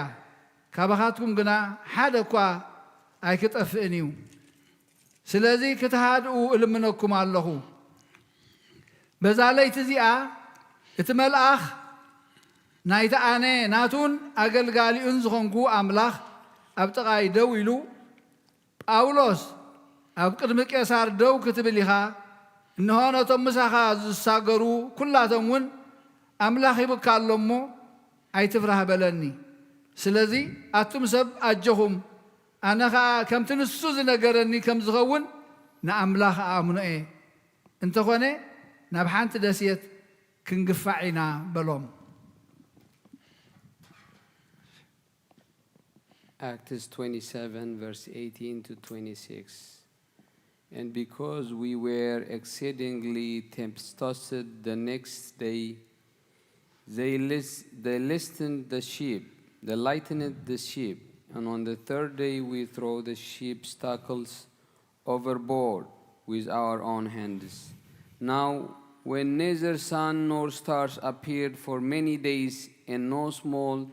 ካባኻትኩም ግና ሓደ እኳ ኣይክጠፍእን እዩ። ስለዚ ክትሃድኡ እልምነኩም ኣለኹ። በዛ ለይቲ እዚኣ እቲ መልኣኽ ናይቲ ኣነ ናቱን ኣገልጋሊኡን ዝኾንኩ ኣምላኽ ኣብ ጥቓይ ደው ኢሉ፣ "ጳውሎስ፣ ኣብ ቅድሚ ቄሳር ደው ክትብል ኢኻ፣ እንሆ ነቶም ምሳኻ ዝሳገሩ ኩላቶም እውን ኣምላኽ ሂቡካ ኣሎ እሞ ኣይትፍራህ" በለኒ። ስለዚ ኣቱም ሰብ ኣጆኹም፣ ኣነ ኸኣ ከምቲ ንሱ ዝነገረኒ ከም ዝኸውን ንኣምላኽ እኣምኖ እየ። እንተኾነ ናብ ሓንቲ ደሴት ክንግፋዕ ኢና በሎም። Acts twenty-seven, verse eighteen to twenty-six. And because we were exceedingly tempest-tossed the next day, they, lis- they lightened the ship, they lightened the ship, and on the third day we threw the ship's tackles overboard with our own hands. Now, when neither sun nor stars appeared for many days, and no small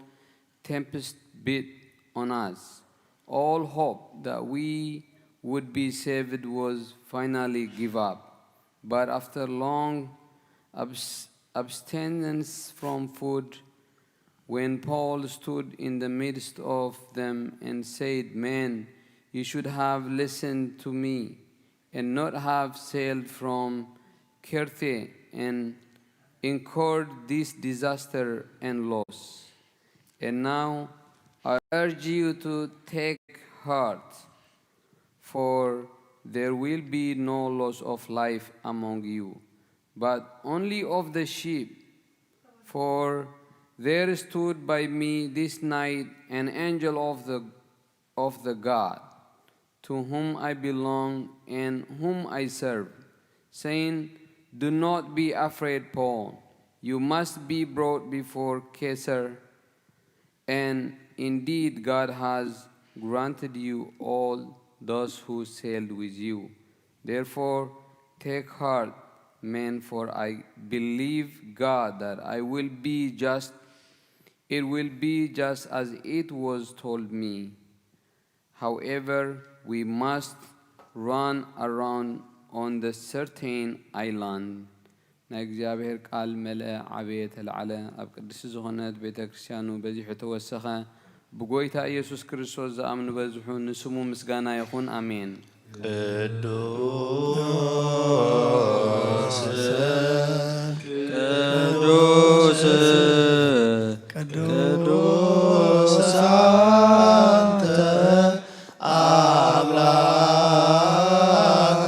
tempest beat on us, all hope that we would be saved was finally give up. But after long abs- abstinence from food, when Paul stood in the midst of them and said, "Men, you should have listened to me and not have sailed from Kirthe and incurred this disaster and loss. And now I urge you to take heart, for there will be no loss of life among you, but only of the sheep. For there stood by me this night an angel of the, of the God, to whom I belong and whom I serve, saying, 'Do not be afraid, Paul. You must be brought before Caesar.' And indeed, God has granted you all those who sailed with you. Therefore, take heart, men, for I believe God that I will be just, it will be just as it was told me. However, we must run around on the certain island. ናይ እግዚኣብሔር ቃል መልአ፣ ዓበየ፣ ተላዕለ። ኣብ ቅድስቲ ዝኾነት ቤተ ክርስቲያኑ በዚሑ ተወሰኸ። ብጎይታ ኢየሱስ ክርስቶስ ዝኣምኑ በዝሑ። ንስሙ ምስጋና ይኹን። ኣሜን። ቅዱስ ቅዱስ ቅዱስ አንተ አምላክ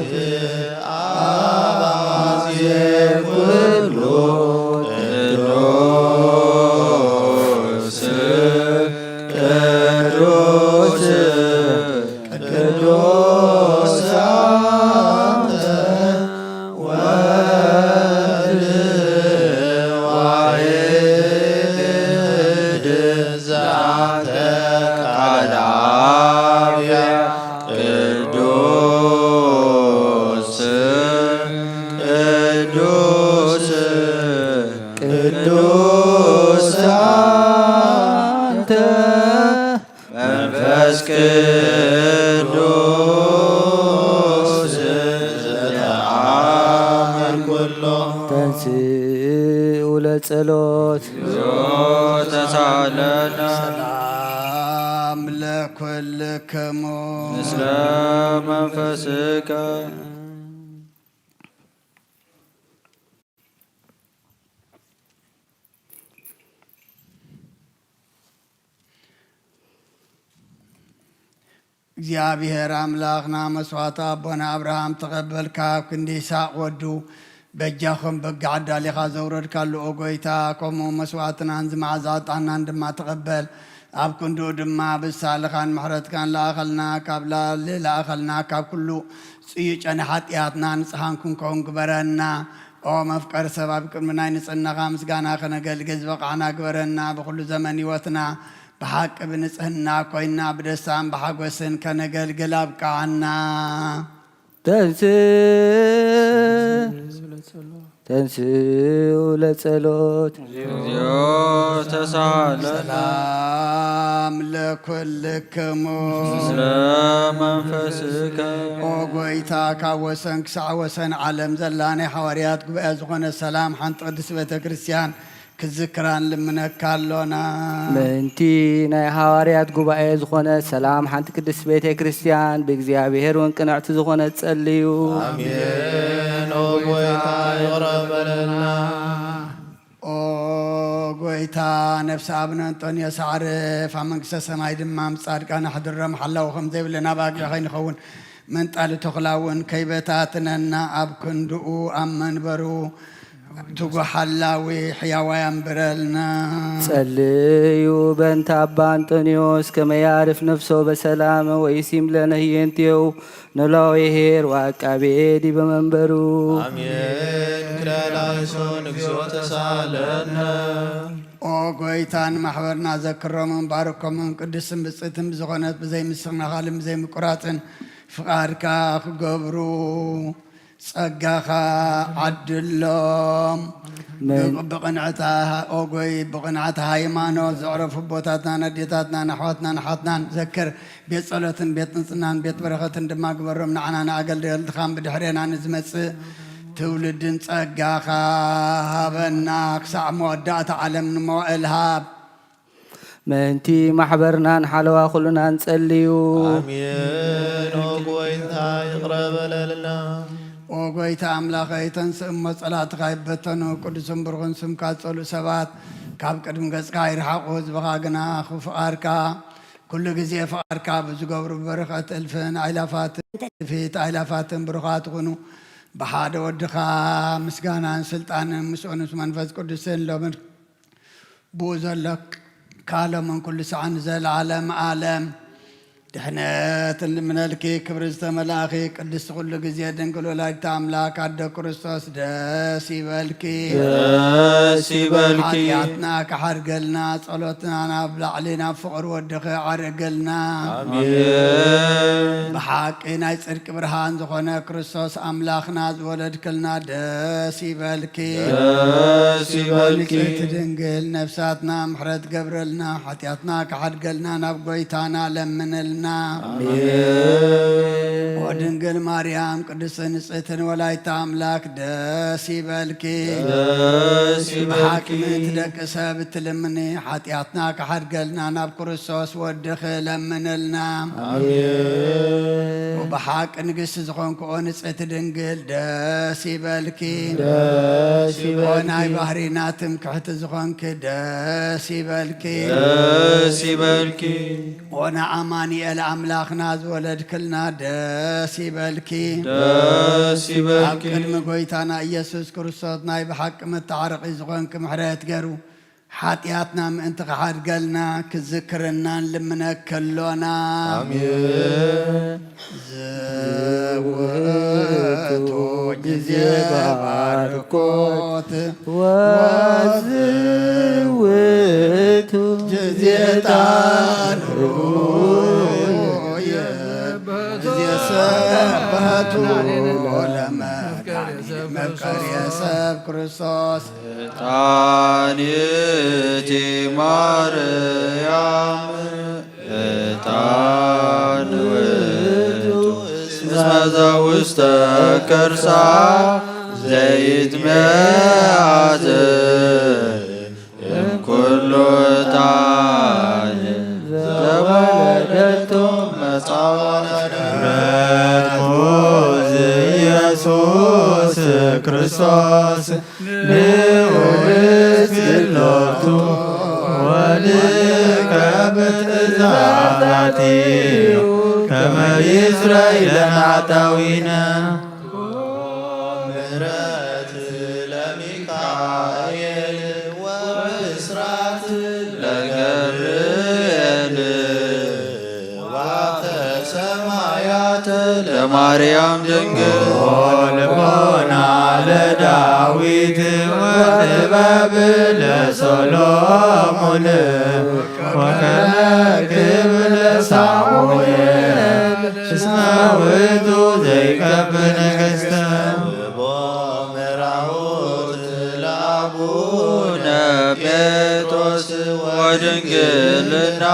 አባዜ ኩሉ ቅዱስ ቅዱስ ቅዱስ አንተ ወልድ ዋሕድ ዘአንተ ቃል አብ ቅዱስ ቅዱስ ቅዱስ አንተ መንፈስ ቅዱስ ዘተአምር ኩሎ። ተንሥኡ ለጸሎት። ተሳለነ። ሰላም ለኩልክሙ። ምስለ መንፈስከ። እግዚኣብሔር ኣምላኽና መስዋዕቲ ኣቦና ኣብርሃም ተቐበል፣ ካብ ክንዲ ይስሐቅ ወዱ በጃኹም በጊዕ ኣዳሊኻ ዘውረድካሉ፣ ኦ ጎይታ፣ ከምኡ መስዋዕትናን ዝመዓዛ ዕጣንናን ድማ ተቐበል። ኣብ ክንድኡ ድማ ብሳልኻን ምሕረትካን ለኣኸልና፣ ካብ ላ-፣ ለኣኸልና ካብ ኩሉ ጽዩጨነ ሓጢኣትና ንጽሃን ክንከውን ግበረና። ኦ መፍቀር ሰብ፣ ኣብ ቅድሚ ናይ ንጽህናኻ ምስጋና ከነገልግል ዝበቓዕና ግበረና። ብኹሉ ዘመን ህይወትና ብሓቂ ብንጽህና ኮይና ብደስታን ብሓጎስን ከነገልግል ኣብቃዓና። ተንስ ተንስኡ ለጸሎት። እግዚኦ ተሳሃለ ሰላም ለኩልክሙ። ምስለ መንፈስከ ኦ ጎይታ፣ ካብ ወሰን ክሳዕ ወሰን ዓለም ዘላ ናይ ሓዋርያት ጉባኤ ዝኾነ ሰላም ሓንቲ ቅድስት ቤተ ክርስቲያን ክዝክራን ልምነካ ኣሎና። ምእንቲ ናይ ሃዋርያት ጉባኤ ዝኾነ ሰላም ሓንቲ ቅድስት ቤተ ክርስቲያን ብእግዚኣብሔር እውን ቅንዕቲ ዝኾነ ጸልዩ። ኣሜን። ኦ ጎይታ ይቕረ በለልና። ኦ ጎይታ፣ ነፍሲ ኣብነ እንጦንዮስ ኣዕርፍ፣ ኣብ መንግስተ ሰማይ ድማ ምስ ጻድቃን ኣሕድሮም። ሓላዊ ከም ዘይብልና ኣባጊዕ ከይንኸውን፣ መንጣሊ ተኹላ እውን ከይበታትነና፣ ኣብ ክንድኡ ኣብ መንበሩ ትጉ ሓላዊ ሕያዋይ ኣንብረልና። ጸልዩ በእንተ ኣባ እንጦንዮስ ከመ ያዕርፍ ነፍሶ በሰላም ወይሲም ለነ ህየንቴው ነላዊ ኄር ወዐቃቤ ዲበ መንበሩ። ኣሜን። ክላላይሶን እግዚኦ ተሳለነ። ኦ ጎይታ፣ ንማሕበርና ዘክሮምን ባርኮምን ቅድስትን ብጽእትን ብዝኾነት ብዘይምስኽናኻልን ብዘይምቁራጽን ፍቓድካ ክገብሩ ጸጋኻ ዓድሎም። ኣሜን። ብቕንዕታ ኦጎይ ብቕንዕቲ ሃይማኖት ዘዕረፉ ኣቦታትናን ኣዴታትናን ኣሕዋትናን ኣሓትናን ዘክር። ቤት ጸሎትን ቤት ንጽህናን ቤት በረኸትን ድማ ግበሮም። ንዓና ንኣገልገልትኻን ብድሕሬና ንዝመጽእ ትውልድን ጸጋኻ ሃበና። ክሳዕ መወዳእታ ዓለም ንመዋእል ሃብ። ምእንቲ ማሕበርናን ሓለዋ ኩሉናን ጸልዩ። ኣሜን። ኦ ጎይታ ይቕረ በለልና። ኦ ጎይታ ኣምላኸይ፣ ተንስእ እሞ ጸላእትኻ ይበተኑ። ቅዱስን ብሩኽን ስምካ ዝጸልኡ ሰባት ካብ ቅድሚ ገጽካ ይርሓቑ። ህዝብኻ ግና ክፉ ፍቓድካ ኩሉ ግዜ ፍቓድካ ብዝገብሩ ብበረኸት እልፍን ኣይላፋትን እልፊት ኣይላፋትን ብሩኻት ይኹኑ። ብሓደ ወድኻ ምስጋናን ስልጣንን ምስኡ ምስ መንፈስ ቅዱስን ሎምን ብኡ ዘሎ ካሎምን ኩሉ ሰዓን ንዘለዓለም ዓለም ድሕነት እንልምነልኪ። ክብሪ ዝተመላእኺ ቅድስቲ ኩሉ ግዜ ድንግል ወላዲተ ኣምላክ ኣደ ክርስቶስ ደስ ይበልኪ። ደስ ይበልኪ። ሓጢኣትና ክሓድገልና ጸሎትና ናብ ላዕሊ ናብ ፍቕሪ ወድኺ ዓርግልና። ኣሜን። ብሓቂ ናይ ጽድቂ ብርሃን ዝኾነ ክርስቶስ ኣምላኽና ዝወለድክልና ደስ ይበልኪ። ደስ ይበልኪ። ንጽሕቲ ድንግል ነፍሳትና ምሕረት ገብረልና፣ ሓጢኣትና ክሓድገልና ናብ ጎይታና ለምንልና። ኣሜን። ኦ ድንግል ማርያም ቅድስቲ ንጽሕትን ወላዲተ ኣምላክ ደስ ይበልኪ። ደስ ብሓቂ ይበልኪ። ምእንቲ ደቂ ሰብ እትልምኒ፣ ሓጢኣትና ክሓድገልና ናብ ክርስቶስ ወድኺ ለምንልና። ኣሜን። ብሓቂ ንግስቲ ዝኾንክኦ ንጽሕቲ ድንግል ደስ ይበልኪ። ደስ ኦ ናይ ይበልኪ። ባህሪና ትምክሕቲ ዝኾንኪ ደስ ይበልኪ። ደስ ይበልኪ። ኦ ንኣማኑኤል ኣምላኽና ዝወለድክልና ደስ ይበልኪ። ደስ ኣብ ይበልኪ። ቅድሚ ጎይታና ኢየሱስ ክርስቶስ ናይ ብሓቂ መተዓረቒ ዝኾንኪ ምሕረት ገሩ ሓጢኣትና ምእንቲ ክሓድገልና ክዝክርና ንልምነኪ ኣሎና። ኣሜን። ዝውእቱ ጊዜ ባርኮት ወዝውእቱ ጊዜ ጣኑየ ጊዜ ሰባቱ ለመድኃኒት መፍቀሪ ሰብ ክርስቶስ። ዕጣን እቲ ማርያም ዕጣን ውእቱ እስመ ዘውስተ ከርሳ ዘይትመያዝ እምኩሉ ዕጣን ዘወለደቶ መጻወተ ረድኡ ኢየሱስ ክርስቶስ ንውእቱ ወልከ ብትእዛዛቲሁ ከመ ይስረይ ለነ ኃጣውኢነ። ምሕረት ለሚካኤል ወብስራት ለገብርኤል ዋተ ሰማያት ማርያም ድንግል። ልቦና ለዳዊት ወጥበብ ለሰሎሞን ወከመ ክብር ለሳሙኤል እስመ ውእቱ ዘይቀብ ነገሥተ። ወመራሁት ለአቡነ ጴጥሮስ ወድንግልና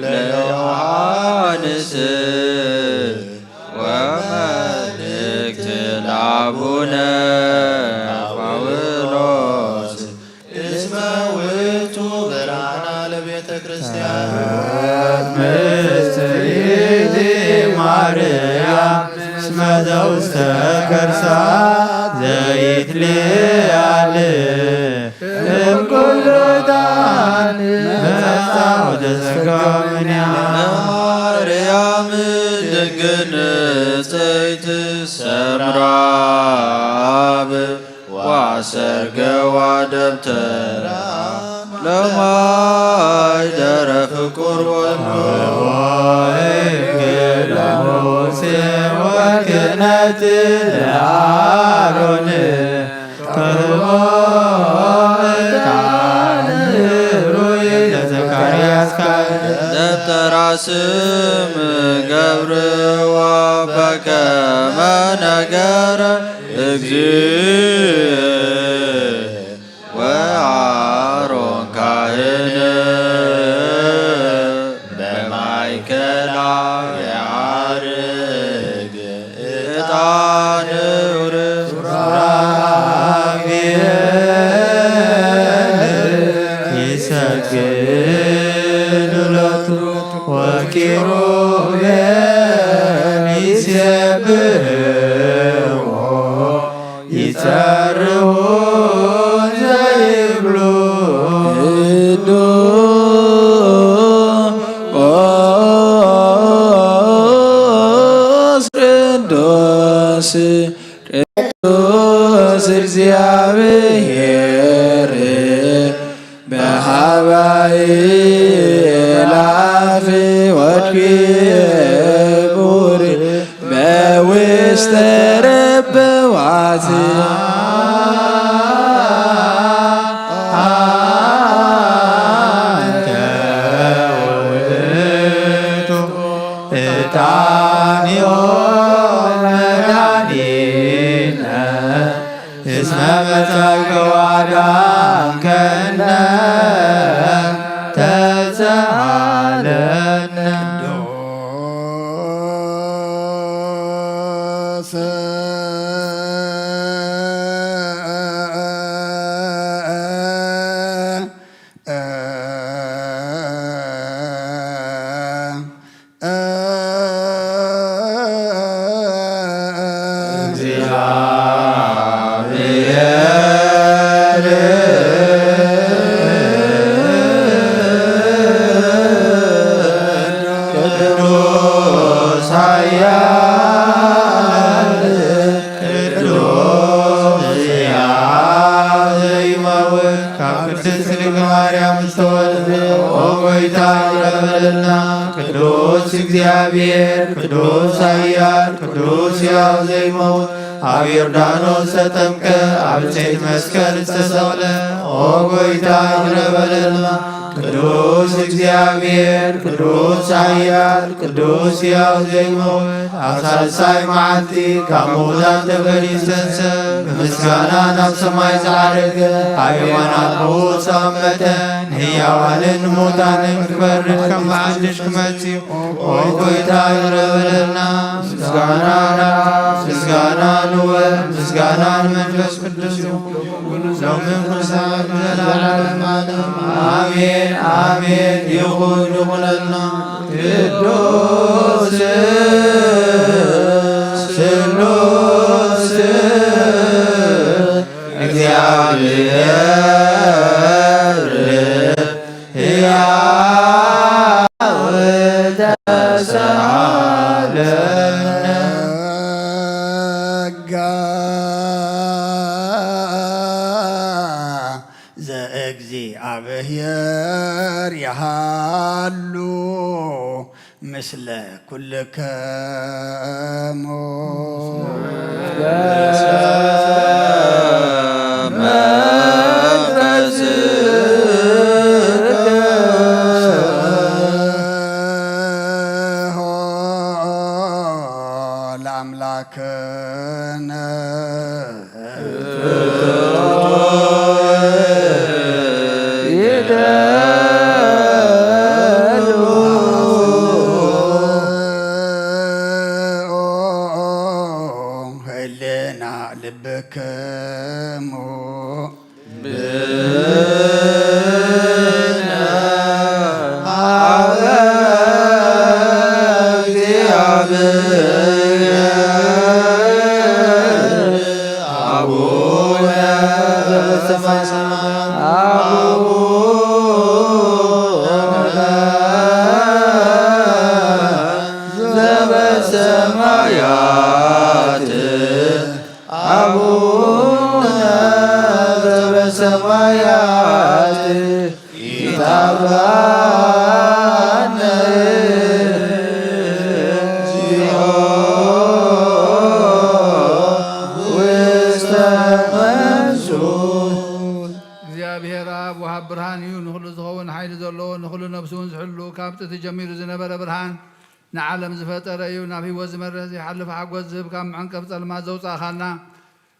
ለዮሐንስ ወመልእክት ለአቡነ ጳውሎስ እስመ ውእቱ ብርሃና ለቤተ ክርስቲያን። ምጽኢት ማርያም እስመ ዘውስተ ከርሳ ዘይትሌአል እምኩሉ ዕጣን መጻ ወተሰከመ እምኔሃ። ማርያም ድንግል ንጽሕት ሰምራብ ወአሰርገዋ ደብተራ ለማይደረ ፍቁር ወልድ። ወሕግ ለሙሴ ወክህነት ለአሮን ከርቦ ዕጣን ሩይ ለዘካርያስ ካህን። ደብተራ ስም ገብርዋ በከመ ነገረ እግዚእ ወአሮን ካህን በማእከላ የዐርግ ዕጣን ሱራፌል ይሰግድ ሎቱ ወኪሩቤል ይሴብሕዎ ይጸርሁ ዘይብሉ ቅዱስ ቅዱስ ቅዱስ እግዚአብሔር በሀባይ ላፍ ወድኪ ቡር በውስተ ረበዋት አንተ ውእቱ ዕጣንዮ መድኃኒነ እስመ መጻእከ ወአዳንከነ ተሰአለነ። እግዚአብሔር ቅዱስ ኃያል ቅዱስ ሕያው ዘይመውት ካብ ቅድስት ድንግል ማርያም ዝተወልደ ኦ ጎይታ ይቕረ በለልና። ቅዱስ እግዚኣብሔር ቅዱስ ኃያል ቅዱስ ሕያው ዘይመውት ኣብ ዮርዳኖስ ተጠምቀ፣ ኣብ ዕንጸይቲ መስቀል ዝተሰቕለ ኦ ጎይታ ይቕረ በለልና። ቅዱስ እግዚኣብሔር ቅዱስ ኃያል ቅዱስ ሕያው ዘይመውት ኣብ ሳልሳይ መዓልቲ ካብ ምዉታን ተፈልዩ ዝተንሰ፣ ብምስጋና ናብ ሰማይ ዝዓረገ፣ ኣብ የማን ኣቦኡ ዝተቐመጠ፣ ንህያዋንን ንሙታንን ክፈርድ ከም ብሓድሽ ክመጽእ እዩ። ኦ ጐይታ ይቕረ በለልና። ምስጋና ንኣብ፣ ምስጋና ንወልድ፣ ምስጋና ንመንፈስ ቅዱስ ይኹን። ሎምን ክሳብ ንዘለዓለም ዓለም ኣሜን፣ ኣሜን። ይኹን፣ ይኹነልና። ቅዱስ፣ ስሉስ፣ እግዚኣብሔር ሕያው ተሳለነ። ጸጋ ዘእግዚኣብሔር ይሃሉ ምስለ ኩልከሙ ለአምላክነ ህልና ልብክሙ ብና አቡነ ዘበሰማያት አቡነ ዘበሰማያት አቡነ ዘበሰማያት ይትባረክ እግዚኦ ውስተ መንሱት። እግዚኣብሔር ኣብ ወሃብ ብርሃን እዩ። ንኹሉ ዝኸውን ሓይሊ ዘለዎ፣ ንኹሉ ነፍሱ እውን ዝሕሉ፣ ካብ ጥንቲ ጀሚሩ ዝነበረ ብርሃን ንዓለም ዝፈጠረ እዩ። ናብ ህይወት ዝመርሕ ዘይሓልፍ ሓጎስ ዝህብ፣ ካብ መዕንቀፍ ጸልማት ዘውጻእኻና፣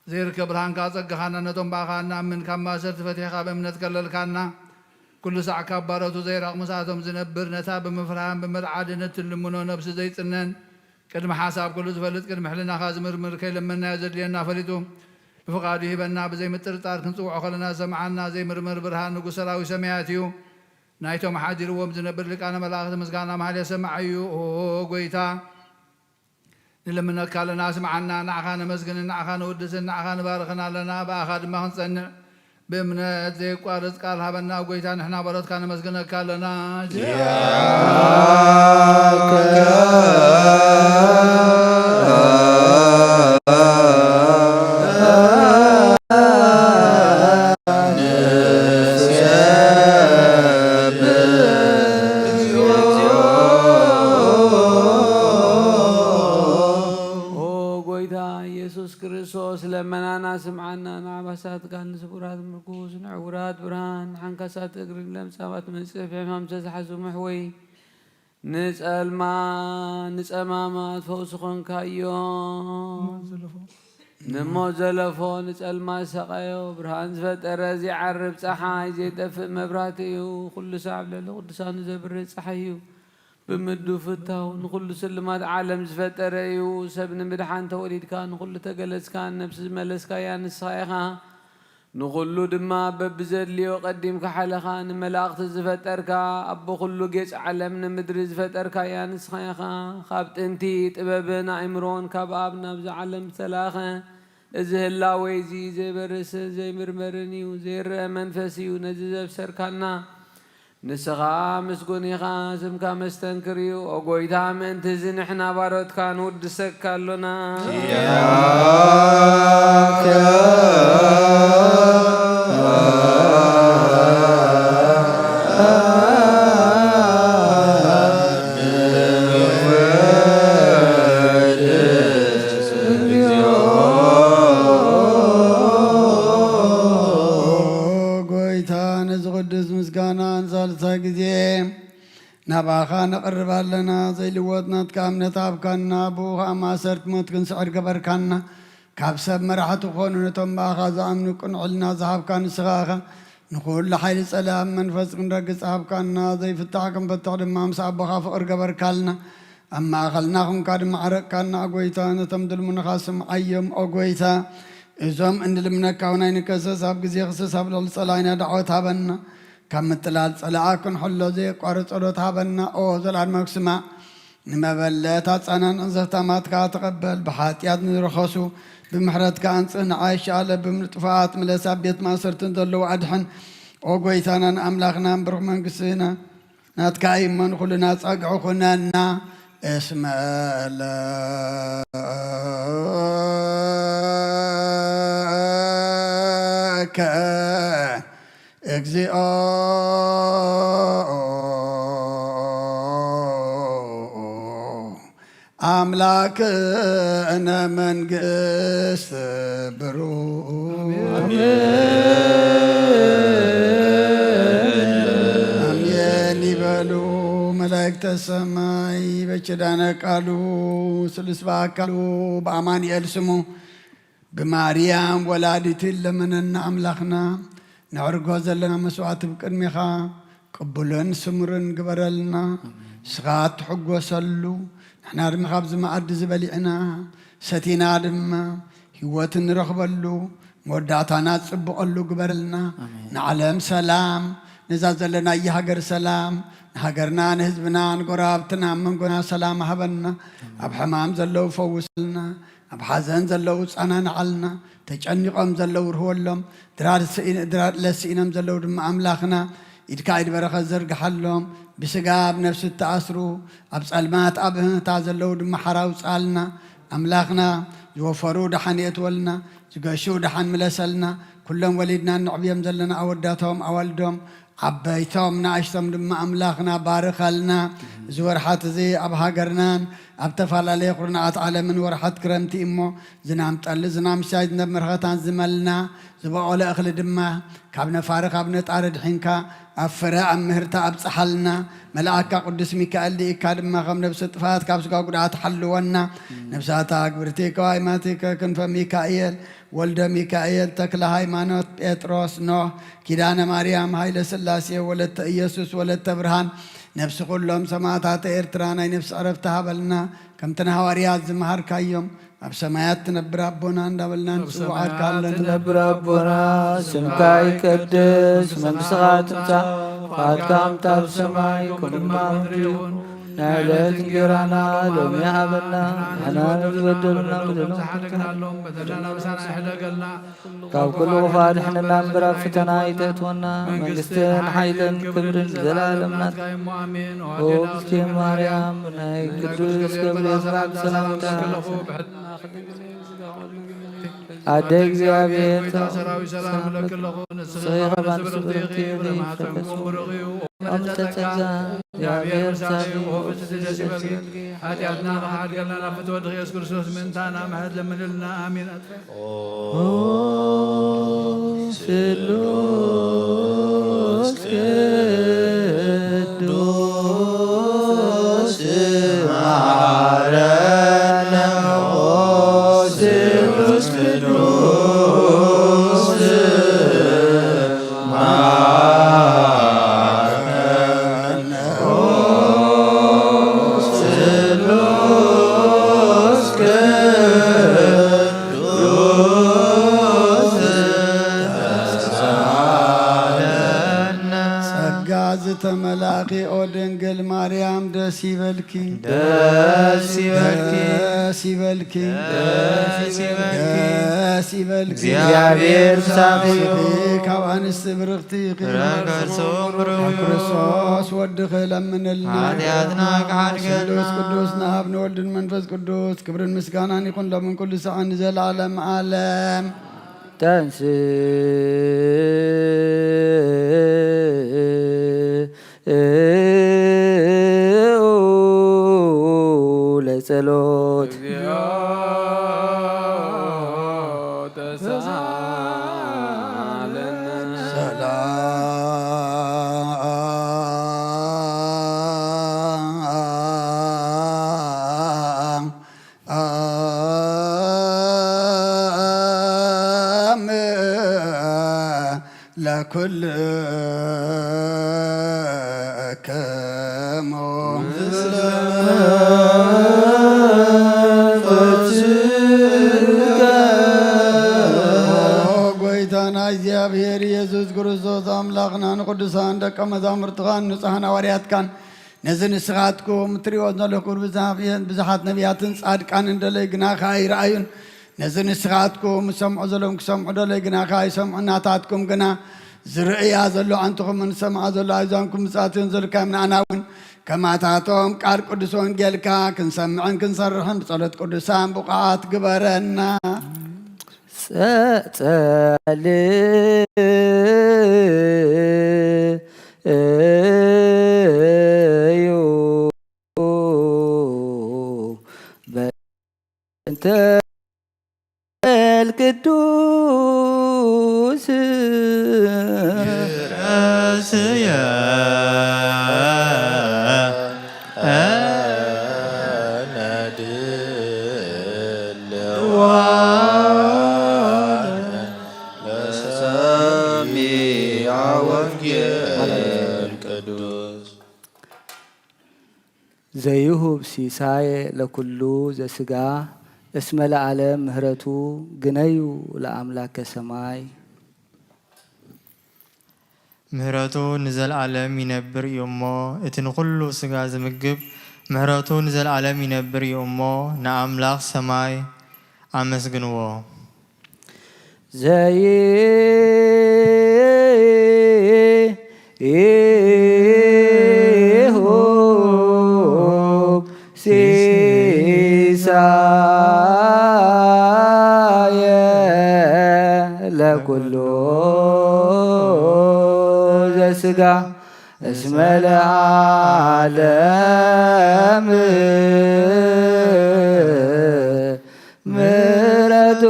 ዘይርከብ ብርሃን ከኣ ጸጋኻና ነቶም ብኣኻ እንኣምን ካብ ማእሰርቲ ፈቲሕካ ብእምነት ከለልካና፣ ኩሉ ሳዕ ካብ ባሮቱ ዘይራቕ ምስኣቶም ዝነብር፣ ነታ ብምፍርሃን ብምርዓድን እትልምኖ ነብሲ ዘይጽነን፣ ቅድሚ ሓሳብ ኩሉ ዝፈልጥ፣ ቅድሚ ሕልናኻ ዝምርምር፣ ከይለመናዮ ዘድልየና ፈሊጡ ብፍቓዱ ይህበና። ብዘይ ምጥርጣር ክንጽውዖ ከለና ዝሰምዓና ዘይምርመር ብርሃን ንጉስ ሰራዊት ሰማያት እዩ። ናይቶም ሓዲርዎም ዝነብር ሊቃነ መላእኽቲ ምስጋና ማህሌት ሰማዕ እዩ። ኦ ጎይታ፣ ንልምነካ ኣለና፣ ስምዓና። ንዓኻ ነመስግንን ንዓኻ ነወድስን ንዓኻ ንባርኽን ኣለና፣ ብኣኻ ድማ ክንጸንዕ ብእምነት ዘየቋርጽ ቃል ሃበና። ጎይታ፣ ንሕና ባሮትካ ነመስግነካ ኣለና። ኦ ጎይታ ኢየሱስ ክርስቶስ፣ ለመናና ስምዓና። ንዓባሳት ቃል፣ ንስቡራት ምርኩስ፣ ንዕውራት ብርሃን፣ ንሓንካሳት እግሪ፣ ንለምጻማት መንጽፍ፣ ሕማም ዝተታሕዙ ምሕወይ፣ ንጸልማ ንጸማማት ፈውሲ ኾንካዮም። ንሞት ዘለፎ ንጸልማ ዝሰቓዮ ብርሃን ዝፈጠረ ዘይዓርብ ጸሓይ ዘይጠፍእ መብራህቲ እዩ። ኩሉ ሳዕ ኣብ ልዕሊ ቅዱሳኑ ዘብርህ ጸሓይ እዩ። ብምዱ ፍታው ንኹሉ ስልማት ዓለም ዝፈጠረ እዩ። ሰብ ንምድሓን ተወሊድካ ንኹሉ ተገለጽካ፣ ነብሲ ዝመለስካያ ንስኻ ኢኻ። ንኹሉ ድማ በብዘድልዮ ቀዲምካ ሓለኻ፣ ንመላእኽቲ ዝፈጠርካ፣ ኣቦ ኩሉ ጌጽ ዓለም ንምድሪ ዝፈጠርካያ ንስኻ ኢኻ። ካብ ጥንቲ ጥበብን ኣእምሮን ካብ ኣብ ናብዚ ዓለም ዝተላእኸ፣ እዚ ህላዌ እዚ ዘይበርስን ዘይምርመርን እዩ፣ ዘይረአ መንፈስ እዩ ነዚ ዘብሰርካና። ንስኻ ምስጉን ኢኻ፣ ስምካ መስተንክር እዩ። ኦ ጎይታ፣ ምእንቲ እዚ ንሕና ባሮትካ ንውድሰካ ኣሎና። ጎይታ፣ ነዚ ቅዱስ ምስጋና ንሳልሳይ ግዜ ናባኻ ነቕርብ ኣለና። ዘይልወጥ ናትካ እምነት ሃብካና፣ ብኡ ኸኣ ማእሰርቲ ሞት ክንስዕር ገበርካና። ካብ ሰብ መራሕቲ ክኾኑ ነቶም ብኣኻ ዝኣምኑ ቅኑዕ ሕልና ዝሃብካ ንስኻ ኢኻ። ንኹሉ ሓይሊ ጸላእን መንፈስ ክንረግጽ ሃብካና። ዘይፍታሕ ክንፈትሕ ድማ ምስ ኣቦኻ ፍቕሪ ገበርካልና። ኣብ ማእኸልና ኹንካ ድማ ዓረቕካና፣ ኦ ጎይታ። ነቶም ድልሙንኻ ስምዓዮም፣ ኦ ጎይታ። እዞም እንልምነካ እውን ኣይንከሰስ። ኣብ ግዜ ክሰስ ኣብ ልዕሊ ጸላኢና ዳዕወት ሃበና። ካብ ምጥላል ጸላኣ ክንሕሎ ዘየቋርጽ ጸሎት ሃበና። ኦ ዘልኣለማዊ ስማዕ፣ ንመበለት ኣጻናንዕ፣ ዘኽታማትካ ተቐበል። ብሓጢኣት ንዝረኸሱ ብምሕረትካ ኣንጽህ፣ ንዓይሽ ኣለብም ንጥፉኣት ምለስ፣ ኣብ ቤት ማእሰርቲ ዘለዉ ኣድሕን። ኦ ጎይታናን ኣምላኽናን፣ ብሩኽ መንግስትና ናትካ እዩ እሞ፣ ንኹልና ጸግዒ ኩነና። እስመ ለከ እግዚኦ ኣምላክነ መንግስት ብሩክ። ኣሜን ይበሉ መላእክተ ሰማይ። በኪዳነ ቃሉ ስሉስ በአካሉ በአማኑኤል ስሙ ብማርያም ወላዲት ለምነና ኣምላኽና። ነዕርጎ ዘለና መስዋዕቲ ብቅድሜኻ ቅቡልን ስሙርን ግበረልና። ንስኻ እትሕጎሰሉ፣ ንሕና ድማ ካብዚ መኣዲ ዝበሊዕና ሰቲና ድማ ህይወት እንረኽበሉ፣ መወዳእታና ጽብቐሉ ግበረልና። ኣሜን። ንዓለም ሰላም፣ ነዛ ዘለናያ ሃገር ሰላም፣ ንሃገርና፣ ንህዝብና፣ ንጎረባብትና፣ ኣብ መንጎና ሰላም ሃበና። ኣብ ሕማም ዘለዉ ፈውሰልና። ኣብ ሓዘን ዘለዉ ጸናንዓልና፣ ተጨኒቖም ዘለዉ ርህወሎም፣ ድራር ስኢ-፣ ድራር ለስኢኖም ዘለዉ ድማ ኣምላኽና ኢድካ ኢድ በረኸት ዘርግሓሎም፣ ብስጋ ኣብ ነፍሲ እተኣስሩ፣ ኣብ ጸልማት ኣብ ህንታ ዘለዉ ድማ ሓራ ኣውጽኣልና። ኣምላኽና ዝወፈሩ ደሓን የእትወልና፣ ዝገሹ ደሓን ምለሰልና። ኩሎም ወሊድና እነዕብዮም ዘለና ኣወዳቶም ኣዋልዶም ዓበይቶም ንኣሽቶም ድማ ኣምላኽና ባርኸልና። እዚ ወርሓት እዚ ኣብ ሃገርናን ኣብ ተፈላለየ ኩርናዓት ዓለምን ወርሓት ክረምቲ እሞ ዝናም ጠሊ ዝናም ሻይ ዝናብ መርኸታን ዝመልና ዝበቆለ እኽሊ ድማ ካብ ነፋሪ ካብ ነጣሪ ድሒንካ ኣብ ፍረ ኣብ ምህርታ ኣብጽሓልና። መልኣካ ቅዱስ ሚካኤል ልኢካ ድማ ካብ ነብሲ ጥፋት ካብ ስጋ ጉድኣት ሓልወና። ነብሳታ ግብርቲ ከዋይማቲከ ክንፈ ሚካኤል ወልደ ሚካኤል፣ ተክለ ሃይማኖት፣ ጴጥሮስ፣ ኖህ፣ ኪዳነ ማርያም፣ ሃይለ ስላሴ፣ ወለተ ኢየሱስ፣ ወለተ ብርሃን፣ ነፍሲ ኩሎም ሰማዕታት ኤርትራ ናይ ነፍሲ ዕረፍቲ ሃበልና። ከምቲ ንሃዋርያት ዝመሃርካዮም፣ ኣብ ሰማያት ትነብር ኣቦና እንዳበልና ኣብ ንጽውዓካ ሰማያት ኣለና። ትነብር ኣቦና፣ ስምካ ይቀደስ፣ መንግስትኻ ትምጻእ፣ ፍቓድካ ከምቲ ኣብ ሰማይ ከምኡ ድማ ኣብ ምድሪ ይኹን። ናይ ዕለት እንጀራና ሎሚ ሃበና፣ ንሕና ንዝበደሉና በደሎም ሓድግናሎም፣ በደልና ምሳና ይሕደገልና። ካብ ኩሉ ክፉእ ኣድሕነና እምበር ኣብ ፈተና ኣይተእትወና፣ መንግስትን ሓይልን ክብርን ዘለኣለም ናትካ እዩ እሞ ኣሜን። ኦ እግዝእትየ ማርያም፣ ናይ ቅዱስ ገብርኤል ሰላምታ ኣደ እግዚኣብሔር ሰራዊት ሰላም እብለኪ ኣለኹ። ንስኺ ካብ ኣንስቲ ብርኽቲ ኢኺ፣ ፍሬ ማህፀንኪ እውን ብሩኽ እዩ። ኦም ተጸጋ እግዚኣብሔር ምሳኺ እዩ። ብፍጽምቲ ደስ ይበልኪ። ሓጢኣትና ክሓድገልና ናብ ፍትወት ኢየሱስ ክርስቶስ ምእንታና ምሕረት ለምንልና። ኣሜን። ኦ ስሉስ ቅዱስ መሐረነ። ኦ ስሉስ ቅዱስ መሐረነ። ኦ ስሉስ ቅዱስ ተሳሃለነ። ጸጋ ዝተመላእኪ ኦ ድንግል ማርያም ደስ ይበልኪ። ደስ ይበልኪ። ደስ ይበልኪ። ደስ ይበልኪ። ደስ ይበልኪ። እግዚኣብሔር ምሳኺ እዩ። ንስኺ ካብ ኣንስቲ ብርኽቲ ኢኺ። ፍረ ከርሱ ብሩኽ እዩ። ክርስቶስ ወድኺ ለምንልና። ሓጢኣትና ክሓድገልና። ስሉስ ቅዱስ ንኣብ ንወልድን መንፈስ ቅዱስ ክብርን ምስጋናን ይኹን ሎምን ኩሉ ሰዓን ንዘለዓለም ዓለም። ተንስ ለጸሎት። እግዚኦ ተሳለነ። ሰላም ለኩልክሙ። ኦ ጎይታና እግዚኣብሔር ኢየሱስ ክርስቶስ ኣምላኽና ንቅዱሳን ደቀ መዛሙርትኻን ንጹሓን ሃዋርያትካን ነዚ ንስኻትኩም እትርእይዎ ዘለኹም ክብሪ ብዝሓት ነቢያትን ጻድቃንን ደለይ ግናኻ ኣይረኣዩን። ነዚ ንስኻትኩም ዝሰምዑ ዘለኹም ክሰምዑ ደለይ ግናኻ ኣይሰምዑን። ናታትኩም ግና ዝርእያ ዘሎ ኣዕንትኹምን ዝሰምዓ ዘሎ ኣእዛንኩም ብጻትዮም ዘልካዮም ንኣና እውን ከማታቶም ቃል ቅዱስ ወንጌልካ ክንሰምዕን ክንሰርሕን ብጸሎት ቅዱሳን ብቑዓት ግበረና። ጸ-፣ ጸልዩ ዘይሁብ ሲሳየ ለኩሉ ዘስጋ እስመ ለዓለም ምህረቱ ግነዩ ለኣምላከ ሰማይ። ምህረቱ ንዘልኣለም ይነብር እዩ እሞ፣ እቲ ንኹሉ ስጋ ዝምግብ ምህረቱ ንዘልኣለም ይነብር እዩ እሞ፣ ንኣምላኽ ሰማይ ኣመስግንዎ። ዘይሁብ ሲሳየ ለኩሉ ዘስጋ እስመ ለዓለም ምሕረቱ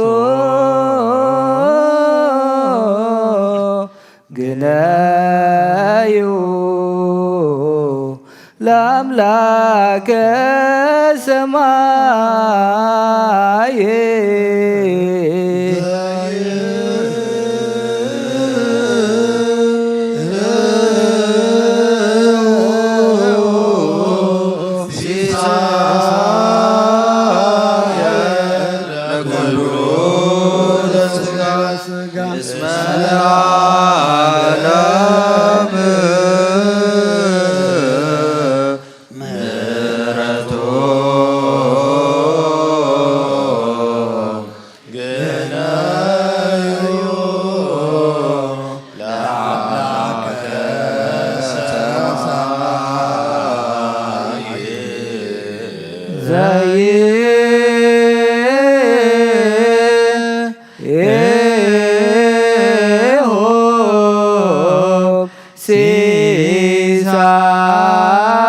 ግነዩ ለአምላከ ሰማይ። ዘይሁብ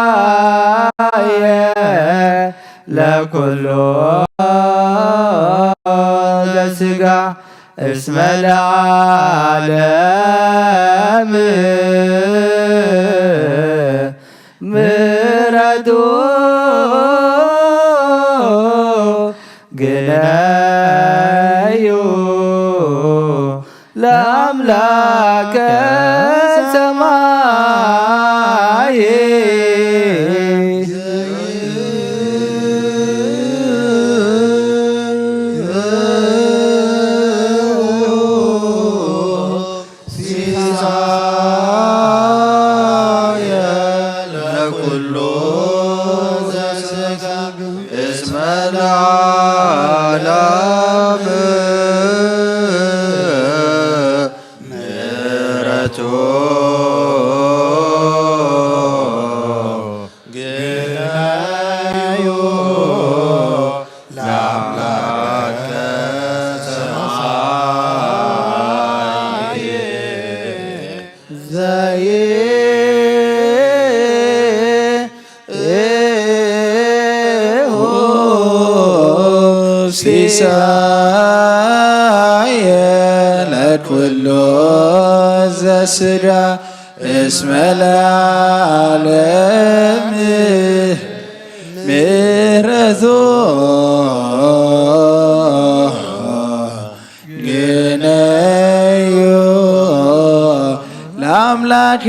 ሲሳየ ለኩሉ ዘስጋ እስመ ለዓለም ምሕረቱ ግነዩ ለአምላከ ሰማይ። ሲሳየ ለኩሉ ዘስጋ እስመ ለዓለም ምሕረቱ ግነዩ ለአምላከ ሰማይ። ዘይሁብ ሲሳየ ለኩሉ ዘስጋ እስመ ለዓለም ምሕረቱ ግነዩ ለአምላከ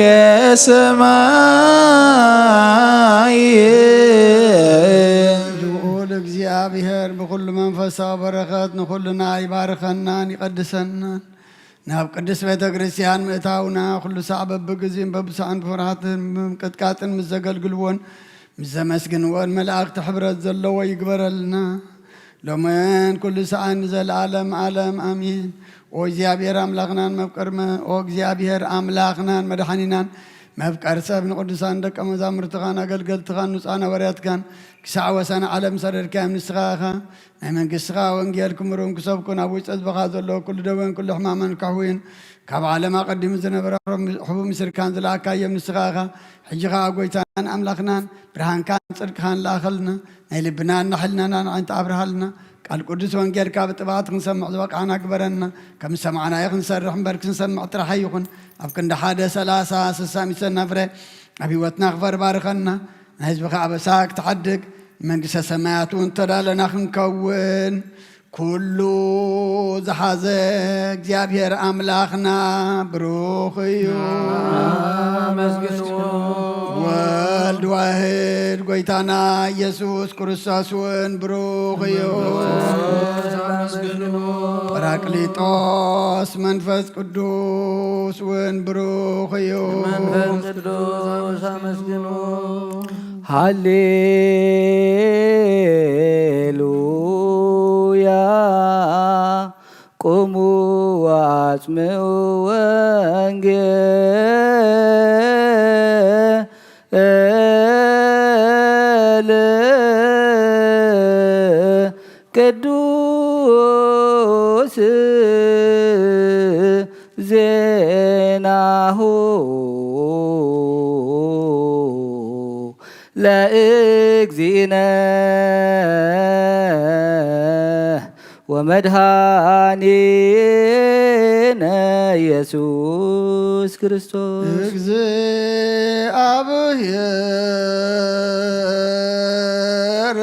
ሰማይ። ልዑል እግዚኣብሔር ብኹሉ መንፈሳዊ በረኸት ንኹልና ይባርኸናን ይቐድሰናን። ናብ ቅድስት ቤተ ክርስቲያን ምእታውና ኩሉ ሳዕ በብግዜን በብሳዕን ብፍርሃትን ብምቅጥቃጥን ምስ ዘገልግልዎን ምስ ዘመስግንዎን መላእኽቲ ሕብረት ዘለዎ ይግበረልና። ሎምን ኩሉ ሰዓን ንዘለዓለም ዓለም ኣሜን። ኦ እግዚኣብሔር ኣምላኽናን መፍቀርመ ኦ እግዚኣብሔር ኣምላኽናን መድሓኒናን መፍቀር ሰብ ንቅዱሳን ደቀ መዛሙርትኻን ኣገልገልትኻን ንጹሓን ሃዋርያትካን ክሳዕ ወሰን ዓለም ሰደድካዮም ንስኻ ኢኻ። ናይ መንግስትኻ ወንጌል ክምሩን ክሰብኩን ኣብ ውሽጢ ህዝብኻ ዘሎ ኩሉ ደዌን ኩሉ ሕማምን ከሕውዩን ካብ ዓለም ኣቐዲሙ ዝነበረ ሕቡም ስርካን ዝለኣካዮም ንስኻ ኢኻ። ሕጂ ኸኣ ጐይታናን ኣምላኽናን ብርሃንካን ጽድቅኻን ለኣኸልና። ናይ ልብናን ናይ ሕልናናን ዓይንቲ ኣብርሃልና። ቃል ቅዱስ ወንጌልካ ብጥብዓት ክንሰምዕ ዝበቃዕና ግበረና። ከም ዝሰማዕናዮ ክንሰርሕ እምበር ክንሰምዕ ጥራሕ ኣይኹን። ኣብ ክንዲ ሓደ ሰላሳ ስሳ ሚሰና ፍረ ኣብ ህይወትና ክፈር ባርኸና። ናይ ህዝብኻ ኣበሳ ክትሓድግ ንመንግስተ ሰማያት እውን ተዳለና ክንከውን ኩሉ ዝሓዘ እግዚኣብሔር ኣምላኽና ብሩኽ እዩ። ኣመስግንዎ። ወልድ ዋሕድ ጎይታና ኢየሱስ ክርስቶስ እውን ብሩኽ እዩ። ጳራቅሊጦስ መንፈስ ቅዱስ እውን ብሩኽ እዩ። መንፈስ ቅዱስ ኣመስግኑ። ሃሌሉያ። ቁሙ ወአጽምዑ ወንጌል ቅዱስ ዜናሁ ለእግዚእነ ወመድኃኒነ ኢየሱስ ክርስቶስ። እግዚኣብሔር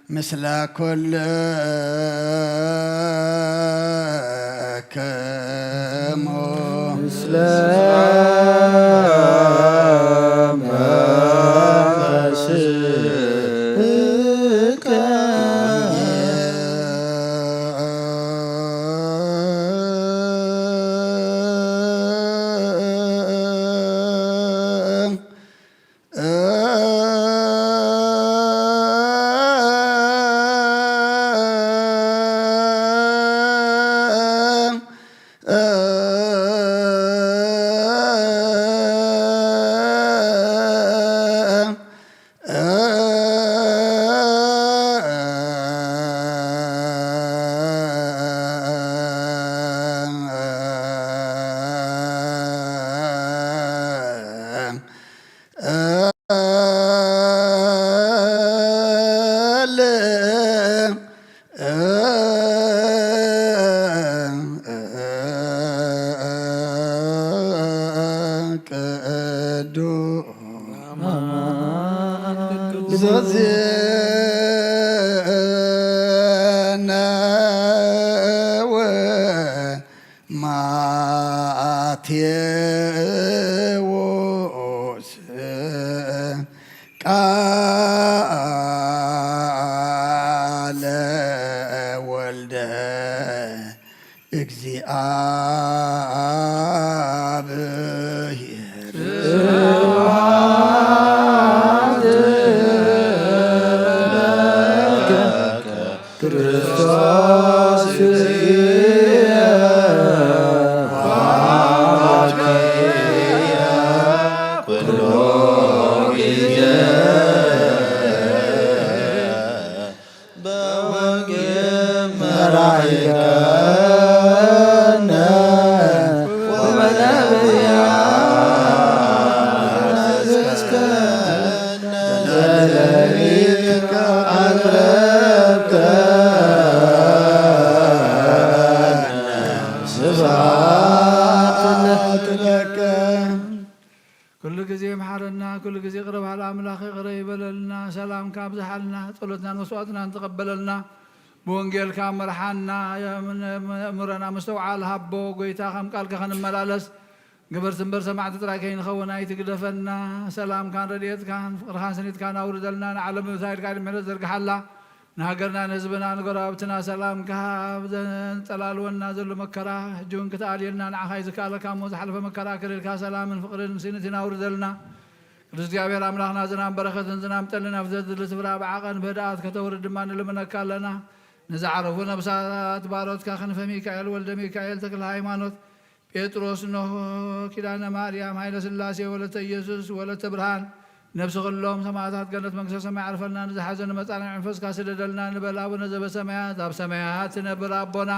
ምስለ ኩልክሙ። ምስለ መንፈስከ። ቅዱስ ዘዜነወ ማቴዎስ ቃለ ወልደ እግዚአብሔር። ስብሐት ለከ ክርስቶስ ኩሎ ጊዜ በወንጌል መራሒቀነ ወበነቢያት አዘዝከነ። ለሌሊት አቅረብከነ ስብሐት ለከ። ኩሉ ግዜ መሓረና፣ ኩሉ ግዜ ይቕረ በሃል ኣምላኽ ይቕረ ይበለልና፣ ሰላምካ ኣብዝሓልና፣ ጸሎትናን መስዋዕትናን ተቐበለልና፣ ብወንጌልካ መርሓና፣ የእምረና ምስትውዓል ሃቦ። ጎይታ፣ ከም ቃልካ ክንመላለስ፣ ግበር ስንበር ሰማዕቲ ጥራይ ከይንኸውን ኣይትግደፈና። ሰላምካን ረድኤትካን ፍቕርኻን ስኒትካን ኣውርደልና። ንዓለም ምብታይልካ ኢድ ምሕረት ዘርግሓላ። ንሃገርና ንህዝብና ንጎረባብትና ሰላምካ ሃብ። ዘንጸላልወና ዘሎ መከራ ሕጂ እውን ክትኣልየልና ንዓኻ እዩ ዝከኣለካ እሞ፣ ዝሓለፈ መከራ ክልልካ ሰላምን ፍቕርን ስኒትን ኣውርደልና። ቅዱስ እግዚኣብሔር ኣምላኽና፣ ዝናም በረኸትን ዝናም ጠልን ኣብ ዘድሊ ስፍራ ብዓቐን ብህድኣት ከተውርድ ድማ ንልምነካ ኣለና። ንዝዓረፉ ነብሳት ባሮትካ ክንፈ ሚካኤል ወልደ ሚካኤል ተክለ ሃይማኖት፣ ጴጥሮስ፣ ኖህ፣ ኪዳነ ማርያም፣ ሃይለ ስላሴ፣ ወለተ ኢየሱስ፣ ወለተ ብርሃን፣ ነብሲ ኩሎም ሰማዕታት ገነት መንግስተ ሰማይ ዓርፈልና። ንዝሓዘነ መጻንዒ መንፈስካ ስደደልና ንበል። ኣቡነ ዘበሰማያት፣ ኣብ ሰማያት ትነብር ኣቦና፣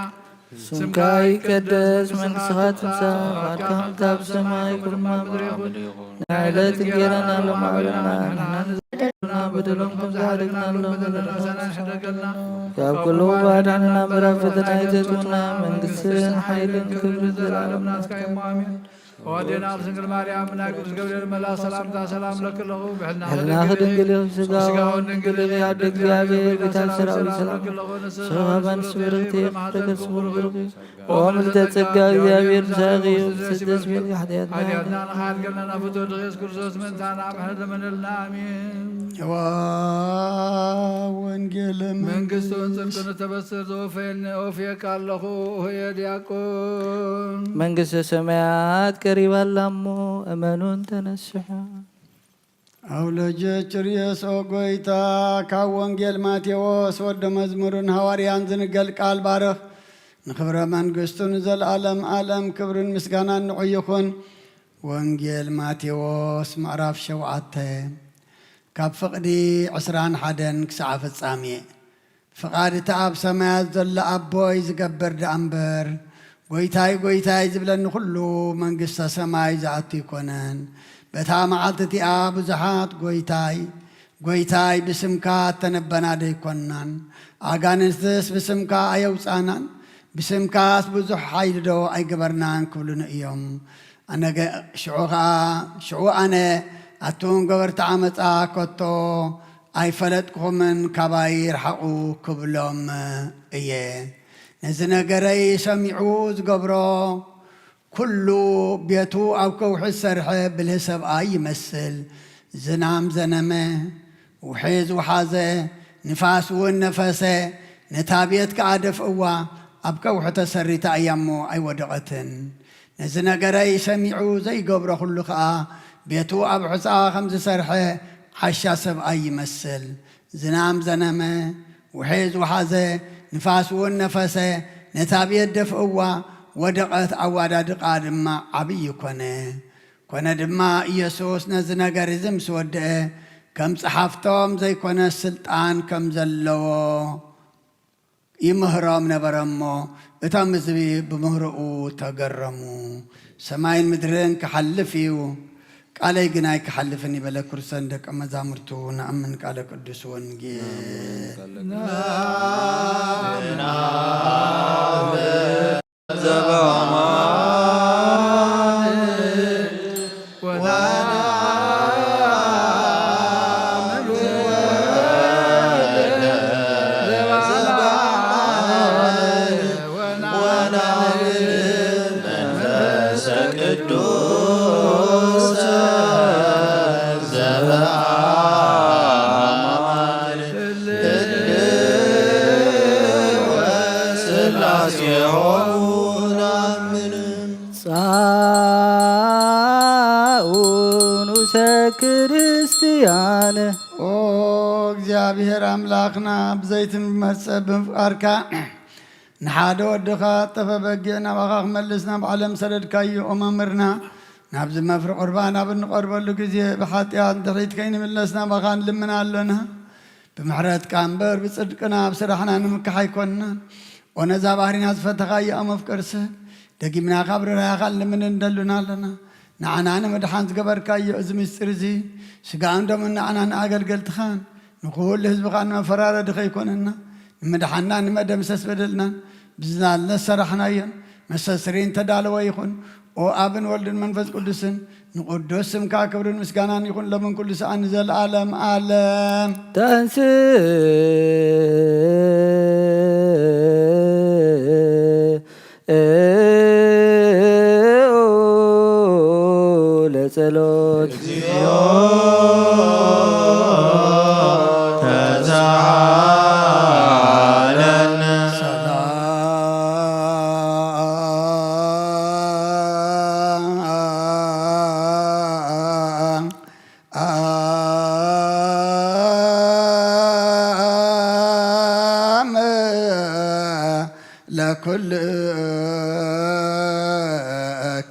ስምካ ይቀደስ፣ መንግስትኻ ትምጻእ፣ ፍቃድካ ከምቲ ኣብ ሰማይ ከምኡ ድማ ኣብ ምድሪ ይኹን። ናይ ዕለት እንጌራና ሎሚ ሃበና፣ ንሕና ንበደሎም ከም ዝሓደግናሎም በደለና ሕደገልና፣ ካብ ኩሉ ኣድሕነና እምበር ኣብ ፈተና ኣይተእትወና፣ መንግስትን ሓይልን ክብርን ዘለዓለም ናትካ እዩ፣ ኣሜን። ወዴና ስንግል ማርያም ናይ ቅዱስ ገብርኤል መላ ሰላምታ ሰላም ለኪ ኣለኹ። ብሕልና ሕልናኺ ድንግል ኢኺ፣ ስጋውን ድንግል ኢኺ፣ ኣደ እግዚኣብሔር፣ ቤታ ሰራዊት ሰላም ለኪ ኣለኹ። ንስኻ ባንስ ብርኽቲ ኢኺ፣ ፍሬ ከርስኺ ብሩኽ እዩ። ኦ ምልዕተ ጸጋ፣ እግዚኣብሔር ምሳኺ እዩ። ብስደት ስሜት ሓጢኣትና ሓጢኣትና ንኻድገልና ናብ ፍትወ ድኻ ኢየሱስ ክርስቶስ ምእንታና ምሕረት ለመነልና። ኣሜን። ዋ ወንጌል መንግስትን ጽድቅን እተበስር ዘወፈየኒ፣ ወፍየካ ኣለኹ፣ ሆየ ዲያቆን። መንግስተ ሰማያት ቀሪባ ኣላ እሞ እመኑን ተነስሑ። ኣውለጀ ችርየስ ኦ ጎይታ፣ ካብ ወንጌል ማቴዎስ ወደ መዝሙርን ሃዋርያን ዝንገል ቃል ባርኽ። ንኽብረ መንግስቱ ንዘለኣለም ኣለም ክብርን ምስጋናን ንዑ ይኹን። ወንጌል ማቴዎስ ምዕራፍ ሸውዓተ ካብ ፍቕዲ ዕስራን ሓደን ክሳዕ ፍጻሜ። ፍቓድ እቲ ኣብ ሰማያት ዘሎ ኣቦይ ዝገብር ደኣ እምበር፣ ጎይታይ፣ ጎይታይ ዝብለኒ ኩሉ መንግስተ ሰማይ ዝኣቱ ኣይኮነን። በታ መዓልቲ እቲኣ ብዙሓት ጎይታይ፣ ጎይታይ ብስምካ እተነበና ደይኮናን? ኣጋንንትስ ብስምካ ኣየውጻናን? ብስምካስ ብዙሕ ሓይሊ ዶ ኣይገበርናን? ክብሉኒ እዮም። ኣነ ገ-፣ ሽዑ ኸኣ፣ ሽዑ ኣነ ኣቱም ገበርቲ ዓመጻ ከቶ ኣይፈለጥኩኹምን፣ ካባይ ርሓቑ ክብሎም እየ። ነዚ ነገረይ ሰሚዑ ዝገብሮ፣ ኩሉ ቤቱ ኣብ ከውሒ ዝሰርሐ ብልህ ሰብኣይ ይመስል። ዝናም ዘነመ፣ ውሒዝ ወሓዘ፣ ንፋስ እውን ነፈሰ፣ ነታ ቤት ከኣ ደፍእዋ፣ ኣብ ከውሒ ተሰሪታ እያ እሞ ኣይወደቐትን። ነዚ ነገረይ ሰሚዑ ዘይገብሮ ኩሉ ከኣ ቤቱ ኣብ ሑጻ ከም ዝሰርሐ ዓሻ ሰብኣይ ይመስል። ዝናም ዘነመ፣ ውሒዝ ወሓዘ፣ ንፋስ እውን ነፈሰ፣ ነታ ቤት ደፍእዋ፣ ወደቐት፣ ኣዋዳድቓ ድማ ዓብዪ ኮነ። ኮነ ድማ ኢየሱስ ነዚ ነገር እዚ ምስ ወድአ፣ ከም ጸሓፍቶም ዘይኮነ ስልጣን ከም ዘለዎ ይምህሮም ነበረ እሞ፣ እቶም ህዝቢ ብምህሮኡ ተገረሙ። ሰማይን ምድርን ክሓልፍ እዩ፣ ቃለይ ግን ኣይክሓልፍን እዩ በለ። ክርስቶስ ንደቀ መዛሙርቱ፣ ንኣምን ቃለ ቅዱስ ወንጌል። ጻኡ ንኡሰ ክርስትያን። ኦ እግዚኣብሔር ኣምላኽና፣ ብዘይቲ መጸ ብምፍቃርካ ንሓደ ወድኻ ጠፈ በጊዕ ናባኻ ክመልስ ናብ ዓለም ሰደድካዮ። ኦ መምህርና፣ ናብዚ መፍሪ ቁርባን ኣብ እንቐርበሉ ግዜ ብሓጢኣት ድሕሪት ከይንምለስ ናባኻ ንልምን ኣሎና። ብምሕረትካ እምበር ብጽድቅና ኣብ ስራሕና ንምካሕ ኣይኮንናን። ኦ ነዛ ባህሪና ዝፈተኻያ መፍቀር ሰብ፣ ደጊምና ካብ ርህራሄኻ ንልምን እንደሉን ኣለና። ንዓና ንምድሓን ዝገበርካዮ እዚ ምስጢር እዚ፣ ስጋን ደሙን ንዓና ንኣገልገልትኻን ንኹሉ ህዝብኻን መፈራረዲ ከይኮነና፣ ንምድሓንና ንመደምሰስ በደልናን ብዝናል ነሰራሕናዮን መሰስሪን ተዳለወ ይኹን። ኦ ኣብን ወልድን መንፈስ ቅዱስን፣ ንቅዱስ ስምካ ክብርን ምስጋናን ይኹን፣ ሎምን ኩሉ ሰዓት ንዘለዓለም ዓለም። ተንስእ ለጸሎት።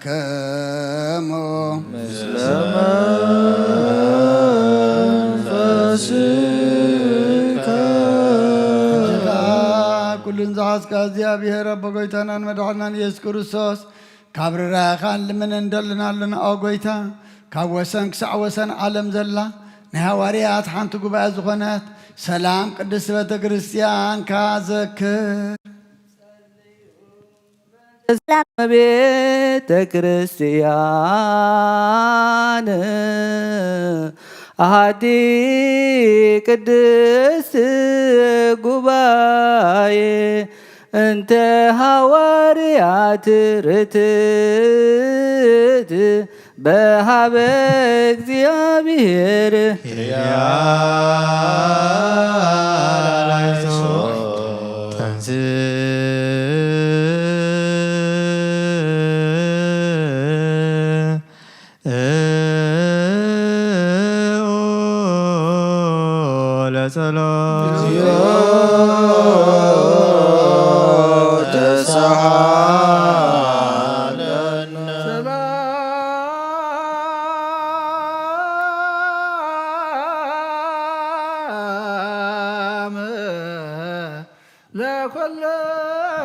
ለኩልክሙ። ምስለ መንፈስከ። ኩሉን ዝሓዝካ እግዚኣብሔር ኣቦ ጎይታናን መድሓናን ኢየሱስ ክርስቶስ፣ ካብ ርራኻን ልምን እንደልን ኣለና። ኦ ጎይታ፣ ካብ ወሰን ክሳዕ ወሰን ዓለም ዘላ ናይ ሃዋርያት ሓንቲ ጉባኤ ዝኾነት ሰላም ቅድስት ቤተ ክርስቲያንካ ዘክር። ሰላም እመቤት ቤተ ክርስቲያን ኣሃዲ ቅድስት ጉባኤ እንተ ሃዋርያት ርትዕት በሃበ እግዚኣብሔር። ኪርያ ላይሶ። ተንስ ለጸሎት።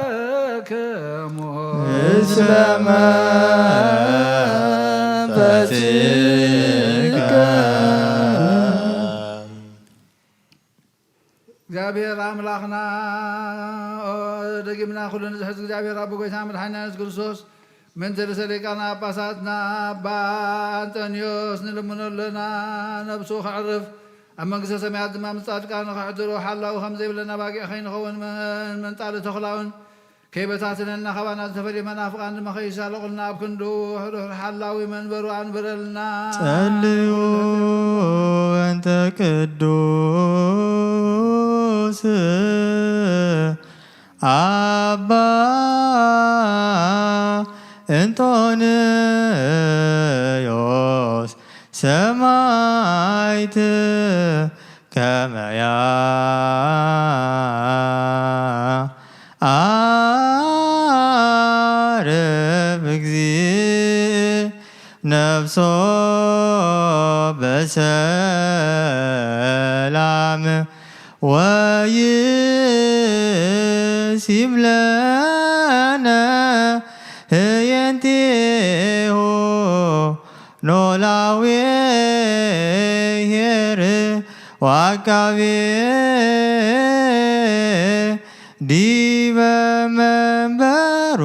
ለኮለክሙ። ምስለ መንፈስከ። እግዚኣብሔር ኣምላኽና፣ ኦ፣ ደጊምና ኩሉ ንዝሕዝ እግዚኣብሔር ኣቦ ጎይታ መድሓኒና የሱስ ክርስቶስ፣ ምእንቲ ርእሰ ሊቃነ ጳጳሳትና ኣባ ኣንጠንዮስ ንልምኖ ኣለና። ነብሱ ከዕርፍ፣ ኣብ መንግስተ ሰማያት ድማ ምስ ጻድቃን ንኸሕድሩ፣ ሓላዊ ከም ዘይብለና ባጊዕ ከይንኸውን፣ መን መንጣሊ ተኹላውን ከይበታትነና፣ ካባና ዝተፈልዩ መናፍቓን ድማ ከይሳለቑልና፣ ኣብ ክንዱ ሕዱር ሓላዊ መንበሩ ኣንብረልና። ጸልዩ እንተ ቅዱስ ኣባ እንጦንዮስ ሰማይት ከመያ ዓርብ እግዚእ ነፍሶ በሰላም ወይሲም ለነ ህየንቴሁ ኖላዊ ኄር ወዓቃቤ ዲበ መንበሩ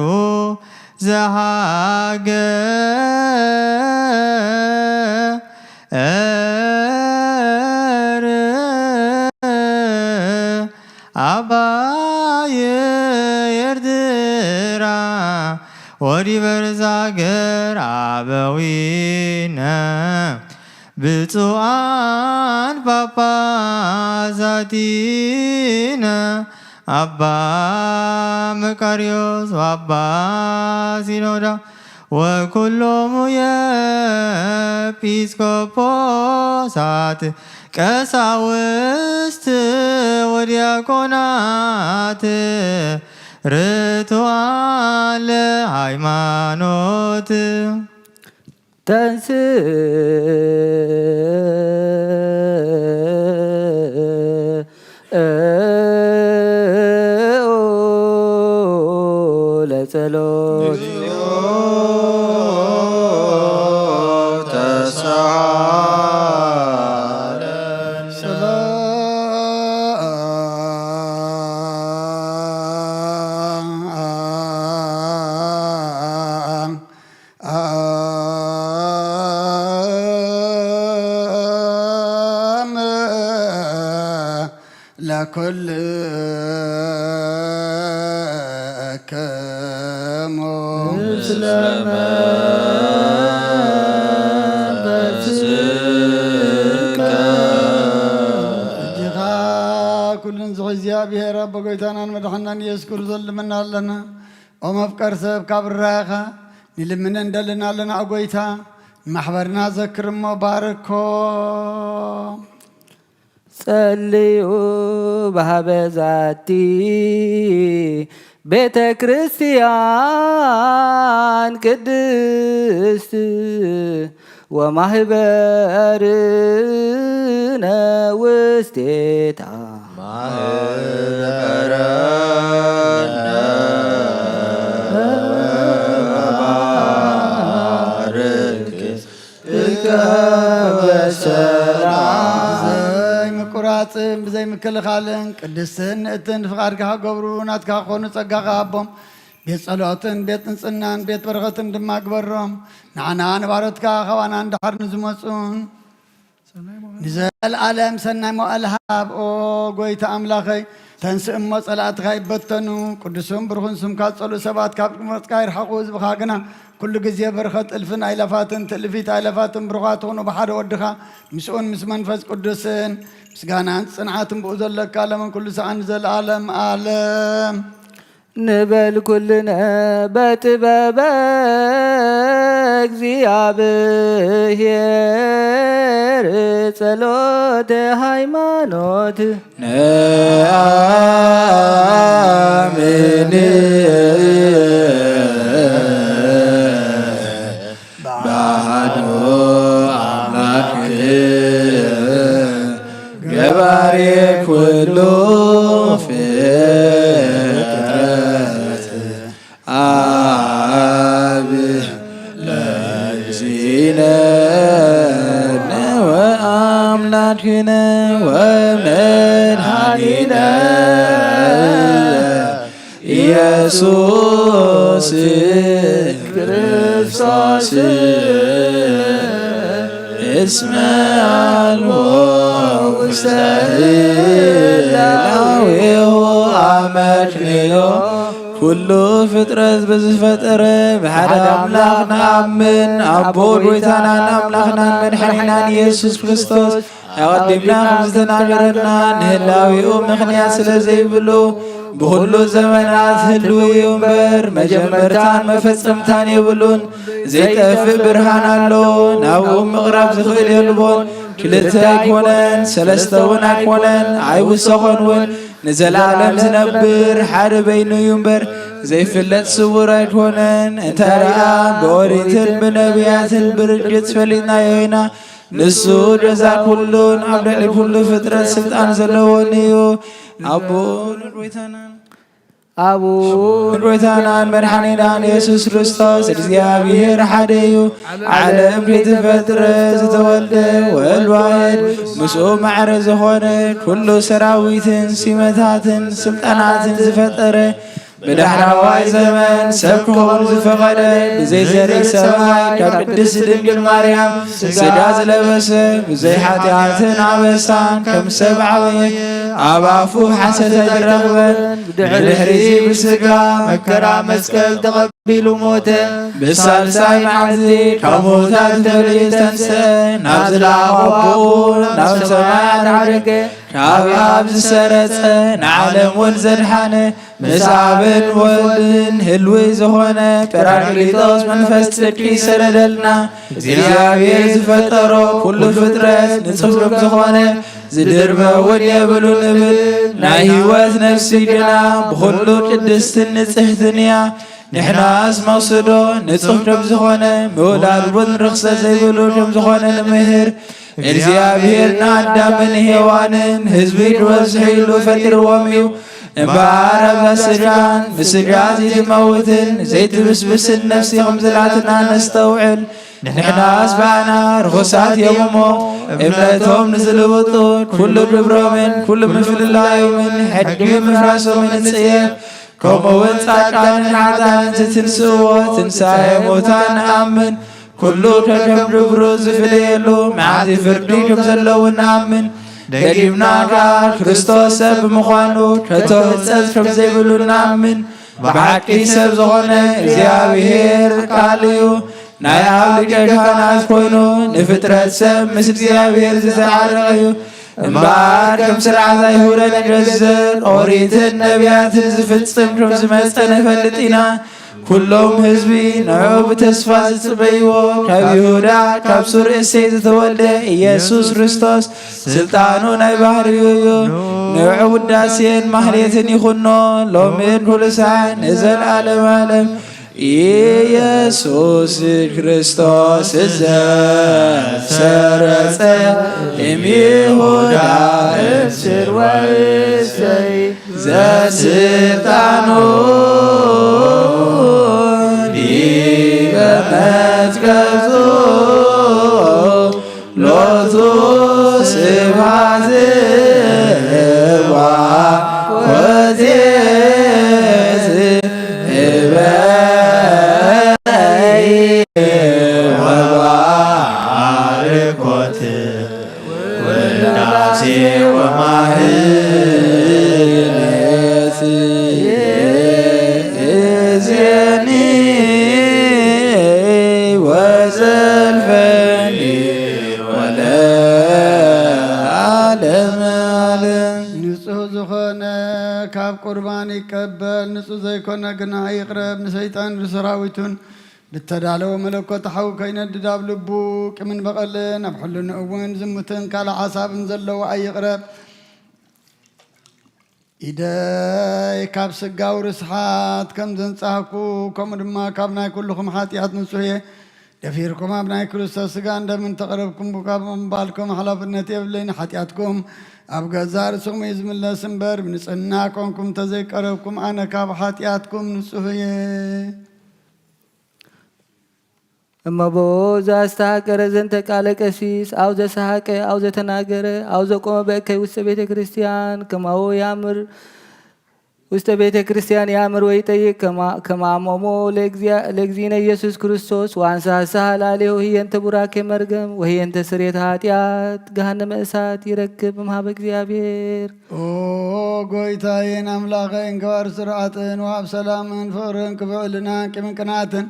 ዘሃገር ኣባይ ኤርትራ ወዲበ ርእሰ ሃገር ኣበዊነ ብፁዓን ጳጳሳቲነ ኣባ መቃርዮስ ወኣባ ሲኖዳ ወኩሎሙ የኤጲስቆጶሳት ቀሳውስት ወዲያቆናት ርቱዓን ለሃይማኖት። ተንስእ ለጸሎት። ለኩልክሙ ምስለ መንፈስከ። እጅኻ ኩሉን ዝሕዝ እግዚኣብሔር ኣቦ ጎይታናን መድሓናን ኢየሱስ ክርስቶስ ንልምና ኣለና። ኦ መፍቀር ሰብ ካብ ራያኻ ንልምነ እንደልና ኣለና። ኦ ጎይታ ንማሕበርና ዘክር እሞ ባርኮ። ጸልዩ በሃበ ዛቲ ቤተ ክርስቲያን ቅድስት ወማህበርነ ውስቴታ። ማህበርነ ባርክ ብዘይ ምቁራጽን ብዘይ ምክልኻልን ቅድስትን ንእትን ፍቓድካ ክገብሩ ናትካ ክኾኑ ጸጋኻ ሃቦም። ቤት ጸሎትን ቤት ንጽህናን ቤት በረኸትን ድማ ግበሮም። ንዓና ንባሮትካ ካባና ንድሓር ንዝመጹን ንዘለኣለም ሰናይ መዋእል ሃብ። ኦ ጎይታ ኣምላኸይ፣ ተንስእ እሞ ጸላእትኻ ይበተኑ። ቅዱስን ብሩኽን ስምካ ዝጸልኡ ሰባት ካብ ቅድመትካ ይርሓቑ። ህዝብኻ ግና ኩሉ ግዜ በረኸት እልፍን ኣይለፋትን ትእልፊት ኣይለፋትን ብሩኻት ትኹኑ ብሓደ ወድኻ ምስኡን ምስ መንፈስ ቅዱስን ምስጋናን ጽንዓትን ብኡ ዘለካ ለምን ኩሉ ሰዓን ንዘለኣለም ኣለም። ንበል ኩልነ በጥበበ እግዚኣብሔር ጸሎተ ሃይማኖት ነኣምን ባዶ ኣምላክ ገባሬ ኩሉ ፍጥረት ኣብ ለእግዚእነ ወኣምላክነ ወመድኃኒነ ኢየሱስ ክርስቶስ እስመ አልቦ ውስተ ህላዌሁ አመክንዮ። ኩሉ ፍጥረት ብዝፈጠረ ብሓደ ኣምላኽ ንኣምን፣ ኣቦ ጎይታናን ኣምላኽናን መድሓኒናን ኢየሱስ ክርስቶስ ኣቐዲምና ከም ዝተናገረና ንህላዌኡ ምኽንያት ስለ ዘይብሉ ብኹሉ ዘመናት ህልው እዩ እምበር መጀመርታን መፈጸምታን የብሉን። ዘይጠፍእ ብርሃን ኣለዎ፣ ናብኡ ምቕራብ ዝኽእል የልቦን። ክልተ ኣይኮነን፣ ሰለስተ እውን ኣይኮነን፣ ኣይውሰኾን እውን። ንዘለኣለም ዝነብር ሓደ በይኑ እዩ እምበር ዘይፍለጥ ስውር ኣይኮነን። እንተ ደኣ ብኦሪትን ብነቢያትን ብርግጽ ፈሊጥናዮ ኢና። ንሱ ገዛ ኩሉን ኣብ ልዕሊ ኩሉ ፍጥረት ስልጣን ዘለዎን እዩ። ኣቦ ጎይታናን ኣቡ ጎይታናን መድሓኒናን የሱስ ክርስቶስ እግዚኣብሔር ሓደ እዩ። ዓለም ከይትፈጥር ዝተወልደ ወልድ ዋሕድ ምስኡ ማዕረ ዝኾነ ኩሉ ሰራዊትን ሲመታትን ስልጣናትን ዝፈጠረ ብዳሕራዋይ ዘመን ሰብ ክኸውን ዝፈቐደ ብዘይ ዘርኢ ሰማይ ካብ ቅድስቲ ድንግል ማርያም ስጋ ዝለበሰ ብዘይ ሓጢኣትን ኣበሳን ከም ሰብ ዓበየ። ኣብ ኣፉ ሓሰት ኣይረኽበን። ብድሕሪዚ ብስጋ መከራ መስቀል ተቐቢሉ ሞተ። ብሳልሳይ መዓልቲ ካብ ምዉታት ተፈልዩ ዝተንስአ ናብ ዝለኣኾ ኣቦኡ ናብ ሰማያት ዓረገ። ካብ ኣብ ዝሰረጸ ንዓለም እውን ዘድሓነ ምስ ኣብን ወልድን ህልዊ ዝኾነ ጳራቅሊጦስ መንፈስ ጽድቂ ይሰደደልና። እግዚኣብሔር ዝፈጠሮ ኩሉ ፍጥረት ንጹህ ከም ዝኾነ ዝድርበ እውን የብሉን እብል። ናይ ህይወት ነፍሲ ግና ብኹሉ ቅድስትን ንጽሕትን እያ። ንሕናስ መውስዶ ንጹህ ከም ዝኾነ ምውላድ እውን ርኽሰት ዘይብሉ ከም ዝኾነ ንምህር። እግዚኣብሔር ንኣዳምን ሄዋንን ህዝቢ ክበዝሑ ኢሉ ፈጢርዎም እዩ። እምበኣር ኣብዛ ስጋን ብስጋ ዘይትመውትን ዘይትብስብስን ነፍሲ ከም ዘላትና ነስተውዕል። ንሕናስ ባዕና ርኹሳት እዮም እሞ እምነቶም ንዝልውጡ ኩሉ ግብሮምን ኩሉ ምፍልላዮምን ሕጊ ምፍራሶምን ንጽየፍ። ከምኡ እውን ጻድቃንን ሓጥኣንን ዝትንስእዎ ትንሳኤ ሙታን ንኣምን። ኩሉ ከከም ግብሩ ዝፍለየሉ መዓልቲ ፍርዲ ከም ዘለዉ ንኣምን። ደጊምና ከኣ ክርስቶስ ሰብ ብምዃኑ ከቶ ህጸጽ ከም ዘይብሉ ንኣምን። ብሓቂ ሰብ ዝኾነ እግዚኣብሔር ቃል እዩ። ናይ ኣብ ሊቀ ካህናት ኮይኑ ንፍጥረት ሰብ ምስ እግዚኣብሔር ዝተዓረቐ እዩ። እምበኣር ከም ስርዓት ኣይሁደ ንገዝእ ኦሪትን ነቢያትን ዝፍጽም ከም ዝመጸ ንፈልጥ ኢና። ኩሎም ህዝቢ ንዕኡ ብተስፋ ዝጽበይዎ ካብ ይሁዳ ካብ ሱር እሴይ ዝተወልደ ኢየሱስ ክርስቶስ ስልጣኑ ናይ ባህርዩ እዩ። ንዕኡ ውዳሴን ማህሌትን ይኹኖ ሎምን ኩሉ ሳዕ ንዘለዓለም ዓለም። ኢየሱስ ክርስቶስ ዘሰረጸ እምይሁዳ እምስር ወእሰይ ዘስልጣኑ ዲበ መትከፍቱ ሎቱ ስብሐት ወኮቴት እበ ቁርባን ይቀበል፣ ንጹህ ዘይኮነ ግና ይቕረብ። ንሰይጣን ብሰራዊቱን ብተዳለወ መለኮት ሓዊ ከይነድድ ኣብ ልቡ ቂምን በቐልን ኣብ ሕልንኡ እውን ዝሙትን ካልእ ሓሳብን ዘለዎ ኣይቕረብ። ኢደይ ካብ ስጋዊ ርስሓት ከም ዘንጻህኩ፣ ከምኡ ድማ ካብ ናይ ኩልኹም ሓጢኣት ንጹህ እየ። ደፊርኩም ኣብ ናይ ክርስቶስ ስጋን ደምን ተቐረብኩም፣ ካብ ምባልኩም ሓላፍነት የብለይ። ንሓጢኣትኩም ኣብ ገዛእ ርእስኹም እዩ ዝምለስ እምበር፣ ብንጽህና ኮንኩም እንተዘይቀረብኩም፣ ኣነ ካብ ሓጢኣትኩም ንጹህ እየ። እመቦ ዘአስተሐቀረ ዘንተ ቃለ ቀሲስ፣ አው ዘሰሐቀ፣ አው ዘተናገረ፣ አው ዘቆመ በእከይ ውስተ ቤተ ክርስቲያን፣ ከማሁ ያምር ውስተ ቤተ ክርስቲያን ያምር ወይ ጠይቅ፣ ከማ-፣ ከማሞሞ ለእግዚአ-፣ ለእግዚእነ ኢየሱስ ክርስቶስ፣ ወአንሳ ሐሳሃ ላሌሁ ህየንተ ቡራኬ መርገም፣ ወህየንተ ስርየተ ኃጢአት፣ ገሃነመ እሳት ይረክብ እምሃበ እግዚአብሔር። ኦ ጎይታዬን ኣምላኸይን፣ ገባር ስርዓትን ወሃብ ሰላምን ፍቕርን ክብዕልናን ቂምን ቅንኣትን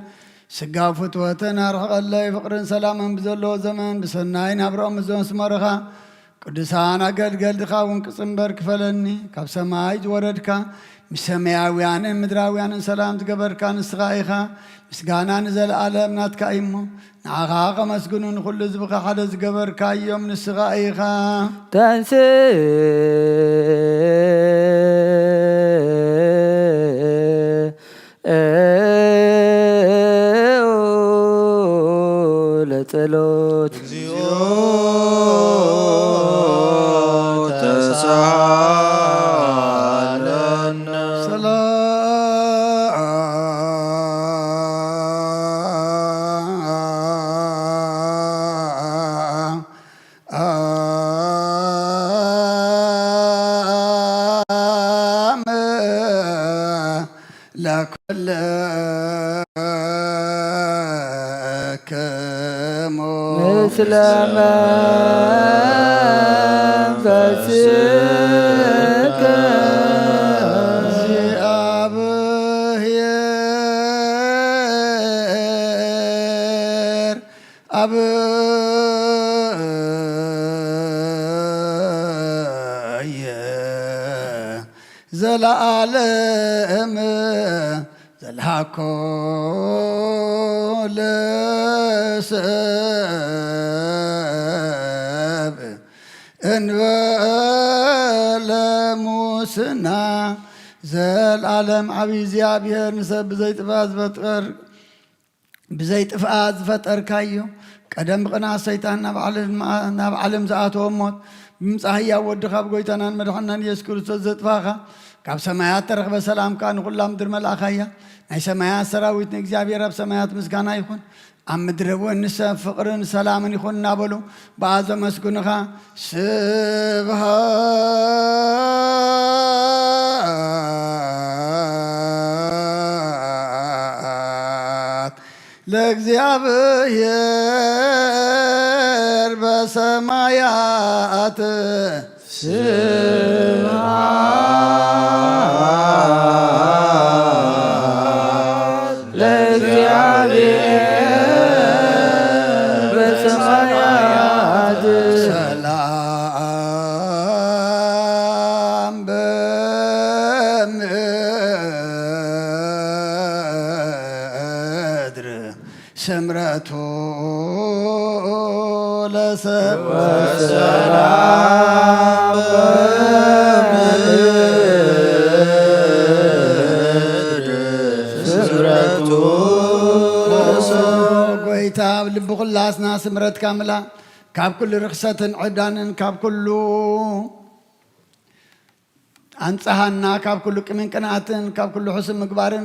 ስጋብ ፍትወትን ኣርሕቐለይ። ፍቕርን ሰላምን ብዘለዎ ዘመን ብሰናይ ናብርኦም እዞም ስመርኻ ቅዱሳን ኣገልገልትኻ እውን ክጽንበር ክፈለኒ። ካብ ሰማይ ዝወረድካ፣ ምስ ሰማያውያንን ምድራውያንን ሰላም ዝገበርካ ንስኻ ኢኻ። ምስጋና ንዘለኣለም ናትካ እዩ እሞ፣ ንዓኻ ከመስግኑ ንኹሉ ህዝብኻ ሓደ ዝገበርካዮም ንስኻ ኢኻ። ተንስእ ለጸሎት። እግዚኦ ተሳሃለነ። ሰላም ለኩልክሙ ምስለ መንፈስከ። እግዚአብሔር አብየ ዘለዓለም ዘልሃኮ ለሰብ እንበለ ሙስና። ዘልዓለም ዓብዪ እግዚኣብሔር ንሰብ ብዘይጥፋእ ዝፈጠር ብዘይ ጥፍኣት ዝፈጠርካዮ፣ ቀደም ብቕንኣት ሰይጣን ናብ ዓለም፣ ናብ ዓለም ዝኣተወ ሞት፣ ብምጻእ ህያው ወድኻ፣ ብጎይታናን መድሓናን ኢየሱስ ክርስቶስ ዘጥፋኻ፣ ካብ ሰማያት ተረኽበ ሰላም ከኣ ንኹላ ምድር መልኣኻያ። ናይ ሰማያት ሰራዊት ንእግዚኣብሔር ኣብ ሰማያት ምስጋና ይኹን፣ ኣብ ምድሪ እውን ንሰብ ፍቕርን ሰላምን ይኹን እናበሉ ብኣ ዘመስግኑኻ። ስብሃት ለእግዚኣብሔር በሰማያት። ስብሐት ለእግዚአብሔር በሰማያት። ሰላም በምድር ስምረቱ ለሰብ ወሰላም በምድር ስምረቱ ለሰብ። ጎይታ ኣብ ልቢ ኩላትና ስምረትካ ምላ፣ ካብ ኩሉ ርኽሰትን ዕብዳንን ካብ ኩሉ ኣንጽሃና፣ ካብ ኩሉ ቅምን ቅንኣትን ካብ ኩሉ ሕሱም ምግባርን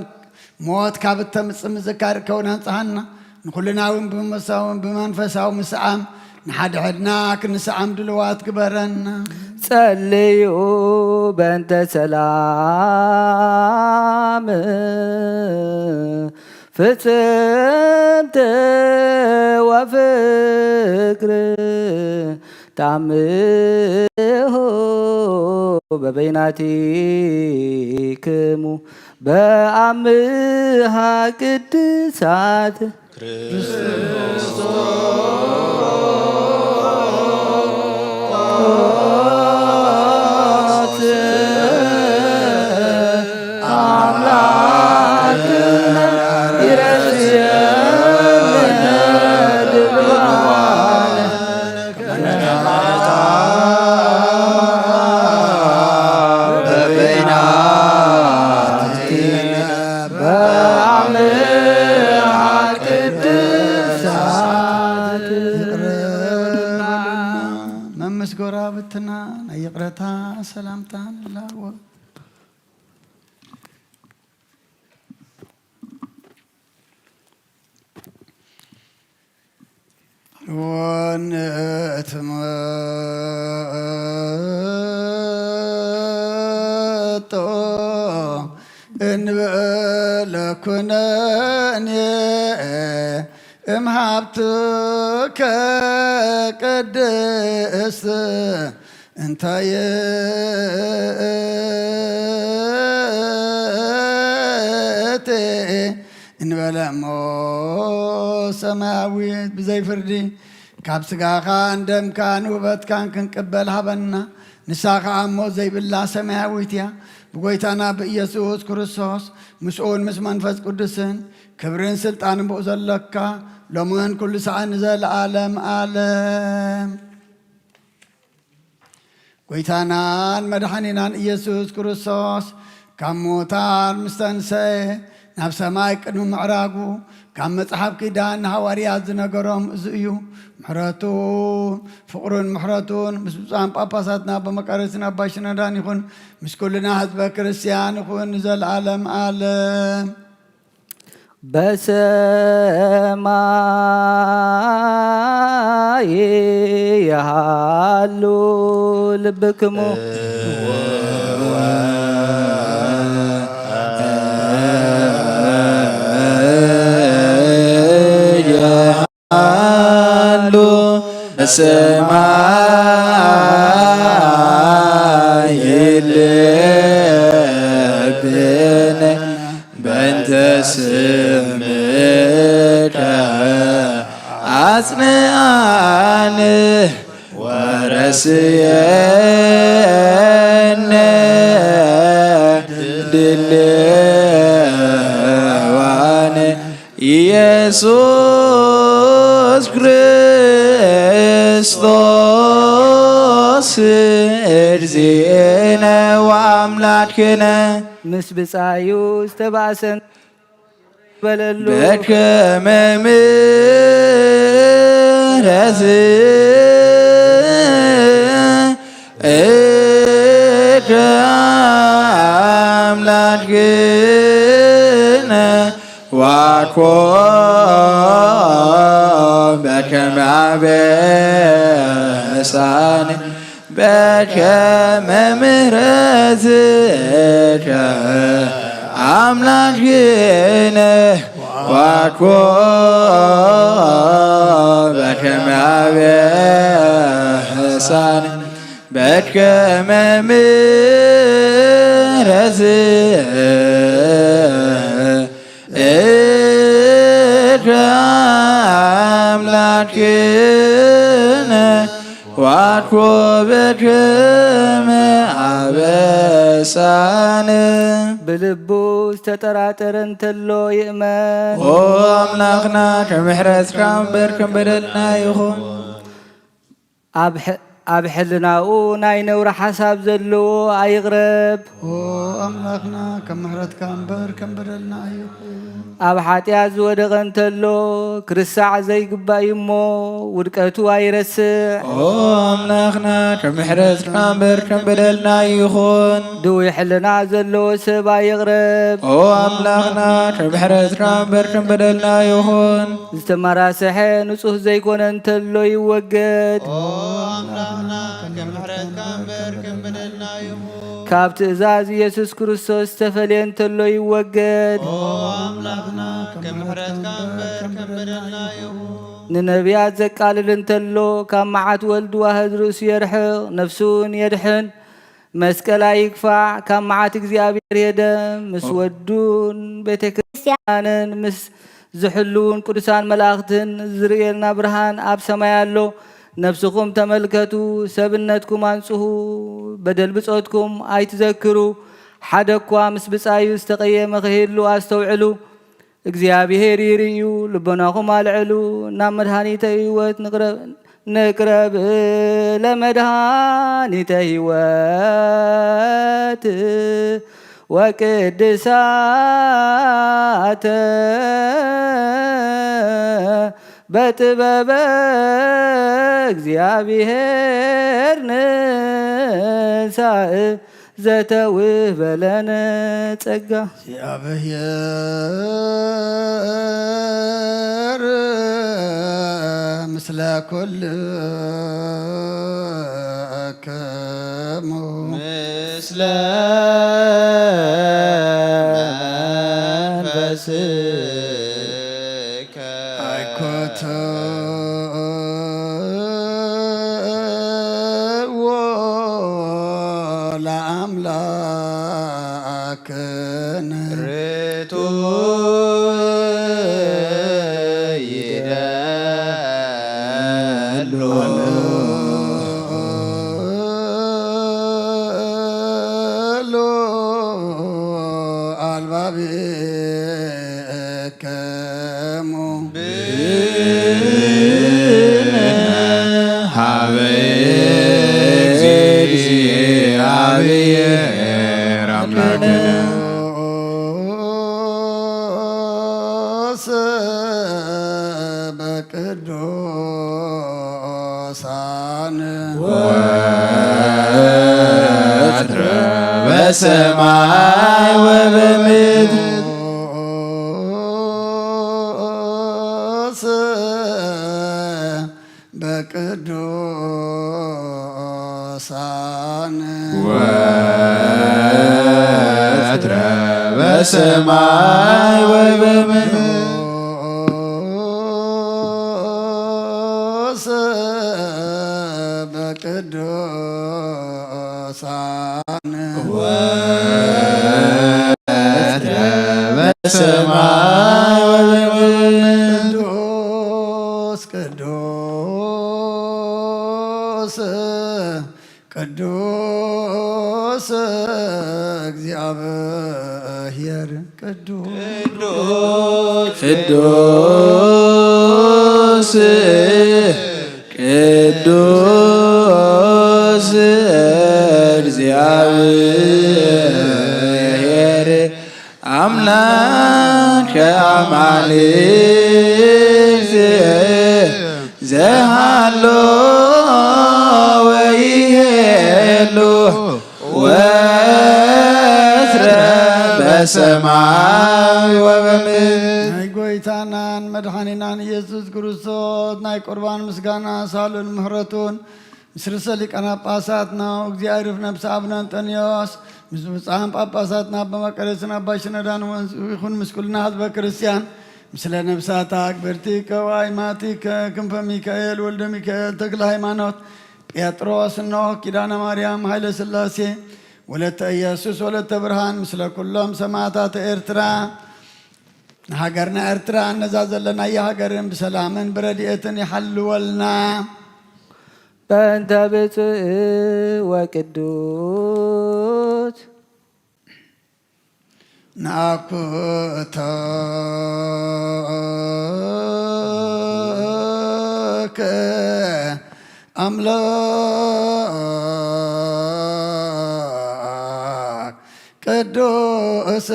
ሞት ካብ እተምጽእ ምዝካር ከውን ኣንጽሃና። ንኹልና እውን ብመንፈሳውን ብመንፈሳዊ ምስዓም ንሓድሕድና ክንስዓም ድልዋት ግበረና። ጸልዩ በእንተ ሰላም ፍጽምት ወፍቅር ታምሆ በበይናቲክሙ በአምሃ ቅድሳት ክርስቶስ። ጎረባብትና ናይ ይቕረታ ሰላምታ ንላወ። ወንእትመጦ እንበለ ኩነኔ እምሃብትከ ቅድስት እንተ ይእቲ እንበለ እሞ ሰማያዊት ብዘይ ፍርዲ ካብ ስጋኻን ደምካን ውበትካን ክንቅበል ሃበና። ንሳ ኸዓ እሞ ዘይብላ ሰማያዊት እያ። ብጎይታና ብኢየሱስ ክርስቶስ ምስኡን ምስ መንፈስ ቅዱስን ክብርን ስልጣንን ብኡ ዘለካ ሎምን ኩሉ ሰዓት ንዘለዓለም ዓለም። ጎይታናን መድሓኒናን ኢየሱስ ክርስቶስ ካብ ሙታን ምስ ተንሰየ ናብ ሰማይ ቅድሚ ምዕራጉ ካብ መጽሓፍ ኪዳን ንሃዋርያት ዝነገሮም እዚ እዩ። ምሕረቱን ፍቕሩን ምሕረቱን ምስ ብፁዓን ጳጳሳትና ኣቦ መቃርዮስን ኣባ ሽኖዳን ይኹን፣ ምስ ኩልና ህዝበ ክርስትያን ይኹን ንዘለዓለም ዓለም። በሰማይ ይሃሉ ልብክሙ። ይሃሉ በሰማይ ልብነ በእንተ ስምከ አጽንዓኒ ወረስየነ ድልዋነ ኢየሱስ ክርስቶስ እግዚእነ ወአምላክነ። ምስ ብጻዩ ዝተባእሰን በለሉ። በከመ ምሕረት እከ አምላክነ ዋኮ በከመ አበሳነ በከመ ምሕረትከ አምላክነ ዋኮ በከመ አበሳነ በከመ ምሕረት እከ አምላክነ ዋኮ በከመ አበሳነ። ብልቡ ዝተጠራጠረ እንተሎ ይእመን። ኦ ኣምላኽና፣ ከም ምሕረትካ እምበር ከም በደልና ይኹን። ኣብ ሕ-፣ ኣብ ሕልናኡ ናይ ነውሪ ሓሳብ ዘለዎ ኣይቕረብ። ኦ ኣምላኽና፣ ከም ምሕረትካ እምበር ከም በደልና ኣይኹን። ኣብ ሓጢኣት ዝወደቐ እንተሎ፣ ክርስዕ ዘይግባእ እዩ እሞ፣ ውድቀቱ ኣይረስዕ። ኦ ኣምላኽና፣ ከም ምሕረትካ እምበር ከም በደልና ኣይኹን። ድውይ ሕልና ዘለዎ ሰብ ኣይቕረብ። ኦ ኣምላኽና፣ ከም ምሕረትካ እምበር ከም በደልና ኣይኹን። ዝተመራስሐ ንጹህ ዘይኮነ እንተሎ ይወገድ። ኦ ኣምላኽና፣ ከም ምሕረትካ እምበር ከም በደልና ይኹን። ካብ ትእዛዝ ኢየሱስ ክርስቶስ ዝተፈልየ እንተሎ ይወገድ። ኦ ኣምላኽና፣ ከም ምሕረትካ እምበር ከም በደልና ይኹን። ንነቢያት ዘቃልል እንተሎ፣ ካብ መዓት ወልድ ዋህድ ርእሱ የርሕቕ፣ ነፍሱን የድሕን። መስቀል ኣይግፋዕ፣ ካብ መዓት እግዚኣብሔር የደም፣ ምስ ወዱን ቤተ ክርስቲያንን ምስ ዝሕልውን ቅዱሳን መላእኽትን ዝርእየልና ብርሃን ኣብ ሰማይ ኣሎ። ነፍስኹም ተመልከቱ፣ ሰብነትኩም ኣንጽሁ፣ በደል ብጾትኩም ኣይትዘክሩ። ሓደ እኳ ምስ ብጻዩ ዝተቐየመ ከይህሉ ኣስተውዕሉ። እግዚኣብሔር ይርእዩ፣ ልቦናኹም ኣልዕሉ፣ ናብ መድኃኒተ ሕይወት ንቅረብ፣ ንቅረብ ለመድኃኒተ ሕይወት ወቅድሳተ በጥበበ እግዚኣብሔር ንንሳእ ዘተውህበለነ ጸጋ። እግዚኣብሔር ምስለ ኩልክሙ። ምስለ መንፈስከ። ለአምላክነ። ርቱዕ ይደሉ። ሀበ እግዚአብሔር አምላክነ። ቅዱሳን። ወትረ በሰማይ ወበምድር። በቅዱሳን። ወትረ በሰማይ ወበምድር። በቅዱሳን። ወትረ በሰማይ ወበምድር። ቅዱስ ቅዱስ ቅዱስ እግዚአብሔር ቅዱስ። ቅዱስ ቅዱስ እግዚአብሔር አምላከ አማልክት ዘሃሎ ወይሄሉ ወትረ በሰማይ ወበምድር። ናይ ጎይታናን መድሓኒናን ኢየሱስ ክርስቶስ ናይ ቁርባን ምስጋና ሳሉን ምሕረቱን ምስ ርእሰ ሊቃነ ጳጳሳትና ወእግዚአ ይሩፍ ነብሰ አቡነ እንጠንዮስ፣ ምስ ብፁዓን ጳጳሳትና ኣባ መቃርዮስን ኣባ ሽኖዳን ወንዝ ይኹን ምስ ኩልና ህዝበ ክርስቲያን፣ ምስለ ነብሳታ ኣክብርቲ ከዋይማቲከ ክንፈ ሚካኤል ወልደ ሚካኤል ተክለ ሃይማኖት ጴጥሮስ ኖህ ኪዳነ ማርያም ሃይለ ስላሴ ወለተ ኢየሱስ ወለተ ብርሃን፣ ምስለ ኩሎም ሰማዕታት ኤርትራ፣ ንሃገርና ኤርትራ ነዛ ዘለናያ ሃገርን ብሰላምን ብረድኤትን ይሓልወልና። በእንተ ብፁዕ ወቅዱስ ነአኩቶከ አምላክ ቅዱስ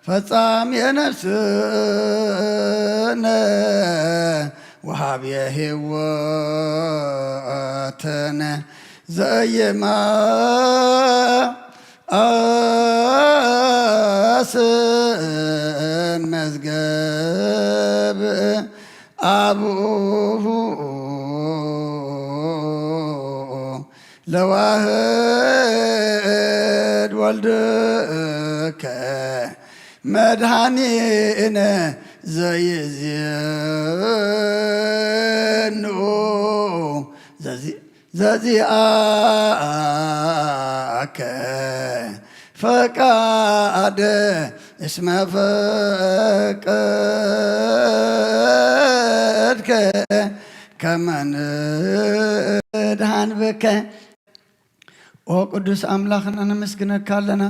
ፈጻሚ ነፍስነ ወሃብየ ህይወትነ ዘየማስን መዝገብ አቡሁ ለዋህድ ወልድከ መድኃኒነ ዘይዜኑ ዘዚ-፣ ዘዚአከ ፈቃደ እስመ ፈቀድከ ከመ ንድኃን ብከ። ኦ ቅዱስ ኣምላኽና ነመስግነካ ኣለና።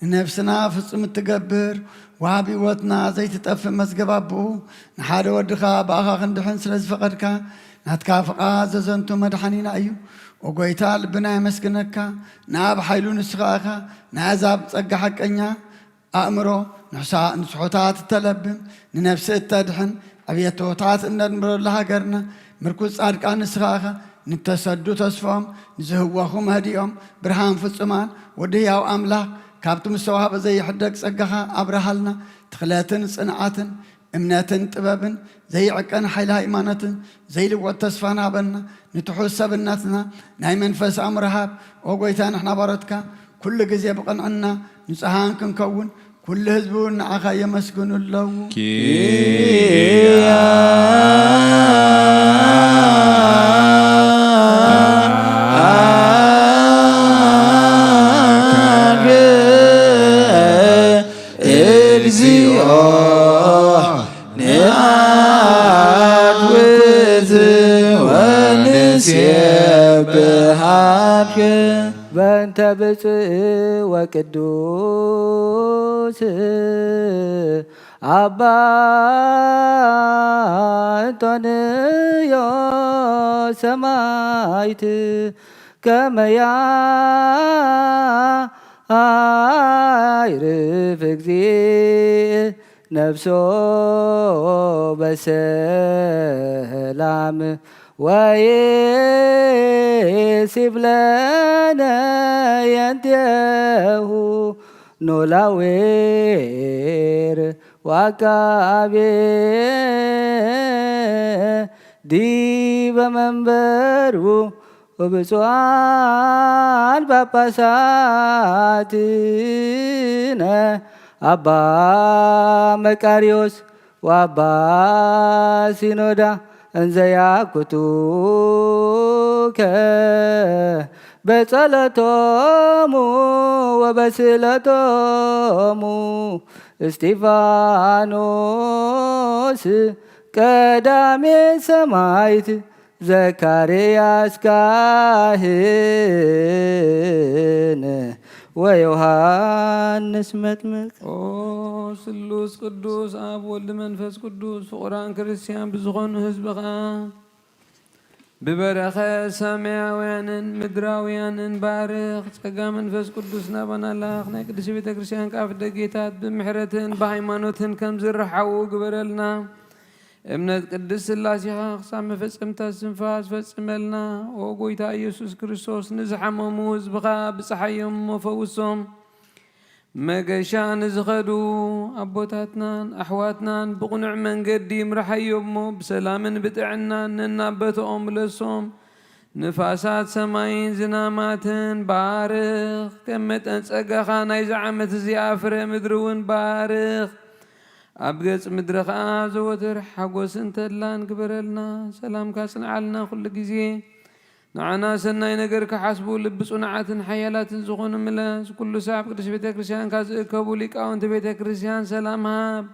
ንነፍስና ፍጹም እትገብር ወሃቢ ህይወትና ዘይትጠፍእ መዝገብ ኣቦኡ ንሓደ ወድኻ ብኣኻ ክንድሕን ስለ ዝፈቐድካ ናትካ ፍቓድ ዘዘንቱ መድሓኒና እዩ። ኦ ጎይታ ልብና የመስግነካ። ንኣብ ሓይሉ ንስኻ ኢኻ። ንኣሕዛብ ጸጋ ሓቀኛ ኣእምሮ ንሕሳ-፣ ንስሑታት እተለብም፣ ንነፍሲ እተድሕን፣ ዕብየት ትሑታት እነድምረሉ ሃገርና ምርኩስ ጻድቃን ንስኻ ኢኻ። ንተሰዱ ተስፋኦም፣ ንዝህወኹ መህዲኦም፣ ብርሃን ፍጹማን፣ ወዲ ህያው ኣምላኽ፣ ካብቲ ምስተዋህበ ዘይሕደግ ጸጋኻ ኣብርሃልና። ትኽለትን ጽንዓትን፣ እምነትን ጥበብን፣ ዘይዕቀን ሓይሊ ሃይማኖትን፣ ዘይልወጥ ተስፋን ሃበና። ንትሑት ሰብነትና ናይ መንፈስ ኣእምሮ ሃብ። ኦ ጎይታ፣ ንሕና ባሮትካ ኩሉ ግዜ ብቕንዕና ንጹሃን ክንከውን፣ ኩሉ ህዝቢ እውን ንዓኻ የመስግኑ ኣለዉ። ኪያ እግዚኦ ንአክብት ወንሴብሐክ። በእንተ ብፁዕ ወቅዱስ አባ እንጦንዮስ ሰማዕት ከመ ያዕርፍ እግዚእ ነፍሶ በሰላም ወይሲብ ለነ የንቴሁ ኖላዌር ወአቃቤ ዲበ መንበሩ ብፁዓን ጳጳሳትነ አባ መቃርዮስ ወአባ ሲኖዳ እንዘ ያኩቱከ በጸሎቶሙ ወበስእለቶሙ እስጢፋኖስ ቀዳሜ ሰማዕት ዘካርያስ ካህን ወዮሃንስ መጥምቅ። ኦ ስሉስ ቅዱስ ኣብ ወልድ መንፈስ ቅዱስ ፍቑራን ክርስቲያን ብዝኾኑ ህዝብኻ ብበረኸት ሰማያውያንን ምድራውያንን ባርኽ። ጸጋ መንፈስ ቅዱስ ናባና ላኽ። ናይ ቅድስት ቤተ ክርስቲያን ከኣ ፍደጌታት ብምሕረትን ብሃይማኖትን ከም ዝረሓዉ ግበረልና። እምነት ቅድስት ሥላሴኻ ክሳብ መፈጸምታ እስትንፋስ ፈጽመልና። ኦ ጐይታ ኢየሱስ ክርስቶስ፣ ንዝሓመሙ ህዝብኻ ብጽሓዮም እሞ ፈውሶም። መገሻ ንዝኸዱ ኣቦታትናን ኣሕዋትናን ብቕኑዕ መንገዲ ምርሓዮም እሞ ብሰላምን ብጥዕናን ነናብ ቦታኦም ምለሶም። ንፋሳት ሰማይን ዝናማትን ባርኽ። ከም መጠን ጸጋኻ ናይዚ ዓመት እዚኣ ፍረ ምድሪ እውን ባርኽ። ኣብ ገጽ ምድሪ ኸኣ ዘወትር ሓጎስን ተድላን ግበረልና። ሰላምካ ጽንዓልና ኩሉ ግዜ። ንዓና ሰናይ ነገር ክሓስቡ ልቢ ጽኑዓትን ሓያላትን ዝኾኑ ምለስ። ኩሉ ሳዕ ኣብ ቅድስት ቤተ ክርስቲያንካ ዝእከቡ ሊቃውንቲ ቤተ ክርስቲያን ሰላም ሃብ።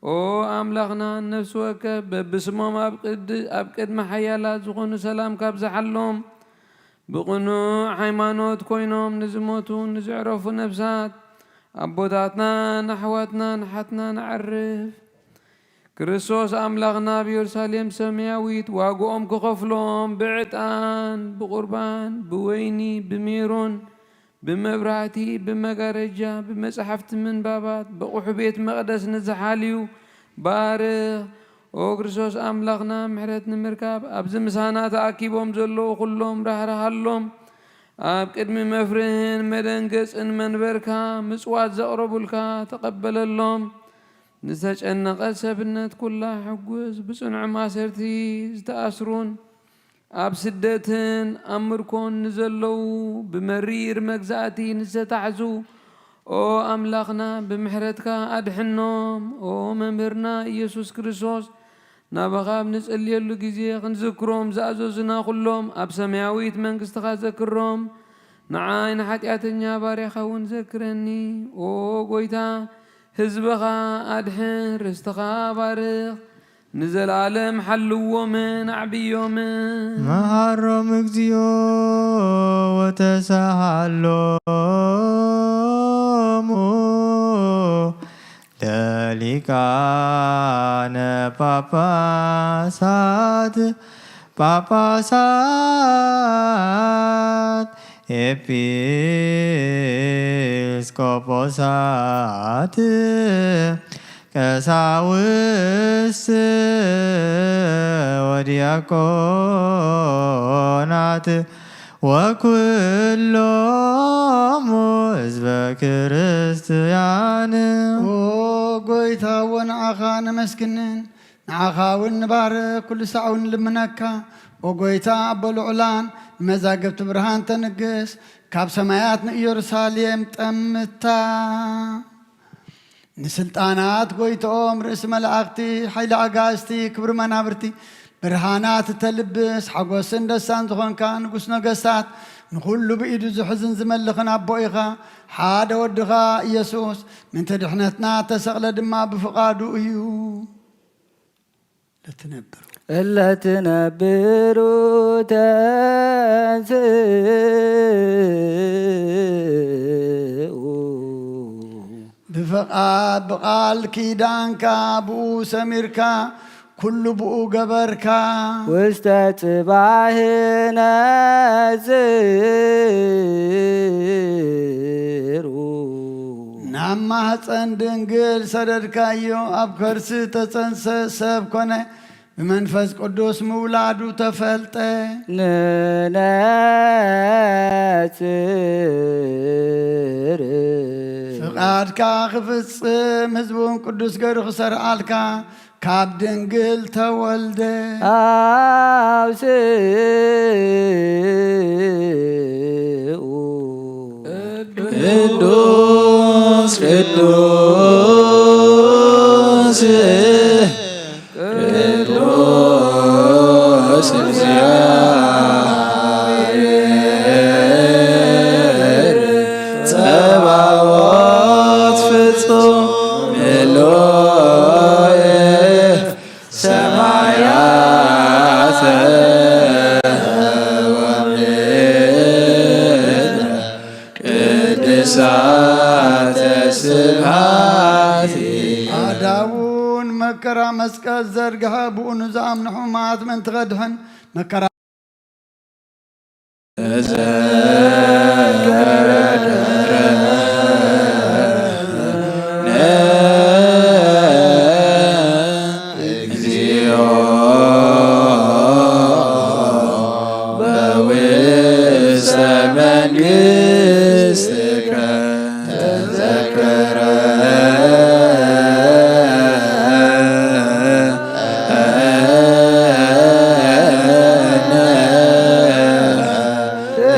ኦ ኣምላኽና፣ ነፍሲ ወከፍ በብስሞም ኣብ ቅድ-፣ ኣብ ቅድሚ ሓያላት ዝኾኑ ሰላምካ ኣብዝሓሎም። ብቕኑዕ ሃይማኖት ኮይኖም ንዝሞቱ ንዘዕረፉ ነፍሳት ኣቦታትናን ኣሕዋትናን ኣሓትናን ኣዕርፍ። ክርስቶስ ኣምላኽና ኣብ የሩሳሌም ሰማያዊት ዋግኦም ክኸፍሎም ብዕጣን፣ ብቑርባን፣ ብወይኒ፣ ብሜሮን፣ ብመብራህቲ፣ ብመጋረጃ፣ ብመጻሕፍቲ ምንባባት፣ ብቑሑ ቤት መቕደስ ንዝሓልዩ ባርኽ። ኦ ክርስቶስ ኣምላኽና፣ ምሕረት ንምርካብ ኣብዚ ምሳና ተኣኪቦም ዘለዉ ኩሎም ራህርሃሎም። ኣብ ቅድሚ መፍርህን መደንገጽን መንበርካ ምጽዋት ዘቕረቡልካ ተቐበለሎም። ንዝተጨነቐት ሰብነት ኩላ ሕጉስ፣ ብጽኑዕ ማሰርቲ ዝተኣስሩን ኣብ ስደትን ኣብ ምርኮን ንዘለዉ፣ ብመሪር መግዛእቲ ንዝተታሕዙ፣ ኦ ኣምላኽና፣ ብምሕረትካ ኣድሕኖም። ኦ መምህርና ኢየሱስ ክርስቶስ፣ ናባኻ ኣብ ንጽልየሉ ግዜ ክንዝክሮም ዝኣዘዙና ኩሎም ኣብ ሰማያዊት መንግስትኻ ዘክሮም። ንዓይ ንሓጢኣተኛ ባርያኻ እውን ዘክረኒ። ኦ ጐይታ፣ ህዝብኻ ኣድሕን፣ ርስትኻ ባርኽ፣ ንዘለኣለም ሓልዎምን ኣዕብዮምን። መሃሮም እግዚኦ ወተሳሃሎሙ ለሊቃነ ጳጳሳት ጳጳሳት ኤጲስቆጶሳት ቀሳውስት ወዲያቆናት ወኩሎሙ ህዝበ ክርስትያን። ኦ ጎይታ፣ ወንዓኻ ነመስግንን ንዓኻ እውን ንባርክ፣ ኩሉ ሳዕ እውን ንልምነካ። ኦ ጎይታ፣ ኣቦ ልዑላን ንመዛግብቲ ብርሃን ተንግስ፣ ካብ ሰማያት ንኢየሩሳሌም ጠምታ። ንስልጣናት ጎይትኦም፣ ርእሲ መላእኽቲ፣ ሓይሊ ኣጋእዝቲ፣ ክብሪ መናብርቲ፣ ብርሃናት እተልብስ፣ ሓጎስን ደስታን ዝኾንካ ንጉስ ነገስታት፣ ንኹሉ ብኢዱ ዝሕዝን ዝመልኽን ኣቦ ኢኻ። ሓደ ወድኻ ኢየሱስ ምእንቲ ድሕነትና ተሰቕለ ድማ ብፍቓዱ እዩ። ለትነብሩ። እለትነብሩ ተንስኡ። ብፍቓድ ብቓል ኪዳንካ ብኡ ሰሚርካ፣ ኩሉ ብኡ ገበርካ። ውስተ ጽባሕ ነጽሩ። ናብ ማህፀን ድንግል ሰደድካዮ፣ ኣብ ከርሲ ተፀንሰ፣ ሰብ ኮነ፣ ብመንፈስ ቅዱስ ምውላዱ ተፈልጠ። ንነጽር። ፍቓድካ ክፍጽም ህዝቡን ቅዱስ ገሩ ክሰርዓልካ ካብ ድንግል ተወልደ። ኣውስኡ። ቅዱስ ቅዱስ ቅዱስ እግዚአብሔር ጸባኦት ፍጹም ህልው ሰማያተ ወምድረ ቅድሳተ ስብሐቲ። ኣዳውን መከራ መስቀል ዘርግሐ ብኡ ንዝኣምኑ ሕሙማት ምእንቲ ከድሕን መከራ እግዚኦ በውስተ መንግሥትከ ተዘከረ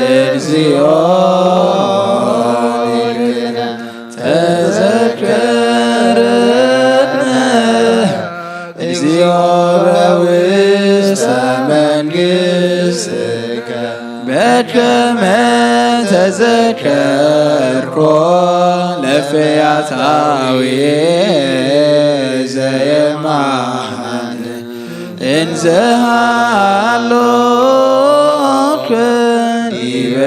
እግዚኦ ተዘከረነ እግዚኦ በውስተ መንግሥትከ በከመ ተዘከርኮ ለፈያታዊ ዘየማን እንዘ ሃሎከ ዲበ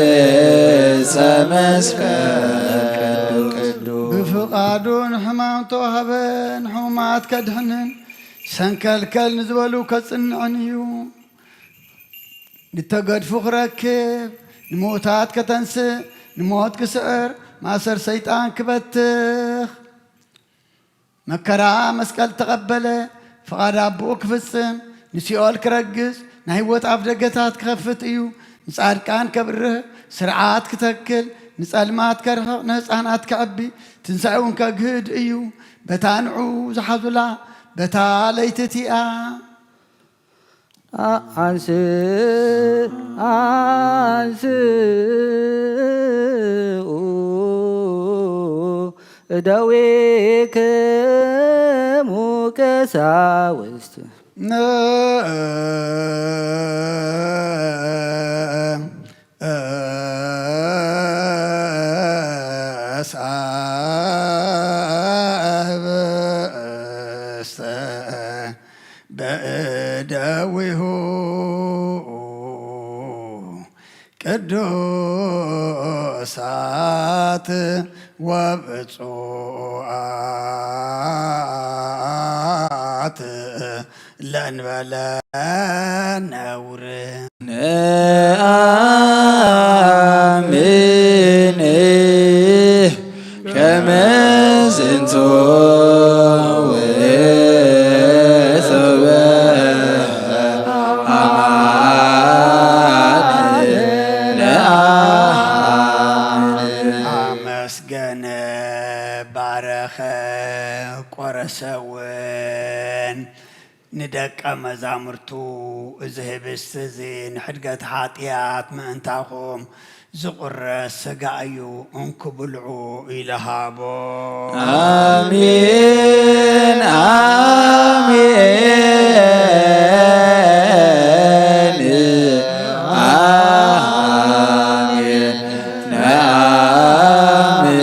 ዕፀ መስቀል ቅዱስ። ብፍቓዱ ንሕማም ተዋህበ፣ ንሕሙማት ከድሕንን ሰንከልከል ንዝበሉ ከጽንዕን እዩ። ንተገድፉ ክረክብ፣ ንምዉታት ከተንስእ፣ ንሞት ክስዕር፣ ማእሰር ሰይጣን ክበትኽ። መከራ መስቀል ተቐበለ፣ ፍቓድ ኣቦኡ ክፍጽም፣ ንሲኦል ክረግጽ፣ ናይ ህይወት ኣፍ ደገታት ክኸፍት እዩ። ንጻድቃን ከብርህ፣ ስርዓት ክተክል፣ ንጸልማት ከርሕቕ፣ ንህጻናት ከዕቢ፣ ትንሳኤ እውን ከግህድ እዩ። በታ ንዑ ዝሓዙላ፣ በታ ለይቲ እቲኣ። ኣንስ-፣ ኣንስኡ እደዊክሙ ቀሳውስት። ሳህብ እስተ በእደዊሁ ቅዱሳት ወብፁዓት ለንበለ ነውር። ነአምን ከመ ዝንተ ንደቀ መዛሙርቱ፣ "እዚ ህብስቲ እዚ ንሕድገት ሓጢኣት ምእንታኹም ዝቑረስ ስጋ እዩ፣ እንኩ ብልዑ" ኢሉ ሃቦ። ኣሜን፣ ኣሜን፣ ኣሜን። ነኣምን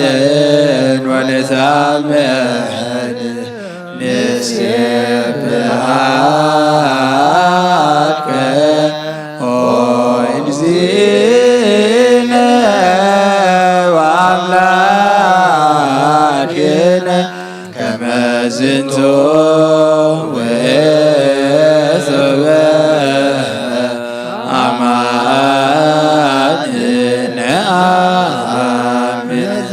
ወነታመን ንሴብሐከ ኦ እግዚእነ ወአምላክነ ከመ ዝንቱ ውእቱ በአማን ነአምን። ነዚ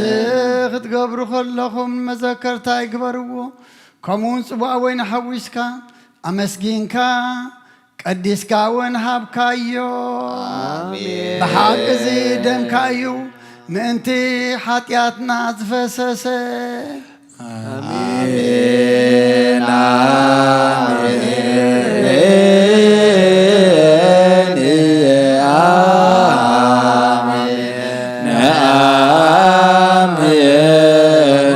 ክትገብሩ ከለኹም መዘከርታ ይግበርዎ። ከምኡውን ጽዋእ ወይኒ ሓዊስካ ኣመስጊንካ ቀዲስካ እውን ሃብካዮ። ኣሜን። ብሓቂ እዚ ደምካ እዩ ምእንቲ ሓጢኣትና ዝፈሰሰ። ኣሜን፣ ኣሜን፣ ኣሜን። ነኣምን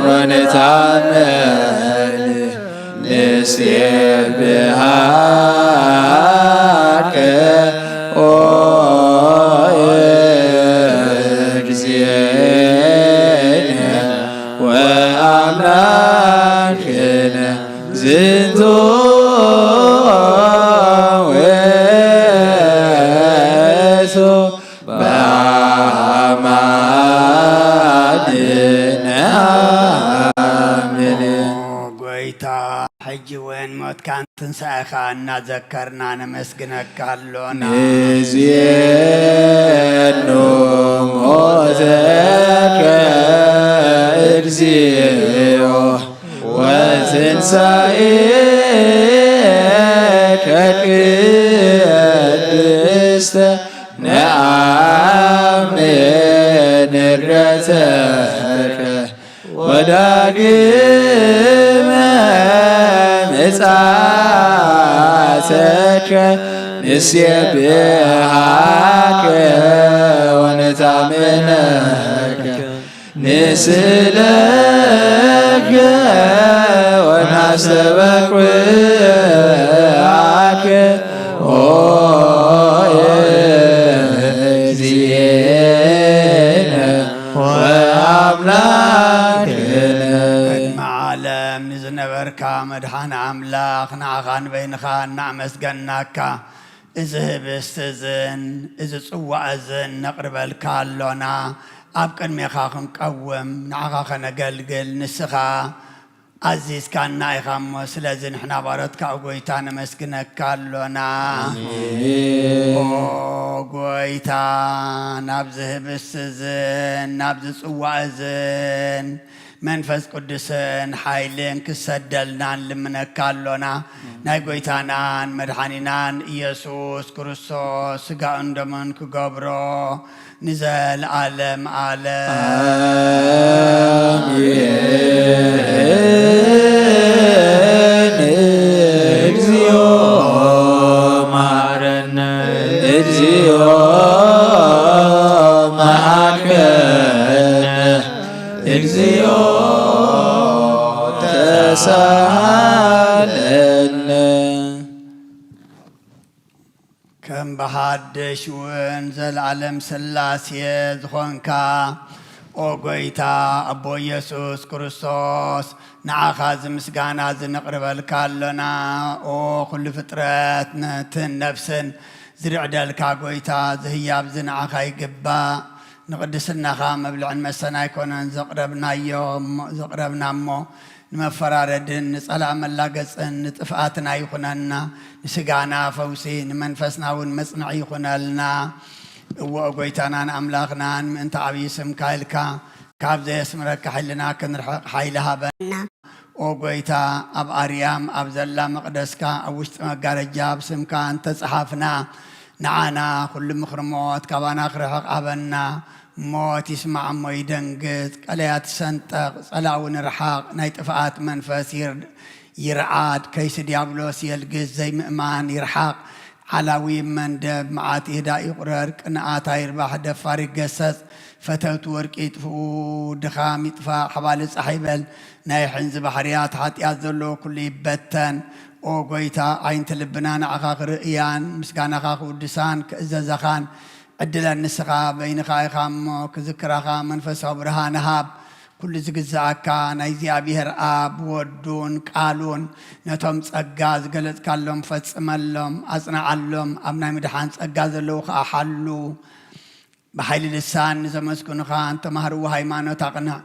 ወነታመን ንሴብሐከ ኦ እግዚእነ ወአምላክነ ዝንቱ ውእቱ በአማን ነአምን። ኦ ጎይታ፣ ሕጂ እውን ሞትካን ትንሳኤኻ እናዘከርና ነመስግነካ ኣሎና። ንዜኑ ሞተከ እግዚኦ ወትንሳኤከ ቅድስተ ነአምን ዕርገተከ ወዳግመ ምጽኣተከ ንሴብሐከ ወነታመነከ ንስእለከ ወናስተበቅዓከ ኦ እግዚእነ ወአምላክነ። ቅድሚ ዓለም ንዝነበርካ መድኃኔ ኣምላኽ፣ ንዓኻ ንበይንኻ እናኣመስገናካ፣ እዚ ህብስቲ እዝን እዚ ጽዋእ እዝን ነቕርበልካ ኣሎና። ኣብ ቅድሜኻ ክንቀውም፣ ንዓኻ ከነገልግል፣ ንስኻ ኣዚዝካና ኢኻ እሞ፣ ስለዚ ንሕና ባሮትካ፣ ኦ ጐይታ፣ ነመስግነካ ኣሎና። ኣሜን። ኦ ጐይታ፣ ናብዚ ህብስቲ እዝን ናብዚ ጽዋእ እዝን መንፈስ ቅዱስን ሓይልን ክሰደልና ንልምነካ ኣሎና። ናይ ጐይታናን መድሓኒናን ኢየሱስ ክርስቶስ ስጋኡን ደሙን ክገብሮ ንዘለዓለም ዓለም። ኣሜን። እግዚኦ መሐረነ። እግዚኦ መሐረነ። እግዚኦ ተሳሃለነ። ከም ብሓድሽ እውን ዘለዓለም ሥላሴ ዝኾንካ፣ ኦ ጐይታ፣ ኣቦ ኢየሱስ ክርስቶስ፣ ንዓኻ እዚ ምስጋና እዚ ነቕርበልካ ኣሎና። ኦ ኹሉ ፍጥረት፣ ነትን ነፍስን ዝርዕደልካ ጐይታ፣ እዚ ህያብ እዚ ንዓኻ ይግባእ። ንቕድስናኻ መብልዕን መስተን ኣይኮነን ዘቕረብናዮ እሞ፣ ዘቕረብና እሞ፣ ንመፈራረድን ንጸላእ መላገጽን ንጥፍኣትን ኣይኹነና። ንስጋና ፈውሲ፣ ንመንፈስና እውን መጽንዒ ይኹነልና። እወ፣ ጐይታናን ኣምላኽናን፣ ምእንቲ ዓብዪ ስምካ ኢልካ፣ ካብ ዘየስምረካ ሕልና ክንርሕቕ ሓይሊ ሃበና። ኦ ጐይታ፣ ኣብ ኣርያም ኣብ ዘላ መቕደስካ፣ ኣብ ውሽጢ መጋረጃ ብስምካ እንተጸሓፍና፣ ንዓና ኩሉ ምኽሪ ሞት ካባና ክርሕቕ ሃበና። ሞት ይስማዕ እሞ ይደንግጽ፣ ቀላይ ትሰንጠቕ፣ ጸላኢ እውን ይርሓቕ፣ ናይ ጥፍኣት መንፈስ ይር-፣ ይርዓድ፣ ከይሲ ዲያብሎስ የልግስ፣ ዘይምእማን ይርሓቕ፣ ዓላዊ መንደብ፣ መዓት ይህዳእ ይቑረር፣ ቅንኣት ኣይርባሕ፣ ደፋር ይገሰጽ፣ ፈተውቲ ወርቂ ይጥፍኡ፣ ድኻም ይጥፋእ፣ ሓባሊ ጻሕ ይበል፣ ናይ ሕንዚ ባሕርያት ሓጢኣት ዘለዎ ኩሉ ይበተን። ኦ ጎይታ፣ ዓይንቲ ልብና ንዓኻ ክርእያን ምስጋናኻ ክውድሳን ክእዘዘኻን ዕድለን ንስኻ በይንኻ ኢኻ እሞ ክዝክራኻ መንፈሳዊ ብርሃን ሃብ። ኩሉ ዝግዝኣካ ናይ እግዚኣብሔር ኣብ ወዱን ቃሉን ነቶም ጸጋ ዝገለጽካሎም ፈጽመሎም፣ ኣጽንዓሎም፣ ኣብ ናይ ምድሓን ጸጋ ዘለዉ ከኣ ሓሉ። ብሓይሊ ልሳን ንዘመስግኑኻ ንተማህርዎ ሃይማኖት ኣቕንዕ።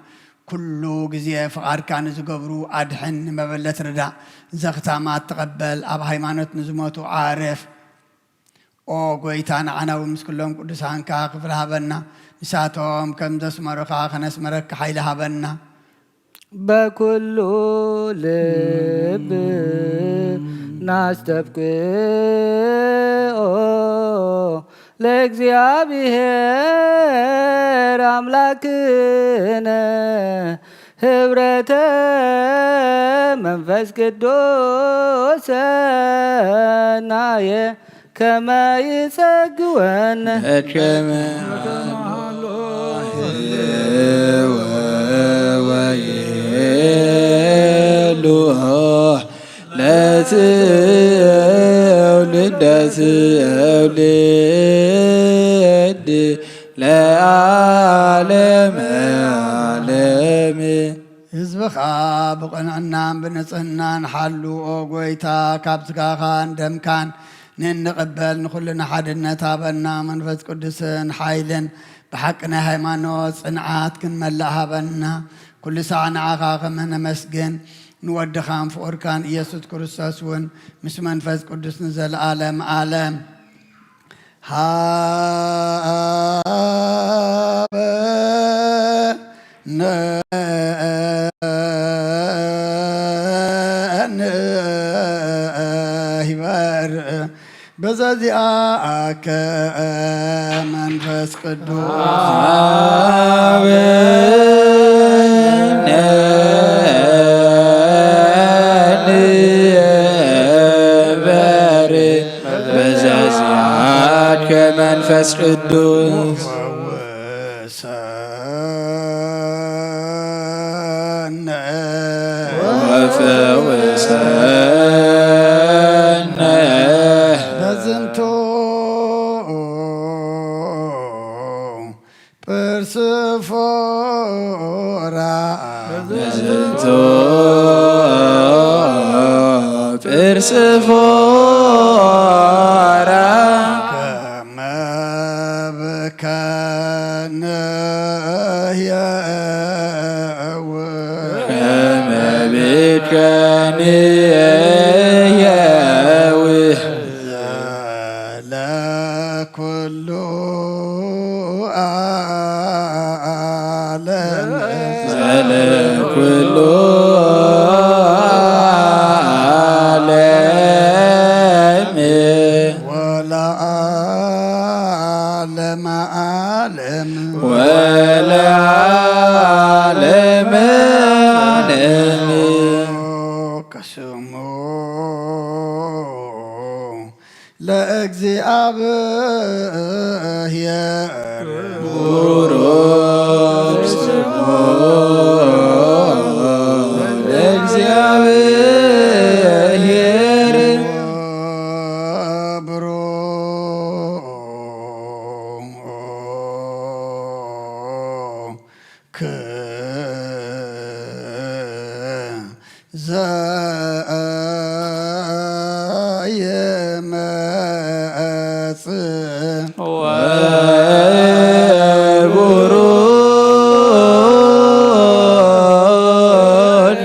ኩሉ ግዜ ፍቓድካ ንዝገብሩ ኣድሕን፣ ንመበለት ርዳእ፣ ዘኽታማት ተቐበል፣ ኣብ ሃይማኖት ንዝሞቱ ዓርፍ። ኦ ጎይታ፣ ንዓና እውን ምስ ኩሎም ቅዱሳንካ ክፍሊ ሃበና። ንሳቶም ከም ዘስመሩኻ ከነስመረካ ሓይሊ ሃበና። በኩሉ ልብ ናስተብቅኦ ለእግዚኣብሔር ኣምላክነ ህብረተ መንፈስ ቅዱስ ሰናየ ከመ ይጸግወነ። ከመ ወይሉ ለትውልደ ትውልድ ለዓለመ ዓለም። ህዝብኻ ብቕንዕናን ብንጽህናን ሓሉ፣ ኦ ጎይታ፣ ካብ ስጋኻን ደምካን ንንቕበል ንኹልና ሓድነት ሃበና። መንፈስ ቅዱስን ሓይልን ብሓቂ ናይ ሃይማኖት ጽንዓት ክንመልእ ሃበና። ኩሉ ሳዕ ንዓኻ ከም ነመስግን፣ ንወድኻን ፍቑርካን ኢየሱስ ክርስቶስ እውን ምስ መንፈስ ቅዱስ ንዘለዓለም ዓለም። ሃበነ ንበርእ በዛዚኣከ መንፈስ ቅዱስ። ሃበነ ንበርእ በዛዚኣከ መንፈስ ቅዱስ። ወፈውሰነ። ወፈውሰነ። በዝንቱ ጵርስፎራ። በዝንቱ ጵርስፎራ። ከመ ብከ ንሕየው። ከመ ብከ ንሕየው። ዘለኩሉ ዓለም። ዘለኩሉ ዓለም። ወለዓለመ ዓለም። ወለዓለመ ዓለም። ከስሙ ለእግዚኣብሔር። ቡሩክ ስሙ ለእግዚኣብሔር። ቡሩክ ዘየመጽእ። ወቡሩክ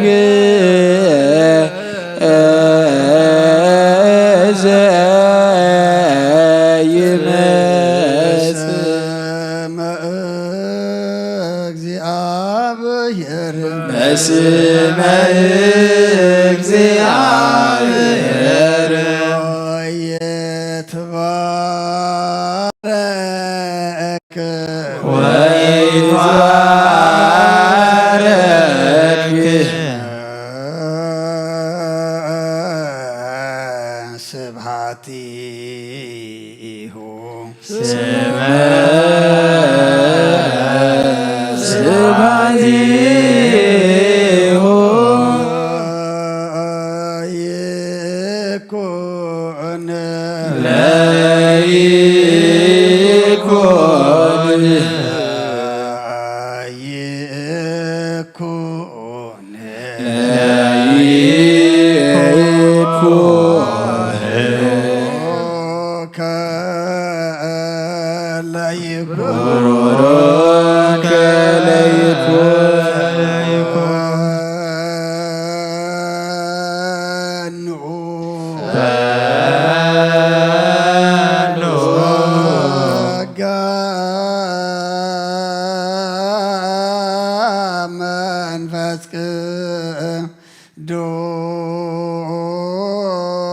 ዘየመጽእ። በስመ እግዚአብሔር። በስመ እግዚአብሔር። ወይትባረክ። ወይትባረክ። ስብሐቲሁ። ስብሐቲሁ ይኩን ለይኩን ይኩን ለይኩን ከለይኩን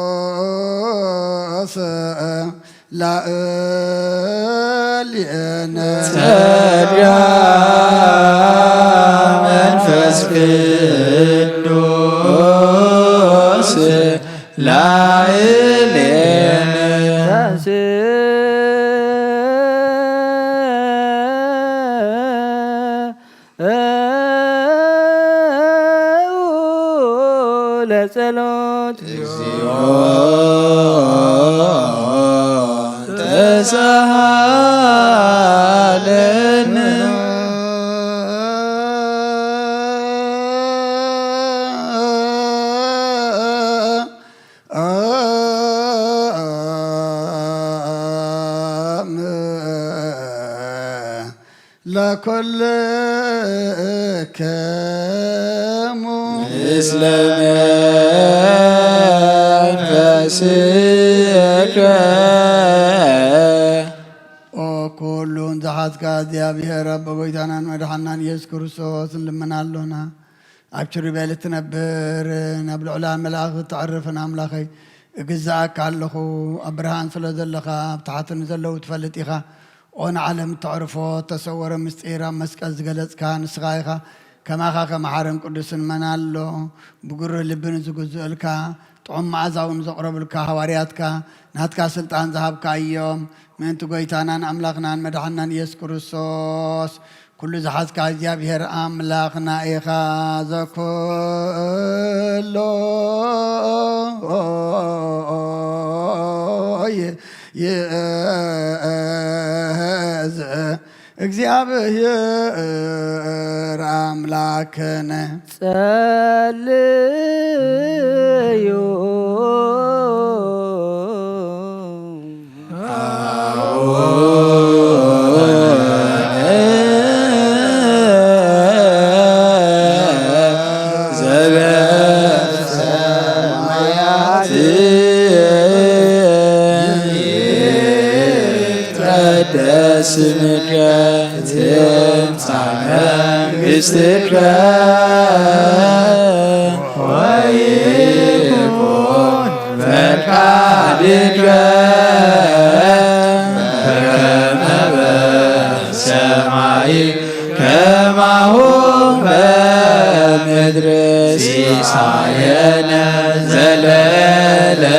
ቅዱስ ላዕሌነ ጸጋ መንፈስ ቅዱስ ላዕሌነ ለጸሎት እግዚኦ ተሳሃለነ ለኩልክሙ ምስለ መንፈስከ ኦ ኩሉን ዝሓዝካ እግዚኣብሔር ኣቦ ጎይታናን መድሓናን ኢየሱስ ክርስቶስ ንልምና ኣሎና። ኣብ ኪሩቤል እትነብር ናብ ልዑላን መላእኽቲ እተዕርፍን ኣምላኸይ እግዝኣካ ኣለኹ። ኣብ ብርሃን ስለ ዘለኻ ኣብ ታሕቲ ንዘለዉ ትፈልጥ ኢኻ። ኦ ንዓለም እተዕርፎ እተሰወረ ምስጢር ኣብ መስቀል ዝገለጽካ ንስኻ ኢኻ። ከማኻ ከመሓርን ቅዱስን መን ኣሎ? ብግሩህ ልቢ ንዝግዝኡልካ ጥዑም መዓዛ እውን ዘቕረቡልካ ሃዋርያትካ ናትካ ስልጣን ዝሃብካ እዮም። ምእንቲ ጎይታናን ኣምላኽናን መድሓናን ኢየሱስ ክርስቶስ ኩሉ ዝሓዝካ እግዚኣብሔር ኣምላኽና ኢኻ። ዘኩሎ ይእዝ እግዚኣብሔር ኣምላክነ ጸልዩ ዘበሰማያት ይትቀደስ ስምከ ትምጻእ መንግስትከ ወይኩን ፈቃድከ በከመ በሰማይ ከማሁ በምድር ሲሳየነ ዘለለዕለትነ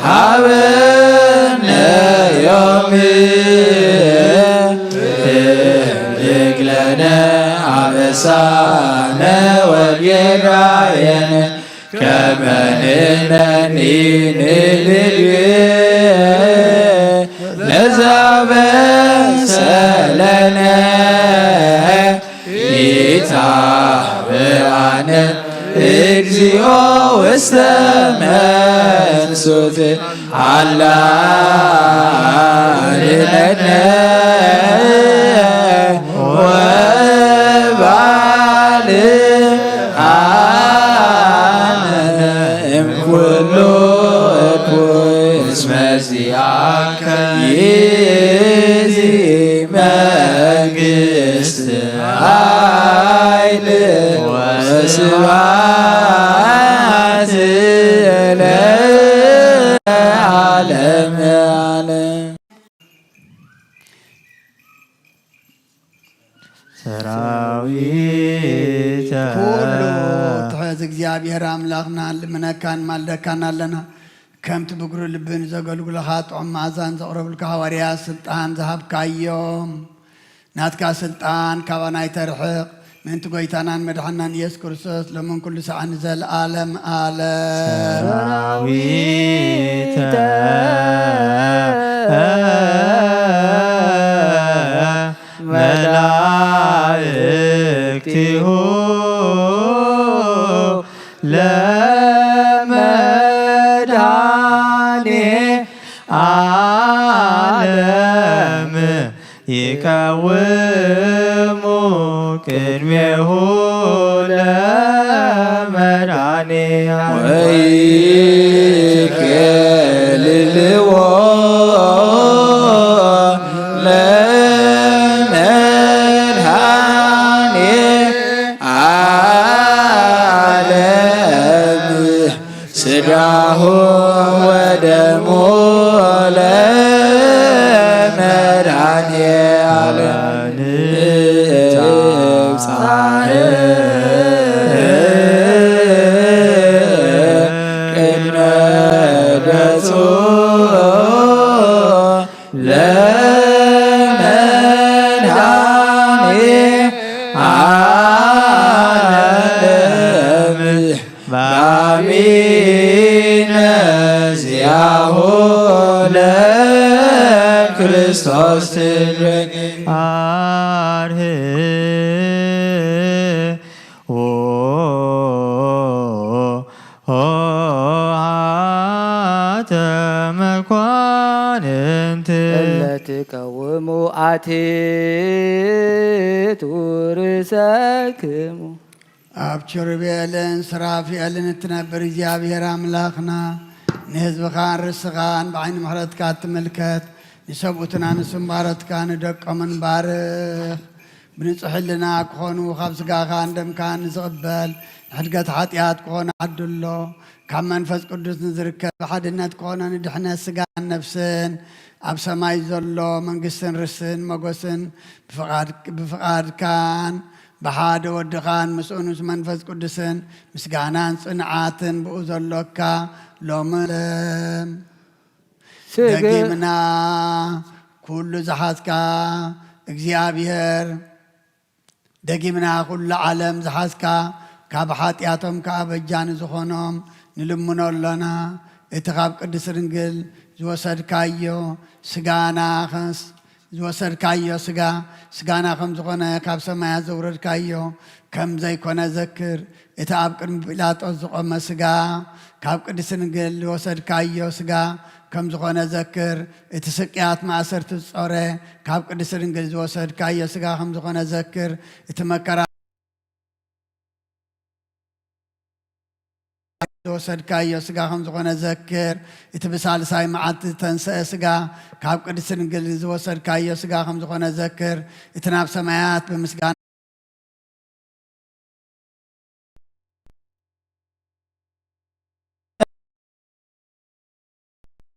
ሀበነ ዮም ህድግ ለነ አበሳነ ወጌጋየነ ከመ ንሕነኒ ንህድግ ለዘአበሰ ለነ ኢታብአነ እግዚኦ ውስተ መንሱት አላ አድነነ ወባልዓነ እምኩሉ እኩይ እስመ ዚአከ ይእቲ መንግስት ኃይል ወስብሐት ለዓለመ ዓለም። ሰራዊተ ኩሉ ትሕዚ እግዚኣብሔር ኣምላኽና፣ ንልምነካን ማልደካን ኣለና። ከምቲ ብግሩ ልቢ ንዘገልግሉኻ ጥዑም መኣዛን ዘቕረብልካ ሃዋርያ ስልጣን ዝሃብካዮም፣ ናትካ ስልጣን ካባና ኣይተርሕቕ። ምእንቲ ጐይታናን መድሓናን ኢየሱስ ክርስቶስ፣ ሎምን ኩሉ ሰዓን ንዘለኣለም ኣለም። ሰራዊተ መላእክቲሁ ለመድኃኔ ዓለም ይቀውሙ ቅድሜሁ ለመድኃኔ ዓለም። ወይኬልልዎ ለመድኃኔ ዓለም ስጋሁ ወደሙ ለመድኃኔ ዓለም። ንብጻሕ ቅድመ ገጹ ለመድኃኔ ዓለም በአሚነ ዚአሁ ለክርስቶስ ትድረግ አርህ ሆሃተ መኳንንት እለ ትቀውሙ አትሕቱ ርእሰክሙ። ኣብ ኪሩቤልን ሱራፌልን እትነብር እግዚኣብሔር ኣምላኽና፣ ንህዝብኻን ርስኻን ብዓይኒ ምሕረትካ ትምልከት። ንሰብኡትን ኣንስትን ባሮትካ ንደቆምን ባርኽ። ብንጹሕ ሕልና ክኾኑ፣ ካብ ስጋኻን ደምካን ንዝቕበል፣ ንሕድገት ሓጢኣት ክኾኑ ዓድሎ። ካብ መንፈስ ቅዱስ ንዝርከብ ሓድነት ክኾኖ ንድሕነት ስጋን ነፍስን፣ ኣብ ሰማይ ዘሎ መንግስትን ርስን መጎስን ብፍቓድ-፣ ብፍቓድካን ብሓደ ወድኻን ምስኡን ምስ መንፈስ ቅዱስን ምስጋናን ጽንዓትን ብኡ ዘሎካ ሎምን ስግእ። ደጊምና ኩሉ ዝሓዝካ እግዚኣብሔር፣ ደጊምና ኩሉ ዓለም ዝሓዝካ፣ ካብ ሓጢኣቶም ከኣ በጃ ንዝኾኖም ንልምኖ ኣሎና። እቲ ካብ ቅድስት ድንግል ዝወሰድካዮ ስጋና ኸስ-፣ ዝወሰድካዮ ስጋ፣ ስጋና ከም ዝኾነ ካብ ሰማያት ዘውረድካዮ ከም ዘይኮነ ዘክር። እቲ ኣብ ቅድሚ ጲላጦስ ዝቖመ ስጋ፣ ካብ ቅድስት ድንግል ዝወሰድካዮ ስጋ ከም ዝኾነ ዘክር። እቲ ስቅያት ማእሰርቲ ዝጾረ፣ ካብ ቅድስት ድንግል ዝወሰድካዮ ስጋ ከም ዝኾነ ዘክር። እቲ መከራ ዝወሰድካዮ ስጋ ከም ዝኾነ ዘክር። እቲ ብሳልሳይ መዓልቲ ዝተንስአ ስጋ፣ ካብ ቅድስት ድንግል ዝወሰድካዮ ስጋ ከም ዝኾነ ዘክር። እቲ ናብ ሰማያት ብምስጋና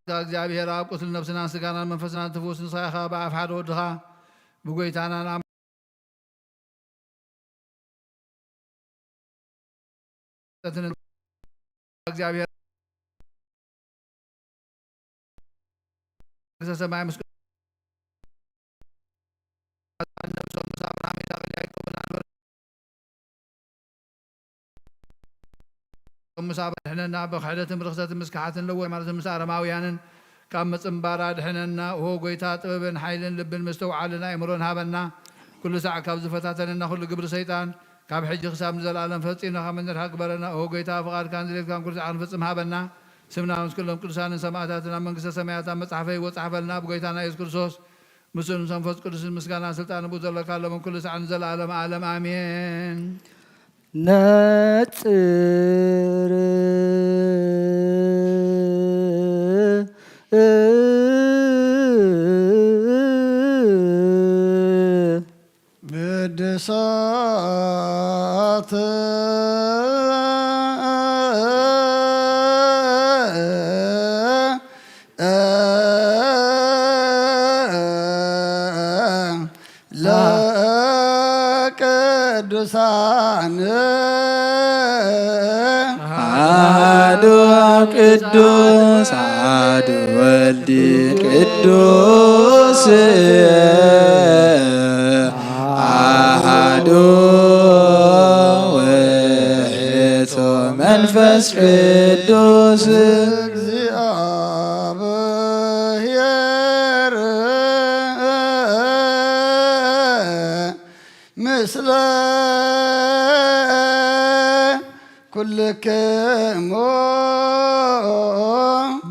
እግዚኣብሔር ኣብ ቁስል ነፍስናን ስጋናን መንፈስናን ትፍውስ ንስኻ ኢኻ። ብኣፍ ሓደ ወድኻ ብጎይታናን ኣም-፣ እግዚኣብሔር መንግስተ ሰማይ ምስ ነብሶም ምስ ኣብርሃም፣ ይስሐቅ፣ ያዕቆብን ኣንበረ ምስ ኣበ-፣ ድሕነና። ብክሕደትን ብርኽሰትን ምስ ከሓትን ለወ ማለት ምስ ኣረማውያንን ካብ ምጽንባር ኣድሕነና። ኦ ጎይታ፣ ጥበብን ሓይልን ልብን ምስትውዓልን ኣእምሮን ሃበና። ኩሉ ሳዕ ካብ ዝፈታተነና ኩሉ ግብሪ ሰይጣን ካብ ሕጂ ክሳብ ንዘለኣለም ፈጺምና ካብ እንድሕር ግበረና። ኦ ጎይታ፣ ፍቓድካን ድሌትካን ኩሉ ሳዕ ክንፍጽም ሃበና። ስምና ምስ ኩሎም ቅዱሳንን ሰማእታትን ኣብ መንግስተ ሰማያት ኣብ መጽሓፈ ህይወት ጸሓፈልና። ብጎይታና የሱስ ክርስቶስ ምስኡን ምስ መንፈስ ቅዱስን ምስጋናን ስልጣንን ብኡ ዘለካ ሎምን ኩሉ ሳዕ ንዘለኣለም ዓለም ኣሜን። ነጽር ብድሳት ለቅዱሳን ቅዱስ ኣሐዱ ወልድ ቅዱስ ኣሐዱ ውእቱ መንፈስ ቅዱስ። እግዚአብሔር ምስለ ኩልክሙ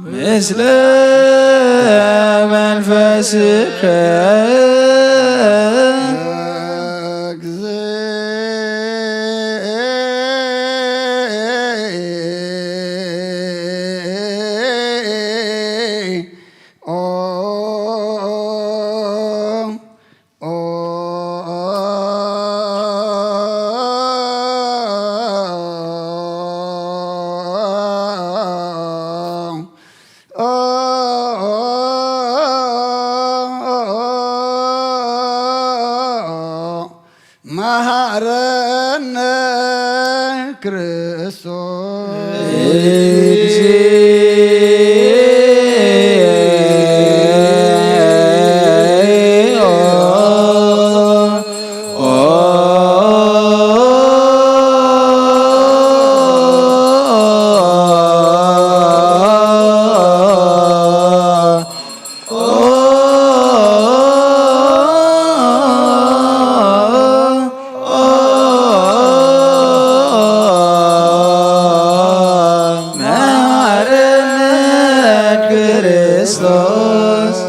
ምስለ መንፈስከ። መሃረነ ክርስቶስ። መሐረነ ክርስቶስ።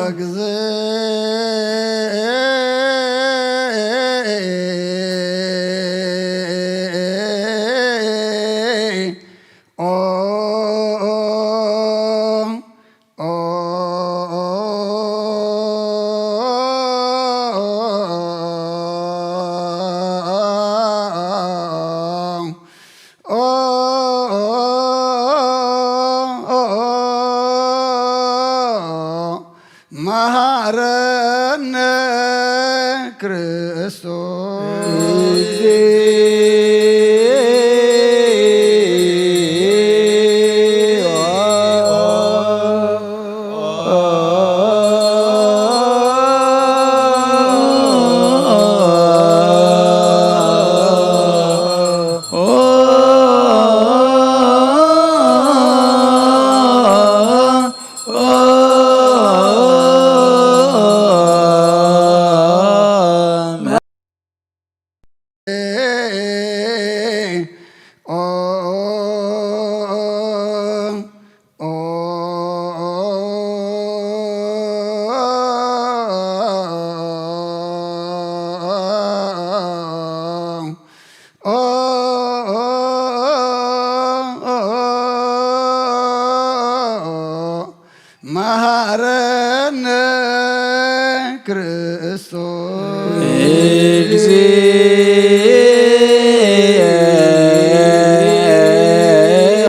መሐረነ ክርስቶስ። መሐረ